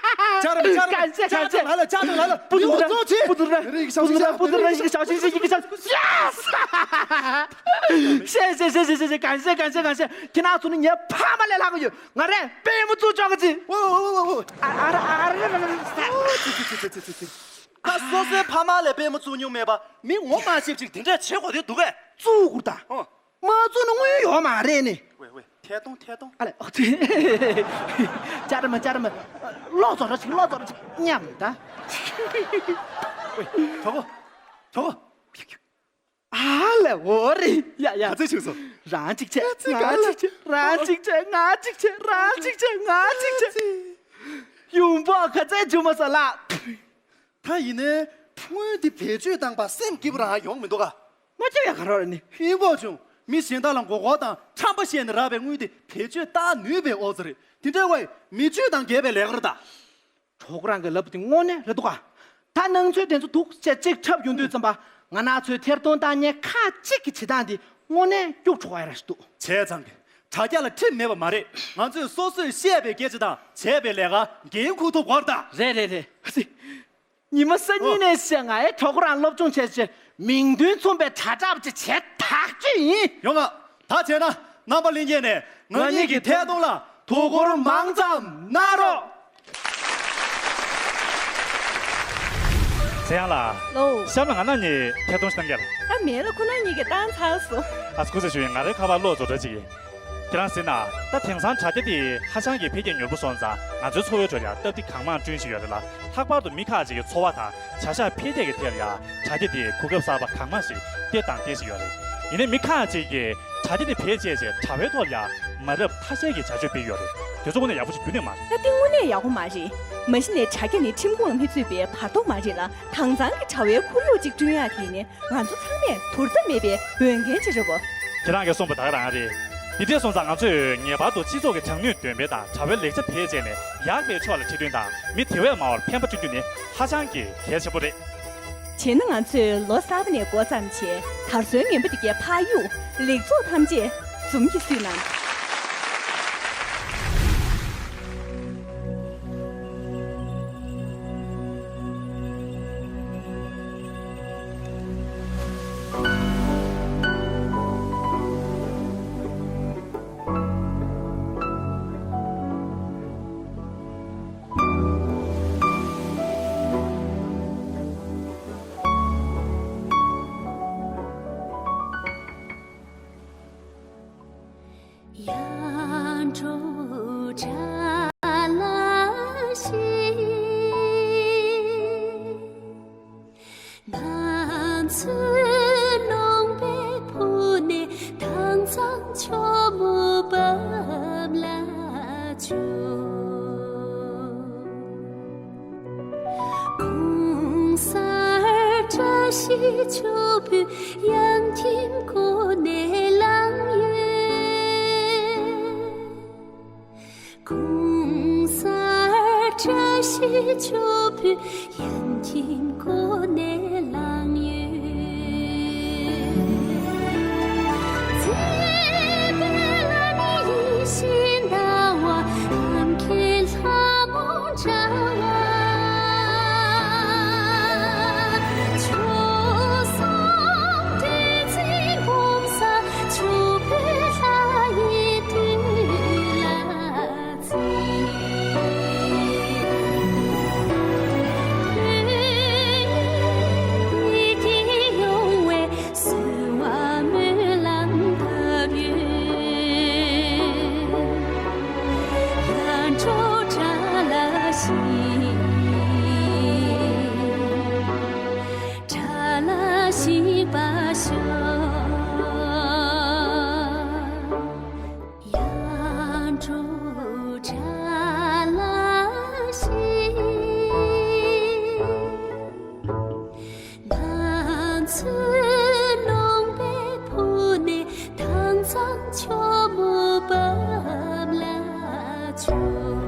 ཅར་མ་ཅར་མ་གང་ཤེས་གང་ཤེས། ལ་ལ་ཅར་མ་ལ་ལ། པུ་ཏུ་ར། པུ་ཏུ་ར། རིག་ཤ་པུ་ཏུ་ར། པུ་ཏུ་ར། ཤ་ཤ་ཤ་ཤ་ཤ། ཡེས། ཤེས་ཤེས་ཤེས་ཤེས་ཤེས། གང་ཤེས་གང་ཤེས་གང་ཤེས། ཁྱེད་རང་ཚོ་ནི་ངའི་ཕ་མ་ལས་ལྷག་གི་ཡོད། ང་རས་དཔེ་མི་ཚུགས་ཅོག་གི་ཅི། ཨོ་ཨོ་ཨོ་ཨོ། ཨ་ཨ་ར་ཨ་ར་ར་ར་ར། ད་སོ་སོའི་ཕ་མ་ལས་དཔེ་མི་ཚུགས་མྱོང་མེད་པ་མི་ངོ་མ་ཤེས་ཅིག་དེ་འདྲས་བྱེད་དགོས་དེ་འདུག་གས། ཚུགས་དགོས་ད། ཨོ། མ་བཙུགས་ན་དངུལ་ཡོད་མ་རེད་ནི། ཝེ་ཝེ། ཐད་གཏོང་ཐད་གཏོང་། ཨ་ལེ། ཅར་མ་ཅར་མ། ལོག་ཙོ་ར་ཅིག་ལོག་ཙོ་ར་ཅིག་མཉམ་ད། ཝེ། གྲོགས་པོ། གྲོགས་པོ། ཨ་ལེ་འོ་རེད། ཡ་ཡ། ག་ཚོད་བྱུང་སོང་། རང་གཅིག་བྱས། ང་གཅིག་བྱས། རང་གཅིག་བྱས། ང་གཅིག་བྱས། རང་གཅིག་བྱས། ང་གཅིག་བྱས། ཡོང་འབབ་ག་ཚད་བྱུང་མ་སོང་ལགས། ད་ཡིན་ནའི་དངུལ་འདི་བེད་སྤྱོད་བཏང་པ་སེམས་སྐྱིད་པོ་རང་ཡོང་མི་འདུག་ག། མ་སྐྱིད་ཡ་ག་རོགས་རེད་ནི། ཧིན་པོ་ཆུང་། མི་གཞན་དག་ལ་མགོ་སྐོར་དང་ཁྲམ་པ་བཤད་ནས་རག་པའི་དངུལ་དེ་བེད་སྤྱོད་བཏང་ནུས་པའི་ཨོ་ཙི་རེད། དེ་འདྲ་བས་མི་སྤྱོད་དང་འགལ་བའི་ལས་ཀ་རེད་ད། གྲོགས་པོ་རང་གིས་ལབ་པ་དེ་དངོས་གནས་རེད་འདུག་ག། ད་སྣང་ཚུལ་དེ་ཚོ་འདུག་ཅེས་གཅིག་འཁྲབ་ཡོང་དུས་ཙམ་པ་ང་རང་ཚོའི་ཐེར་གཏོང་བཏང་མཁན་ཁག་གཅིག་གི་བྱེད་སྟངས་དེ་དངོས་གནས་སྐྱུག་བྲོ་བ་ཡ་ར་ཞིག་འདུག། བྱས་ཙང་གི་དྲ་རྒྱ་ལ་ཁྲིམས་མེད་པ་མ་རེད། ང་ཚོས་སོ་སོས་བཤད་པའི་སྐད་ཆ་དང་བྱས་པའི་ལས་ཀ་འགན་འཁུར་ཐུབ་དགོས་རེད་ད། རེད་རེད་རེད། ཉི་མ་གསར་རྙིང་ནས་བཤད། ང་ཡི་གྲོགས་པོ་རང་སློབ་སྦྱོང་བྱས་བྱས་མིང་དོན་མཚུངས་པའི་དྲ་གྲགས་ཅིག་བྱས་ཐག་གཅོད་ཡིན། ཡོང་ང་། ད་བྱས་ན་རྣམ་པ་ལྷན་རྒྱས་ནས་ང་གཉིས་ཀྱི་ཐད་གཏོང་ལ་དོ་ཁུར་མང་ཙམ་གནང་རོགས། ཚེ་དབྱངས་ལགས། ལོ། གཤམ་ལ་ང་རང་གཉིས་ཐད་གཏོང་ཞིག་བཏང་གལ། ད་མེད་ལ། ཁོ་རང་གཉིས་ཀྱིས་བཏང་ཚར་སོང་། ཨ་སྐུ་ཚེ་ཞུ་ཡིན། ང་རའི་ཁ་པར་ལོག་བཟོ་གྲྭ་ཅིག་ཡིན། ཁྱེད་རང་གཟིགས་ན། ད་དེང་སང་དྲ་རྒྱ་འདི་ཧ་ཅང་གི་འཕེལ་རྒྱས་མྱུར་པོ་སོང་ཙང་ང་ཚོའི་འཚོ་བའི་ཁྲོད་ལ་ཡང་སྟབས་བདེ་གང་མང་བསྐྲུན་བཞིན་ཡོད་རེད་ལ། ལྷག་པར་དུ་མི་ཁག་ཅིག་གི་འཚོ་བ་དང་བྱ་གཞག་འཕེལ་རྒྱས་ཀྱི་ཐད་ལ་ཡང་དྲ་རྒྱ་འདིས་གོ་སྐབས་གསར་པ་གང་མང་ཞིག་སྟེར་དང་སྟེར་བཞིན་ཡོད་རེད། ཡིན་ནའི་མི་ཁག་ཅིག་གིས་དྲ་རྒྱ་འདི་བེད་སྤྱད་བྱས་དྲ་བའི་ཐོག་ལ་ཡང་མ་རབས་ཐ་ཤལ་གྱི་བྱ་སྤྱོད་སྤེལ་ཡོད་རེད། དེ་ཚོ་དངོས་གནས་ཡག་པོ་ཞིག་རྒྱུན་ནས་མ་རེད། ད་དེ་དངོས་གནས་ཡག་པོ་མ་རེད། མ་གཞི་ནས་དྲ་རྒྱ་ནི་ཁྲིམས་ཁུངས་ལ་མི་ཚུད་པའི་བར་སྟོང་མ་རེད་ལ། དྭངས་གཙང་གི་དྲ་བའི་ཁོར་ཡུག་ཅིག་བསྐྲུན་ཡག་དེ་ནི་ང་ཚོ་ཚང་མས་དུར་ད་མེད་པའི་འོས་འགན་ཅིག་རེད་བོ། ཁྱེད་རང་གིས་གསུངས་པ་ད་ག་རང་རེད། དེ་འདྲས་སོང་ཙང་ང་ཚོས་ངེས་པར་དུ་སྤྱི་ཚོགས་ཀྱི་དྲང་ནུས་འདོན་སྤེལ་དང་དྲ་བའི་ལེགས་ཆ་བེད་སྤྱད་ནས་ཡག་པའི་ཕྱོགས་ལ་ཁྲིད་སྟོན་དང་མི་དེ་བས་མང་བར་ཕན་པ་བསྐྲུན་རྒྱུ་ནི་ཧ་ཅང་གི་གལ་ཆེན་པོ་རེད། བྱས་ན་ང་ཚོས་ལོ་གསར་པ་ནས་འགོ་བརྩམས་བྱས་དར་སྲོལ་ངན་པ་འདི་གའི་ཕར་གཡུག་ལེགས་ཚོགས་ཐམས་ཅད་འཛུམ་གྱིས་བསུས་གནང་། ཕྱུག་པོའི་ཡང་ཁྱིམ་ཀུན་ནས་བླངས་ཡོད། གོང་གསར་བཀྲ་ཤིས་ཕྱུག་པོའི་ཡང་ཁྱིམ་ཀུན་ནས་བླངས་ཡོད། མཛེས་པའི་ལྷ་ནི་ཡིད་བཞིན་ཟླ་བ། ནམ་མཁའི་ལྷ་མོ་འདྲ་བ། ཆོས་སྲུང་བདུད་རྩི་འབུམ་ས། ཕྱུག་པོའི་ལྷ་ཡི་གདུལ་བྱ། ཡར་འགྲོ་དགྲ་ལྷ་ཞི། ནང་ཚུད་ལུང་པའི་ཕུ་ནས་དྭངས་གཙང་ཆུ་མོ་འབབ་ལ་བྱོན།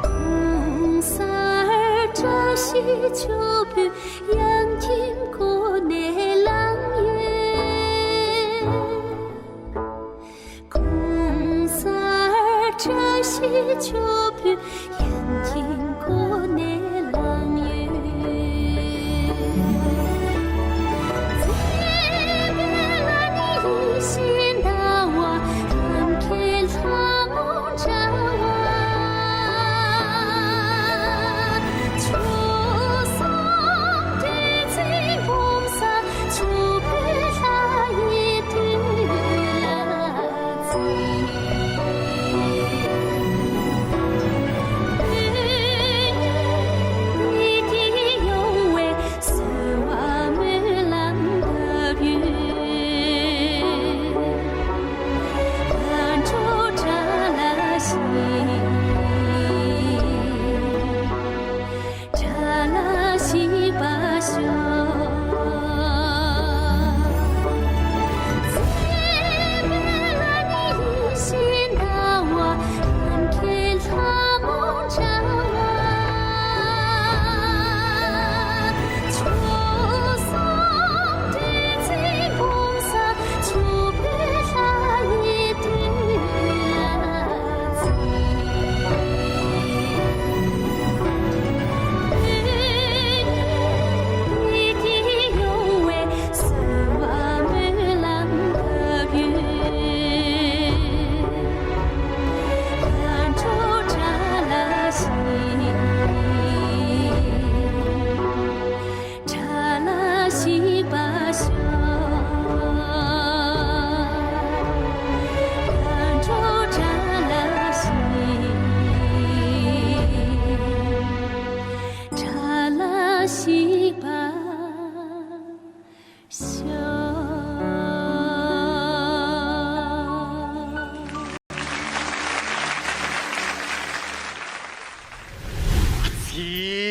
གོང་གསར་བཀྲ་ཤིས་ཕྱུག་པོའི་ཡང་ཁྱིམ་ཀུན་ནས་བླངས་ཡོད། གོང་གསར་བཀྲ་ཤིས་ཕྱུག་པོའི་ཡང་ཁྱིམ་ཀུན་ནས་བླངས་ཡོད། མཛེས་པའི་ལྷ་ནི་ཡིད་བཞིན་ཟླ་བ། ནམ་མཁའི་ལྷ་མོ་འདྲ་བ། ཆོས་སྲུང་བདུད་རྩི་འབུམ་ས། ཕྱུག་པོའི་ལྷ་ཡི་གདུལ་བྱ། ཨ་ཙི།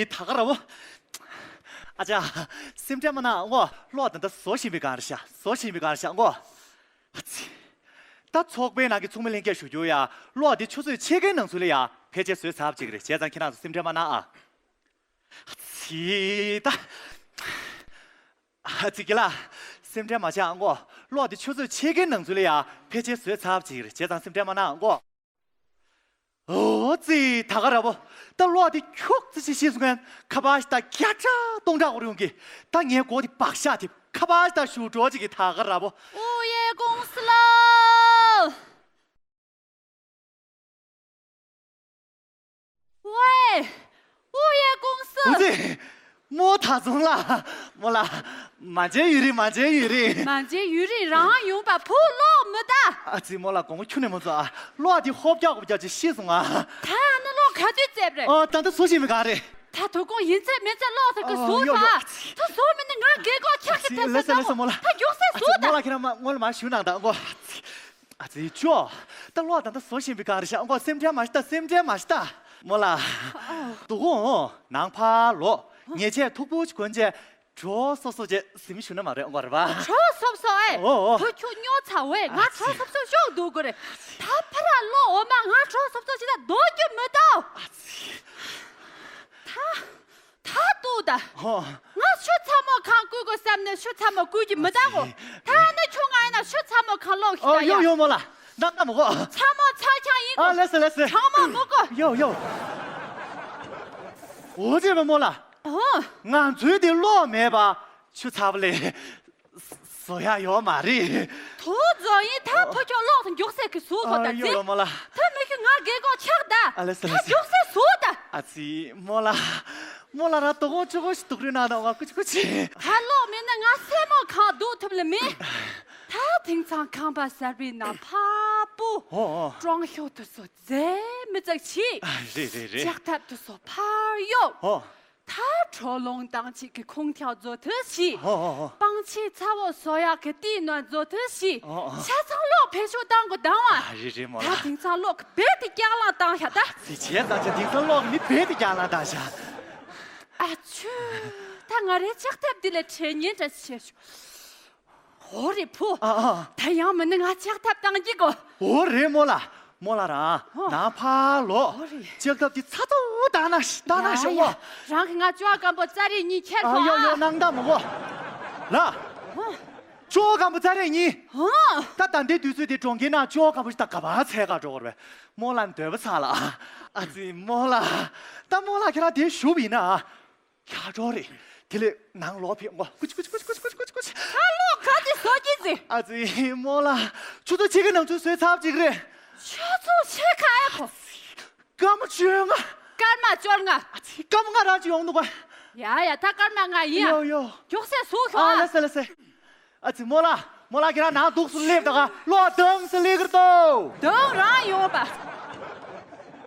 ད་ག་ར་བོ། ཨ་ཅག་སེམས་ཁྲལ་མ་གནང་ངོ་། གློག་ད་ལྟ་བཟོ་བཞིན་པའི་སྒང་རེད་ཤག་བཟོ་བཞིན་པའི་སྒང་རེད་ཤག་ངོ་། ཨ་ཙི། ད་ཚོགས་པའི་ནང་གི་ཚོགས་མི་ལྷན་རྒྱས་ཞུ་རྒྱུ་ཡ། གློག་འདི་ཆུ་ཚོད་ཕྱེད་ཀའི་ནང་ཚུད་ལ་ཡ་ཕལ་ཆེར་བཟོས་ཚར་བ་ཅིག་རེད། བྱས་ཙང་ཁྱེད་རང་ཚོ་སེམས་ཁྲལ་མ་གནང་ཨ། ཨ་ཙི་ད། ཨ་ཙི་རྒན་ལགས། སེམས་ཁྲལ་མ་བྱེད་ཨ་ངོ་། གློག་འདི་ཆུ་ཚོད་ཕྱེད་ཀའི་ནང་ཚུད་ལ་ཡ་ཕལ་ཆེར་བཟོས་ཚར་བ་ཅིག་རེད། བྱས་ཙང་སེམས་ཁྲལ་མ་གནང་ཨ་ངོ་། ཨོ་ཙི། ད་ག་ར་བོ། ད་གློག་དེ་ཁྱུག་ཙི་ཅིག་ཤི་སོང་ངས། ཁ་པར་ཞིག་ད་བརྒྱ་ཕྲག་སྟོང་ཕྲག་འོར་ཡོང་གི། ད་ངའི་མགོ་དེ་བག་ཤ་དེ་ཁ་པར་ཞིག་ད་ཞུ་འགྲོ་ཅིག་གི། ད་ག་ར་བོ། ཨོ་ཡེ་ཀུང་སི་ལགས། ཝེ། ཨོ་ཡེ་ཀུང་སི། ཨོ་ཙི། རྨོ་ད་ཚོང་ལགས། རྨོ་ལགས། མ་མཇལ་ཡུན་རིང་། མ་མཇལ་ཡུན་རིང་། མ་མཇལ་ཡུན་རིང་། རང་ཡོང་པ་བུ་གློག་མི་ད། ཨ་ཙི་རྨོ་ལགས། དགོངས་པ་ཁྱོན་ནས་མ་ཚོམ་ཨ། གློག་དེ་ཧོབ་རྒྱག་ཧོབ་རྒྱག་ཅིག་ཤི་སོང་ཨ། ད་ཨ་ནི་གློག་ག་དུས་བཙལ་རེད། ཨོ་ད་ལྟ་བཟོ་བཞིན་པའི་སྒང་རེད། ད་དོ་དགོང་ཡིན་ཚད་མིན་ཚད་གློག་ཟེར་གི་ཨོ་བཟོ་ཡོ་ཡོ། ད། ད་བཟོ་མི་ནི་ང་རྒན་གོག་ཁྱག་ཁྱག་ཨ་ཙི་ཐལ་ལེ་ས་ལེ་ས་རྨོ་ལགས། ད་མགྱོགས་སེ་ཨ་ཙི་བཟོ་ད། རྨོ་ལགས་ཁྱེད་རང་མ་རྨོ་ལགས་མ་ཞུ་གནང་དང་ཨ་ངོ་། ཨ་ཙི། ཨ་ཙི་ཅོ། ད་གློག་ད་ལྟ་བཟོ་བཞིན་པའི་སྒང་རེད་ཤག་ཨ་ངོ། སེམས་ཁྲལ་མ་བྱེད་ད། སེམས་ཁྲལ་མ་བྱེད་ད། རྨོ་ལགས། དོ་དགོང་ནང་ཕར་ལོག་ཉེས་ཆད་མཐུག་པོ་ཞིག་གོན་བྱས་གྲོ་སོབ་སོབ་བྱས་གཟིམ་ཞུ་ན་མ་རེད་འོང་བ་རེད་པ། གྲོ་སོབ་སོབ་ཨེ། ཨོ་ཨོ། བུ་ཁྱོད་སྨྱོ་ཚར་བས། ང་ཨ་གྲོ་ཙི། སོབ་སོབ་ཤོག་འདུག་གོ་རེད། ད་ཕར་ལོག་འོ་མ་ང་གྲོ་སོབ་སོབ་བྱས་ད་སྡོད་རྒྱུ་མི་འདུག་ཨ་ཙི། ད། ད་ལྟོས་ད། ཧོ། ང་ཆུ་ཚ་མོ་ཁང་བསྐུལ་དགོས་བསམ་ནས་ཆུ་ཚ་མོ་བསྐུལ་གྱི་མི་འདུག་གོ། ད་ནི་ཁྱོད་ང་ཡིན་ན་ཆུ་ཚ་མོ་ཁང་ལོག་ཤི་ཨོ་ད་ཡོ་ཡ། ཡོ་མོ་ལ། ནག་ནག་མོ་གོ། ཚ་མོ་ཚ་ཆང་ཡིན་ཨ་གོ། ལེ་སེ་ལེ་སེ། གྲང་མོ་མི་གོ། ཡོ་ཡོ། འོ་ཅེ་མོ་ལ། ཨོ། ང་ཚོའི་དེ་ལོག་མེད་པ་ཆུ་ཚ་བ་ལས། བཟོ་ཡག་ཡོད་མ་རེད། དུ་བཟོ་ཡིན་ད་ཕོ་ཁྱོད་ལོག་ཏུ་མགྱོགས་སེ་གི་ཟུག་གོ་ད་ཨ་ཡོ་ཙི། ཡོ་མོ་ལ། ད་མི་ཁྱོད་ང་རྒན་གོག་ཆགས་ད། ཨ་ལེ་སེ་ད་ལེ་སེ། མགྱོགས་སེ་ཟུག་ད། ཨ་ཙི་མོ་ལ། མོ་ལ་ར་དོ་གོ་ཆུ་གོ་ཞིག་དུག་རུས་ན་ད་བ་ཀུ་ཅི་ཀུ་ཅི། ད་ལོག་མེད་ན་ང་སེ་མོ་ཁ་དུག་ཐུབ་ལ་མེད། ད་དེང་སང་ཁང་པ་གསར་པའི་ནང་ཕ་པོ། ཨོ་ཨོ། ཀྲོང་ཤོ་དུ་སོ་རྫས་མི་ཙག་ཆི། ཨ་རེད་རེད་རེད། ལྕགས་ཐབ་དུ་སོ་ཕར་གཡོག་ཨོ། ད་གྲོ་ལོང་བཏང་བྱེད་ཀྱི་ཁུངས་ཐག་བཟོ་ཐུབ་ཤིག་ཨོ་ཨོ་ཨོ། སྤང་ཆེན་ཚ་བོ་བཟོ་ཡག་གི་ཏི་ནོ་བཟོ་ཐུབ་ཤིག་ཨོ་ཨོ། ཆ་ཚང་ལོག་བེད་སྤྱོད་བཏང་དགོས་དང་བ། ཨ་རེད་རེད་མོ་ལ། ད་དེང་སང་ལོག་གི་བེད་དེ་རྒྱག་ལང་བཏང་ཤག་ད། ཚེ་ཆེ་ཙང་ཆ་དེང་སང་ལོག་གི་མི་བེད་དེ་རྒྱག་ལང་བཏང་ཤག་ཨ་ཆུ། ད་ང་རའི་ལྕགས་ཐབ་འདི་ལས་དྲན་ཉེན་འདྲ་ཞིག་བྱས་ཤོག་འོ་རེད་བུ། ཨ་ཨ། ད་ཡང་མིན་ན་ང་ལྕགས་ཐབ་བཏང་གི་གོ། འོ་རེད་མོ་ལ། མོ་ལ་རང་ཧོ། ནང་ཕར་ལོག་འོ་རེད། ལྕགས་ཐབ་ཀྱི་ཚ་ཚ་བཏང་ན་བཏང་ན་ཡ་ཤོག་ཡ། མོ། རང་གི་ང་ཅོག་སྐམ་པོ་ཙ་རེ་གཉིས་ཁྱེར་ཨ་ཤོག་ཡོ་ཡོ་ཨ། ནང་ད་མོ་གོ། ལ། ཧོ། ཅོག་སྐམ་པོ་ཙ་རེ་གཉིས། ཧོ། ད་ད་འདི་དུས་ཚོད་དེ་གྲོང་ཁྱེར་ནང་ཅོག་སྐམ་པོ་ཞིག་ད་ག་པར་འཚོལ་ག་འགྲོ་དགོས་རེད། མོ་ལ་འདོད་པ་ཚ་ལ། ཨ་ཙི་མོ་ལ། ད་མོ་ལ་ཁྱེད་རང་དེ་ཞུ་བ་ཡིན་ན། ལྷག་འགྲོ་རེད། དེ་ལས་ནང་ལོག་ཕེབས་ངོ་ཀུ་ཅི་ཀུ་ཅི་ཀུ་ཅི་ཀུ་ཅི་ཀུ་ཅི། ད་ལོག་ག་ཅི་བཟོ་གི་ཟེ། ཨ་ཙི་མོ་ལ། ཆུ་ཚོད་ཕྱེད་ཀའི་ནང་ཚུད་བཟོས་ཚར་ཅིག་རེད། ཆུ་ཚོད་ཕྱེད་ཀ་ཨེ་ཁོ། སྐར་མ་བཅོ་ལྔ། སྐར་མ་བཅོ་ལྔ། ཨ་ཙི་སྐར་མ་ལྔ་རང་ཅིག་ཡོང་འདུག་ག་ཡ་ཡ་ད་སྐར་མ་ལྔ་ཡིན་ཡ། ཡོ་ཡོ། མགྱོགས་སེ་ཟུག་ཤོག་ཨ་ཨ། ལེ་སེ་ལེ་སེ། ཨ་ཙི་མོ་ལ། མོ་ལ་ཁྱེད་རང་ནང་འདུག་སེ་སླེབས་ད་ག་ལོག་དང་སེ་སླེབས་ཀྱི་རེད་དོ། དང་རང་ཡོང་པ།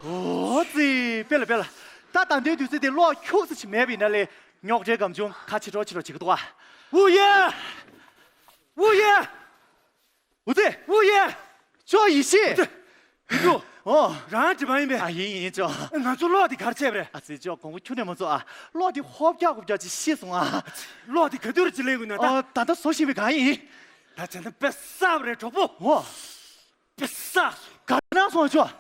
འོ་ཙི་དཔེ་ལ་དཔེ་ལ། ད་ད་ལྟའི་དུས་ཚོད་དེ་ལོག་ཁྱུག་ཙམ་ཞིག་མེད་པ་ཡིན་ན་ལས་རྙོག་དྲའི་སྒམ་ཆུང་ཁ་ཕྱི་དྲོ་ཕྱི་དྲོ་བྱེད་ཀྱི་འདུག་ཨ། ཝུ་ཡེ། ཝུ་ཡེ། འོ་ཙི། ཝུ་ཡེ། ཅོ་ཡེ་ཤེས། ཡིན་འདུག་ཨོ། རང་དྲི་མ་ཡིན་པས། ཨ་ཡིན་ཡིན་ཅོ། ང་ཚོ་གློག་དེ་གར་ཆད་པ་རེད། ཨ་ཙི་ཅོ་དགོངས་པ་ཁྱོན་ནས་མ་ཚོམས་ཨ། གློག་དེ་ཧོབ་རྒྱག་ཧོབ་རྒྱག་ཅིག་ཤི་སོང་ཨ། གློག་དེ་ག་དུས་རེད་ཅིག་ལེན་དགོས་ན་ད། ཨོ་ད་ལྟ་བཟོ་ཤེས་པའི་གང་ཡིན། ད་བྱས་ན་དཔེ་བསགས་པ་རེད་གྲོགས་པོ། ཨོ། དཔེ་བསགས་སོང་། ག་ན་སོང་ཅོ།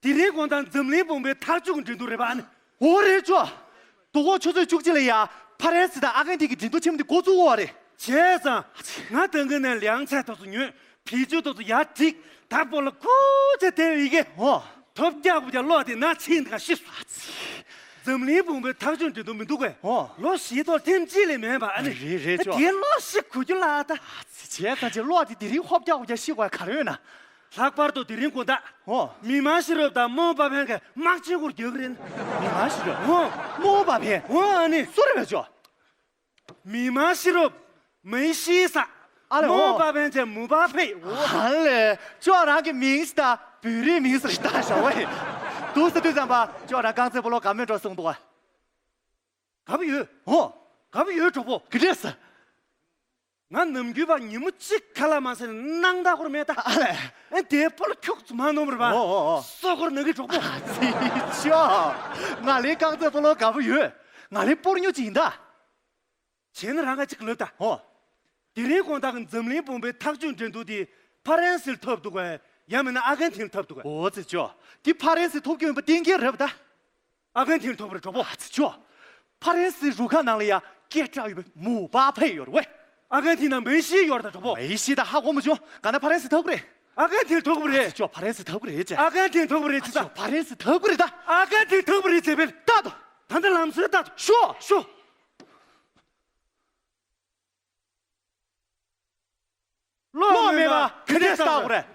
དེ་རིང་དགོང་དག་འཛམ་གླིང་དཔུང་པའི་ཐག་གཅོད་ཀྱི་འགྲན་བསྡུར་རེད་པ་ཨ་ནི། འོ་རེད་ཅོ། དོ་དགོང་ཆུ་ཚོད་བཅུ་གཅིག་ལ་ཡ་ཕ་རན་སི་དང་ཨ་ཀན་ཐིན་གྱི་འགྲན་བསྡུར་ཆེན་མོ་དེ་འགོ་བཙུགས་ཡོད་རེད། བྱས་ཙང་ང་ད་གིན་ནས་ལང་ཚད་ཏོག་ཙམ་ཉོས། བེད་སྤྱོད་ཏོག་ཙམ་ཡར་བསྒྲིགས། ད་སྤོ་ལོ་ཁུ་ཚེ་དེ་ཡི་གེ་ཧོ། ཐོབ་རྒྱག་པོ་རྒྱག་གློག་དེ་ན་ཕྱིན་དང་ཤི་སོང་། འཛམ་གླིང་དཔུང་པའི་ཐག་གཅོད་འགྲན་བསྡུར་མི་འདུག་གས། ཧོ། ལོ་བཞི་ཐོག་ཐེངས་གཅིག་ལས་མེད་པ་ཨ་ནི། རེད་རེད་ཅོ། དེ་གློག་ཤི་གོ་རྒྱུ་ལ་ད། བྱས་ཙང་ཅེ་གློག་དེ་དེ་རིང་ཧོབ་རྒྱག་པོ་རྒྱག་ཤི་དགོས་ག་རེ་ཡོད་ན། ལྷག་པར་དུ་དེ་རིང་དགོང་དག་ཧོ། མི་མང་ཤེས་རབ་དང་རྨོ་པ་ཕན་གྱི་དམག་ཆེན་སྐོར་རྒྱག་གི་རེད། མི་མང་ཤེས་རབ། ཧོ། རྨོ་པ་ཕན། ཧོ་ཨ་ནི། སུ་རེད་པས་ཅོ། མི་མང་ཤེས་རབ། མི་ཤེས་ས། ཨ་ལེ་རྨོ་ཧོ། པ་ཕན་ཆེ་མུ་པ་ཕེ་ཧོ། ཨ་ལེ། ཅོ་རང་གི་མིང་ཞིག་ད་བོད་རིགས་མིང་ཞིག་ད་ཞྭ་བའི། འདུག་སེ་དུས་ཙམ་པ་ཅོ་རང་རྐང་རྩེད་སྤོ་ལོ་ག་མེད་འགྲོ་གསུངས་འདུག་བ། ག་པ་ཡོད། ཧོ། ག་པ་ཡོད་གྲོགས་པོ། ག་འདྲས་སེ། ང་ནམ་རྒྱུན་པ་ཉིན་མོ་གཅིག་ཁ་ལག་མ་ཟས་ན་སྣང་དག་ཁོར་མེད་ད། ཨ་ལས། ཨེ་དེ་སྤོ་ལོ་ཁྱུག་ཙམ་མ་ནོར་བ། ཨོ་ཨོ་ཨོ། སོ་ཁོར་ནང་གི་གྲོགས་པོ། ཨ་ཙི་ཅོ། ང་ལའི་རྐང་རྩེད་སྤོ་ལོ་དགའ་པོ་ཡོད། ང་ལའི་སྤོར་ཉོ་ཅིག་ཡིན་ད། བྱས་ན་རང་ག་ཅིག་ལབ་ད། ཨོ། དེ་རིང་དགོང་དག་གི་འཛམ་གླིང་དཔུང་པའི་ཐག་གཅོད་འགྲན་བསྡུར་དེ་ཕ་རན་སིར་ཐོབ་འདུག་གས། ཡང་མིན་ན་ཨ་ཀན་ཐིན་ཐོབ་འདུག་གས། ཨོ་ཙི་ཅོ། དེ་ཕ་རན་སི་ཐོབ་རྒྱུ་ཡིན་པ་གཏན་འཁེལ་རེད་པ་ད། ཨ་ཀན་ཐིན་ཐོབ་པ་རེད་གྲོགས་པོ། ཨ་ཙི་ཅོ། ཕ་རན་སིའི་རུ་ཁག་ནང་ལ་ཡ་སྐད་གྲགས་ཡོད་པའི་མུ་པ་ཕེ་ཡོད་རེད་ཝེ། ཨ་ཀན་ཐིན་ནང་མེ་སི་ཡོད་རེད་ད་གྲོགས་པོ། མེ་སི་ད་ཧ་གོ་མ་བྱུང་། ག་ན་ཕ་རན་སི་ཐོབ་ཀྱི་རེད། ཨ་ཀན་ཐིན་ཐོབ་ཀྱི་རེད། ཨ་ཙི་ཅོ་ཕ་རན་སི་ཐོབ་ཀྱི་རེད་ཅེ། ཨ་ཀན་ཐིན་ཐོབ་ཀྱི་རེད་ཅེ་ད། ཕ་རན་སི་ཐོབ་ཀྱི་རེད་ད། ཨ་ཀན་ཐིན་ཐོབ་ཀྱི་རེད་ཅེ་བེལ་ད་དོ། ད་ལྟ་ལམ་སྲོལ་ད་དོ། ཤོ་ཤོ། གློག་མེད་པ་ག་འདྲས་ལྟ་དགོས་རེད།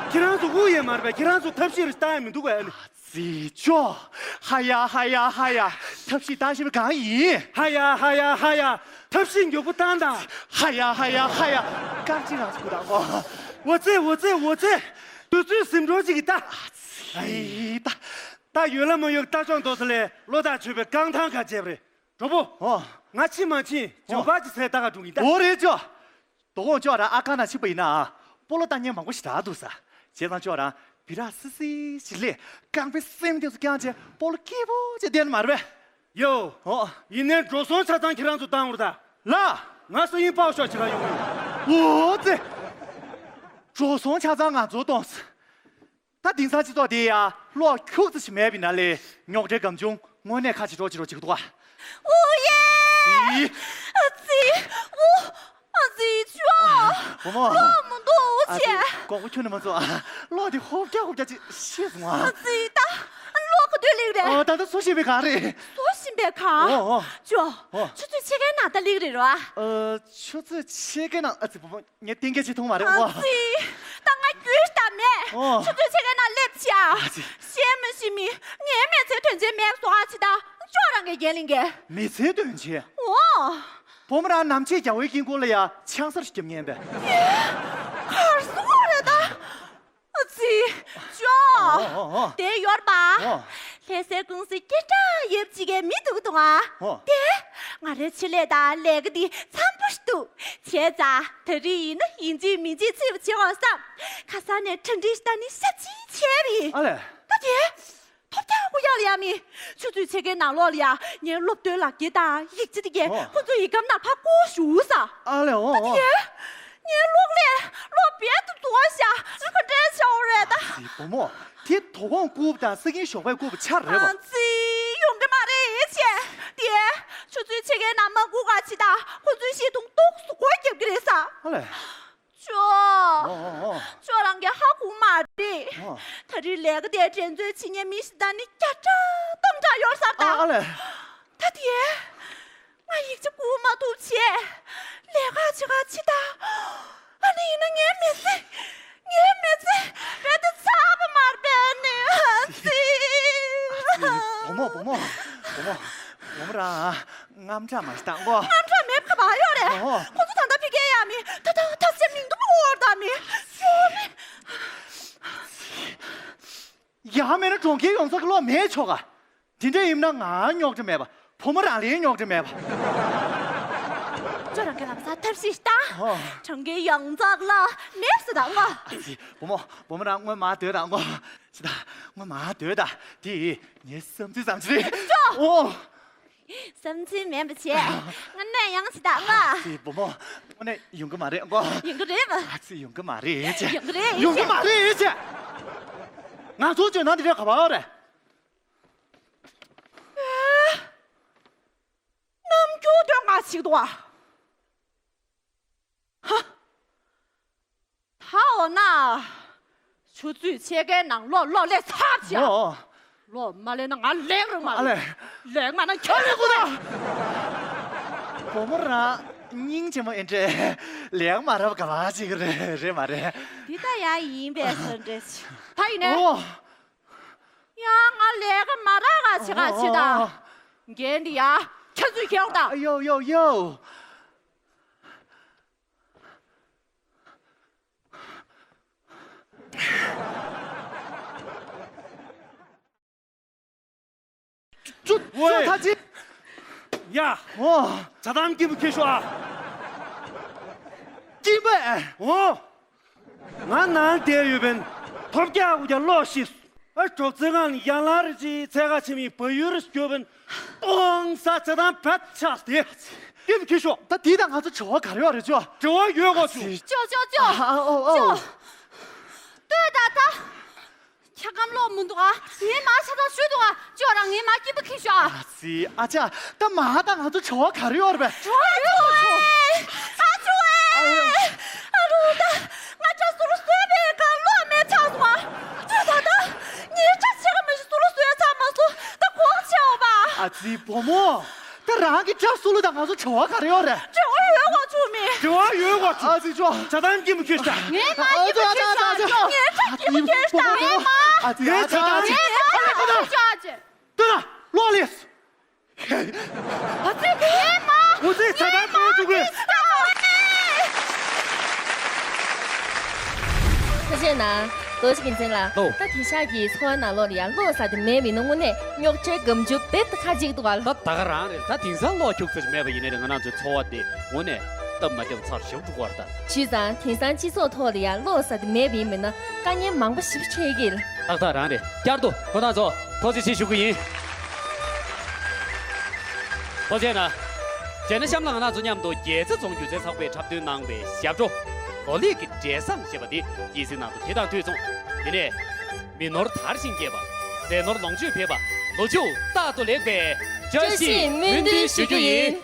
ཁྱེད་རང་ཚོ་དབུགས་ཡས་མ་རེད་པས། ཁྱེད་རང་ཚོ་ཐབས་ཤེས་རེ་ལྟ་ཡ་མི་འདུག་གས། ཨ་ཙི་ཅོ། ཧ་ཡ་ཧ་ཡ་ཧ་ཡ། ཐབས་ཤེས་བཏང་ཤེས་པ་གང་ཡིན། ཧ་ཡ་ཧ་ཡ་ཧ་ཡ། ཐབས་ཤེས་མགྱོགས་པོ་བཏང་དང་། ཧ་ཡ་ཧ་ཡ་ཧ་ཡ། རྐང་གཅིག་རང་ཚུགས་དང་གོ། འོ་ཙེ་འོ་ཙེ་འོ་ཙེ། དུས་ཚོད་ཟིན་འགྲོ་ཅིག་གི་ད། ཨ་ཙི། ཨི་ད། ད་ཡོད་ལ་མ་ཡོད་ལྟ་སྐྱོང་འདོགས་ས་ལས་བློ་ཐག་ཆོད་པའི་རྐང་ཐང་ཁ་བྱས་པ་རེད། གྲོགས་པོ། ཨོ། ང་ཕྱིན་མ་ཕྱིན་ཇོ་ཨོ། པ་ཅི་ཚེ་ལྟ་ག་འགྲོ་གི་ད། འོ་རེད་ཅོ། དོ་དགོང་ཅོ་རང་ཨ་ཁ་ན་ཕྱིན་པ་ཡིན་ན་ཨ། སྤོ་ལོ་ལྟ་མཁན་མང་པོ་ཞིག་རག་འདུག་ས། བྱས་ཙང་ཅོ་རང་བི་རག་སི་སི་ཞིག་ལས་རྐང་པའི་སེམས་དེ་ཚོ་བརྐྱངས་བྱས་སྤོ་ལོ་སྐྱིད་པོ་ཅིག་བསྡད་ན་མ་རེད་པས། ཡོ། ཨོ། ཡིན་ནའི་འགྲོ་སོང་ཆ་ཚང་ཁྱེད་རང་ཚོ་བཏང་བར་ད། ལ། ང་སང་ཉིན་པའོ་ཤོ་ཕྱིར་ཡོང་གི་ཡོད། ཨོ་ཙི། འགྲོ་སོང་ཆ་ཚང་ང་ཚོ་གཏོང་ཟེར། ད་དེང་སང་སྤྱི་ཚོགས་འདི་ཡ་གློག་ཁྱུག་ཙམ་ཞིག་མེད་པའི་ནང་ལས་རྙོག་དྲའི་སྒམ་ཆུང་དངོས་གནས་ཁ་ཕྱེ་འགྲོ་ཅི་རོ་ཅིག་འདུག་ཨ། ཨོ་ཡེ། ཨི། ཨ་ཙི། ཨོ། ཨ་ཙི་ཅོ། བུ་མོ། གློག་མི་འདུག་ཨ་ཙི་ཆེ། ཀོང་པོ་ཁྱོད་ནི་མ་ཚོ་ཨ། གློག་འདི་ཧོབ་རྒྱག་ཧོབ་རྒྱག་ཅིག་ཤེས་སོང་ཨ། ཨ་ཙི་ད། གློག་ག་དུས་ལེགས་རེད། ཨ་ད་ལྟ་བཟོ་བཞིན་པའི་ག་རེད། བཟོ་བཞིན་པའི་ག་ཨོ་ཨོ། ཅོ། ཨོ། ཆུ་ཚོད་ཕྱེད་ཀའི་ནང་ད་ལེགས་རེད་རོ་ཨ། ཨ་ཆུ་ཚོད་ཕྱེད་ཀའི་ནང་ཨ་ཙི་བུ་མོ། ངས་གཏན་འཁེལ་བྱེད་ཐུབ་མ་རེད་ཨ་ཨོ། ཙི། ད་ང་རྒྱུས་ད་མེད། ཨོ། ཆུ་ཚོད་ཕྱེད་ཀའི་ནང་སླེབས་བྱ། ཨ་ཙི། ཤེས་མི་ཤེས་མི་ངའི་མི་ཚེ་དོན་ཆེན་མེད་སོང་ཨ་ཙི་ད། ཅོ་རང་གི་རྒྱན་ལིང་གས། མི་ཚེ་དོན་ཆེན། ཨོ། བུ་མོ་རང་ནམ་ཕྱེད་རྒྱལ་བའི་དཀྱིལ་འཁོར་ལ་ཡ་ཆང་སར་རྒྱབ་ངན་པས། གར་སོང་རེད་ད། ཨ་ཙི། ཅོ། ཨོ་ཨོ་ཨོ། དེ་ཡོར་པ། ཨོ། ལྷ་སའི་ཀུང་སི་སྐད་གྲགས་ཡོད་ཅིག་གི་མི་འདུག་དང་ཨ། ཨོ། དེ། ང་རའི་ཆེད་ལས་དང་ལས་ཀ་འདི་འཚམ་པོ་ཞིག་འདུག་བྱས་ཙང་ད་རེས་ཡིན་ན་ཡིན་གཅིག་མིན་གཅིག་རྩིས་པ་བྱེད་འོང་བསམ། ཁ་སང་ནས་གྲ་སྒྲིག་ཞིག་བཏང་ནས་ཞབས་ཕྱི་བྱས་པ་ཡིན། ཨ་ལས། ད་དེ། ཐོབ་རྒྱག་གོ་ཡག་ལ་ཡ་མི། ཆུ་ཚོད་ཕྱེད་ཀའི་ནང་ལོགས་ལ་ཡ་ངའི་སློབ་ཐོན་ལག་འཁྱེར་དང་ཡིག་ཆ་དེ་གས་ཨོ། ཁོ་ཚོ་ཡི་གམ་ནང་ཕར་བཀོག་ཞུགས་ས། ཨ་ལས་ཨོ་ཨོ། ངའི་གློག་ཀླད་གློག་རྦད་དེ་རྫོགས་ཤག་ཨ་ག་འདྲས་བྱ་འོ་རེད་ད། ཨ་ཙི་བུ་མོ། དེ་དོ་དགོང་རྐུབ་དང་ས་ཀིན་ཞོགས་པའི་རྐུབ་ཆ་རེད་པ། ཨ་ཙི་ཡོང་གི་མ་རེད་ཅེ། དེ་ཆུ་ཚོད་ཕྱེད་ཀའི་ནང་མ་རྐུ་ག་ཅི་ད་ཁོ་ཚོའི་ཤེས་ཐུང་ཏོག་སུ་སྒོ་རྒྱབ་ཀྱི་རེད་ས། ཨ་ལས། ཅོ། ཨོ་ཨོ་ཨོ། ཅོ་རང་གི་ཧ་གོ་མ་རེད། ཨོ། ད་རེས་ལས་ཀ་དེ་འགྲན་རྩོད་བྱེད་མཁན་མི་ཞིག་ད་ནི་བརྒྱ་ཕྲག་སྟོང་ཕྲག་ཡོད་ས་ད། ཨ་ཨ་ལས། ད་དེ། ང་ཡིག་ཆ་བསྐུར་མ་ཐུབ་བྱས། ལས་ཀ་བྱེད་ག་ཕྱི་ད། ཨ་ནི་ཡིན་ན་ངའི་མི་ཚེ། ངའི་མི་ཚེ་རྦད་དེ་ཚ་པོ་མ་རེད་པས་ནི་ཨ་ཙི། བུ་མོ་བུ་མོ། བུ་མོ། བུ་མོ་རང་། དངངས་སྐྲག་མ་ཞིག་བཏང་གོ། དངངས་སྐྲག་མེད་པ་ག་པར་ཡོད་རེད། ཨོ། ཁོ་ཚོ་ད་ལྟ་ཕི་གེ་ཡ་མི་ད་ད་ད་སེམས་མིང་དུ་མོ་བར་ད་མི་ཤོ་མི། ཡང་མེད་ན་གྲོང་ཁྱེར་ཡོངས་རྫོགས་ཀྱི་གློག་མེད་ཆོག་ག། དེ་འདྲ་ཡིན་ན་ང་རྙོག་དྲ་མེད་པ། བུ་མོ་རང་ལ་རྙོག་དྲ་མེད་པ། ཅོ་རང་གི་ལམ་སང་ཐབས་ཤེས་ཤིག་ད། ཨོ། གྲོང་ཁྱེར་ཡོངས་རྫོགས་གློག་མེད་སོང་ད་ངོ་། ཨ་ཙི་བུ་མོ་བུ་མོ་རང་སྔོན་མ་སྡོད་དང་ངོ་། ཤི་ད། ངོ་མ་སྡོད་ད། དེ་ངའི་བསམ་ཚུལ་ཙམ་ཅིག་རེད། ཅོ། ཨོ། བསམ་ཚུལ་མེད་པ་བྱས། ང་གནས་ཡང་ཞིག་ད་ང་། ཨ་ཙི་བུ་མོ། དངོས་གནས་ཡོང་གི་མ་རེད་ཨང་གོ། ཡོང་གི་རེད་པ། ཨ་ཙི་ཡོང་གི་མ་རེད་ཅེ། ཡོང་གི་རེད་ཡོང་གི་མ་རེད་ཅེ། ང་ཚོ་ཇོ་ནང་འདི་འདྲ་ག་པར་ཡོད་རེད། རྣམ་འགྱུར་སྟོན་ག་ཞིག་འདུག་ཨ། ཧ། ད་འོ་ན། ཆུ་ཚོད་ཕྱེད་ཀའི་ནང་གློག་གློག་ལས་ཚར་བྱ། ཨོ། གློག་མ་ལས་ན་ང་ལས་རུང་མ་ཨ་ལས། ལས་མ་ན་ཁྱོད་ལས་དགོས་ད། བུ་མོ་རང་སྙིང་རྗེ་མོ་ཨེ་འདྲས། ལས་མ་རབས་ག་བ་ཅིག་རེད་རེད་མ་རེད། འདི་ད་ཡ་ཡིན་པས་སོ་འདྲས་ཆེ། ད་ཡིན་ནས། ཨོ། ཡང་ང་ལས་ཀ་མ་རག་ག་ཆེ་ག་ཆེ་ད། ཨོ། འགན་འདི་ཡ་ཁྱོད་ཚོས་འཁྱེར་ད། ཡོ་ཡོ་ཡོ། ཅུ་ཅུ་ད་ཅི། ཡ། ཨོ། ཇ་དམ་སྐྱིད་པོ་ཁྱེར་ཤོག་ཨ། སྐྱིད་པ། ཨོ། ང་ནང་བསྡད་ཡོད་པའི་ཐོབ་རྒྱག་གུ་རྒྱ་ལོག་ཤི། ཨ་གྲོགས་ཚེ་ངང་ཡང་ལ་རི་ཅི་ཚེ་ག་ཆེ་མི་བ་ཡུར་སྐྱོ་བན་ཏོང་ས་ཚེ་དང་བད་ཆགས་ཏེ། སྐྱིད་པོ་ཁྱེར་ཤོག་ད་དེ་དང་ང་ཚོ་བྲེལ་བ་ག་རེ་ཡོད་རེད་ཅོ། བྲེལ་བ་ཡོད་གོ་ཆུ། ཅོ་ཅོ་ཅོ། ཨ་ཨོ་ཨོ། ཅོ། ལྟོས་ད་ད། ཁྱེད་ཀམ་གློག་མི་འདུག་ཨ། ངའི་མ་ཆ་ཚང་ཞུས་འདུག་ཨ། ཅོ་རང་ངའི་མ་སྐྱིད་པོ་ཁྱེར་ཤོག་ཨ། ཨ་ཙི་ཨ་ཅག་ད་མ་ད་ང་ཚོ་བྲེལ་བ་ག་རེ་ཡོད་རེད་པས། བྲེལ་བ་ཡོད་ཨེ། ཨ་ཅོ་ཨེ། ཨ་རུ་ད་ང་ཅག་སུ་རུ་སོས་པའི་ཁ་གློག་མེད་ཆགས་སོང་ཨ། ཅོ་ད་ད་ངའི་ཅག་ཆེ་ག་མི་ཤི་སུ་རུ་སོས་ཚར་མ་སོང་ད་གོག་ཆེ་འོ་པ། ཨ་ཙི་བུ་མོ། ད་རང་གི་སྐྲ་སུ་ལུ་དང་ང་ཚོ་བྲེལ་བ་ག་རེ་ཡོད་རེད། བྲེལ་བ་ཡོད་གོ་ཆུ་མི། བྲེལ་བ་ཡོད་གོ་ཆུ། ཨ་ཙི་ཅོ། ཇ་དམ་སྐྱིད་པོ་ཁྱེར་ཤོག་ངའི་མ་སྐྱིད་པོ་ཁྱེར་ཤོག་ཅོ། ངའི་ཁྲ་སྐྱིད་པོ་ཁྱེར་ཤོག་ངའི་མ། ཨ་ཙི་ཨ་ཙི་ཨ་ཙི། ངའི་མ་སྐྱིད་པོ་ཁྱེར་ཤོག་ཨ་ཙི། ལྟོས་ད་གློག་ལས། ཨ་ཙི་ངའི་མ། ཨ་ཙི་ཇ་དམ་སྐྱིད་པོ་ཁྱེར་ཤོག་ཁ་ཤས་ན། རྡོ་རྗེ་རྒྱལ་མཚན་ལགས། ལོ། ད་དེང་སང་གི་འཚོ་བ་ནང་ལོགས་ལ་ཡང་གློག་ཟ་དེ་མེད་པ་ཡིན་ན་དངོས་གནས་རྙོག་དྲའི་སྒམ་ཆུང་རྦད་དེ་ཁ་འཇིག་འདུག་ག་ད་ད་ག་རང་རེད། ད་དེང་སང་གློག་ཁྱུག་ཙམ་ཞིག་མེད་པ་ཡིན་ནའི་ང་རང་ཚོའི་འཚོ་བ་དེ་དངོས་གནས་སྟབས་མ་བདེ་བ་ཚར་ཞེ་པོ་འགྲོ་གི་རེད་ད། བྱས་ཙང་དེང་སང་སྤྱི་ཚོགས་ཐོག་ལ་ཡང་གློག་ཟ་དེ་མེད་པ་ཡིན་པ་ཡིན་ན་དཀའ་ངལ་མང་པོ་ཞེ་པོ་འཕྲད་ཀྱི་རེད། ཏག་ཏག་རང་རེད། བསྐྱར་དུ་ཁོ་རང་ཚོ་ཐུགས་རྗེ་ཆེ་ཞུ་གི་ཡིན། ཐུགས་རྗེ་གནང་། རྗེས་ནས་གཤམ་ལ་ང་རང་ཚོ་མཉམ་དུ་རྒྱལ་རྩེ་རྫོང་སྒྱུ་རྩལ་ཚོགས་པས་འཁྲབ་སྟོན་གནང་བའི་ཞབས་བྲོ་གོ་ལེགས་ཀྱི་འབྲས་བཟང་ཞེས་པ་འདི་སྐྱེད་སྲིང་གནང་འདུག་དེ་དང་དུས་མཚུངས། དེ་ནས་མི་ནོར་དར་ཞིང་རྒྱས་པ། ཟས་ནོར་ལོངས་སྤྱོད་འཕེལ་བ། ལོ་མཇུག་རྟག་ཏུ་ལེགས་པའི་བཀྲ་ཤིས་སྨོན་འདུན་ཞུ་རྒྱུ་ཡིན།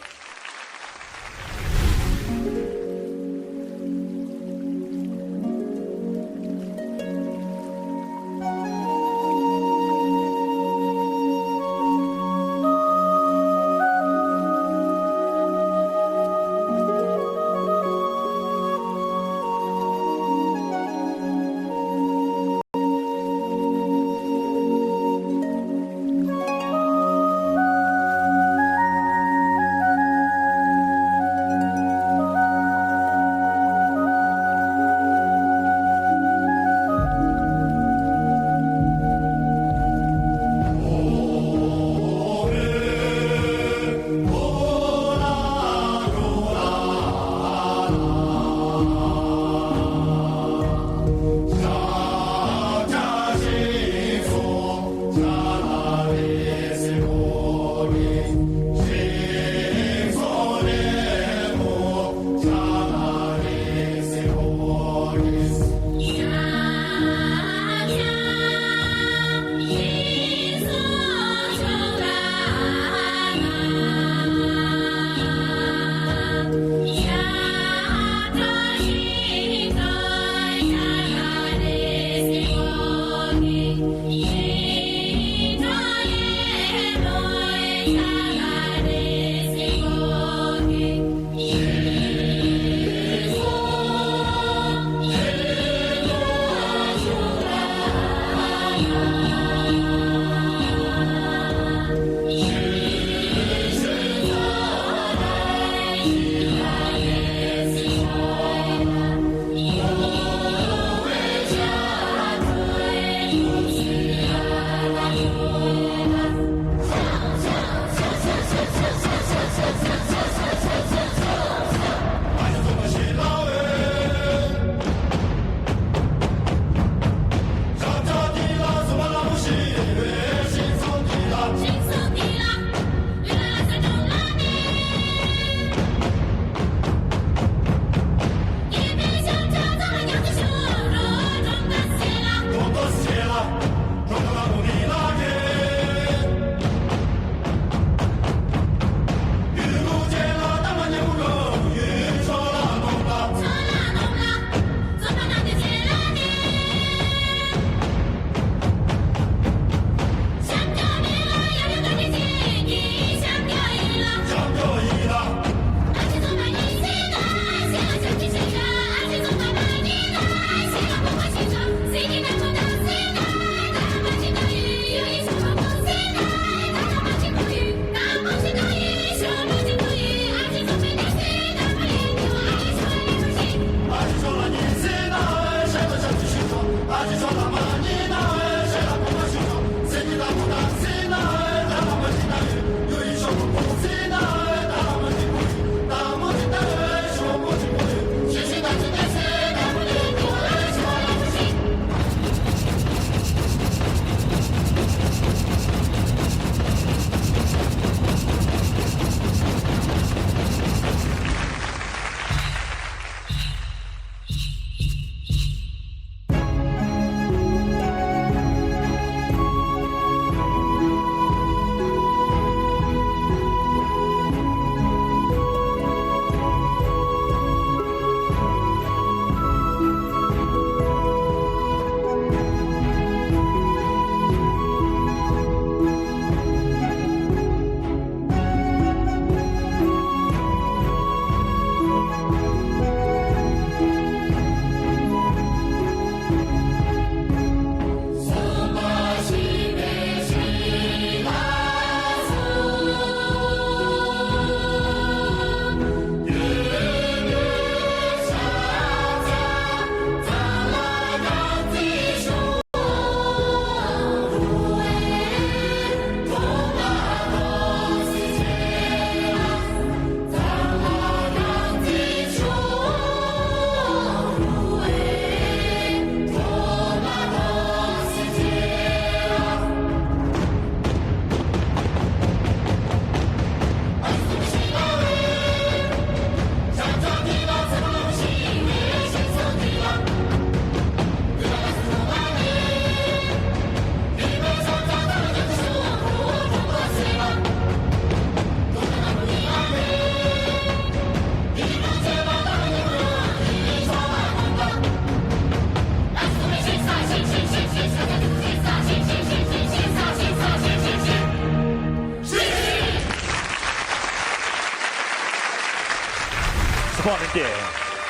ཚོགས་ལྷན་རྒྱས།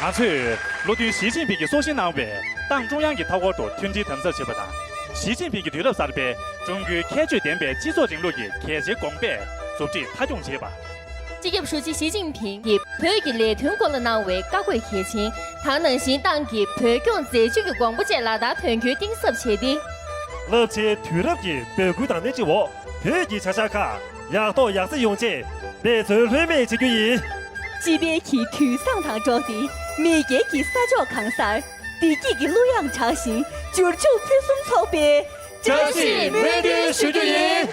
ང་ཚོས་བློ་མཐུན་ཞི་ཅིན་ཕིང་གིས་སྲོག་ཤིང་གནང་བའི་ཏང་ཀྲུང་དབྱང་གི་མཐའ་འཁོར་དུ་མཐུན་སྒྲིལ་དམ་ཟབ་བྱེད་པ་དང་། ཞི་ཅིན་ཕིང་གི་དུས་རབས་གསར་པའི་ཀྲུང་གོའི་ཁྱད་ཆོས་ལྡན་པའི་སྤྱི་ཚོགས་རིང་ལུགས་ཀྱི་གལ་ཆེའི་དགོངས་པས་མཛུབ་ཁྲིད་མཐའ་འཁྱོངས་བྱེད་པ། སྤྱི་ཁྱབ་ཧྲུའུ་ཅི་ཞི་ཅིན་ཕིང་གིས་བོད་ཀྱི་ལས་དོན་སྐོར་ལ་གནང་བའི་བཀའ་བཀོད་གལ་ཆེན་དང་། ནང་བཞིན་ཏང་གི་བོད་སྐྱོང་མཛད་ཇུས་ཀྱི་དགོངས་པ་བཅས་ལག་བསྟར་དོན་འཁྱོལ་གཏིང་ཟབ་བྱས་ཏེ། རླབས་ཆེའི་དུས་རབས་ཀྱི་འབོད་སྐུལ་དང་སྣེ་ཁྲིད་འོག་བོད་ཀྱི་བྱ་གཞག་ཁག་ཡག་ཐོག་ཡག་བརྩེགས་ཡོང་ཆེད་འབད་བརྩོན་ལྷོད་མེད་བྱེད་རྒྱུ་ཡིན། སྤྱི་པའི་གི་དུས་བཟང་དང་འགྲོགས་ཏེ། མེས་རྒྱལ་གྱི་ས་ཕྱོགས་གང་སར་བདེ་སྐྱིད་ཀྱི་གླུ་དབྱངས་གྲགས་ཤིང་འབྱོར་ཕྱུག་ཕུན་སུམ་ཚོགས་པའི་བཀྲ་ཤིས་སྨོན་འདུན་ཞུ་རྒྱུ་ཡིན།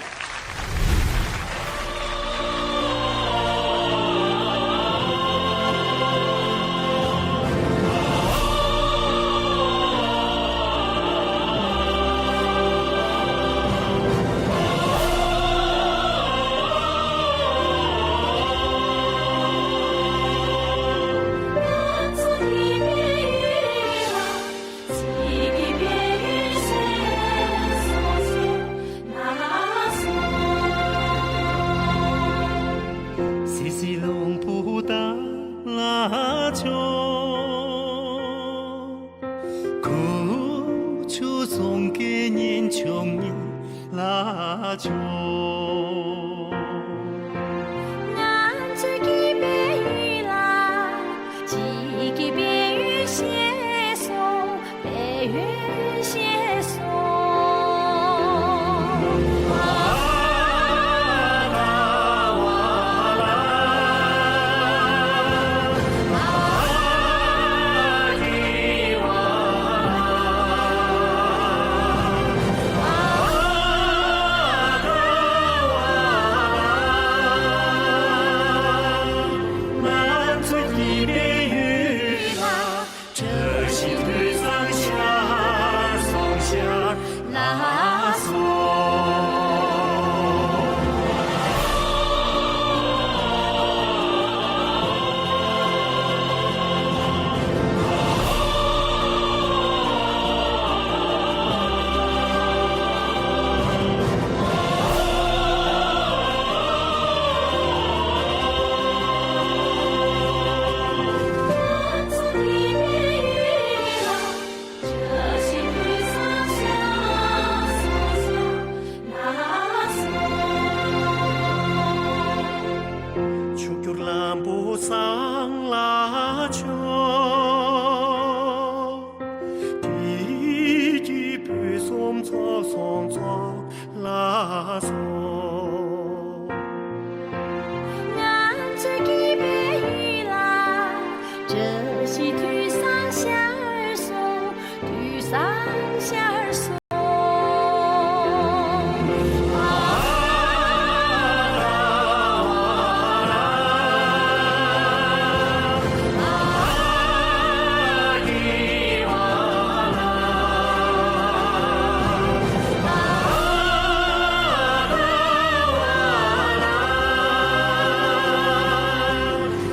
སི་སི་ལོང་བུ་ད་ལ་ཆོ། ཁུ་ཆུ་སོང་གི་ཉིན་ཆུང་ཉིན་ལ་ཆོ། ང་ཚོ་གི་བལ་ཡུལ་ལ་གཅིག་གི་བལ་ཡུལ་ཤེས་སོང་། བལ་ཡུལ་ཤེས་སོང་། ང་ཚོ་གི་བལ་ཡུལ་ལ། བཀྲ་ཤིས་དུས་བཟང་ཤར་སོང་ཤར་ལ་སོང་། ཕྱུག་འགྱུར་ལམ་བུ་བཟང་ལ་ཆོག་བདེ་སྐྱིད་ཕུན་སུམ་ཚོགས་སོང་ཚོགས་ལ་སོགས། ང་ཚོ་གི་བལ་ཡུལ་ལ། བཀྲ་ཤིས་དུས་བཟང་ཤར་སོང་། དུས་བཟང་ཤར་སོང་།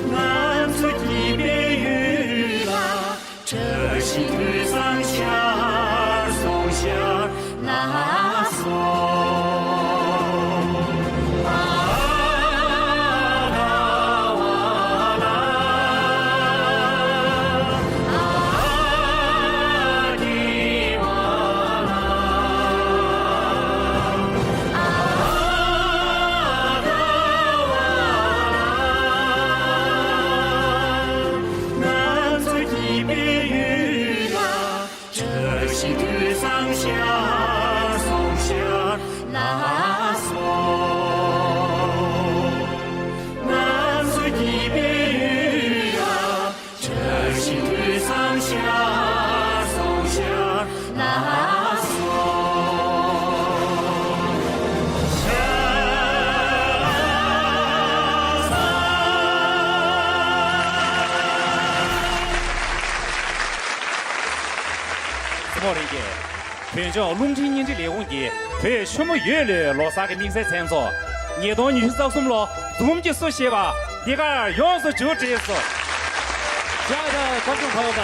ང་ཚོ་གི་བལ་ཡུལ་ལ། བཀྲ་ཤིས་དུས་བཟང་ཤར་སོང་ཤར་ལ་སོང་། ང་ཚོ་གི་བལ་ཡུལ་ལ། བཀྲ་ཤིས་དུས་བཟང་ཤར་སོང་ཤར་ལ་སོང་། ང་ཚོ་གི་བལ་ཡུལ་ལ། བཀྲ་ཤིས་དུས་བཟང་ཤར་སོང་ཤར་ལ་སོང་། ཤར་སོང་། བཙུན་མོ་ལྷན་རྒྱས། བོད་ལྗོངས་རླུང་འཕྲིན་བརྙན་འཕྲིན་ལས་ཁུངས་ཀྱིས་བོད་ཆུ་མོ་ཡོས་ལོའི་ལོ་གསར་གྱི་དམིགས་བསལ་མཚན་ཚོགས་ཉིས་སྟོང་ཉི་ཤུ་རྩ་གསུམ་ལོ་འཛུམ་གྱིས་བསུ་ཞེས་པ་འདི་གར་ཡོངས་སུ་མཇུག་བསྒྲིལ་སོང་། 亲爱的观众朋友们，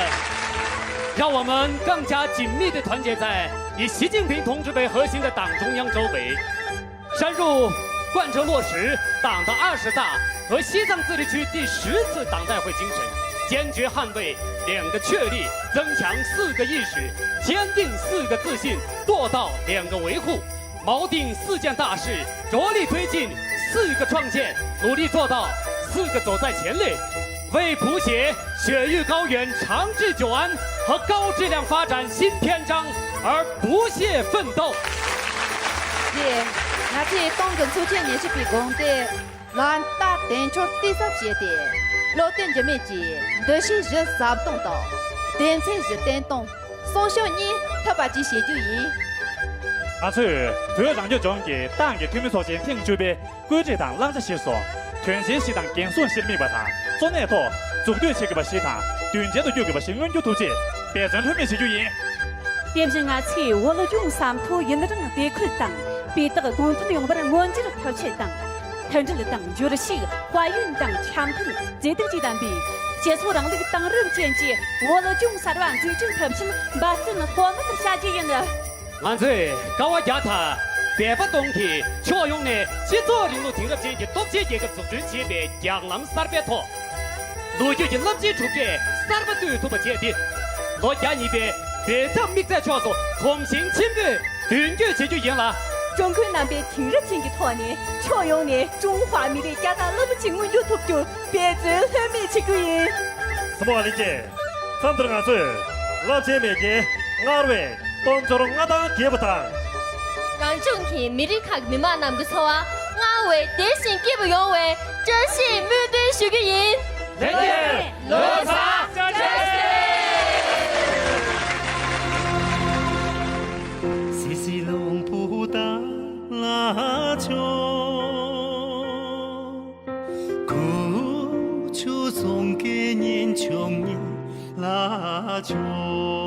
让我们更加紧密地团结在以习近平同志为核心的党中央周围，深入贯彻落实党的二十大和西藏自治区第十次党代会精神，坚决捍卫两个确立，增强四个意识，坚定四个自信，做到两个维护。 锚定四件大事，着力推进四个创建，努力做到四个走在前列，为谱写雪域高原长治久安和高质量发展新篇章而不懈奋斗。 ང་ཚོས་ཏང་གི་ཚོགས་ཆེན་ཉི་ཤུ་པའི་དགོངས་དོན་ལག་བསྟར་དོན་འཁྱོལ་གཏིང་ཟབ་བྱས་ཏེ། བློ་བརྟན་འགྱུར་མེད་ཀྱིས་འདུ་ཤེས་བཞི་ཟབ་གཏོང་དང་། དོན་ཚན་བཞི་བརྟན་གཏོང་། སྲུང་སྐྱོབ་གཉིས་ཐུབ་པ་བཅས་བྱེད་རྒྱུ་ཡིན། ང་ཚོས་བོད་རང་སྐྱོང་ལྗོངས་ཀྱི་ཏང་གི་འཐུས་མི་ཚོགས་ཆེན་ཐེངས་བཅུ་པའི་བཀོད་སྒྲིག་དང་བླང་བྱ་གཞིར་བཟུང་། དོན་ཆེན་བཞི་དང་འགན་སྲུང་བཞིར་དམིགས་པ་དང་གཙོ་གནད་ཐོག་འཛུགས་གཏོད་བྱེད་དགོས་པ་བཞི་དང་མདུན་བསྐྱོད་དུ་བསྐྱོད་དགོས་པ་བཞི་མངོན་འགྱུར་ཐུབ་ཆེད་འབད་བརྩོན་ལྷོད་མེད་བྱེད་རྒྱུ་ཡིན། དེ་བཞིན་ང་ཚོས་བོད་ལྗོངས་ས་མཐོ་ཡུན་རིང་བདེ་འཁོད་དང་སྤུས་དག་གོང་འཕེལ་ཡོང་བར་མངོན་འགྱུར་ཐུབ་ཆེད་དང་། མཐུན་སྒྲིལ་དང་འབྱོར་ཕྱུག་དཔལ་ཡོན་དང་འཆམ་མཐུན་བདེ་སྡུག་བཅས་ལྡན་པའི་སྤྱི་ཚོགས་རིང་ལུགས་དེང་རབས་ཅན་གྱི་བོད་ལྗོངས་གསར་པ་འཛུགས་སྐྲུན་ཐུབ་ཆེད་འབད་བརྩོན་ལྷོད་མེད་བྱ་རྒྱུ་ཡིན། ང་ཚོས་དཀའ་བ་རྒྱག་དང་འབད་པ་གཏོང་གིས་ཕྱོགས་ཡོངས་ནས་སྤྱི་ཚོགས་རིང་ལུགས་དེང་རབས་ཅན་གྱི་སྟོབས་ཆེའི་རྒྱལ་ཁབ་འཛུགས་སྐྲུན་བྱེད་པའི་རྒྱང་ལམ་གསར་པའི་ཐོག་ལོ་རྒྱུས་ཀྱི་རླབས་ཆེའི་གྲུབ་འབྲས་གསར་པ་གཏོད་ཐུབ་པ་བྱས་ཏེ། ལོ་བརྒྱ་གཉིས་པའི་འབད་འཐབ་དམིགས་ཚད་ཕྱོགས་སུ་གོམ་ཞེང་ཆེན་པོས་མདུན་སྐྱོད་བྱེད་རྒྱུ་ཡིན་ལ། ཀྲུང་གོའི་རྣམ་པའི་དེང་རབས་ཅན་གྱི་ཐོག་ནས་ཕྱོགས་ཡོངས་ནས་ཀྲུང་ཧྭ་མི་རིགས་བསྐྱར་དར་རླབས་ཆེན་མངོན་འགྱུར་ཐུབ་རྒྱུར་འབད་བརྩོན་ལྷོད་མེད་བྱེད་རྒྱུ་ཡིན། གསུམ་པ་ལྷན་རྒྱས། མཚམས་འདིར་ང་ཚོས་རླབས་ཆེན་མེས་རྒྱལ་སྔར་བས་སྟོབས་འབྱོར་མངའ་ཐང་རྒྱས་པ་དང་། རང་ལྗོངས་ཀྱི་མི་རིགས་ཁག་མི་དམངས་རྣམས་ཀྱི་འཚོ་བ་སྔར་བས་བདེ་ཞིང་སྐྱིད་པ་ཡོང་བའི་བཀྲ་ཤིས་སྨོན་འདུན་ཞུ་རྒྱུ་ཡིན། ལྷན་རྒྱས་ལོ་གསར་བཀྲ་ཤིས། སི་སི་ལོང་པོ་ཏ་ལ་ཆོ། ཁུ་ཆུ་སོང་ཀེ་ཉིན་ཆོང་ཉིན་ལ་ཆོ།